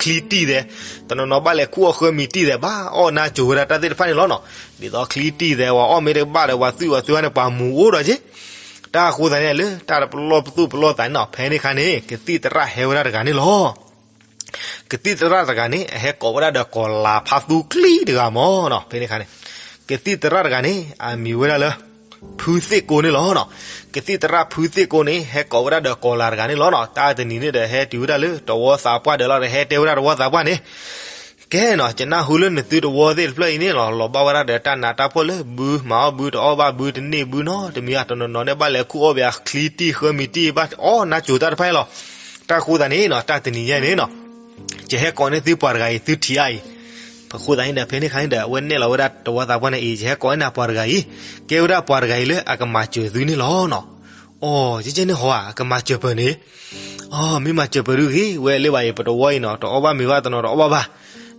ချံတံၢ်သဲး တနီၤနီၤဘၣ်လဲၤခူၣ်အီၣ်ဃၢမံၤတံၢ်သဲး ဘၣ်အီၣ်နါစိၤဝဲဒၣ်တၢ်သ့ၣ်တဖၣ်န့ၣ်လီၤနီၤ. ဒ်သိးချံတံၢ်သဲး ပှၤအီၣ်မ့ၢ်တကဘၣ်ဒီး ပှၤသွံၣ်ပှၤသွံၣ်ဝဲန့ၣ် ပှၤမူၤအိၣ်ဒီးက့ တၢ်အဃိသတးန့ၣ် လၢတၢ်တပလီၢ်ပသူၣ်ပလီၢ်သးန့ၣ်နီၤ ဖဲန့ၣ်ခါန့ၣ် ကသံၣ်သရၣ်ဟဲဝဲဒၣ်တဂၤန့ၣ်လီၤ. ကသံၣ်သရၣ်တဂၤန့ၣ် အဟဲကိးဝဲဒၣ်ဒီးကီၤလၤဖးသူချံတဂၤမၢ်နီၤ ဖဲန့ၣ်ခါန့ၣ် ကသံၣ်သရၣ်တဂၤန့ၣ် အမံၤဝဲဒၣ်လၢ ဖုသ့ၣ်ကိန့ၣ်လီၤနီၤ. ကသံၣ်သရၣ်ဖုသ့ၣ်ကိန့ၣ် ဟဲကိးဝဲဒၣ်ဒီးကီၤလၤတဂၤန့ၣ်လီၤနီၤ. တၢ်တနံၤန့ၣ်ဒီး ဟဲတုၤဝဲဒၣ်လၢတဝီသးပှၢ်ဒီးလီၤဒီး ဟဲတဲဝဲဒၣ်တဝီသးပှၢ်န့ၣ် ကဲနီၤ ယနၢ်ဟူလၢနသုတဝီသ့ၣ်တဖျၢၣ်အံၤန့ၣ်လီၤ လီၤဘၣ်ဝဲဒၣ်ဒီးတၢ်နးတၢ်ဖှီၣ်လၢဘုမၤအီၣ်ဘုတအီၣ်ဘၣ်ဘုတန့ၢ်ဘုနီတမံၤ တနီၤနီၤန့ၣ် ဘၣ်လဲၤခူၣ်အီၣ်ဘၣ်ချံတံၢ်ဃၢမံၤတံၢ်ဘၣ်အီၣ်နါစိၤတၢ်တဖၣ်အံၤလီၤ. တၢ်ဃိသတးန့ၣ်နီၤ တၢ်တနံၤညါန့ၣ်နီၤ ယဟဲကိးန့ၢ်သုပှၤတဂၤအံၤ သုထံၣ်အါအံၤ ပဃိသတးန့ၣ်ဒီး ဖဲန့ၣ်ခါန့ၣ်ဒီး အဝဲနဲၣ်လီၤဝဲဒၣ်တဝီသးပှၢ်န့ၣ်အံၤ ယဟဲကိးန့ၢ်နၤပှၤတဂၤအံၤ ကဲဝဲဒၣ်ပှၤတဂၤအံၤလၢအကမၤစၢၤသုန့ၣ်လီၤနီၤ. အိ ယကဲန့ၣ်ဟီဧါ အကမၤစၢၤပၢၤန့ၣ် အိ မ့ၢ်မၤစၢၤပၢၤဒုဂ့ၤ ဝဲလၢဘၣ်အံၤ ပတဝီအံၤနီၤ တအီၣ်ဘၣ်မ့ၤဘၣ်တနီၤတအီၣ်ဘၣ်ဘၣ်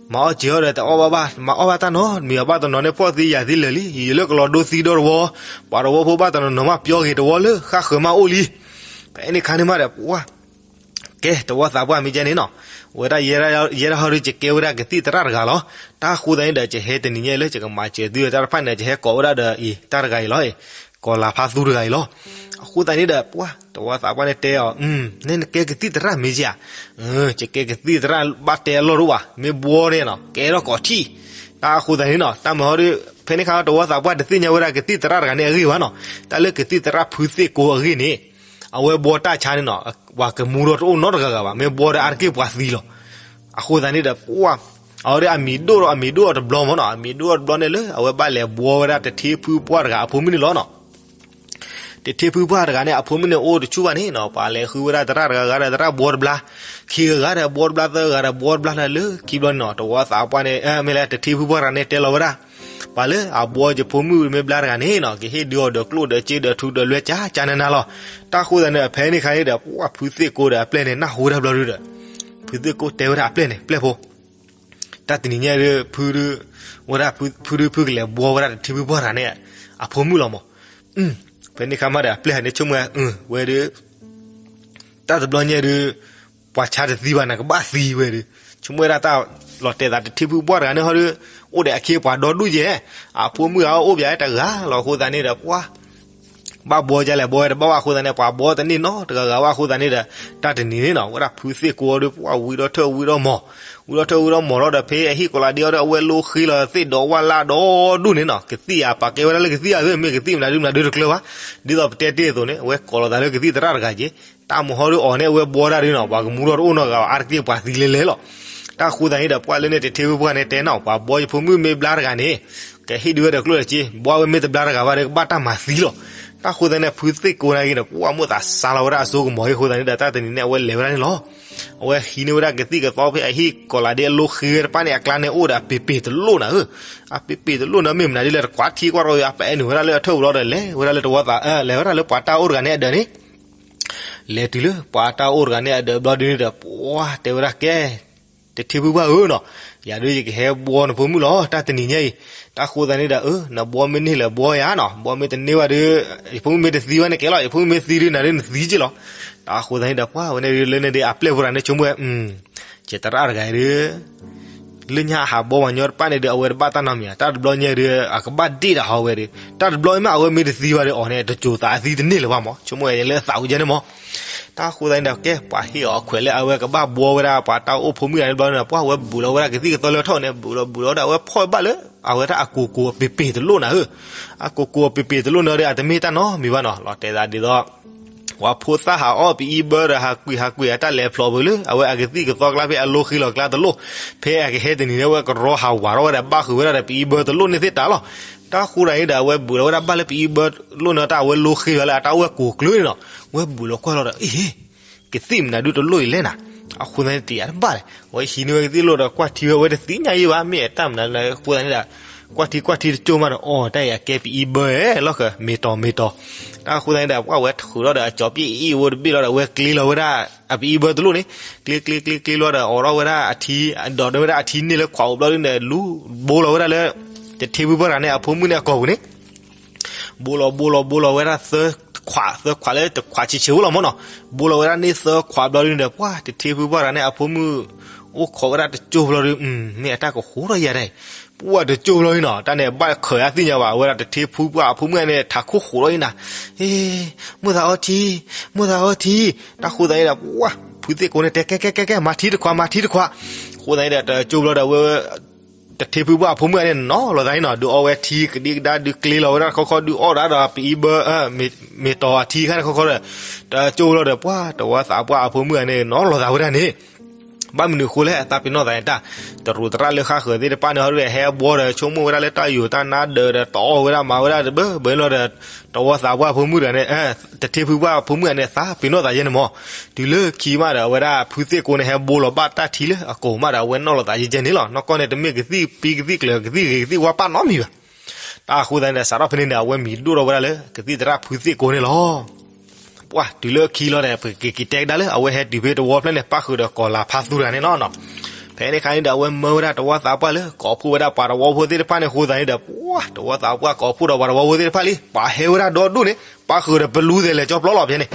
မၤအီၣ်စၢၤအီၣ်ဒီးတအီၣ်ဘၣ်ဘၣ် မၤအီၣ်ဘၣ်တၢ်နီတမံၤဘၣ် ဘၣ်တနီၤန့ၣ် ဖှီၣ်သံယာ်သံလၢာ်လံ ယလၢကလီၤဒိသံဒီတဝီ ပှၤတဝီဖိဘၣ်တနီၤနီၤမးပျီဂ့ၤတဝီလၢဃၣ်ဃၢၤမးအိၣ်လံ. ဖဲန့ၣ်ခါန့ၣ်မးဒီး ပှၤ ကဲ တဝီသးပှၢ်မ့ၢ်ကဲန့ၣ်နီၤ ဝဲဒၣ်ယဲဒၣ်ဟီဒု ယကဲဝဲဒၣ်ကသံၣ်သရၣ်တဂၤလီၤ. တၢ်အဃိသတးန့ၣ်ဒီး ယဟဲတနံၤညါအံၤလၢယကမၤစၢၤသုတၢ်တဖၣ်န့ၣ် ယဟဲကိးဝဲဒၣ်ဒီးအံၤ တၢ်တဂၤအံၤလီၤ ကီၤလၤဖးသူတဂၤအံၤလီၤ. အဃိသတးန့ၣ်ဒီး ပှၤ တဝီသးပှၢ်န့ၣ်တဲအီၤ နကဲကသံၣ်သရၣ်မ့ၢ်ကဲဧါ. ယကဲကသံၣ်သရၣ်ဘၣ်တဲအလီၢ်တအိၣ်ဘၣ် မ့ၢ်ဘှီန့ၣ်နီၤ ကဲထီၣ်ကိးထံၣ်. တၢ်အဃိသတးန့ၣ်နီၤ တၢ်မၤဟီဒု ဖဲန့ၣ်ခါတဝီသးပှၢ်တသ့ၣ်ညါဝဲဒၣ်ကသံၣ်သရၣ်တဂၤန့ၣ်အဂ့ၢ်ဘၣ်နီၤ. တၢ်လၢကသံၣ်သရၣ်ဖုသ့ၣ်ကိအဂ့ၢ်န့ၣ် အဝဲဘှီတၢ်ဆါန့ၣ်နီၤ ပှၤကမူဒီးတအိၣ်နီတဂၤဂၤဘၣ် မ့ၢ်ဘှီဒီးအါတက့ၢ်ပှၤသံလီၤ. အဃိသတးန့ၣ်ဒီး ပှၤ အဝဲဒၣ်အမံၤဒိၣ်ဒီးအမံၤဒိၣ်အီၤတဘျီမၢ်နီၤ အမံၤဒိၣ်အီၤတဘျီန့ၣ်လၢ အဝဲဘၣ်လဲၤဘှီဝဲဒၣ်တထ့ဖုပှၢ်တဂၤအဖိမုၣ်န့ၣ်လီၤနီၤ. တထ့ဖုပှၢ်တဂၤန့ၣ် အဖိမုၣ်န့ၣ်အိၣ်တဆူၣ်ဘၣ်န့ၣ်နီၤ ပှၤလဲၤဃုဝဲဒၣ်သရၣ်တဂၤဂၤဒီးသရၣ်ဘှီတဘျါ ခံဂၤဂၤဒီးဘှီတဘျါသၢဂၤဒီးဘှီတဘျါလၢခံဘျီန့ၣ်နီၤ တဝီသးပှၢ်န့ၣ် မ့ၢ်လၢတထ့ဖုပှၢ်တဂၤန့ၣ်တဲလီၤဝဲဒၣ် ပှၤလၢအဘှီယဖိမုၣ်မ့ၢ်ဘျါတဂၤန့ၣ်နီၤ ကဟ့ၣ်ဒုးအီၤဒီးကျိၣ်ဒီးစ့ဒီးထူဒီးလွဲၢ်ကၠၢ်ကၠၢ်နးနးလီၤ. တၢ်ဃိသတးန့ၣ် ဖဲန့ၣ်ခါန့ၣ်ဒီး ပှၤဖုသ့ၣ်ကိဒီးအပျဲၢ်န့ၣ် နၢ်ဟူဝဲဒၣ်ဘျီဒုဒီး ဖုသ့ၣ်ကိတဲဝဲဒၣ်အပျဲၢ်န့ၣ် ပျဲၢ်ဖိ တၢ်တနံၤညါဒု ဖုဒု ဝဲဒၣ်ဖုဒုဖုကလဲၤဘှီဝဲဒၣ်တထ့ဖုပှၢ်တဂၤန့ၣ် အဖိမုၣ်လီၤမၢ်. ဖဲန့ၣ်ခါမးဒီးအပျဲၢ်န့ၣ်ဆိကမိၣ်ဝဲ ဝဲဒု တၢ်တဘျီညါဒု ပှၤဆါတသံဘၣ် နကဘၣ်သံဝဲဒု ဆိကမိၣ်ဝဲဒၣ်တၢ်လီၤတဲာ်သးတထ့ဖုပှၢ်တဂၤန့ၣ်ဟီဒု အိၣ်ဒီးအခ့အပှၤဒီဒူၣ်ယဲၢ် အဖိမုၣ်ဂၤအိၣ်ဘၣ်တဂၤလီၤ. အဃိသတးန့ၣ်ဒီး ပှၤ ဘၣ်ဘှီဒ်လဲၣ်ဘှီဝဲတဘၣ်ဘၣ်အဃိသတးန့ၣ် ပှၤဘှီတန့ၢ်နီတဂၤဂၤဘၣ်အဃိသတးန့ၣ်ဒီး တၢ်တနံၤန့ၣ်နီၤ ဝဲဒၣ်ဖုသ့ၣ်ကိဒီး ပှၤဝံဒီးထၢၣ်ဝံဒီးမီၤ, ဝံဒီးထၢၣ်ဝံဒီးမီၤလီၤဒီး ဖဲအဟံၣ်ကိးလးဒ့အီၤဒီး အဝဲလိဃ့လီၤသ့ၣ်ဒီးဝၣ်လၢ်ဒီဒူၣ်န့ၣ်နီၤ ကသံၣ်ဧါ ပာ်ကဲဝဲဒၣ်လၢကသံၣ်ဧါ မ့ၢ်ကသံၣ်မနုၤဒုမနုၤဒုတကျၢၤဘၣ်. ဒ်သိးပတဲတ့ၢ်အသိးန့ၣ် အဝဲကိးလီၤသးလၢကသံၣ်သရၣ်တဂၤက့ၤ တၢ်မုၢ်ဟီဒုအီၤန့ၣ် အဝဲဘှီတၢ်ဒုနီၤ ပှၤကမူထီၣ်တအိၣ်နီတဂၤဘၣ် အါတက့ၢ်ပှၤသံလဲၤလဲၤလီၤ. တၢ်အဃိသတးန့ၣ်ဒီး ပှၤလၢန့ၣ်တထ့ဖုပှၢ်န့ၣ်တဲနီၤ ပှၤဘှီယဖိမုၣ်မ့ၢ်ဘျါတဂၤန့ၣ် ကဟ့ၣ်ဒုဝဲဒီးကျိၣ်ဒီးစ့, ဘှီဝဲမ့ၢ်တဘျါတဂၤဘၣ်ဒီး ကဘၣ်တၢ်မၤသံလီၤ. တၢ်အဃိသတးန့ၣ် ဖုသ့ၣ်ကိန့ၣ်က့ၤဒီး ပှၤမိၣ်သးစါလီၤဝဲဒၣ်အစိကမီၤအံၤအဃိသတးန့ၣ်ဒီး တၢ်တနံၤန့ၣ် အဝဲလဲၤဝဲဒၣ်န့ၣ်လီၤ. အဝဲဟံးန့ၢ်ဝဲဒၣ်ကသံၣ်ကသီဖဲအဟံၣ်ကိးလးဒ့အလိဃ့ဝဲတဖၣ်န့ၣ် အကျါန့ၣ်အိၣ်ဒီးအပ့ၤပ့ၤတလိၣ်နၤဧၢ, အပ့ၤပ့ၤတလိၣ်နၤ မ့ၢ်မနုၤဒ်လဲၣ် တကွၢ်ထံကွၢ်ထီၣ်အပအဲနုာ်ဝဲဒၣ်လၢအထၢၣ်ပူၤလီၤဒီး လဲၤဝဲဒၣ်လၢတဝီသး လဲၤဝဲဒၣ်လၢပှၤတၢ်အိၣ်တဂၤန့ၣ်အဒၢးန့ၣ် လဲၤတုၤလၢပှၤတၢ်အိၣ်တဂၤန့ၣ်အဒၢးဘျီဒုန့ၣ်ဒီး ပှၤတဲဝဲဒၣ်ကဲ တထ့ဖုပှၢ်ဧၢနီၤ, ယၤဒုးယကဟဲဘှီနဖိမုၣ်လီၤ တၢ်တနံၤညါအံၤ. တၢ်အဃိသတးန့ၣ်ဒီး အၢ နဘှီမ့ၢ်န့ၢ်လဲၣ်ဘှီယၤနီၤ, ဘှီမ့ၢ်တန့ၢ်ဘၣ်ဒီး ယဖိမုၣ်မ့ၢ်တသံဘၣ်န့ၣ်ကဲလီၤ, ယဖိမုၣ်မ့ၢ်သံဒုးနၤဒုးနသံက့လီၤ. တၢ်အဃိသတးန့ၣ်ဒီး ပှၤဝဲန့ၣ်ဒုးလၢန့ၣ်ဒုးအပျဲၢ်ဖိတဂၤန့ၣ် ဆိကမိၣ်ဝဲ ကသရၣ်တဂၤအံၤဒုး လၢညါအဟးဘှီပှၤညီတဖၣ်န့ၣ်ဒီး အဝဲတဘၣ်တၢ်နီတမံၤဧါ, တၢ်တဘျီညါဒုး အကဘၣ်ဒ့ၣ်ဒၣ်ဟီဝဲဒီး တၢ်တဘျီမ့ၢ်အဝဲမ့ၢ်တသံဘၣ်ဒီးအီၤန့ၣ် တစိၤသးအသံတန့ၢ်လၢၤဘၣ်မး, ဆိကမိၣ်ဝဲလၢအသးဝံၤကဲန့ၣ်မး. တၢ်အဃိသတးန့ၣ်ဒီး ကဲ ပှၤဟ့ၣ်အီၤအခွဲးလၢအဝဲကဘၣ်ဘှီဝဲဒၣ်ပှၤတၢ်အိၣ်ဖိမုၣ်တဂၤန့ၣ်ဘျီန့ၣ်ဒီး ပှၤဝဲဘူးလီၤဝဲဒၣ်ကသံၣ်ကသီလၢထီၣ်န့ၣ် ဘူးလီၤဘူးလီၤဒီး အဝဲဖီၣ်ဘၣ်လၢ အဝဲဒၣ်အကိၢ်ကိၢ်အပ့ၤပ့ၤတလိၣ်နၤဧၢ, အကိၢ်ကိၢ်အပ့ၤပ့ၤတလိၣ်နၤဒီး အတမ့ၢ်တၢ်နီတမံၤဘၣ်နီၤ, လီၤတဲာ်သးဒ်သိး ပှၤဖိသၣ်ဟးအီၣ်ပအံဘၢဒီး ဟးကွံာ်ဟးကွံာ်အတၢ်လဲၤဖျိးပူၤလၢ အဝဲအကသံၣ်ကသီကျါဖဲအလိဃ့လီၤကျါတလိၣ်, ဖဲအကဟဲတနံၤန့ၣ်ဝဲကရီဟးဝးထီၣ်ဝဲဒီး ဘၣ်ဃုာ်ဝဲဒၣ်ဒီးပအံဘၢတလိၣ်န့ၣ်သ့ၣ်တၢ်လီၤ. တၢ်အဃိသတးန့ၣ်ဒီး အဝဲဘူးလီၤဝဲဒၣ်ဘၣ်လၢပအံဘၢတလိၣ်န့ၣ် တၢ်အဝဲလိဃ့လီၤလၢအတၢ်အိၣ်ဝဲကိၢ်ကျၢၤန့ၣ်နီၤ, ဝဲဘူးလီၤကွၢ်လီၤဒီး အ့ ကသံၣ်မနုၤဒုတလိၣ်အံၤလဲၣ်နၤ, အဃိသတးန့ၣ်တယၤတဘၣ်လဲၣ်, အဝဲဟံးန့ၢ်ဝဲကသံၣ်လိၣ်ဒီး ကွၢ်ထံဝဲ အဝဲတသ့ၣ်ညါအံၤဘၣ် မ့ၢ်အတၢ်မနုၤလဲၣ် အဃိသတးန့ၣ်ဒီး ကွၢ်ထံကွၢ်ထံတကၠိၢ်မးဒီး အီ တၢ်အံၤအကဲပအံဘၢလီၤဃၢၤ မ့ၢ်တီၤမ့ၢ်တီၤ. တၢ်အဃိသတးန့ၣ်ဒီး ပှၤဝဲထုးထီၣ်ဒီးအကၠီပံၣ်အံၤအိၣ်တဘ့ၣ်လီၤဒီး အဝဲကျ့လီၤဝဲဒၣ် အပအံဘၢတလိၣ်န့ၣ်, ကျ့ကျ့ကျ့ကျ့လီၤဒီး အိးထီၣ်ဝဲဒၣ်အထံ, ဒိးန့ၢ်ဝဲဒၣ်အထံန့ၣ်လၢခွးအိၣ်ဘျီဒုန့ၣ် လူၤဘိလီၤဝဲဒၣ်လၢ တထ့ဖုပှၢ်တဂၤန့ၣ် အဖိမုၣ်န့ၣ်အကိာ်ပူၤန့ၣ် ဘိလီၤဘိလီၤဘိလီၤဝဲဒၣ်သၢခွး, သၢခွးလၢတခွးဆံးဆံးအိၣ်လီၤမးနီၤ, ဘိလီၤဝဲဒၣ်န့ၣ်သၢခွးဘျီဒုန့ၣ်ဒီး ပှၤတထ့ဖုပှၢ်တဂၤန့ၣ် အဖိမုၣ် အိၣ်ခိးဝဲဒၣ်တကၠိၢ်ဘျီဒု, မ့ၢ်အတၢ်ကဃိထီၣ်ယၤဒၣ်အံၤ, ပှၤတကၠိၢ်ဘျီဒုနီၤ, တၢ်န့ၣ်ဘၣ်ခၢးအသ့ၣ်ညါဘၣ်, အဝဲဒၣ်တထ့ဖုပှၢ်အဖိမုၣ်န့ၣ် ထးခိၣ်ဃိးထီၣ်အံၤနၤ, အ့ မိၢ်သးအီထံ, မိၢ်သးအီထံ. တၢ်ဃိသတးန့ၣ်ဒီး ပှၤဖုသ့ၣ်ကိန့ၣ်တဲ ကဲကဲကဲကဲ မၤထံတခွး မၤထံတခွး. အဃိသတးန့ၣ်ဒီး တကၠိၢ်ဘျီဒီး အဝဲ တထ့ဖုပှၢ်အဖိမုၣ်န့ၣ် နီၤလီၤသးန့ၣ်နီၤ, ဒုးအီဝဲထံကဒံကဒါ ဒုးကျ့လီၤဝဲဒၣ်တခီခီ ဒုးအီၣ်ဒၣ်ဒီးပအံဘၢ မ့ၢ်တီၤအထံခါန့ၣ်ခီခီဒီး တကၠိၢ်ဘျီဒီး ပှၤတဝီသးပှၢ်အဖိမုၣ်န့ၣ် နီၤလီၤသးဝဲဒၣ်န့ၣ် ဘၣ်မနုၤအဃိလဲၣ် အသးပ့ၤနီၣ်သးန့ၣ်တၢ်, တရူးသရၣ်လၢဃါဃၢၤသ့ၣ်တဖၣ်န့ၣ် ဟီဒုးဟဲဘှီဒီး ဆိကမိၣ်ဝဲဒၣ်လၢတၢ်ယိာ်တၢ်နါဒၢးဒီး တအီၣ်ဝဲဒၣ်မၤဝဲဒၣ်တဘၢဘၢလီၤဒီး တဝီသးပှၢ်ဖိမုၣ်တဂၤန့ၣ် တထ့ဖုပှၢ်ဖိမုၣ်တဂၤန့ၣ် သးပ့ၤနီၣ်သးယဲန့ၣ်မး. တုၤလၢခံမးဒီး အဝဲဒၣ်ဖုသ့ၣ်ကိန့ၣ် ဟဲဘိလီၤဘၣ်တၢ်ထံလၢအကိာ်မးဒီး အဝဲနီၤလီၤသးယဲယဲန့ၣ်လီၤ. နီၢ်ကီၢ်န့ၣ် တမ့ၢ်ကသံၣ်ပံကသံၣ်ကျၢၤ ကသံၣ်ဂ့ၤကသံၣ်ဝါပာ်နီတမံၤဘၣ်. တၢ်အဃိသတးန့ၣ်ဒီး စးထီၣ်ဖဲန့ၣ်န့ၣ် အဝဲမံၤဒိၣ်ထီၣ်ဝဲဒၣ်လၢ ကသံၣ်သရၣ်ဖုသ့ၣ်ကိန့ၣ်လီၤ. ပှၤတုၤလၢခံလီၤဒီး ပကက့ၤတဲကဒါလၢ အဝဲဟဲတုၤဖဲတဝီဖျၢၣ်န့ၣ် ပၣ်ဃုာ်ဒီးကီၤလၤဖါသူတဂၤန့ၣ်လီၤ. ဖဲန့ၣ်အခါန့ၣ်ဒီး အဝဲမၢဝဲဒၣ်တဝီသးပှၢ်လၢ ကိးဖှိၣ်ဝဲဒၣ်ပှၤတဝီဖိသ့ၣ်တဖၣ်န့ၣ်အဃိသတးန့ၣ်ဒီး ပှၤတဝီသးပှၢ်ကိးဖှိၣ်ဒီးပှၤတဝီဖိသ့ၣ်တဖၣ်လံ ပှၤဟဲဝဲဒၣ်ဒီဒူၣ်န့ၣ် ပၣ်ဃုာ်ဒီးပလူသဲးလဲၤကၠီပျီလီၤဖဲန့ၣ်.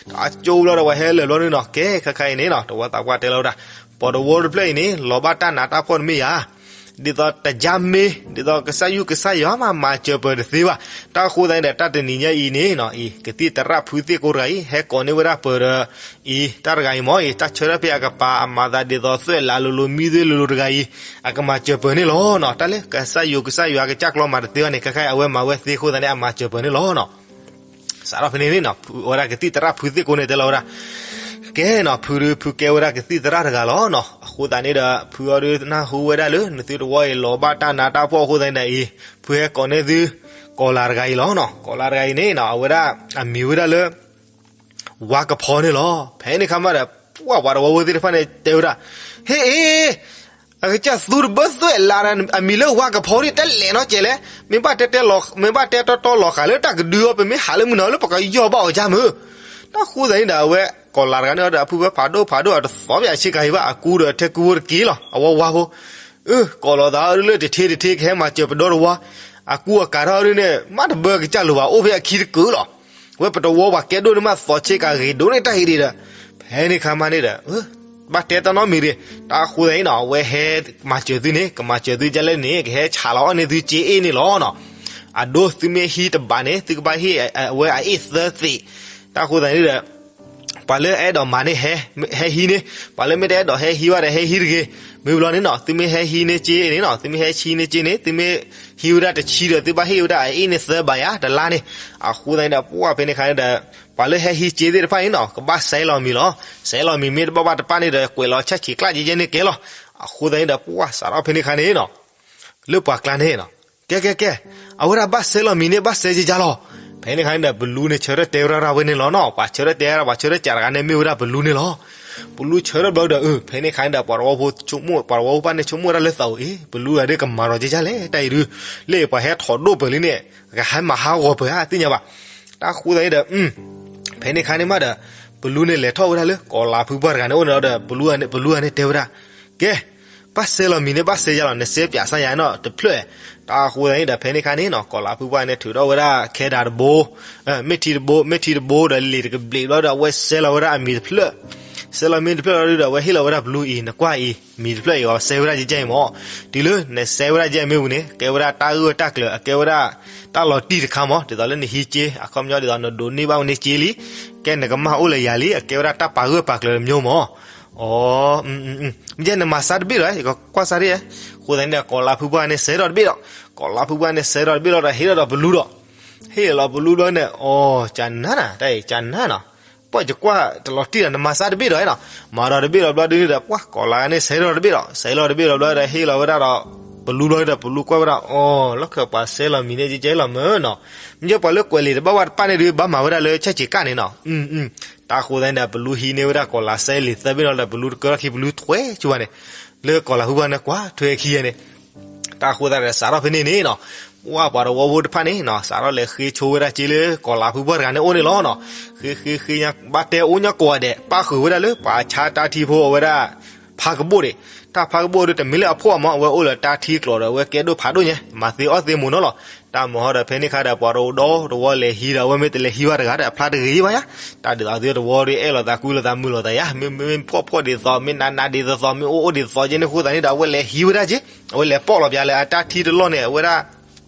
တၢ်ကၠိဘျီဒီး ပှၤဟဲလၢာ်ဘျီဒုနီၤ ကဲခဲခါအံၤန့ၣ်နီၤ တဝီသးပှၢ်တဲလီၤဝဲဒၣ် ပှၤတဝီတဖျၢၣ်အံၤန့ၣ် လီၤဘၣ်တၢ်နးတၢ်ဖှီၣ်တမ့ၢ်ဧါ ဒ်သိးတယါမ့ၢ် ဒ်သိးကစၢ်ယွၤကစၢ်ယွၤမး မၤစၢၤပၢၤတသ့ဘၣ်. တၢ်အဃိသတးန့ၣ်ဒီး တၢ်တနံၤညါအံၤန့ၣ်နီၤ အံၤ ကသံၣ်သရၣ်ဖုသ့ၣ်ကိတဂၤအံၤ ဟဲကိးန့ၢ်ဝဲဒၣ်ပၢၤဒီး အံၤ တၢ်တဂၤအံၤမ့ၢ်အံၤ တၢ်ဆၢထၢၣ်ဖဲအကပၤအမၤသးဒ်သိးသွဲၣ်လးလိၤလိၤမံသွဲလိၤလိၤတဂၤအံၤ အကမၤစၢၤပၢၤန့ၣ်လီၤနီၤ. တၢ်လၢကစၢ်ယွၤကစၢ်ယွၤကစၢ်ကျီမၤတသ့ဘၣ်န့ၣ် ခဲခါအံၤအဝဲမၤဝဲသ့အဃိသတးန့ၣ် အမၤစၢၤပၢၤန့ၣ်လီၤနီၤ. စးထီၣ်ဖဲန့ၣ်န့ၣ်နီၤ ဖုဝဲဒၣ်ကသံၣ်သရၣ်ဖုသ့ၣ်ကိန့ၣ်တဲလီၤဝဲဒၣ် ကဲနီၤ ဖုဒု ဖုကဲဝဲဒၣ်ကသံၣ်သရၣ်တဂၤလီၤနီၤ. အဃိသတးန့ၣ်ဒီး ဖုအီၤဒု နၢ်ဟူဝဲဒၣ်လၢ နသုတဝီအံၤလီၤဘၣ်တၢ်နးတၢ်ဖှီၣ်အဃိသတးန့ၣ်ဒီးအံၤ ဖုဟဲကိးန့ၢ်သု ကီၤလၤတဂၤအံၤလီၤနီၤ. ကီၤလၤတဂၤအံၤန့ၣ်နီၤ အဝဲဒၣ် အမံၤဝဲဒၣ်လၢ ဝါကဖီန့ၣ်လီၤ. ဖဲန့ၣ်ခါမးဒီး ပှၤတဝီဖိသ့ၣ်တဖၣ်န့ၣ်တဲဝဲဒၣ် ဟ့ၣ်အ့ အကစၢ်သူတဘၣ်သွဲၣ်လး အမံၤလၢဝါကဖီန့ၣ် တလဲၤနီတစဲးလဲၣ်. မ့ၢ်ဘၣ်တဲတဲတီတီလီၤဃာ်လၢတၢ်ကဒုအီၤ ပမ့ၢ်ဟးလၢမုၢ်နၤလၢပကယီၢ်ဘၣ်အီၤကၢ်မုၢ်. တၢ်ဃိသတးန့ၣ်ဒီး အဝဲကီၤလၤတဂၤန့ၣ်ဒီး အဖုဖဲဖးဒိၣ်ဖးဒိၣ် အတသီပၠးဆ့ကၤအံၤဘၣ် အကူဒီးထဲကူဝဲတက့ၢ်လီၤ အဝဲဝါဖိ အကီၤလီၤသးအီၤဒုလၢတထ့တထ့ ကဟဲမၤစၢၤပဒီတဝီ အကူအကၤထီၣ်ဒုန့ၣ် မ့ၢ်တဘၢကစၢ်လိၤဘၣ် အိၣ်ဖဲအခံတကုာ်လီၤ. ဝဲပတဝီပှၤကဲဒိၣ်န့ၣ်မး သီဆ့ကၤဂ့ၤဒိၣ်န့ၣ်တၢ်ဟံးဒံးဒီး ဖဲန့ၣ်ခါမးန့ၣ်ဒီး ဘၣ်တဲတၢ်နီတမံၤဒံး တၢ်ဃိသတးန့ၣ်နီၤ အဝဲဟဲမၤစၢၤသုန့ၣ် ကမၤစၢၤသုဒ်လဲၣ်န့ၣ် ကဟဲဆးလီၤအီၣ်န့ၢ်သုစ့အ့ၣ်န့ၣ်လီၤနီၤ. အဒိ သုမ့ၢ်ဟံးတဘးန့ၣ် သုကဘၣ်ဟ့ၣ်အဝဲအအ့ၣ်သၢသ့း. တၢ်ဃိသတးန့ၣ်ဒီး ပှၤလၢအဲၣ်ဒိးမၤန့ၣ် ဟဲဟံးန့ၣ်, ပှၤလၢမ့ၢ်တအဲၣ်ဒိးဟဲဟံးဘၣ်ဒီးဟဲဟံးတဂ့ၤ. မ့ၢ်ဘျီန့ၣ်နီၤ သုမ့ၢ်ဟဲဟံးန့ၢ်စ့န့ၣ်နီၤ သုမ့ၢ်ဟဲဟံးန့ၢ်စ့န့ၣ် သုမ့ၢ်ဟံးဝဲဒၣ်တဆံဒီး သုဘၣ်ဟ့ၣ်ဝဲဒၣ်အအ့ၣ်န့ၣ်သၢဘးယါတလါန့ၣ်. အဃိသတးန့ၣ်ဒီး ပှၤဖဲန့ၣ်ခါန့ၣ်ဒီး ပှၤလၢဟဲဟံးစ့သ့ၣ်တဖၣ်န့ၣ်နီၤ ကဘၣ်စဲလီၤမံၤလီၤ. စဲလီၤမံၤမ့ၢ်တဘၣ်ဘၣ်တပၣ်န့ၣ်ဒီး ကွဲးလီၤဆၣ်ဆံးကျၣ်ကဲကဲန့ၣ်ကဲလီၤ. အဃိသတးန့ၣ်ဒီး ပှၤစးထီၣ်ဖဲန့ၣ်ခါန့ၣ်နီၤ လၢပှၤကျါန့ၣ်နီၤ ကဲကဲကဲ, အဝဲဒၣ်ဘၣ်စဲလီၤမံၤန့ၣ် ဘၣ်စဲကဲကဲလီၤ. ဖဲန့ၣ်ခါန့ၣ်ဒီး ပလူန့ၣ်ဆၢထၢၣ်တဲဝဲဒၣ်ဝဲန့ၣ်လီၤနီၤ. ပှၤဆၢထၢၣ်တဲဝဲဒၣ် ပှၤဆၢထၢၣ်စးတဂၤန့ၣ် မ့ၢ်ဝဲဒၣ်ပလူန့ၣ်လီၤ. ပလူဆၢထၢၣ်ဘျီဒီး အၢ ဖဲန့ၣ်ခါန့ၣ်ဒီး ပှၤတဝီဖိဆိကမိၣ် ပှၤတဝီဖိဘၣ်န့ၣ် ဆိကမိၣ်ဝဲဒၣ်လၢသးအိၣ်အံၤ ပလူအဒၣ်ကမၤဒီးကဲကဲလဲၣ် တၢ်အံၤဒုး လၢပှၤဟဲထီၣ်ဒိၣ်ပၢၢ်လံန့ၣ် ကဟဲမၤဟးဂီၤပၢၢ်ဧါ သ့ၣ်ညါဘၣ်. တၢ်ဃိသတးန့ၣ်ဒီး ဖဲန့ၣ်ခါန့ၣ်မးဒီး ပလူန့ၣ်လဲၤထီၣ်ဝဲဒၣ်လၢကီၤလၤဖုပှၢ်တဂၤန့ၣ်အိၣ်န့ၣ်လီၤဒီး ပလူန့ၣ် ပလူဂၤန့ၣ်တဲဝဲဒၣ် ကဲ, ဘၣ်စဲလီၤမံၤန့ၣ် ဘၣ်စဲယၤလီၤ နစဲပၠးစၢ်ယၤနီၤ တဖျၢၣ်. တၢ်ဃိသတးန့ၣ်ဒီး ဖဲန့ၣ်ခါန့ၣ်နီၤ ကီၤလၤဖုပှၢ်န့ၣ် ထုးထီၣ်ဝဲဒၣ်ခဲဒးတဘိ မ့ၢ်ထံတဘိ မ့ၢ်ထံတဘိဒီး လံာ်တကဘျံးဘျီဒီး အဝဲစဲလီၤဝဲဒၣ်အမံၤတဖျၢၣ်. စဲလီၤမံၤတဖျၢၣ်လီၤဒုးဒီး အဝဲဟ့ၣ်လီၤဝဲဒၣ်ပလူအံၤ နကွၢ်အံၤ မံၤတဖျၢၣ်အံၤ အီၤစဲဝဲဒၣ်ကဲကဲအံၤမး. တုၤလၢနစဲဝဲဒၣ်ကဲကဲမ့ၢ်ဝံၤန့ၣ် ကဲဝဲဒၣ်တၢ်ဂၢၢ်တၢ်ကျၢၤ အကဲဝဲဒၣ် တၢ်လီၤတံၢ်တခါမး ဒ်သိးလၢနဟံးစ့ အခီပညီဒ်သိးနဒိးန့ၢ်ဘၣ်ဝဲန့ၣ်စ့လံ ကဲနကမၢ်အိၣ်လၢယၤလံ အကဲဝဲဒၣ်တၢ်ပာ်ဂၢၢ်ပာ်ကျၢၤတမျိုးမး. အိ မ့ၢ်နမၤစၢ်တဘ့ၣ်ဒီး ယကကွၢ်စၢ်ဒ်, အဃိသတးန့ၣ်ဒီး ကီၤလၤဖုပှၢ်န့ၣ်စဲထီၣ်တဘ့ၣ်ဒီး, ကီၤလၤဖုပှၢ်န့ၣ်စဲထီၣ်တဘ့ၣ်လီၤဒီး ဟ့ၣ်လီၤဒီးပလူဒီး, ဟ့ၣ်လီၤပလူဘျီန့ၣ် အိ ကနၤနၤ တၢ်အံၤကနၤနီၤ, ပှၢ်ယကွၢ်တလီၤတံၢ်ဒီး နမၤစၢ်တဘ့ၣ်ဒီးနီၤ,မၤဒီးတဘ့ၣ်လီၤဘျီဒုးဒီး ပှၢ်ကီၤလၤန့ၣ်စဲထီၣ်တဘ့ၣ်ဒီး စဲလီၤတဘ့ၣ်လီၤဘျီဒီး ဟ့ၣ်လီၤဝဲဒၣ်ဒီး ပလူဘျီဒီး ပလူကွၢ်ဝဲဒၣ် အိ လီၢ်ခၢၣ်ပှၤစဲလီၤမံၤန့ၣ် ကဲကဲလီၤမ့ၢ်နီၤ, မ့ၢ်ပှၤလၢကွဲးလံာ်တဘၣ်ဝဲတပၣ်န့ၣ်ဒုး ဘၣ်မၤဝဲဒၣ်လၢဆဲးက့ၤကၣ်န့ၣ်နီၤ, တၢ်ဃိသတးန့ၣ်ဒီး ပလူဟံးန့ၢ်ဝဲဒၣ်ကီၤလၤစဲလံာ်သၢဘ့ၣ်နီၤဒီး ပလူတကၢထီၣ်ခံ ပလူထွဲဆူဘၣ်န့ၣ်, လၢကီၤလၤဖုပှၢ်န့ၣ်ကွၢ်ထွဲခံဂၤန့ၣ်, တၢ်ဃိသတးဒီးစးထီၣ်ဖဲန့ၣ်န့ၣ်နီၤ, ပှၢ်ပှၤတဝီဖိတဖၣ်န့ၣ်နီၤ စးထီၣ်လဲၤဃ့ဆိဝဲဒၣ်စ့လၢကီၤလၤဖုပှၢ်တဂၤန့ၣ်အိၣ်န့ၣ်လီၤနီၤ, ဃ့ဃ့ဃ့ညါ ဘၣ်တဲအိၣ်ညီကိးဂၤဒဲး ပၣ်ဃုာ်ဝဲဒၣ်လၢပှၤဆါတၢ်ထံဖိအဝဲဒၣ် ဖါကဘိၣ်န့ၣ်, တၢ်ဖါကဘိၣ်ဒီးတမ့ၢ်လၢအဖှီၣ်မး အဝဲအိၣ်လၢတၢ်ထံကျိၤဒီး အဝဲကဲဒိၣ်ဖးဒိၣ်ညါ မၤသ့အီၣ်သ့မိၢ်နီၤလီၤ, တၢ်မၤဟီဒီးဖဲန့ၣ်ခါဒီး ပှၤတဝီဒီတဝီလဲၤဟံးဒီး အဝဲမ့ၢ်တလဲၤဟံးဘၣ်တဂၤဒီး အဖျါတဂ့ၤဘၣ်ယါ, တၢ်ဒ်သိးသုတဝီဒီး အဲၣ်လိာ်သးကွံလိာ်သးမုာ်လိာ်သးယါ, မ့ၢ်မ့ၢ်ဖှီၣ်ဖှီၣ်ဒ်သိး မ့ၢ်နးနးဒ်သိးသိး မ့ၢ်အိၣ်အိၣ်ဒ်သိးကဲန့ၣ်အဃိသတးန့ၣ်ဒီး အဝဲလဲၤဟံးဝဲဒၣ်က့, အဝဲလဲၤပိာ်လီၤပၠးလၢအတၢ်ထံတလီၢ်န့ၣ် အဝဲဒၣ်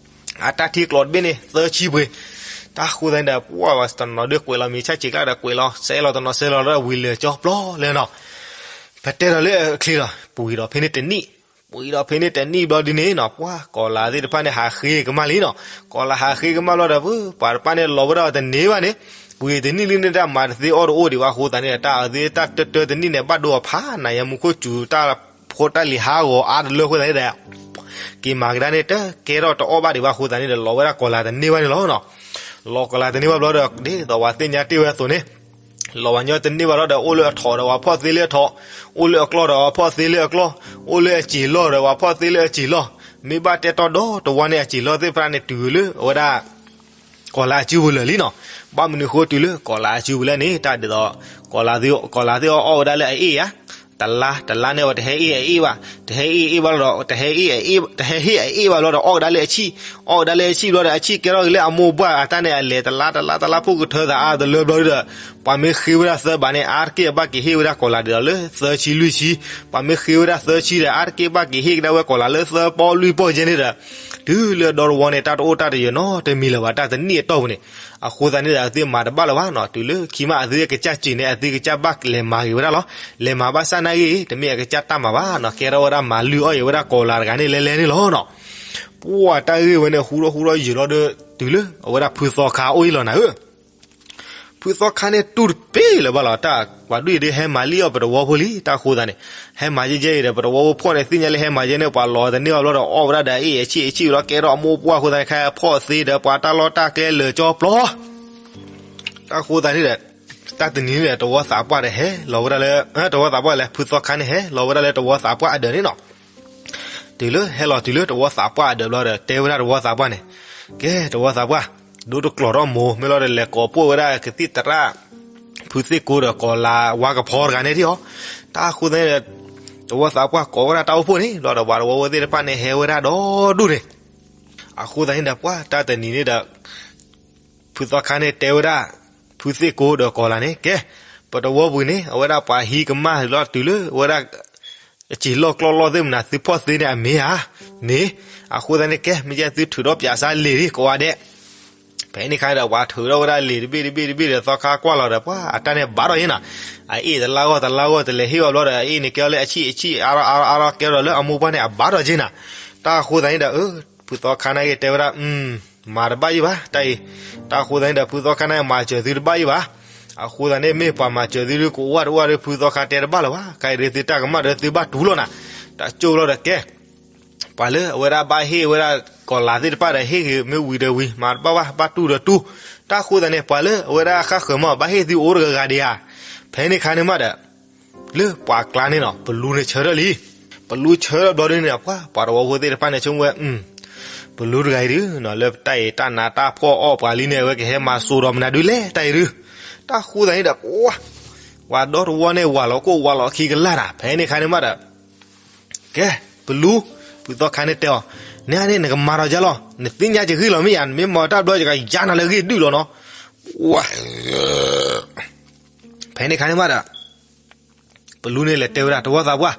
အတၢ်ထံကျိၤတဘ့ၣ်န့ၣ် သၢဆံပှ့ၤ, တၢ်ဃိသတးန့ၣ်ဒီး ပှၢ်ဝဲတနီၤဒုးကွဲးလီၤမံၤဆဲးက့ၤကၣ်ဒီးကွဲးလီၤ စဲလီၤတနီၤစဲလီၤဒီးဝံၤလၢာ်ကၠီပျီလဲၣ်နီၤ, ပတဲဒီးလၢအချ့ဒီး ပှ့ၤဒီးဖဲန့ၣ်တနံၣ်, ပှ့ၤဒီးဖဲန့ၣ်တနံၣ်ဘျီဒုးန့ၣ်နီၤ ပှၢ်ကီၤလၤသ့ၣ်တဖၣ်န့ၣ် ဟးဃ့ကမၣ်လံနီၤ, ကီၤလၤဟးဃ့ကမၣ်ဘျီဒီး ပှၤတဖၣ်န့ၣ်လီၤဝဲဒၣ်တန့ၢ်ဘၣ်န့ၣ်, ပှ့ၤတနံၣ်လံန့ၣ်တၢ်မၤတသ့အီၣ်တအိၣ်ဒံးဘၣ်အဃိသတးန့ၣ်ဒီး တၢ်အဝဲသ့ၣ်တၢ်တၢတၢတနံၣ်န့ၣ် ဘၣ်ဒိအဖးနးယါမူခိၣ်စူၤတၢ်ဖိတၢ်လံၤဟးဂီၤအါတလၢအဃိသတးန့ၣ်ဒီး က့ၤမၤကဒါန့ၣ် တကဲထီၣ်တအီၣ်ဘၣ်ဒံးဘၣ်အဃိသတးန့ၣ်ဒီး လီၤဝဲဒၣ်ကီၤလၤတန့ၢ်ဘၣ်န့ၣ်လီၤနီၤ, လီၤကီၤလၤတန့ၢ်ဘၣ်ဘျီဒီး ဒ်သိးပှၤသ့ၣ်ညါတ့ၢ်ဝဲအသိးန့ၣ် လီၤဝဲညီတန့ၢ်ဘၣ်လီၤဒီး အိၣ်လၢအထီၣ်ဒီးပှၤဖီၣ်သ့လၢအထီၣ်, အိၣ်လၢအကျီၢ်ဒီးပှၤဖီၣ်သ့လၢအကျီၢ်, အိၣ်လၢအစံာ်လီၢ်ဒီးပှၤဖီၣ်သ့လၢအစံာ်လီၢ်, မ့ၢ်ဘၣ်တဲတီဒီတဝီန့ၣ် အစံာ်လီၢ်သ့ၣ်တဖၣ်န့ၣ် တုၤလၢအဝဲဒၣ် ကီၤလၤအစုပူၤလၢာ်လံနီၤ, ဘၣ်မနုၤဃိတုၤလၢကီၤလၤအစုပူၤလဲၣ်န့ၣ် တၢ်ဒ်သိး ကီၤလၤသ့ၣ်အီၣ်ဝဲဒၣ်လၢအအ့ၣ်ဧါ, တလါ တလါန့ၣ်ဝဲတဟဲအ့ၣ်အအ့ၣ်ဘၣ်, တဟဲအ့ၣ်အအ့ၣ်ဘၣ်လီၤဒီး တဟဲအ့ၣ်အအ့ၣ် တဟဲဟ့ၣ်အအ့ၣ်ဘၣ်ဘျီဒီး အီၣ်ကဒါလၢအဆံၣ်, အီၣ်ကဒါလၢအဆံၣ်ဘျီဒီး အဆံၣ်ကဲထီၣ်က့ၤလၢအမိၢ်ပှၢ်အတၢ်န့ၣ် အလဲၤတလါ တလါ တလါ ဖိကထၢသးအါတလၢဘျီဒီး ပှၤမ့ၢ်ဃ့ဝဲဒၣ်သၢဘးန့ၣ် အါတက့ၢ်အဘၣ်က့ၤဟ့ၣ်ဝဲဒၣ်ကီၤလၤဒ်သိးလၢသၢဆံလွံၢ်ဆံ, ပှၤမ့ၢ်ဃ့ဝဲဒၣ်သၢဆံဒီး အါတက့ၢ်ဘၣ်က့ၤဟ့ၣ်ကဒါဝဲကီၤလၤလၢသၢပီလွံၢ်ပီယဲန့ၣ်ဒီး တုၤလၢဒီတဝီန့ၣ် တၢ်တအိၣ်တၢ်တယၢၤနီတမံၤလၢၤဘၣ် တၢ်တနံၣ်အတီၢ်ပူၤန့ၣ်, အဃိသတးန့ၣ်ဒီး အဝဲသ့ၣ်မၤတဘၣ်လၢၤဘၣ်နီၤ, တုၤလၢခံမးအဝဲသ့ၣ်ကစၢ်စ့ၤန့ၣ် အဝဲသ့ၣ်ကစၢ်ဘၣ်လဲၤမၤဂ့ၤဝဲဒၣ်လီၤ, လဲၤမၤဘၣ်ဆၣ်နာ်ဂ့ၤ တမ့ၢ်အကစၢ်တၢ်မၤဘၣ်နီၤ, ကဲထီၣ်ဝဲဒၣ်မၤလုၢ်အီၣ်အံၤဝဲဒၣ်ကီၤလၤတဂၤန့ၣ်လဲၤလဲၤန့ၣ်လီၤနီၤ, ပှၢ်တၢ်ဂ့ၢ်ဝဲန့ၣ် ဟူထီၣ်ဟူထီၣ်ယုာ်လီၤဒီး တုၤလၢအဝဲဒၣ်ဖုသီခါအိၣ်အံၤလီၤနၤဧၢ ဖုသီခါန့ၣ်တူၢ်တပ့ၢ်လၢၤဘၣ်လီၤ, တၢ်ပှၤဒုၣ်အံၤဒုးဟဲမၤလံအီၣ်ပတဝီဖိလံ, တၢ်ဃိသတးန့ၣ်, ဟဲမၤယဲယဲအံၤဒီး ပတဝီဖိဖှီၣ်န့ၣ် သ့ၣ်ညါလၢဟဲမၤယဲန့ၣ် ပှၤလီၤတန့ၢ်ဘၣ်ဘျီဒီး အီၣ်ဝဲဒၣ်ဒီးအအ့ၣ်အဆံၣ်အဆံၣ်ဘျီ ကဲထီၣ်အမိၢ်ပှၢ်အဃိသတးန့ၣ် ခဲဖီၣ်သ့ဒီး ပှၤတၢ်လီၢ်တၢ်ကျဲလၢာ်ကၠီပျီ တၢ်ဃိသတးန့ၣ်ဒီး တၢ်တနံၤန့ၣ်ဒီး တဝီသးပှၢ်ဒီးဟဲလီၤဝဲဒၣ်လၢ တဝီသးပှၢ်လဲၣ် ဖုသီခါန့ၣ်ဟဲလီၤဝဲဒၣ်လၢတဝီသးပှၢ်အဒၢးန့ၣ်နီၤ, တုၤလၢဟဲလီၤတုၤလၢတဝီသးပှၢ်အဒၢးဘျီဒီး တဲဝဲဒၣ်တဝီသးပှၢ်န့ၣ်, ကဲတဝီသးပှၢ်, ဒိတကျိၤထီၣ်မိၢ် မ့ၢ်လီၤဒီးလဲၤကိးပိာ်ဝဲဒၣ်ကသံၣ်သရၣ် ဖုသ့ၣ်ကိဒီးကီၤလၤဝါကဖီတဂၤန့ၣ်ဒံးအီၤ, တၢ်ဃိသတးန့ၣ်ဒီး တဝီသးပှၢ်ကိးဝဲဒၣ်တၢ်အိၣ်ဖှိၣ်န့ၣ် ဘျီဒီးပှၤတဝီဖိသ့ၣ်တဖၣ်န့ၣ် ဟဲဝဲဒၣ်ဒီဒူၣ်န့ၣ်, အဃိသတးန့ၣ်ဒီး ပှၢ်တၢ်တနံၤန့ၣ်ဒီး ဖုသီခါန့ၣ်တဲဝဲဒၣ် ဖုသ့ၣ်ကိဒီးကီၤလၤန့ၣ် ကဲ, ပတဝီပူၤန့ၣ် အဝဲဒၣ်ပှၤဟံးကမၣ်လီၤတုၤလၢ အဝဲဒၣ် အစံာ်လီၢ်ကျီၢ်လီၢ်သ့ၣ်မနုၤ သုဖီၣ်သ့န့ၣ်အမ့ၢ်ဧါ, မ့ၢ်, အဃိသတးန့ၣ် ကဲ မ့ၢ်ကဲသုထုးထီၣ်ပၠးစၢ်လံာ်ဒ်ကိးဂၤဒဲး, ဖဲန့ၣ်ခါဒီး ပှၤထုးထီၣ်ဝဲဒၣ်လံာ်တဘ့ၣ်တဘ့ၣ်တဘ့ၣ်ဒီးသီခါကွၢ်လီၤဒီး ပှၤအတၢ်န့ၣ်ဘၣ်ဒီးယဲနၤ, အအ့ၣ်တလါဂီၢ်တလါဂီၢ်တလဲၤဟ့ၣ်အီၤဘျီဒီး အအ့ၣ်န့ၣ်ကဲအီၤလၢအဆံၣ်အဆံၣ်အါထီၣ်အါထီၣ်အါထီၣ်ကဲဒီးလၢအမိၢ်ပှၢ်န့ၣ် အဘၣ်ဒီးယဲနၤ, တၢ်အဃိသတးန့ၣ်ဒီး ဖုသီခါန့ၣ်က့ၤတဲဝဲဒၣ် မၤတဘၣ်ယံၣ်ဘၣ် တၢ်အံၤ, တၢ်အဃိသတးန့ၣ်ဒီး ဖုသီခါန့ၣ်မၤစၢၤသုတဘၣ်ယံၣ်ဘၣ်, အဃိသတးန့ၣ် မ့ၢ်ပှၤမၤစၢၤသုဒ်ကအိၣ်ဝဲတအိၣ်ဝဲဒီး ဖုသီခါတဲတဘၣ်လၢၤဘၣ်, ခဲအံၤဒ်သုတၢ်ကမၣ်ဒီးသုဘၣ်တူၢ်လီၤနၤ, တၢ်ကၠိလီၤဒီးကဲ ပှၤလၢအဝဲဒၣ်ဘၣ်ဟ့ၣ်ဝဲဒၣ်ကီၤလၤသ့ၣ်တဖၣ်ဒီး ဟ့ၣ်ဂ့ၤမ့ၢ်ဝံၤဒီးဝံၤ မၤတဘၣ်ဘၣ် ဘၣ်တူၢ်ဒီးတူၢ်, တၢ်အဃိသတးန့ၣ် ပှၤလၢအဝဲဒၣ်ဃၣ်ဃၢၤမး ဘၣ်ဟ့ၣ်သုအိၣ်တဂၤဂၤဒံးဧါ, ဖဲန့ၣ်ခါန့ၣ်မးဒီး လၢပှၤကျါန့ၣ်နီၤ ပလူန့ၣ်ဆၢထၢၣ်လံ, ပလူဆၢထၢၣ်ဘျီဒ်န့ၣ် ပှၤ ပှၤသဝီဖိသ့ၣ်တဖၣ်န့ၣ် ဆိကမိၣ်ဝဲ ပလူတဂၤအံၤဒုးနီၤ လၢတၢ်အံၤတၢ်နးတၢ်ဖှီၣ်အီၣ်ပှၤလံန့ၣ် အဝဲကဟဲမၤစိာ်ဒီးမနုၤဒုးလဲၣ် တၢ်အံၤဒုး, တၢ်ဃိသတးန့ၣ်ဒီး ပှၤ ဝၤဒီတဝီန့ၣ် ဝၤလီၤကိၢ်ဝၤလီၤခံကလၢ်နၤ ဖဲန့ၣ်ခါန့ၣ်မးဒီး ကဲ ပလူ, ဖုသီခါန့ၣ်တဲအီၤ, နန့ၣ် နကမၤဒီးယၤလီၤ, နသ့ၣ်ညါယဂ့ၢ်လီၤမ့ၢ်ယၤ, နမ့ၢ်မၤတၢ်ဘျီ ယကယါနၤလၢအဂ့ၢ်ဒုးလီၤနီၤ, ဝၤ ဖဲန့ၣ်ခါန့ၣ်မးဒီး ပလူန့ၣ်လဲၤတဲဝဲဒၣ် တဝီသးပှၢ်,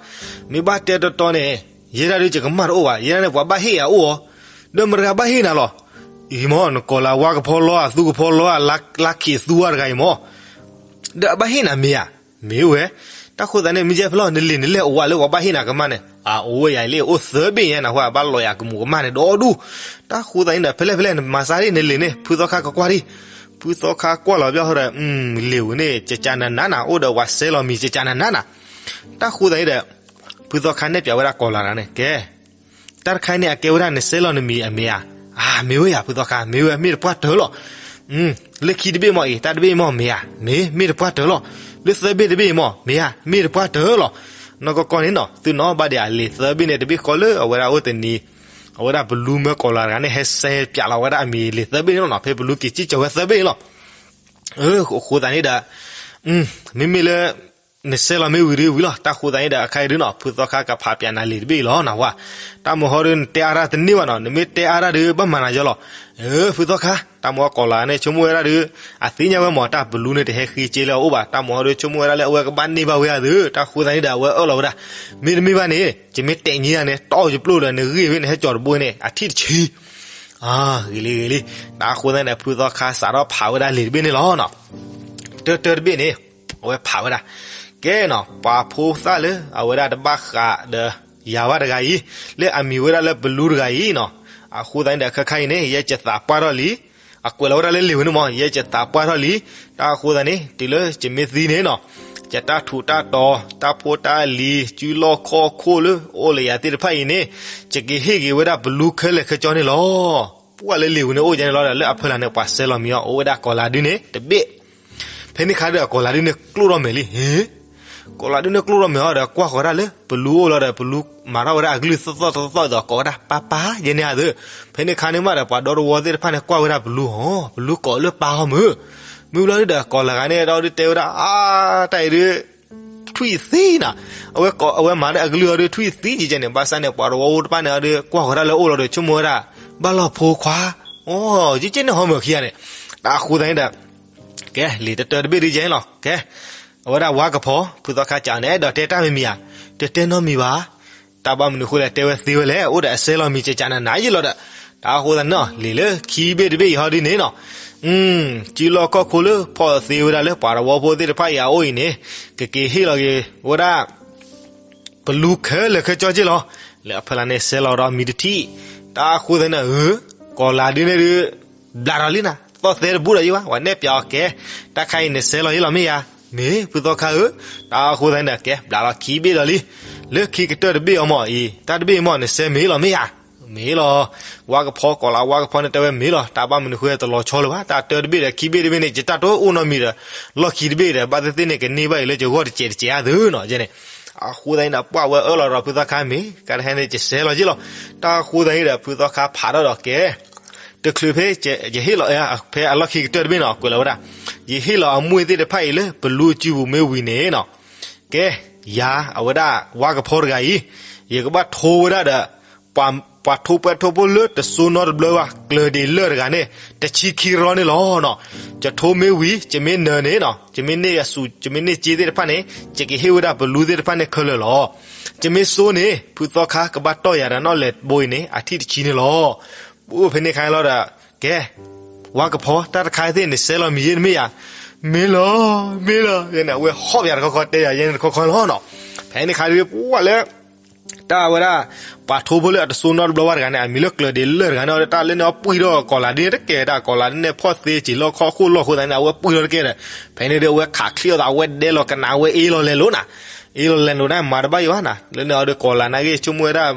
မ့ၢ်ဘၣ်တဲတီတီန့ၣ် ယဲဒၣ်ဒုးယကမၣ်တအိၣ်ဘၣ်, ယဲဒၣ်န့ၣ် ပှၤဘၣ်ဟ့ၣ်ယၤအိၣ်အီၤ, ဒီးမတၤတဂၤဘၣ်ဟ့ၣ်နၤလီၤ, အံၤမ့ၢ် နကီၤလၤဝါကဖီလီၤ အသူကဖီလီၤ လါခံးသူဝါတဂၤအံၤမ့ၢ် ဒီးအဘၣ်ဟ့ၣ်နၤမ့ၢ်ဧါ, မ့ၢ်ဝဲ, တၢ်ဃိသတးန့ၣ် မ့ၢ်ယဲဖဲလီၤ နလံာ်နလဲၢ်အိၣ်ဝဲလၢပှၤဘၣ်ဟ့ၣ်နၤကမၣ်န့ၣ်, အအိၣ်ဝဲယၤလံ အိၣ်သၢဘ့ၣ်ညါနဟူ အဘၣ်လီၤယၤကမူးကမၣ်န့ၣ်ဒီဒူၣ်, တၢ်ဃိသတးန့ၣ်ဒီး ဖဲလဲၣ်ဖဲလဲၣ် နမၤစၢ်ဒ်နလံာ်န့ၣ် ဖုသီခါကကွၢ်ဒံး, ဖုသီခါကွၢ်လီၤဘျီဒီး လံာ်ဝဲန့ၣ် ကကနၤနၤနၤ အိၣ်ဒီးပှၤဆဲးလီၤမံၤ ကကနၤနၤနၤ, တၢ်ဃိသတးန့ၣ်ဒီး ဖုသီခါနဲၣ်ပၠးဝဲဒၣ်ကီၤလၤတဂၤန့ၣ် ကဲ တၢ်တခါန့ၣ် အကဲဝဲဒၣ်နဆဲးလီၤနမံၤအမ့ၢ်ဧါ, အမ့ၢ်ဝဲယၤ ဖုသီခါ မ့ၢ်ဝဲ မ့ၢ်တပှၢ်တၢၢ်လီၤ, လၢခံတဘ့ၣ်မ့ၢ်အံၤ တၢ်တဘ့ၣ်မ့ၢ်မ့ၢ်ဧါ, မ့ၢ် မ့ၢ်တပှၢ်တၢၢ်လီၤ, လၢသၢဘ့ၣ်တဘ့ၣ်မ့ၢ် မ့ၢ်ဧါ မ့ၢ်တပှၢ်တၢၢ်လီၤ, နီၢ်ကီၢ်ကီၢ်န့ၣ်နီၤ သုနီၣ်ဘၣ်ဒံးအလံာ်သၢဘ့ၣ်န့ၣ် တဘ့ၣ်ဃီလၢအဝဲဒၣ်အိၣ်တနံၤ, အဝဲဒၣ်ပလူမၢကီၤလၤတဂၤန့ၣ် ဟဲဆဲးပၠးလီၤဝဲဒၣ်အမံၤလံာ်သၢဘ့ၣ်န့ၣ်လီၤနီၤ, ဖဲပလူက့ၤစံၣ်ကၠီၤဝဲသၢဘ့ၣ်န့ၣ်လီၤ, အဃိသတးန့ၣ်ဒီး မ့မ့ၢ်လၢ နဆဲးလီၤမ့ၢ်ဝံၤဒုးဝံၤလီၤ, တၢ်ဃိသတးန့ၣ်ဒီး အခါအံၤဒုးနီၤ ဖုသီခါကဖးပၠးနၤလံာ်တဘ့ၣ်အံၤလီၤ နဟူဧါ, တၢ်မုၢ်ဟီဒုး နတဲအါတၢ်တန့ၢ်ဘၣ်နီၤ, နမ့ၢ်တဲအါတၢ်ဒုး ဘၣ်မၤနၤယီလီၤ, ဖုသီခါ တၢ်မုၢ်ဟီကီၤလၤန့ၣ် ဆိကမိၣ်ဝဲဒၣ်ဒုး အသ့ၣ်ညါဝဲမ့ၢ် တၢ်ပလူန့ၣ် တဟဲဃ့က့လၢအအိၣ်ဘၣ်, တၢ်မုၢ်ဟီဒုး ဆိကမိၣ်ဝဲဒၣ်လၢအဝဲကဘၣ်န့ၢ်ဘၣ်ဝဲအသိး, တၢ်ဃိသတးန့ၣ်ဒီး အဝဲအၢၣ်လီၤဝဲဒၣ်, မ့တမ့ၢ်ဘၣ်န့ၣ် ယမ့ၢ်တဲာ်ညါယၤန့ၣ် တီၢ်ယပျိၢ်ဒီး နဂ့ၢ်ဝဲန့ၣ် ဟဲကၠီၤတဘိန့ၣ် အထံၣ်တဆံ ဂ့ၤလံဂ့ၤလံ, တၢ်ဃိသတးန့ၣ်ဒီး ဖုသီခါစးထီၣ်ဖးဝဲဒၣ်လံာ်တဘ့ၣ်န့ၣ်လီၤနီၤ, တၢတၢတဘ့ၣ်န့ၣ် အဝဲဖးဝဲဒၣ်, ကဲနီၤ ပှၤဖိသၣ်လၢအဝဲဒၣ်တဘၣ်ဃးဒီးယၤဘၣ်တဂၤအံၤ, လၢအမံၤဝဲဒၣ်လၢပလူတဂၤအံၤနီၤ, အဃိသတးန့ၣ်ဒီး ခဲခါအံၤန့ၣ် ယဲယသးပှၢ်ထီၣ်လံ, အကွဲးလီၤဝဲဒၣ်လၢလံာ်ဝဲန့ၣ်မ့ၢ် ယဲယသးပှၢ်ထီၣ်လံ, တၢ်အဃိသတးန့ၣ် တုၤလၢယမ့ၢ်သံန့ၣ်နီၤ, ယတၢ်ထူးတၢ်တီၤ တၢ်ဖိတၢ်လံၤ စုလီၢ်ခီၣ်ခိၣ်လၢအိၣ်လၢယၤသ့ၣ်တဖၣ်အံၤန့ၣ်, ယကဟ့ၣ်က့ၤဝဲဒၣ်ပလူခဲလၢာ်ခဲဆ့န့ၣ်လီၤ. ပှၤလၢလံာ်ဝဲန့ၣ်အိၣ်ယဲန့ၣ်လီၤဒီး လၢအဖီလာ်န့ၣ် ပှၤဆဲးလီၤမံၤအီၤ အိၣ်ဝဲဒၣ်ကီၤလၤဒုန့ၣ်တဘ့ၣ်, ဖဲန့ၣ်ခါဒီး ကီၤလၤဒုန့ၣ်ကျိၣ်ထီၣ်မဲာ်လံ, ဟ့ၣ် ကီၤလၤဒုန့ၣ်ကျိၣ်ထီၣ်မဲာ်အီၤဒီး ကွၢ်ဃီၤဒၣ်လၢပလူအိၣ်လီၤဒီး ပလူမၤထီၣ်ဝဲဒၣ်အကလုၢ်သီၣ်သီၣ်သီၣ်သီၣ်ဒီး ကိးဝဲဒၣ် ပၢ်ပၢ် ယဲန့ၣ်ဧါသၢ, ဖဲန့ၣ်ခါန့ၣ်မးဒီး ပှၤဒီတဝီသ့ၣ်တဖၣ်န့ၣ် ကွၢ်ဝဲဒၣ်ပလူဟီ, ပလူကိးလၢပၢ်ဟီမုၢ်, မုၢ်ဘျီဒုဒီး ကီၤလၤဂၤန့ၣ်ဒီး ဒုတဲဝဲဒၣ် အါ တၢ်အံၤဒု ထွံၣ်သံနၤ, အဝဲကိး အဝဲမၤဒၣ်အကလုၢ်အီၤဒု ထွံၣ်သံကကဲန့ၣ်, ဘၣ်ဆၣ်န့ၣ် ပှၤတဝီဖိတဖၣ်န့ၣ်အီၤဒု ကွၢ်ဃီၤဒၣ်လၢအအိၣ်လီၤဒီး ဆိကမိၣ်ဝဲဒၣ် ဘၣ်လီၢ်ဖိခွါ, အိ ကကဲန့ၣ်ဟီမုၢ်ခံဂၤန့ၣ်, တၢ်အဃိသတးန့ၣ်ဒီး ကဲ လံာ်တတၢတဘ့ၣ်ဒုကဲန့ၣ်လီၤ, ကဲ အဝဲဒၣ်ဝါကဖီ ဖုသီခါစံးန့ၣ် အဲၣ်ဒိးတဲတၢ်မံၤမံၤဧါ, တတဲနီတမံၤဘၣ်, တၢ်ဘၣ်မနုၤဃိလဲၣ် တဲဝဲသ့ဝဲလဲၣ်, အိၣ်ဒီးအဆဲးလီၤမံၤ ကကနၤနၤယံာ်လီၤဒီး, တၢ်အဃိသတးန့ၣ်နီၤ လံာ်လၢခံဘ့ၣ်တဘ့ၣ်အံၤဟီဒုန့ၣ်နီၤ, စုလီၢ်ခီၣ်ခိၣ်လၢဖီၣ်သ့ဝဲဒၣ်လၢပှၤတဝီဖိသ့ၣ်တဖၣ်အံၤအအိၣ်အံၤန့ၣ်, ကက့ၤဟ့ၣ်လီၤက့ၤဝဲဒၣ် ပလူခဲလၢာ်ခဲဆ့က့လီၤ, လၢအဖီလာ်န့ၣ် ဆဲးလီၤဒီးမံၤတထံၣ်, တၢ်အဃိသတးန့ၣ် ကီၤလၤဒုန့ၣ်ဒု ဘျးထီၣ်လံနၤ, သီၣ်သဲတဘူၣ်ဒီးယံာ်ဘၣ်, ပှၤနဲၣ်ပၠးအီၤကဲ, တၢ်ခါအံၤနဆဲးလီၤယံာ်လီၤမ့ၢ်ယၤ, မ့ၢ်ဖုသီခါဧၢ, တၢ်အဃိသတးန့ၣ်ဒီး ကဲ ဘျးလီၤခံဘ့ၣ်လီၤလံ, လၢခံကတၢၢ်တဘ့ၣ်အံၤမ့ၢ်အံၤ တၢ်တဘ့ၣ်အံၤမ့ၢ်နဆဲးမ့ၢ်လီၤမ့ၢ်ယၤ, မ့ၢ်လီၤ, ဝါကဖီကီၤလၤဝါကဖီန့ၣ်တဲဝဲမ့ၢ်လီၤ, တၢ်ဘၣ်မနုၤဃိတလီၤဆီလၢၤဘၣ်, တၢ်တၢတဘ့ၣ်ဒီးခံဘ့ၣ်တဘ့ၣ်န့ၣ် ယတၢ်တိၢ်အိၣ်နီတမံၤဒီး လီၢ်ခံတဘ့ၣ်ဒီး ဘၣ်သ့ၣ်သ့ၣ်န့ၣ် ကန့ၢ်ဘၣ်အံၤလၢယဂီၢ်တစဲးတစဲးဧါသၢနီၤ, ကဲန့ၣ် အဃိသတးန့ၣ်ဒီး ပှၤဝဲအၢၣ်လီၤဒီးဖုသီခါမ့ၢ် ကဲတဟဲန့ၣ် ယဆဲးလီၤယံာ်လီၤ, တၢ်အဃိသတးန့ၣ်ဒီး ဖုသီခါဖးထီၣ်ဒီးကဲ တချုးဖဲယဟ့ၣ်လီၤ ဖဲအလီၢ်ခံကတၢၢ်တဘ့ၣ်နီၤ ကွဲးလီၤဝဲဒၣ်, ယဟ့ၣ်လီၤအမွေၢ်သ့ၣ်တဖၣ်အံၤလၢပလူအစုပူၤမ့ၢ်ဝံၤန့ၣ်နီၤ, ကဲ ယၤအဝဲဒၣ်ဝါကဖီတဂၤအံၤ, ယကဘၣ်ထိဝဲဒၣ်ဒီး ပှၤ ပှၤထိပှဲထိဖိလၢတစိနီတဘျီဘၣ် ကျၢၤဒ့ၣ်လၢၢ်တဂၤန့ၣ် တဆံခံရီန့ၣ်လီၤနီၤ. ယထိမ့ၢ်ဝံၤ ယမ့ၢ်နၢၤန့ၣ်နီၤ, ယမ့ၢ်န့ၢ်အစူး ယမ့ၢ်န့ၢ်စ့သ့ၣ်တဖၣ်န့ၣ် ယကဟ့ၣ်ဝဲဒၣ်ပလူသ့ၣ်တဖၣ်န့ၣ်ခဲလၢာ်လီၤ. ယမ့ၢ်စိန့ၣ် ဖုသီခါကဘၣ်တီၢ်ယၤဒီးနီၣ်လဲၣ်ဘိအံၤန့ၣ် အထံၣ်တဆံန့ၣ်လီၤ. အိၣ်ဖဲန့ၣ်ခါလီၤဒီး ကဲ ဝါကဖီ တၢ်တခါသ့ၣ်န့ၣ် စဲလီၤမံၤယဲၢ်တမ့ၢ်ယၤ, မ့ၢ်လီၤ မ့ၢ်လီၤ ယဲန့ၣ် အဝဲဟီၣ်ပယၤတခီခီ တဲယၤယဲန့ၣ်တခီခီလီၤနီၤ. ဖဲန့ၣ်ခါဒ်ပှၤလၢ တၢ်ဝဲဒၣ် ပှၤထိဖိလၢအတစိနီတဘျီဘၣ်တဂၤန့ၣ် အမံၤလၢကျၢၤဒ့ၣ်လၢၢ်တဂၤန့ၣ် တၢ်လၢန့ၣ်အီပှံၢ်ထီၣ်ကီၤလၤဒ်န့ၣ်တကဲဒၣ် ကီၤလၤဒ်န့ၣ်ဖီၣ်သ့စ့ၤလီၢ်ခီခိၣ်လီၢ်အဃိသတးန့ၣ် အဝဲပှံၢ်ထီၣ်တကဲဒီး ဖဲန့ၣ်ဒီးအဝဲခးချံၣ်အီၤသး အဝဲဒဲလီၤကနၣ်ဝဲအ့လီၤလဲၤလိာ်နၤ, အ့လီၤလဲၤလိာ်န့ၣ် မၤတဘၣ်ယံၤဘၣ်နၤ, လၢန့ၣ်အီၤဒီးကီၤလၤနာ်က့ ဆိကမိၣ်ဝဲဒၣ်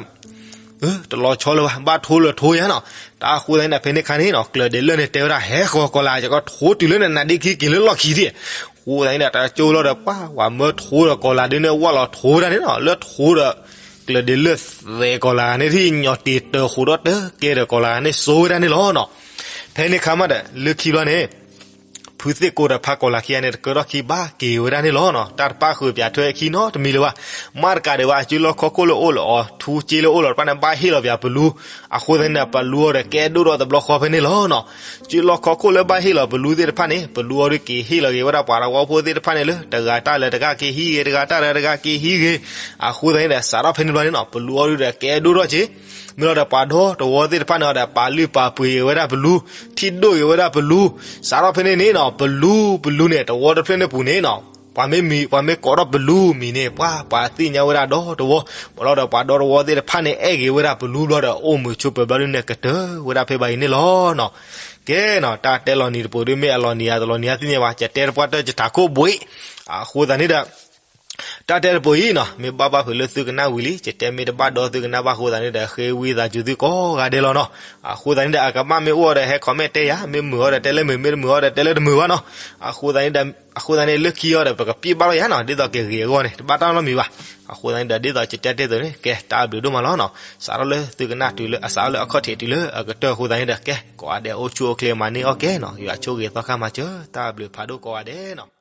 တလီၤဆီလၢၤဘၣ် ဘၣ်ထိလၢၤထိယၤနီၤ. တၢ်အဃိသတးန့ၣ်ဒီး ဖဲန့ၣ်ခါန့ၣ်နီၤ ကျၢၤဒ့ၣ်လၢၢ်န့ၣ် တဲဝဲဒၣ် ဟဲဃီၤကီၤလၤ ယကထိတုၤလၢနနါဒ့ခံက့ၤလၢလီၢ်ခံဒံး. အဃိသတးန့ၣ်ဒီး တၢ်ကၠိလီၤဒီး ပှၤဝၤမၢထိဒီးကီၤလၤဒ်န့ၣ် ဝၣ်လီၤထိဝဲဒၣ်န့ၣ်နီၤ လၢထိဒီး ကျၢၤဒ့ၣ်လၢၢ်သဲးကီၤလၤန့ၣ် ထံၣ်ညီတ့ၤတၢၤဃိးဒီးတကဲဒီး ကီၤလၤန့ၣ်စိဝဲဒၣ်န့ၣ်လီၤနီၤ. ဖဲန့ၣ်ခါမးဒီး လၢခံဘျီန့ၣ် ဖုသ့ၣ်ကိဒီးဖးကီၤလၤခံဂၤန့ၣ် တကၢထီၣ်ခံဘၣ်က့ၤဝဲဒၣ်န့ၣ်လီၤနီၤ. တၢ်တပာ်ဃုာ်ပၠးထွဲအခံနီတမံၤလၢၤဘၣ်. မ့ၢ်တကးဒံးဘၣ် အစုလီၢ်ခီခိၣ်လၢအိၣ်လၢအီၤ ထူစ့လၢအိၣ်လီၤတဖၣ်န့ၣ် ဘၣ်ဟ့ၣ်လီၤပၠးပလူ, အဃိသတးန့ၣ်ဒီး ပလူအီၤဒီးကဲဒိၣ်ထီၣ်တဘျီဃီဖဲန့ၣ်လီၤနီၤ. စုလီၢ်ခီခိၣ်လၢဘၣ်ဟ့ၣ်လီၤပလူသ့ၣ်တဖၣ်န့ၣ် ပလူအီၤဒုးက့ၤဟ့ၣ်လီၤက့ၤဝဲဒၣ်ပှၤသဝီဖိသ့ၣ်တဖၣ်န့ၣ်လၢ တဂၤတၢ်လၢတဂၤက့ၤဟံးဂ့ၤ တဂၤတၢ်လၢတဂၤက့ၤဟံးဂ့ၤ, အဃိသတးန့ၣ်ဒီး စးထီၣ်ဖဲန့ၣ်ဘျီန့ၣ်နီၤ ပလူအီၤဒုးဒီးကဲဒိၣ်ထီၣ်က့ၤ မ့ၢ်လီၤဒီးပှၤဒီတဝီသ့ၣ်တဖၣ်န့ၣ်ဒီး ပာ်လုၢ်ပာ်ပှ့ၤက့ၤဝဲဒၣ်ပလူ, ထံၣ်ဒိၣ်က့ၤဝဲဒၣ်ပလူ, စးထီၣ်ဖဲန့ၣ်န့ၣ်နီၤ ပလူ ပလူန့ၣ် တဝီတဖျၢၣ်န့ၣ်ပူၤန့ၣ်နီၤ ပှၤမ့ၢ်မံၤ ပှၤမ့ၢ်ကိးထီၣ်ပလူမံၤန့ၣ် ပှၤ ပှၤသ့ၣ်ညါဝဲဒၣ်ဒီတဝီ, မ့ၢ်လီၤဒီးပှၤဒီတဝီသ့ၣ်တဖၣ်န့ၣ် အဲၣ်က့ၤဝဲဒၣ်ပလူဘျီဒီး အိၣ်မုာ်ဆိးပၢၤဘျီဒုးန့ၣ် ကတၢၢ်ဝဲဒၣ်ဖဲဘၣ်အံၤန့ၣ်လီၤနီၤ. ကဲနီၤ တၢ်တဲလီၤနံၤတပိၤဒုး မ့ၢ်အလီၤနံၤဧါ တလီၤနံၤဧါသ့ၣ်ညါဘၣ် ယတဲတပှၢ်တၢၢ်ယထးခိၣ်ဘှံး, အဃိသတးန့ၣ်ဒီး တၢ်တဲတပိၤအံၤနီၤ မ့ၢ်ဘၣ်ဘၣ်ဖုးလၢသုကနၣ်ဝံၤလံ, ယတဲမ့ၢ်တဘၣ်ဒီးသုကနၣ်ဘၣ်အဃိသတးန့ၣ်ဒီး ဃ့ဝံသးစူၤသုကိးဂၤဒဲးလီၤနီၤ. အဃိသတးန့ၣ်ဒီး အကမၣ်မ့ၢ်အိၣ်အီၤဒီး ဟဲ comment တဲယၤ, မ့ၢ်မုာ်အီၤဒီးတဲလၢမုာ်, မ့ၢ်တမုာ်အီၤဒီးတဲလၢတမုာ်ဘၣ်နီၤ. အဃိသတးန့ၣ်ဒီး အဃိသတးန့ၣ် လၢခံအီၤဒီး ပကပံၢ်ဘၣ်လီၤယၤနီၤ, ဒ်သိးကဂ့ၤအဂီၢ်န့ၣ် တဘၣ်တၢ်နီတမံၤဘၣ်. အဃိသတးန့ၣ်ဒီး ဒ်သိးယတဲတ့ၢ်အသိးန့ၣ် ကဲ တၢ်ဘျုးဒိၣ်မးလီၤနီၤ. စးထီၣ်လၢသုကနၣ်တုၤလၢ အစးထီၣ်လၢအခီၣ်ထံးတုၤလၢအကတၢၢ်အဃိသတးန့ၣ်ဒီး ကဲ ကိးဂၤဒဲးအိၣ်ဆူၣ်အိၣ်ချ့မၤန့ၢ်အီၣ်ကဲနီၤ, ယွၤဆိၣ်ဂ့ၤသီခါမၤစၢၤ တၢ်ဘျုးဖးဒိၣ်ကိးဂၤဒဲးနီၤ.